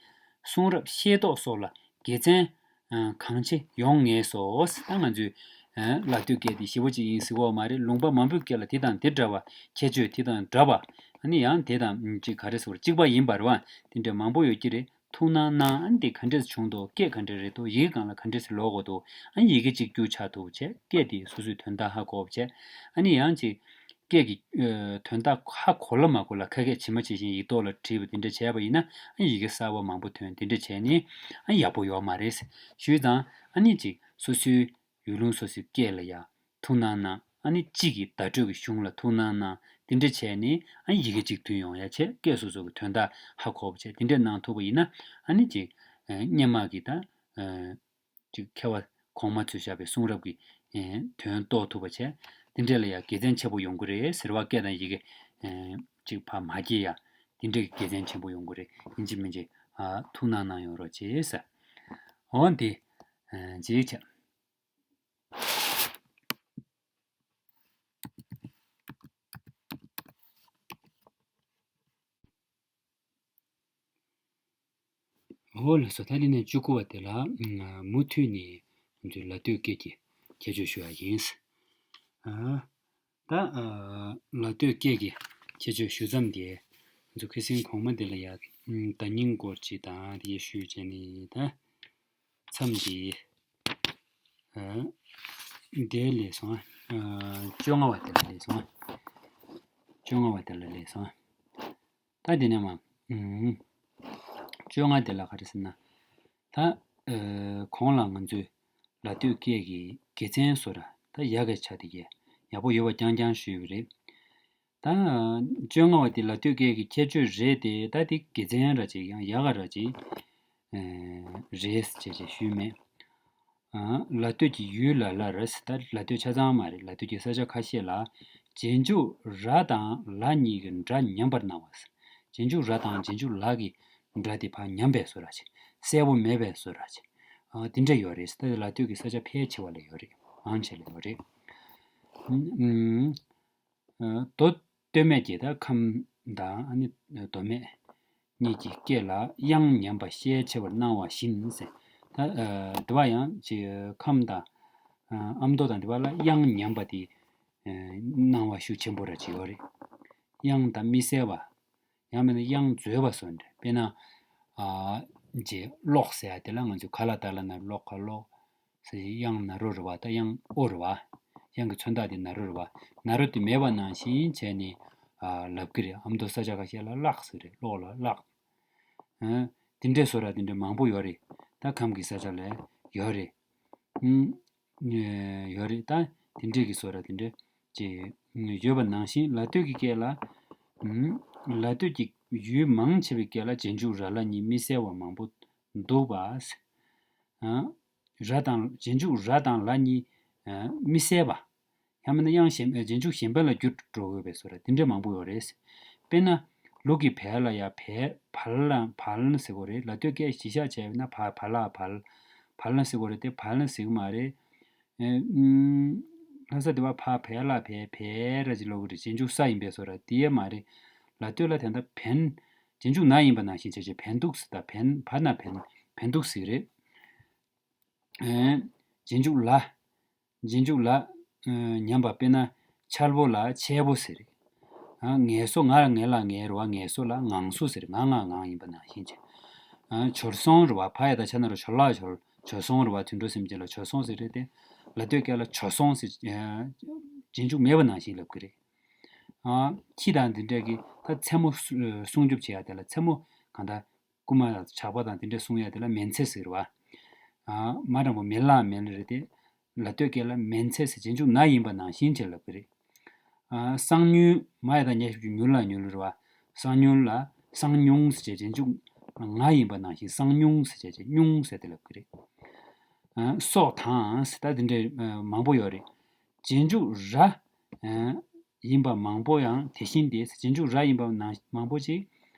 གསུང་རབ་ཤེས་རྟོགས་སོགས་ལ་དགེ་མཚན། ཨ། གང་ཆེ་ཡོང་ངེས་སོ། ད་ང་ཚོས། ཨ། ལ་སྟོད་སྐད་དེ་ཞེ་པོ་ཅིག་ཡིན་ཟེར་གྱི་ཡོད་མ་རེད། ལུང་པ་མང་པོའི་སྐད་ལ་དེ་དང་དེ་འདྲ་བ། ཁྱད་ཆོས་དེ་དང་འདྲ་བ། ཨ་ནི་ཡང་དེ་དང་ཅིག་ག་རེ་ཟེར་བ་གཅིག་པ་ཡིན་པ་རེད་བ། དེ་འདྲ་མང་པོ་ཡོད་ཀྱི་རེད། ཐུགས་སྣང་གནང་། ཨ་ནི་དེ་ག་འདྲས་བྱུང་འདུག་སྐད་ག་འདྲས་རེད་འདུག་ཡི་གེ་སྒང་ལ་ག་འདྲས་ལོག་དགོས་འདུག་ཨ་ནི་ཡི་གེ་གཅིག་གྱུར་ཆགས་ཐུབ་པ་བྱས། སྐད་དེ་སོ་སོའི་དོན་དག་ཧ་གོ་བ་བྱས། ཨ་ནི་ཡང་ཅིག་སྐད་ཀྱི། ཨ། དོན་དག་ཧ་གོ་ལ་མ་གོ་ལ་ཁ་སྐད་ཇི་མ་ཇི་བཞིན་ཡིག་ཐོག་ལ་བྲིས་པ་དེ་འདྲ་བྱས་པ་ཡིན་ན། ཨ་ནི་ཡི་གེ་གསར་པ་མང་པོ་ཐོན། དེ་འདྲ་བྱས་ནས་ཨ་ནི་ཡག་པོ་ཡོད་མ་རེད་ཞུས་ཙང་། ཨ་ནི་ཅིག་སོ་སོའི་ཡུལ་ལུང་སོ་སོའི་སྐད་ལ་ཡང་ཐུགས་སྣང་གནང་། ཨ་ནི་གཅིག་གིས་བརྡ་སྤྲོད་ཀྱི་གཞུང་ལ་ཐུགས་སྣང་གནང་། དེ་འདྲ་བྱས་ནས་ཨ་ནི་ཡི་གེ་གཅིག་མཐུན་ཡོང་ཡ་བྱས། སྐད་སོ་སོ་གི་དོན་དག་ཧ་གོ་བ་བྱས། དེ་འདྲ་གནང་ཐུབ་པ་ཡིན་ན། ཨ་ནི་ཅིག་ཨ། སྔོན་མ་གི་ད། ཨ། ཅིག་མཁས་པ་གོང་མ་ཚོས་བཞག་པའི་གསུང་རབ་ཀྱི། ཨ། དོན་རྟོགས་ཐུབ་པ་བྱས། དེ་འདྲ་ལ་ཡང་དགེ་མཚན་ཆེན་པོ་ཡོང་གི་རེད་ཟེར་བ། སྐད་དང་ཡི་གེ་ཨ། ཅིག་ཕར་མ་སྐྱེ་ཡ། དེ་འདྲ་གི་དགེ་མཚན་ཆེན་པོ་ཡོང་གི་རེད། ཡིན་གཅིག་མིན་གཅིག་ཨ། ཐུགས་སྣང་གནང་ཡོང་རོགས་བྱེད་ཟེར། འོ་འདི། ཨ། ཅིག་བྱས། འོ་ལགས་སོ། ད་དེ་ནས་བཅུ་དགུ་བ་དེ་ལ། ཨ། མུ་མཐུད་ནས་ང་ཚོས་ལ་སྟོད་སྐད་ཀྱི་ཁྱད་ཆོས་ཞུ་ཡ་ཡིན། ཨ། ད། ཨ། ལ་སྟོད་སྐད་ཀྱི་ཁྱད་ཆོས་ཞུ་མཚམས་དེ། ང་ཚོ་ཁ་སང་གོང་མ་དེ་ལ་ཡ། ཨ། བརྡ་རྙིང་སྐོར་ཅིག་དང་དེ་ཞུས་བྱས་ནས་ད། མཚམས་འདི། ཨ། འདིར་སླེབས་སོང་། ཨ། བཅོ་ལྔ་བ་དེ་ལ་སླེབས་སོང་། བཅོ་ལྔ་བ་དེ་ལ་སླེབས་སོང་། ད་འདི་ནས་མ། ཨུམ། བཅོ་ལྔ་དེ་ལ་ག་རེ་ཟེར་ན། ད། ཨ། གོང་ལ་ང་ཚོས་ལ་སྟོད་སྐད་ཀྱི་དགེ་མཚན་བཟོ་འདྲ། ད་ཡག་གི་ཆ་དེ་གས་ཡག་པོ་ཡོད་པ་རྐྱང་རྐྱང་ཞུས་པ་རེད། ད། བཅོ་ལྔ་བ་དེ་ལ་སྟོད་སྐད་ཀྱི་ཁྱད་ཆོས་རེད་དེ། ད་དེ་དགེ་མཚན་ར་ཅིག་ཡང་ཡག་ག་ར་ཅིག་ཨེ། རེད་ཅེས་ཅེས་ཞུས་མེད། ཨ། ལ་སྟོད་ཀྱི་ཡུལ་ལ་ལ་རེད། ད་ལ་སྟོད་ཆ་ཚང་མ་རེད། ལ་སྟོད་ཀྱི་ས་ཆ་ཁ་ཤས་ལ་རྗེས་འཇུག་ར་དང་ལ་གཉིས་ཀྱི་སྒྲ་ཉམས་པར་སྣང་བ། རྗེས་འཇུག་ར་དང་རྗེས་འཇུག་ལ་གི་སྒྲ་དེ་ཕར་ཉམས་པའི་བཟོ་འདྲ་ཅིག་གསལ་པོ་མེད་པའི་བཟོ་འདྲ་ཅིག་ཨ། དེ་འདྲ་ཡོད་རེད། ད་ལ་སྟོད་ཀྱི་ས་ཆ་ཕལ་ཆེ་བ་ལ་ཡོད་རེད། མང་ཆེ་ལ་ཡོད་རེད། ཨུམ། ཨ། མདོ་སྟོད་སྨད་ཀྱི་ད་ཁམས་དང་། ཨ་ནི་མདོ་སྨད་གཉིས་ཀྱི་སྐད་ལ་དབྱངས་ཉམས་པ་ཤས་ཆེ་བར་སྣང་བ་བཞིན་ཟེར། ད། ཨ། དེ་བ་ཡང་ཅིག་ཁམས་དང་། ཨ། ཨ་མདོ་དང་དེ་བ་ལ་དབྱངས་ཉམས་པ་དེ། སྣང་བ་ཤུགས་ཆེན་པོ་ར་ཅིག་ཡོད་རེད། དབྱངས་དང་མི་གསལ་བ། ཡང་མིན་ན་དབྱངས་འཛོལ་བ་སོགས་འདྲ། དཔེར་ན། ཨ། ཅེས་གློག་ཟེར་ཡ་དེ་ལ་ང་ཚོས་ག་ལ་བཏགས་ལ་ན་གློག་ག་གློག་ཟེར། དབྱངས་ན་རོ་རེད་བ། ད་དབྱངས་ཨོ་རེད་བ། དབྱངས་ཀྱི་མཚོན་རྟགས་དེ་ན་རོ་རེད་བ། ན་རོ་དེ་མེད་པ་ནང་བཞིན་བྱས་ནས། ཨ། ལབ་ཀྱི་རེད། ཨ་མདོ་ས་སྐྱ་ཁ་ཤས་ལ་གླག་ཟེར་རེད། གློག་ལ་གླག་ཨ། དེ་འདྲའི་བཟོ་འདྲ་དེ་འདྲ་མང་པོ་ཡོད་རེད། ད་ཁམས་ཀྱི་ས་ཆ་ལ་ཡོད་རེད། ཨུམ། ཡོད་རེད། ད་དེ་འདྲའི་གི་བཟོ་འདྲ་དེ་འདྲ་ཅིག་ཡོད་པ་ནང་བཞིན། ལ་སྟོད་ཀྱི་སྐད་ལ། ཨུམ། ལ་སྟོད་ཀྱི་ཡུལ་མང་ཆེ་བའི་སྐད་ལ་རྗེས་འཇུག་ར་ལ་གཉིས་མི་གསལ་བ་མང་པོ་འདུག་པ། ཨ། ར་དང་། རྗེས་འཇུག་ར་དང་ལ་གཉིས། ཨ། མི་གསལ་བ། ཡང་མིན་ན་དབྱངས་གཞན། རྗེས་འཇུག་གཞན་པ་ལ་བསྒྱུར་འགྲོ་འོས་པའི་བཟོ་འདྲ་དེ་འདྲ་མང་པོ་ཡོད་རེད། དཔེར་ན། ལུག་གི་བལ་ལ་ཡ་བལ། བལ་ལ་བལ་ན་ཟེར་དགོས་རེད། ལ་སྟོད་སྐད་གཞི་བཞག་བྱས་ན་བ། བལ་ལ་བལ། བལ་ན་ཟེར་དགོས་རེད་དེ། བལ་ན་ཟེར་གི་མ་རེད། ཨེ། ཨུམ། ལྷ་ས་དེ་བ་ཕ་བལ་ལ་བལ། བལ་ར་ཅིག་ལབ་གི་རེད། རྗེས་འཇུག་ས་ཡིན་པའི་བཟོ་འདྲ་དེ་ཡ་མ་རེད། ལ་སྟོད་ལ་དེ་འདྲ་བན། རྗེས་འཇུག་ན་ཡིན་པ་ནང་བཞིན་བྱས་བྱས་བན་དུག་ཟེར། ད་བན། བ་ན་བན། བན་དུག་ཟེར་གི་རེད། ཨེ། རྗེས་འཇུག་ལ། རྗེས་འཇུག་ལ། ཨེ། ཉམས་པ། དཔེར་ན། འཆལ་པོ་ལ་འཆལ་པོ་ཟེར། ཨ། ངལ་གསོ། ང་ལ་ངལ་ལ་ངལ་རེད་བ། ངལ་གསོ་ལ་ངང་གསོ་ཟེར། ང་ང་ངང་ཡིན་པ་ནང་བཞིན་བྱས། ཨ། བྱོལ་སོང་རེད་བ། ཕ་ཡ་བཏགས་ཕྱ་ན་རོ་བྱོ་ལ་བྱོལ། བྱོལ་སོང་རེད་བ། དུད་འགྲོ་སེམས་ཅན་ལ་བྱོལ་སོང་ཟེར་རེད་དེ། ལ་སྟོད་སྐད་ལ་བྱོ་སོང་ཟེར། ཨ། རྗེས་འཇུག་མེད་པ་ནང་བཞིན་ལབ་ཀྱི་རེད། ཨ། ཁྱི་དང་འདི་འདྲས་ཀྱི་ད་མཚན་མོ་སྲུ། སྲུང་སྐྱོབ་བྱེད་ཡ་དེ་ལ་མཚན་མོ་གང་ལྟར། རྐུན་མ་དང་ཇག་པ་དང་དེ་འདྲས་སྲུང་ཡ་དེ་ལ་མེ་མཚེ་ཟེར་བ། ཨ། མ་དྲང་པོ་མེ་ལ་མེ་ལ་རེད་དེ། ལ་སྟོད་སྐད་ལ་མེ་མཚེ་ཟེར། རྗེས་འཇུག་ན་ཡིན་པ་ནང་བཞིན་བྱས་ལབ་ཀྱི་རེད། ཨ། གསང་ཉུལ། མ་ཡ་བཏགས་མྱ་ཞབས་ཀྱུ་མྱུར་ལ་མྱུལ་རེད་བ། གསང་ཉུལ་ལ། གསང་ཉུང་ཟེར་བྱས། རྗེས་འཇུག་ང་ཡིན་པ་ནང་བཞིན་གསང་ཉུང་ཟེར་བྱས་བྱས་ཉུང་ཟེར་དེ་ལབ་ཀྱི་རེད། ཨ། སོགས་དང་ཟེར། ད་དེ་འདྲས་མང་པོ་ཡོད་རེད། རྗེས་འཇུག་ར། ཨ། ཡིན་པ་མང་པོ་ཡང་དེ་བཞིན་ཏེ། རྗེས་འཇུག་ར་ཡིན་པ་ནང་མང་པོ་ཅིག་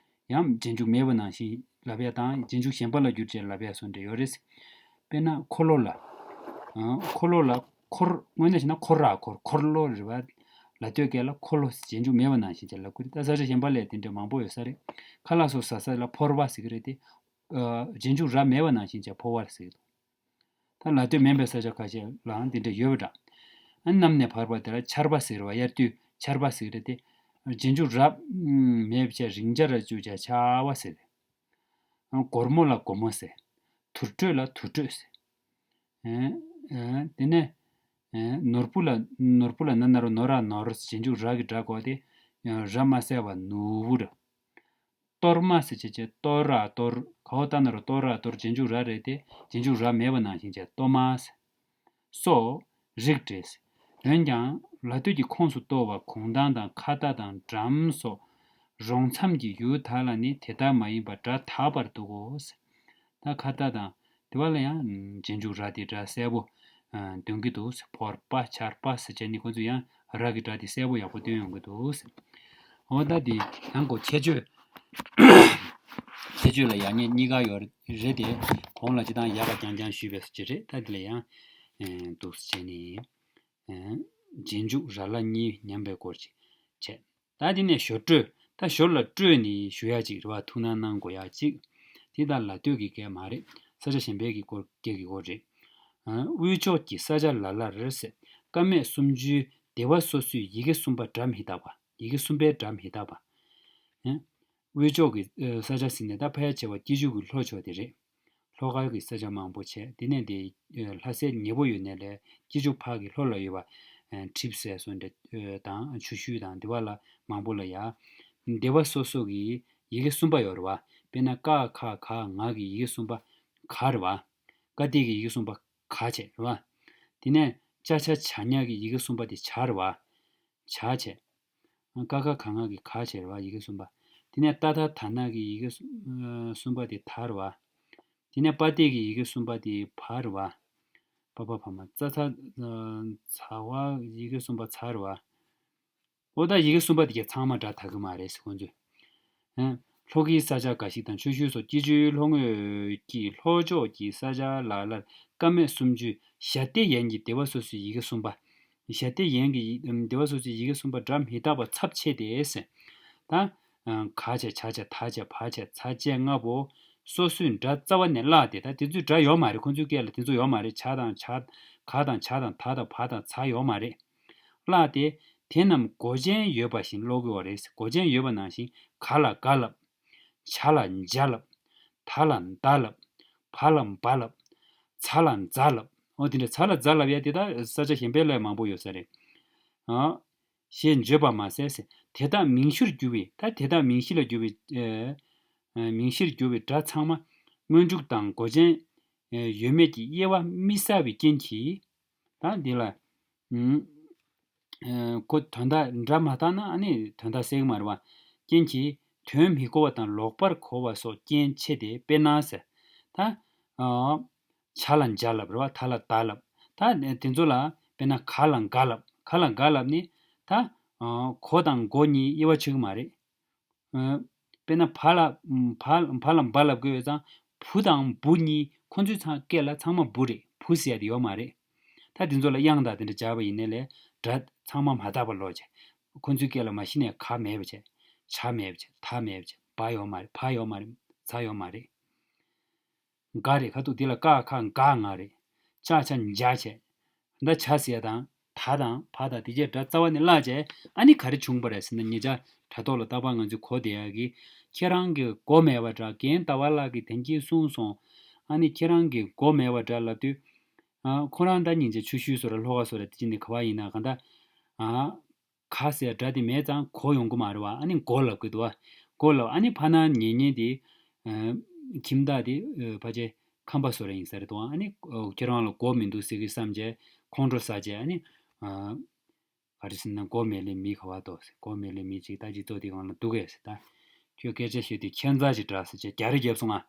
ཡང་རྗེས་འཇུག་མེད་པ་ནང་བཞིན་ལབ་ཡ་དང་། རྗེས་འཇུག་གཞན་པ་ལ་བསྒྱུར་བྱས་ལབ་ཡ་སོགས་འདྲ་ཡོད་རེད། དཔེར་ན་འཁོར་ལོ་ལ། ཨ། འཁོར་ལོ་ལ་འཁོར། དངོས་གནས་བྱས་ན་འཁོར་ར་འཁོར། འཁོར་ལོ་རེད་བ། ལ་སྟོད་སྐད་ལ་འཁོར་ལོ། རྗེས་འཇུག་མེད་པ་ནང་བཞིན་བྱས་ལབ་ཀྱི་རེད། ད་ས་ཆ་གཞན་པ་ལ་དེ་འདྲ་མང་པོ་ཡོད་ས་རེད། ཁ་ལག་སོགས་ཟ་ས་ལ་ཕོར་པ་ཟེར་གྱི་རེད་དེ། ཨ། རྗེས་འཇུག་ར་མེད་པ་ནང་བཞིན་བྱས་ཕོར་བ་ཟེར་གྱི་འདུག་ད་ལ་སྟོད་མིན་པའི་ས་ཆ་ཁ་ཤས་ལའང་འདི་འདྲ་ཡོད་པ་འདྲ། ཨ། གནམ་ནས་བབས་པ་དེ་ལ་ཆར་པ་ཟེར་བ། དབྱར་དུས་ཆར་པ་ཟེར་རེད་དེ། རྗེས་འཇུག་ར་མེད་པ་བྱས་རིང་ཆ་ར་བཅུག་བྱས་ཆར་པ་ཟེར། ཨ། སྒོར་མོ་ལ་སྒོར་མོ་ཟེར། དུར་ཁྲོད་ལ་དུར་ཁྲོད་ཟེར། ཨ། ཨ། དེ་ནས། ཨ། ནོར་བུ་ལ། ནོར་བུ་ལ་ན་ན་རོ་ནོ་ར་ནོར། རྗེས་འཇུག་ར་གི་སྒྲ་གོ་སྟེ། ར་མ་གསལ་བ་ནུ་བུ་ར། གཏོར་མ་ཟེར་བྱས་བྱས་གཏོར་ར་གཏོར། ག་འོག་བཏགས་ན་རོ་གཏོར་ར་གཏོར། རྗེས་འཇུག་ར་རེད་དེ། རྗེས་འཇུག་ར་མེད་པ་ནང་བཞིན་བྱས་གཏོར་མ་ཟེར། སོགས་རིགས་འགྲེ་ཟེར། འོན་ཀྱང་ལ་སྟོད་ཀྱི་ཁོངས་སུ་གཏོགས་པ་གུང་ཐང་དང་ཁ་བརྡ་དང་འགྲམ་སོགས་རོང་མཚམས་ཀྱི་ཡུལ་དག་ལ་ནི་དེ་ལྟར་མ་ཡིན་པར་སྒྲ་དག་པར་འདུག་གོ་ཟེར། ད་ཁ་བརྡ་དང་དེ་བ་ལ་ཡང་རྗེས་འཇུག་ར་དེ་སྒྲ་གསལ་པོ་འདོན་གྱི་འདུག་ཟེར། ཕོར་པ་ཆར་པ་ཟེར་བྱས་ནི་ཁོ་ཚོས་ཡང་ར་གི་སྒྲ་དེ་གསལ་པོ་ཡག་པོ་སྟོན་ཡོང་གི་འདུག་ཟེར། འོ་ད་དེ་ཡང་ཁོ་ཁྱད་ཆོས། ཁྱད་ཆོས་ལ་ཡག་ཉེས་གཉིས་ཀ་ཡོད་རེད་དེ། གོང་ལ་སྤྱིར་བཏང་ཡག་ག་རྐྱང་རྐྱང་ཞུས་པའི་ཅི་རེད། ད་དེ་ལ་ཡང་འདུག་སེ་བྱས་ནས། རྗེས་འཇུག་ར་ལ་གཉིས་ཉམས་པའི་སྐོར་ཅིག་བྱས། ད་དེ་ནས་ཞོར་སྤྲོས། ད་ཞོར་ལ་སྤྲོས་ནས་ཞུ་ཡག་ཅིག་རེད་བ། ཐུགས་སྣང་གནང་དགོས་ཡག་ཅིག་དེ་ད་ལ་སྟོད་ཀྱི་སྐད་མ་རེད། ས་ཆ་གཞན་པའི་གི་སྐོར་སྐད་ཀྱི་སྐོར་རེད། དབུས་ཕྱོགས་ཀྱི་ས་ཆ་ལ་ལར་ཟེར། ཀ་མད་སུམ་ཅུའི་སྡེ་པ་སོ་སོའི་ཡི་གེ་གསུམ་པ་སྒྲ་མི་རྟག་པ། ཡི་གེ་གསུམ་པའི་སྒྲ་མི་རྟག་པ། དབུས་ཕྱོགས་ཀྱི་ས་ཆ་ཟེར་ནས་ད་ཕལ་ཆེ་བ་སྐྱིད་ཆུ་གི་ལྷོ་ཕྱོགས་དེ་རེད། ལྷོ་ཁ་གི་ས་ཆ་མང་པོ་བྱས། དེ་ནས་དེ་ལྷ་སའི་ཉེ་པོ་ཡོད་ནས་ལས་སྐྱིད་ཆུ་ཕར་གི་ལྷོ་ལ་ཡོད་པ། གྲིབ་སེ་སོགས་འདྲ་དང་ཆུ་ཤུལ་དང་དེ་བ་ལ་མང་པོ་ལ་ཡ། སྡེ་པ་སོ་སོ་གི་ཡི་གེ་གསུམ་པ་ཡོད་རེད་བ། དཔེར་ན་ཀ་ཁ་ག་ང་གི་ཡི་གེ་གསུམ་པ་ག་རེད་བ། ཀ་ཏི་གི་ཡི་གེ་གསུམ་པ་ག་བྱས་རེད་བ། དེ་ནས་ཅ་ཆ་ཇ་ཉ་གི་ཡི་གེ་གསུམ་པ་དེ་ཇ་རེད་བ། ཇ་བྱས། ཀ་ཁ་ག་ང་གི་ག་བྱས་རེད་བ། ཡི་གེ་གསུམ་པ། དེ་ནས་ཏ་ཐ་ད་ན་གི་ཡི་གེ་གསུམ་པ་དེ་ད་རེད་བ། དེ་ནས་པ་ཏི་གི་ཡི་གེ་གསུམ་པ་དེ་བ་རེད་བ། པ་པ་བ་མ་ཙ་ཚ་ཚ་བ་ཡི་གེ་གསུམ་པ་ཚ་རེད་བ། འོ་ད་ཡི་གེ་གསུམ་པ་དེ་གས་ཚང་མ་སྒྲ་དག་གི་མ་རེད་ཟེར་ཁོང་ཚོས། ལྷོ་ཁའི་ས་ཆ་འགའ་ཞིག་དང་ཆུ་ཤུལ་སོགས་སྐྱིད་ཆུའི་ལྷོ་ངོས་ཀྱི་ལྷོ་ཕྱོགས་ཀྱི་ས་ཆ་ལ་ལར་ཀ་མད་སུམ་ཅུའི་ཞ་སྟེ་ཡན་གྱི་སྡེ་པ་སོ་སོའི་ཡི་གེ་གསུམ་པ། ཞ་སྟེ་ཡན་གྱི་ཡི་སྡེ་པ་སོ་སོའི་ཡི་གེ་གསུམ་པ་སྒྲ་མི་རྟག་པ་ཚབས་ཆེ་སྟེ་ཟེར། ད། ག་བྱས་ཇ་བྱས་ད་བྱས་བ་བྱས་ཚ་བྱས་ལྔ་པོ། སོ་སོའི་སྒྲ་རྩ་བ་ནས་བརླག་སྟེ། ད་དེ་ཚོའི་སྒྲ་ཡོད་མ་རེད། ཁོང་ཚོའི་སྐད་ལ་དེ་ཚོ་ཡོད་མ་རེད། ཇ་དང་ཇ། ག་དང་ཇ་དང་ད་དང་བ་དང་ཚ་ཡོད་མ་རེད། བཀླགས་ཏེ། དེ་རྣམས་མགོ་ཅན་ཡོད་པ་བཞིན་ཀློག་གི་ཡོད་རེད། མགོ་ཅན་ཡོད་པ་ནང་བཞིན། ག་ལ་ག་ལབ། ཇ་ལ་ཇ་ལབ། ད་ལ་ད་ལབ། བ་ལ་བ་ལབ། ཛ་ལ་ཛ་ལབ། འོ་དེ་འདྲ། ཛ་ལ་ཛ་ལབ་ཡ་དེ་དག་ས་ཆ་གཞན་པའི་ལ་མང་པོ་ཡོད་ས་རེད། ཨ། ཞེས་བརྗོད་པ་མ་ཟད། དེ་དག་མིང་གཞིར་གྱུར་པའི། ད་དེ་དག་མིང་གཞི་ལ་གྱུར་པའི། ཨེ། ཨེ། མིང་གཞིར་གྱུར་པའི་སྒྲ་ཚང་མ་སྔོན་འཇུག་དང་མགོ་ཅན་ཡོད་མེད་ཀྱི་དབྱེ་བ་མི་གསལ་བའི་རྐྱེན་གྱིས། ད་འདི་ལ། ཨུམ། ཨེ། ཁོ་དོན་དག་སྒྲ་མ་བཏགས་ན་ཨ་ནི་དོན་དག་གསལ་གྱི་མ་རེད་བ། རྐྱེན་གྱིས་དོན་མི་གོ་བ་དང་ལོག་པར་གོ་བ་སོགས་རྐྱེན་ཆེ་སྟེ། དཔེར་ན་ཟེར། ད། ཨ། ཇ་ལ་ཇ་ལབ་རེད་བ། ད་ལ་ད་ལབ། ད་དེ་ཚོ་ལ་དཔེར་ན་ག་ལ་ག་ལབ། ག་ལ་ག་ལབ་ནི་ད། ཨ། གོ་དང་མགོ་གཉིས་དབྱེ་བ་ཕྱེ་གི་མ་རེད། ཨ། དཔེར་ན་བ་ལ་བ་བ་ལ་བ་ལབ་དགོས་ཡོད་ཙང་། བུ་དང་བུ་གཉིས་ཁོ་ཚོའི་ཚང་སྐད་ལ་ཚང་མ་བུ་རེད། བུ་ཟེར་ཡ་དེ་ཡོད་མ་རེད། ད་དེ་ཚོ་ལ་དབྱངས་དང་དེ་འདྲ་སྦྱར་བ་ཡིན་ནའི་ལས་སྒྲ་ཚང་མ་མ་དག་པ་ཀློག་བྱས། ཁོ་ཚོའི་སྐད་ལ་མ་གཞི་ནས་ག་མེད་པ་བྱས། ཇ་མེད་པ་བྱས། ད་མེད་པ་བྱས། བ་ཡོད་མ་རེད། བ་ཡོད་མ་རེད། ཛ་ཡོད་མ་རེད། ག་རེད། ཁ་ཐུག་འདི་ལ་ཀ་ཁ་ག་ང་རེད། ཅ་ཆ་འཇ་བྱས། ད་ཇ་ཟེར་ཡ་དང་ད་དང་བ་དང་དེ་གྱད་སྒྲ་རྩ་བ་ནས་བརླག་བྱས། ཨ་ནི་ག་རེ་བྱུང་བ་རེད་ཟེར་ན། ཉེ་ཆར་དྲ་ཐོག་ལ་རྟག་པར་ང་ཚོས་གོ་བསྡད་ཡ་གི། ཁྱེད་རང་གི་མགོ་མེད་པ་འདྲ། རྒན་ཟླ་བ་ལགས་ཀྱིས་དེང་གིས་གསུངས་སོང་། ཨ་ནི་ཁྱེད་རང་གི་མགོ་མེད་པ་འདྲ་ལབ་དུས། ཨ། ཁོ་རང་ད་སྙིང་རྗེ། ཆུ་ཤུལ་བཟོ་ར་ལྷོ་ཁ་བཟོ་ར་དེ་ཅི་ནས་ག་བ་ཡིན་ན་གང་ལྟར། ཨ། ག་ཟེར་སྒྲ་དེ་མེད་ཙང་གོ་ཡོང་གི་མ་རེད་བ། ཨ་ནི་མགོ་ལབ་གི་འདུག་བ། མགོ་ལབ། ཨ་ནི་ཕ་ན་ཉེ་ཉེ་དེ། ཨ། ཁྱིམ་བདག་དེ། ཨ། ཕལ་ཆེར་ཁམས་པ་བཟོ་ར་ཡིན་ས་རེད་འདུག་བ། ཨ་ནི་ཁྱེད་རང་ལ་མགོ་མི་འདུག་ཟེར་གི་བསམ་བྱས་ཁོང་ཁྲོ་ཟ་བྱས། ཨ་ནི། ཨ། ག་རེ་ཟེར་ན། མགོ་མེད་ལེ་མི་ག་བ་དོ་ཟེར། མགོ་མེད་ལེ་མི་གཅིག་ད་ཅི་ཙོ་དེ་གང་ལ་འདུག་གས་ཟེར། ད་ཁྱོད་སྐད་ཆ་ཤོད་དེ་ཁྱད་མཚར་ཅིག་འདྲ་ཟེར་བྱས་རྒྱ་རེ་བརྒྱབ་སོང་ང་།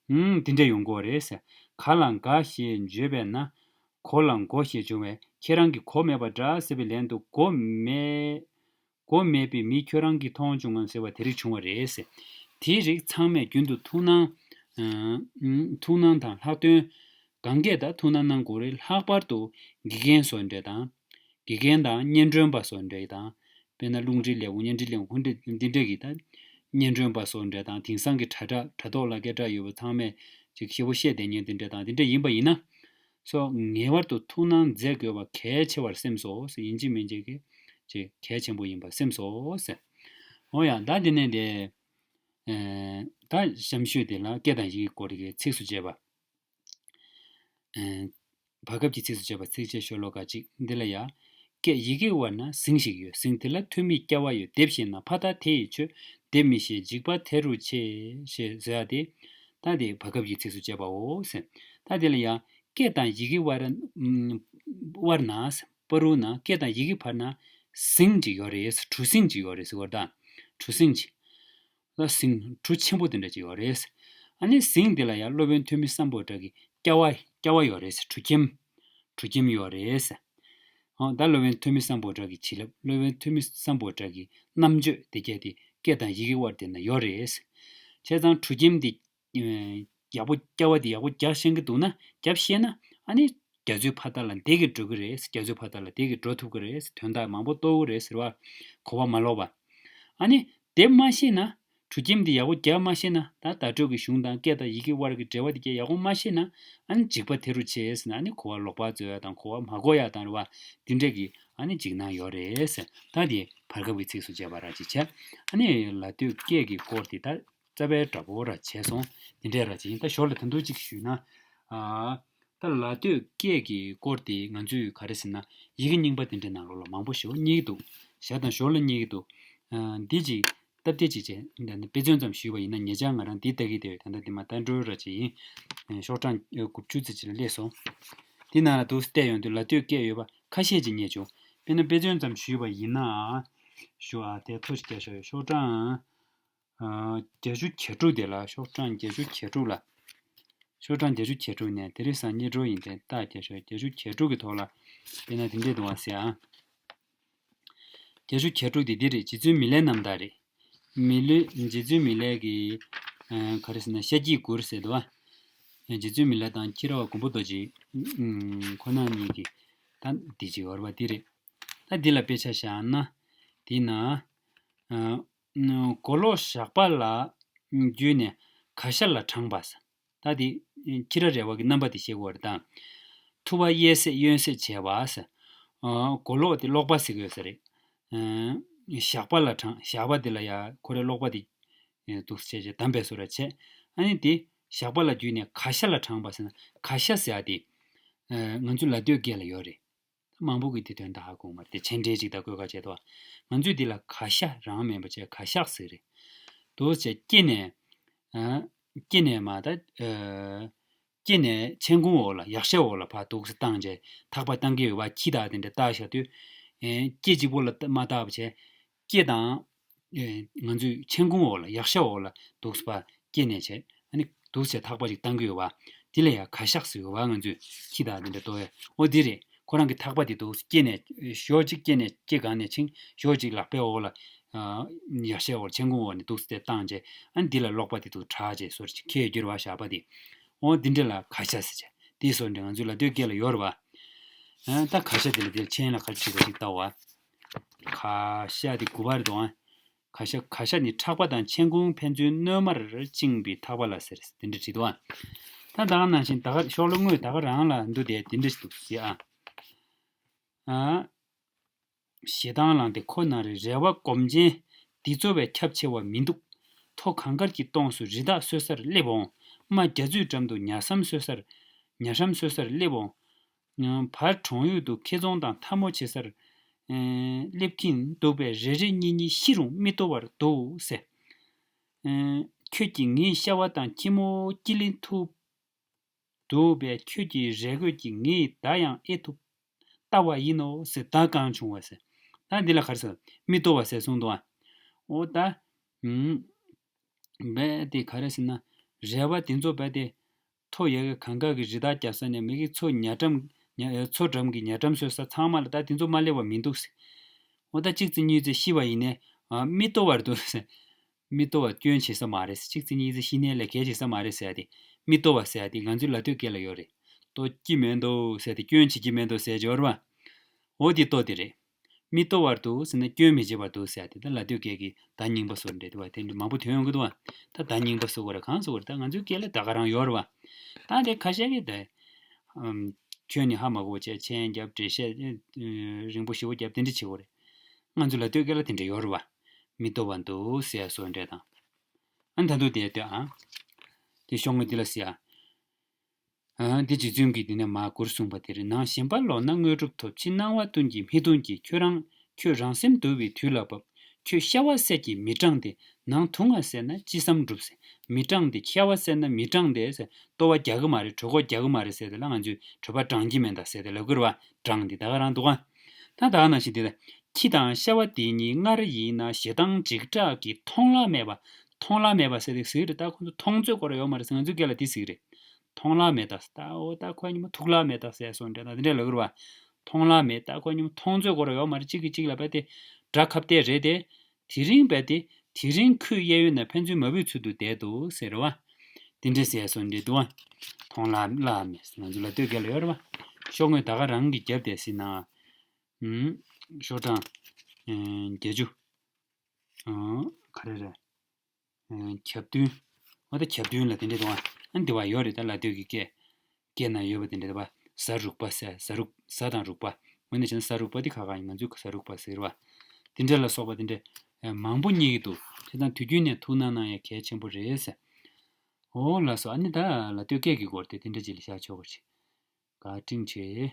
ཨུམ། དེ་འདྲས་ཡོང་གི་ཡོད་རེད་ཟེར། ག་ལ་ག་ཞེས་བརྗོད་པས་ན། གོ་ལ་མགོ་ཞེས་བྱུང་བས། ཁྱེད་རང་གི་གོ་མེད་པ་འདྲ་ཟེར་བའི་ལན་དུ། མགོ་མེད། མགོ་མེད་པའི་མི་ཁྱོད་རང་གིས་མཐོང་བྱུང་ངམ་ཟེར་བ་དེ་རིགས་བྱུང་བ་རེད་ཟེར། དེའི་རིགས་ཚང་མས་རྒྱུན་དུ་ཐུགས་སྣང་། ཨ། ཐུགས་སྣང་དང་ལྷག་དོན་གང་སྐད་དུ་ཐུགས་སྣང་གནང་དགོས་རེད། ལྷག་པར་དུ་དགེ་རྒན་བཟོ་འདྲ་དང་། དགེ་རྒན་དང་སྙན་སྒྲོན་པ་བཟོ་འདྲ་དང་། དཔེར་ན་རླུང་འཕྲིན་ལས་ཁུངས། བརྙན་འཕྲིན་ལས་ཁུངས་འདི་འདི་འདྲ་གི་ད་སྙན་སྒྲོན་པ་བཟོ་འདྲ་དང་། དེང་སང་གི་དྲ་གྲགས་དྲ་ཐོག་ལ་སྐད་གྲགས་ཡོད་པ་ཚང་མས་ཅིག་ཞེ་པོ་བཤད་བསྡད་མཁན་དེ་འདྲ་དང་། དེ་འདྲ་ཡིན་པ་ཡིན་ན། སོགས་ངེས་པར་དུ་ཐུགས་སྣང་མཛད་དགོས་པ་གལ་ཆེ་བར་སེམས་སོ། ཡིན་གཅིག་མིན་གཅིག་གི་ཅིག་གལ་ཆེན་པོ་ཡིན་པར་སེམས་སོ་ཟེར། འོ་ཡ། ད་དེ་ནས་དེ། ཨེ། ད་གཤམ་ཤོས་དེ་ལ་སྐད་དང་ཡི་གེའི་སྐོར་གྱི་ཚིགས་སུ་བཅད་པ། ཨེ། བར་སྐབས་ཀྱི་ཚིགས་སུ་བཅད་པ། ཚིགས་བཅད་ཤོ་ལོ་ཀ་གཅིག་འདི་ལ་ཡ། སྐད་ཡི་གེ་དབར་ན་ཟིང་ཞིག་ཡོད། ཟིང་དེ་ལ་ཐུ་མིའི་སྐྱ་བ་ཡོད། དེབ་ཤེས་ན་ཕ་མཐའ་དེ་ཡི་ཆོས། དེབ་མི་ཤེས་འཇིགས་པ་དེ་རུ་ཆེ། ཞེས་ཟེར་ཡ་དེ། ད་དེ་བར་སྐབས་ཀྱི་ཚིགས་སུ་བཅད་པའོ་ཟེར། ད་དེ་ལ་ཡ། སྐད་དང་ཡི་གེ་དབར། ཨམ། དབར་ན། བར་དུ་ན། སྐད་དང་ཡི་གེ་བར་ན་ཟིང་ཅིག་ཡོད་རེད། གྲུ་ཟིང་ཅིག་ཡོད་རེད་ཟེར་བ་དང་། གྲུ་ཟིང་ཅིག་ལ་ཟིང་། གྲུ་ཆེན་པོ་དེ་འདྲ་ཅིག་ཡོད་རེད། ཨ་ནི་ཟིང་དེ་ལ་ཡང་སློབ་དཔོན་ཐོན་མི་སམ་བྷོ་ཊ་གི་ཀྱ་བ། ཀྱ་བ་ཡོད་རེད། གྲུ་ཁྱིམ། གྲུ་ཁྱིམ་ཡོད་རེད། ཨོ། ད་སློབ་དཔོན་ཐོན་མི་སམ་བྷོ་ཊ་གི་བྱིན་རླབས། སློབ་དཔོན་ཐོན་མི་སམ་བྷོ་ཊ་གི་རྣམ་དཔྱོད་དེ་གྱད་དེ་སྐད་དང་ཡི་གེ་དབར་དེ་ན་ཡོད་རེད། བྱས་ཙང་གྲུ་ཁྱིམ་དེ། ཨེ། ཡག་པོ། ཀྱ་བ་དེ་ཡག་པོ་རྒྱག་ཤེས་ཀྱི་འདུག་ན། རྒྱབ་ཤེས་ན། ཨ་ནི། རྒྱ་མཚོའི་ཕ་མཐའ་ལ་བདེ་གི་འགྲོ་གི་རེད། རྒྱ་མཚོའི་ཕ་མཐའ་ལ་བདེ་གི་འགྲོ་ཐུབ་ཀྱི་རེད། དོན་དག་མང་པོ་རྟོགས་ཀྱི་རེད་ཟེར་བ། གོ་བ་མ་ལོག་པ། ཨ་ནི། དེ་མ་ཤེས་ན། གྲུ་ཁྱིམ་འདི་ཡག་པོ་རྒྱག་མ་ཤེས་ན། ད་བརྡ་སྤྲོད་ཀྱི་གཞུང་དང་སྐད་དང་ཡི་གེ་དབར་གྱི་འབྲེལ་བ་དེ་གྱད་ཡག་པོ་མ་ཤེས་ན། ཨ་ནི་འཇིགས་པ་དེ་རུ་ཆེ་ཟེར་ན། ཨ་ནི་གོ་བ་ལོག་པ་འཛོལ་ཡ་དང་། གོ་བ་མ་གོ་ཡ་དང་རེད་བ། འདི་འདྲས་ཀྱི་ཨ་ནི་འཇིགས་སྣང་ཡོད་རེད་ཟེར། ད་དེ་བར་སྐབས་ཀྱི་ཚིགས་སུ་བཅད་པ་ར་ཅིག་བྱས། ཨ་ནི་ལ་སྟོད་སྐད་ཀྱི་སྐོར་དེ་ད་རྩ་བའི་འདྲ་པོ་ར་བྱས་སོང་། དེ་འདྲས་ར་ཅིག་ཡིན། ད་ཞོར་ལ་ད་དུང་ཅིག་ཞུས་ན། ཨ། ད་ལ་སྟོད་སྐད་ཀྱི་སྐོར་དེ་ང་ཚོས་ག་རེ་ཟེར་ན། ཡི་གེ་རྙིང་པ་དེ་འདྲའི་ནང་ལོགས་ལ་མང་པོ་ཞེ་པོ་རྙེད་ཀྱི་འདུག་ཞར་དང་ཞོར་ལ་རྙེད་ཀྱི་འདུག་ཨ། འདི་ཅིག་སྟབས་བདེ་ཅིག་བྱས། འདི་ནི་དཔེ་མཚོན་ཙམ་ཞུས་པ་ཡིན་ན། ཉེ་ཆར་ང་རང་འདི་ལྟ་གི་བསྡད་ཡོད། ད་ལྟ་འདི་མ་ལྟ་འགྲོ་ར་ཅིག་ཡིན། ཤོག་གྲངས་དགུ་བཅུ་ཙམ་ཅིག་ལ་སླེབས་སོང་། འདི་ནང་ལ་འདུག་བལྟས་ཡོང་དུས་ལ་སྟོད་སྐད་ཡོད་པ་ཁ་ཤས་ཅིག་རྙེད་བྱུང་། དཔེར་ན་དཔེ་མཚོན་ཙམ་ཞུས་པ་ཡིན་ན། ཞུ་ཨ། དེ་ཐོ་ཞིག་རྒྱག་ཤོག་ཤོག་གྲངས། ཨ། བརྒྱད་ཅུ་གྱ་དྲུག་དེ་ལ། ཤོག་གྲངས་བརྒྱད་ཅུ་གྱ་དྲུག་ལ། ཤོག་གྲངས་བརྒྱད་ཅུ་གྱ་དྲུག་ནས། དེ་རིང་སང་ཉིན་འགྲོ་ཡིན་ཏེ་རྟགས་རྒྱག་ཤོག་བརྒྱད་ཅུ་གྱ་དྲུག་གི་ཐོག་ལ། དཔེར་ན་དེ་འདྲས་འདུག་བ་ཟེར་ཨ། བརྒྱད་ཅུ་གྱ་དྲུག་དེ་འདི་རེད། རྗེ་བཙུན་མི་ལའི་རྣམ་ཐར་རེད། མི་ལའི། རྗེ་བཙུན་མི་ལའི་གི། ཨ། ག་རེ་ཟེར་ན། ཤཱཀྱའི་མགུར་ཟེར་འདུག་བ། རྗེ་བཙུན་མི་ལ་དང་ཁྱི་ར་བ་མགོན་པོ་རྡོ་རྗེ། ཨ། ཁོ་ན་གཉིས་ཀྱི། ད་འདི་ཅིག་ཡོད་རེད་བ། འདི་རེད། ད་འདི་ལ་དཔེ་ཆ་བཞག་ན། འདི་ན། ཨ། གོ་ལོག་ཞགས་པ་ལ་བརྒྱུད་ནས་གར་ཞ་ལ་དྲངས་པ་ཟེར། ད་དེ་ཁྱི་ར་ར་བ་གི་རྣམ་པ་དེ་བཤད་དགོས་རེད་ད། ཐུ་བ་གཡས་སད་གཡོན་སད་བྱས་པ་ཟེར། ཨ་གོ་ལོག་དེ་ཀློག་པ་ཟེར་གི་ཡོད་ས་རེད། ཨ་ཞགས་པ་ལ་དྲངས། ཞགས་པ་དེ་ལ་ཡ་ཁོ་རའི་ཀློག་པ་དེ་ཨེ་འདུག་སེ་བྱས་བྱས་བསྡམས་པའི་བཟོ་འདྲ་བྱས། ཨ་ནི་དེ་ཞགས་པ་ལ་བརྒྱུས་ནས་ག་ཤ་ལ་དྲངས་པ་ཟེར་ན། ག་ཤ་ཟེར་ཡ་དེ་ཨ་ང་ཚོའི་ལ་སྟོད་སྐད་ལ་ཡོད་རེད། མང་པོ་གིས་དེ་དོན་དག་ཧ་གོ་མ་རེད། དེ་མཆན་འགྲེལ་ཅིག་དང་བཀོད་ཁ་བྱས་འདུག་ང་ཚོས་འདི་ལ་ག་ཤ་རང་མིན་པ་བྱས་ག་ཤག་ཟེར་རེད། འདུག་སེ་བྱས་སྐེ་ནས་ཨ་སྐེ་ནས་མར་ད་ཨ་སྐེ་ནས་མཆན་ཁུང་འོག་ལ་ཡག་ཤ་འོག་ལ་ཕར་འདུག་སེ་བཏང་བྱས་ཐག་པ་བཏང་གི་ཡོད་པ། ཁྱི་དང་དེ་འདྲ་བཏགས་བཞག་དུས། ཨེ་སྐེ་གཅིག་པོ་ལ་མ་བཏགས་པ་བྱས། སྐེ་དང་། ཨེ་ང་ཚོའི་མཆན་ཁུང་འོག་ལ་ཡག་ཤ་འོག་ལ་འདུག་སེ་ཕར་སྐེ་ནས་བྱས། ཨ་ནི་འདུག་སེ་ཐག་པ་ཅིག་བཏང་གི་ཡོད་པ། དེ་ལ་ཡ་ག་ཤག་ཟེར་གི་ཡོད་པ། ང་ཚོས་ཁྱི་དང་དེ་འདྲ་བཏགས་ཡ། འོ་དེ་རེད། ཁོ་རང་གི་ཐག་པ་དེ་འདུག་སེ་སྐེ་ནས་ཞོག་གཅིག་སྐེ་ནས་སྐེ་སྒང་ནས་ཕྱིན། ཞོག་གཅིག་ལག་པའི་འོག་ལ་ཨ་ཡག་ཤ་འོག་མཆན་ཁུང་འོག་ནས་འདུག་སེ་བཏང་བྱས། ཨ་ནི་འདི་ལ་ཀློག་པ་དེ་འདུག་གྲགས་བྱས་བཟོ་འདྲ་ཅིག་འཁྱེར་ཡོད་རྒྱུ་རེད་པ། ཞགས་པ་དེ། འོ་འདི་འདྲ་ལ་ག་ཤ་ཟེར་བྱས། དེའི་བཟོ་འདྲ་ང་ཚོའི་ལ་སྟོད་སྐད་ལ་ཡོད་རེད་པ། ཨ་ད་ག་ཤ་དེ་ལ་དེར་མཆན་ལ་ག་རེ་བྲིས་པ་ཅིག་ལྟ་བ། ག་ཤ་དེ་དགུ་པ་རེད་འདུག་ཨ། ག་ཤ། ག་ཤ་ནི་ཁྲག་པ་དང་མཆན་ཁུང་ཕན་ཚུན་བསྣོལ་མར་བཅིངས་པའི་ཐག་པ་ལ་ཟེར། དེ་འདྲ་བྲིས་འདུག་ཨ། ད་ད་ག་ནང་བཞིན་ད་ག་ཤོག་ལྷེ་དངོས་ད་ག་རང་ལ་འདུག་སྟེ་དེ་འདྲ་ཞིག་འདུག་ཟེར་ཨ། ཨ། ཞེ་སྡང་ལངས་ཏེ་ཁོ་ན་རེ། རལ་པ་སྒོམ་ཆེན་འདི་ཚོ་བས་ཁྱབ་ཆེ་བ་མི་འདུག་མཐོ་གངས་དཀར་གྱི་སྟོངས་སུ་རི་དྭགས་གསོད་སར་སླེབས་འོང་། རྨ་རྒྱ་མཚོའི་འགྲམ་དུ་ཉ་སྲམ་གསོད་སར། ཉ་སྲམ་གསོད་སར་སླེབས་འོང་། བར་གྲོང་ཡུལ་དུ་ཁེ་བཙོང་དང་འཐབ་མོ་བྱེད་སར་ཨེ་སླེབས་ཀྱིན་འདུག་པས། རེ་རེ་གཉིས་གཉིས་ཤི་རུང་མི་ལྟོ་བར་འདུག་ཟེར། ཨེ་ཁྱོད་ཀྱིས་ངའི་ཤ་བ་དང་ཁྱི་མོ་སྐྱིད་ལིང་ཐུབ་འདུག་པས། ཁྱོད་ཀྱི་རས་གོས་ཀྱིས་ངའི་མདའ་ཡང་ཨེ་ཐུབ། ལྟ་བ་ཡིན་ནོ་ཟེར། མདའ་གང་བྱུང་བ་ཟེར། ད་འདི་ལ་ག་རེ་ཟེར། མི་ལྟོ་བ་ཟེར་གསུངས་འདུག་ཨ། འོ་ད། ཨུམ། རྦད་དེ་ག་རེ་ཟེར་ན། རལ་པ་དེ་ཚོ་རྦད་དེ། མཐོ་ཡ་གི་གངས་དཀར་གྱི་རི་དྭགས་རྒྱབ་ས་ནས་མི་གི་མཚོ་ཉ་འགྲམ། ཉ་མཚོ་འགྲམ་གྱི་ཉ་སྲམ་གསོད་ས་ཚང་མ་ལ་ད་དེ་ཚོ་མ་སླེབས་པ་མི་འདུག་ཟེར། འོ་ད་གཅིག་ཙམ་གཉིས་ཙམ་ཤི་བ་ཡིན་ནའི། ཨ་མི་ལྟོ་བར་འདུག་ཟེར། མི་ལྟོ་བ་སྐྱོན་བྱེད་ས་མ་རེད་ཟེར། གཅིག་ཙམ་གཉིས་ཙམ་ཤི་ནའི་ལས་གལ་བྱེད་ས་མ་རེད་ཟེར་ཡ་དེ། མི་ལྟོ་བ་ཟེར་ཡ་དེ་ང་ཚོའི་ལ་སྟོད་སྐད་ལ་ཡོད་རེད། ལྟོ་སྐྱིད་མི་འདུག་ཟེར་ཡ་དེ། སྐྱོན་བྱེད་ཀྱི་མི་འདུག་ཟེར་ཡ་ཅིག་ཡོད་རེད་པ། འོ་དེ་ལྟོ་དེ་རེད། མི་ལྟོ་བར་འདུག་ཟེར་ན་སྐྱོན་མི་བྱེད་པར་འདུག་ཟེར་ཡ་དེ། ད་ལ་སྟོད་སྐད་ཀྱི་བརྡ་རྙིང་པ་བཟོ་འདྲ་དེ་བ་དེ་འདྲ་མང་པོ་ཐོན་ཡོང་གི་འདུག་བ། ད་བརྡ་རྙིང་པ་བཟོ་དགོས་རེད། གང་བཟོ་དགོས་རེད། ད་ང་ཚོའི་སྐད་ལ་ད་ག་རང་ཡོད་རེད་བ། ད་དེ་ཁ་ཤས་ཀྱིས་དེ། ཨམ། ཁྱོད་ནི་ཧ་མ་གོ་བྱས་མཆན་རྒྱབ། འགྲེལ་བཤད་ཨེ་རིང་པོ་ཞེ་པོ་རྒྱབ། དེ་འདྲ་བྱེད་དགོས་རེད། ང་ཚོ་ལ་སྟོད་སྐད་ལ་དེ་འདྲ་ཡོད་རེད་བ། མི་ལྟོ་བར་འདུག་ཟེར་ཡ་བཟོ་འདྲ་དང་། ཨ་ད་དུང་དེ་ལྟོས་ཨ། དེ་ཤོག་ངོས་འདི་ལ་ཟེར་ཡ། ཨ་འདི་རྗེ་བཙུན་གྱིས་འདི་ནས་མར་མགུར་གསུངས་པ་དེ་རེད། ནང་ཞེན་པ་ལོག་ན་དངོས་གྲུབ་ཐོབ། ཕྱི་སྣང་བ་ཀུན་གྱི་མི་ལྟུང་གིས། ཁྱོད་རང་ཁྱོད་རང་སེམས་དུལ་བའི་དུས་ལ་བབ། ཁྱོད་ཤ་བ་སད་ཀྱི་མི་གྲངས་ཏེ། ནང་དུག་ལྔ་བསད་ན་ཅི་བསམ་འགྲུབ་ཟེར། མི་གྲངས་ཏེ། ཤ་བ་བསད་ན་མི་གྲངས་ཏེ་ཟེར། ལྟོ་བ་རྒྱག་གི་མ་རེད། གྲོད་ཁོག་རྒྱག་གི་མ་རེད་ཟེར་དེ་ལ་ང་ཚོས་གྲོད་པ་འགྲང་གི་མེད་ད་ཟེར་དེ་ལབ་ཀྱི་རེད་བ། འགྲང་དེ་ད་ག་རང་འདུག་ག་ད་ད་ག་ནང་བཞིན་དེ་ལ། ཁྱི་དང་ཤ་བ་དེ་གཉིས་སྔར་ཡིན་ན། ཞེ་སྡང་འཇིགས་སྐྲག་གིས་མཐོང་ལ་མེད་པ། མཐོང་ལ་མེད་པ་ཟེར་དེ་ཟེར་གི་རེད། ད་ཁོང་ཚོ་མཐོང་ཚོད་སྐོར་ཡོད་མ་རེད་ཟེར། ང་ཚོའི་སྐད་ལ་དེ་ཟེར་གི་རེད། མཐོང་ལ་མེད་ད་ཟེར། ད་འོ་ད་ཁོ་གཉིས་མོ་ཐུག་ལ་མེད་ད་ཟེར་སོང་འདྲ་ད་དེ་འདྲ་ལབ་ཀྱི་རེད་བ། མཐོང་ལ་མེད། ད་ཁོ་གཉིས་མོ་མཐོང་ཚོད་སྐོར་ཡོད་མ་རེད། གཅིག་གིས་གཅིག་ལ་རྦད་དེ་དགྲ་ཁ་གཏད་རེད་དེ། དེ་རིང་རྦད་དེ་དེ་རིང་ཁོའི་གཡས་གཡོན་ན་ཕན་ཚུན་མ་བུའི་ཚུལ་དུ་བསྡད་འདུག་ཟེར་བ། དེ་འདྲ་ཟེར་སོང་འདྲ་འདུག་བ། མཐོང་ལ་ལ་མེད། ང་ཚོ་ལ་སྟོད་སྐད་ལ་ཡོད་རེད་བ། ཤོག་ངོས་ད་ག་རང་གིས་རྒྱབ་བསྡད་སྲིད་ན། ཨུམ། ཤོག་གྲངས། ཨེ་བརྒྱད་ཅུ། ཨ་ག་རེ་རེད། ཨེ་གྱ་བདུན། འོ་ད་གྱ་བདུན་ལ་དེ་འདྲ་འདུག་བ། ཨ་འདི་བ་ཡོད་རེད། ད་ལ་སྟོད་ཀྱི་སྐད། སྐད་ན་ཡོད་པ་དེ་འདྲ་འདུག་བ། གཟའ་རུག་པ་ཟེར། གཟའ་རུག་གཟའ་དང་རུག་པ། འོ་ན་བྱས་ན་གཟའ་རུག་པ་འདི་ཁ་ཁ་ཡིན། ང་ཚོས་གཟའ་རུག་པ་ཟེར་བ། དེ་འདྲ་ལ་སོགས་པ་དེ་འདྲ་ཨེ་མང་པོ་རྙེད་ཀྱི་འདུག་བྱས་ཙང་དུས་རྒྱུན་ནས་ཐུགས་སྣང་གནང་ཡ་གལ་ཆེན་པོ་རེད་ཟེར། འོ་ལགས་སོ། ཨ་ནི་ད་ལ་སྟོད་སྐད་ཀྱི་སྐོར་དེ་དེ་འདྲ་ཅིག་ལ་བཞག་ཆོག་པ་ཞིག་བཀའ་དྲིན་ཆེ།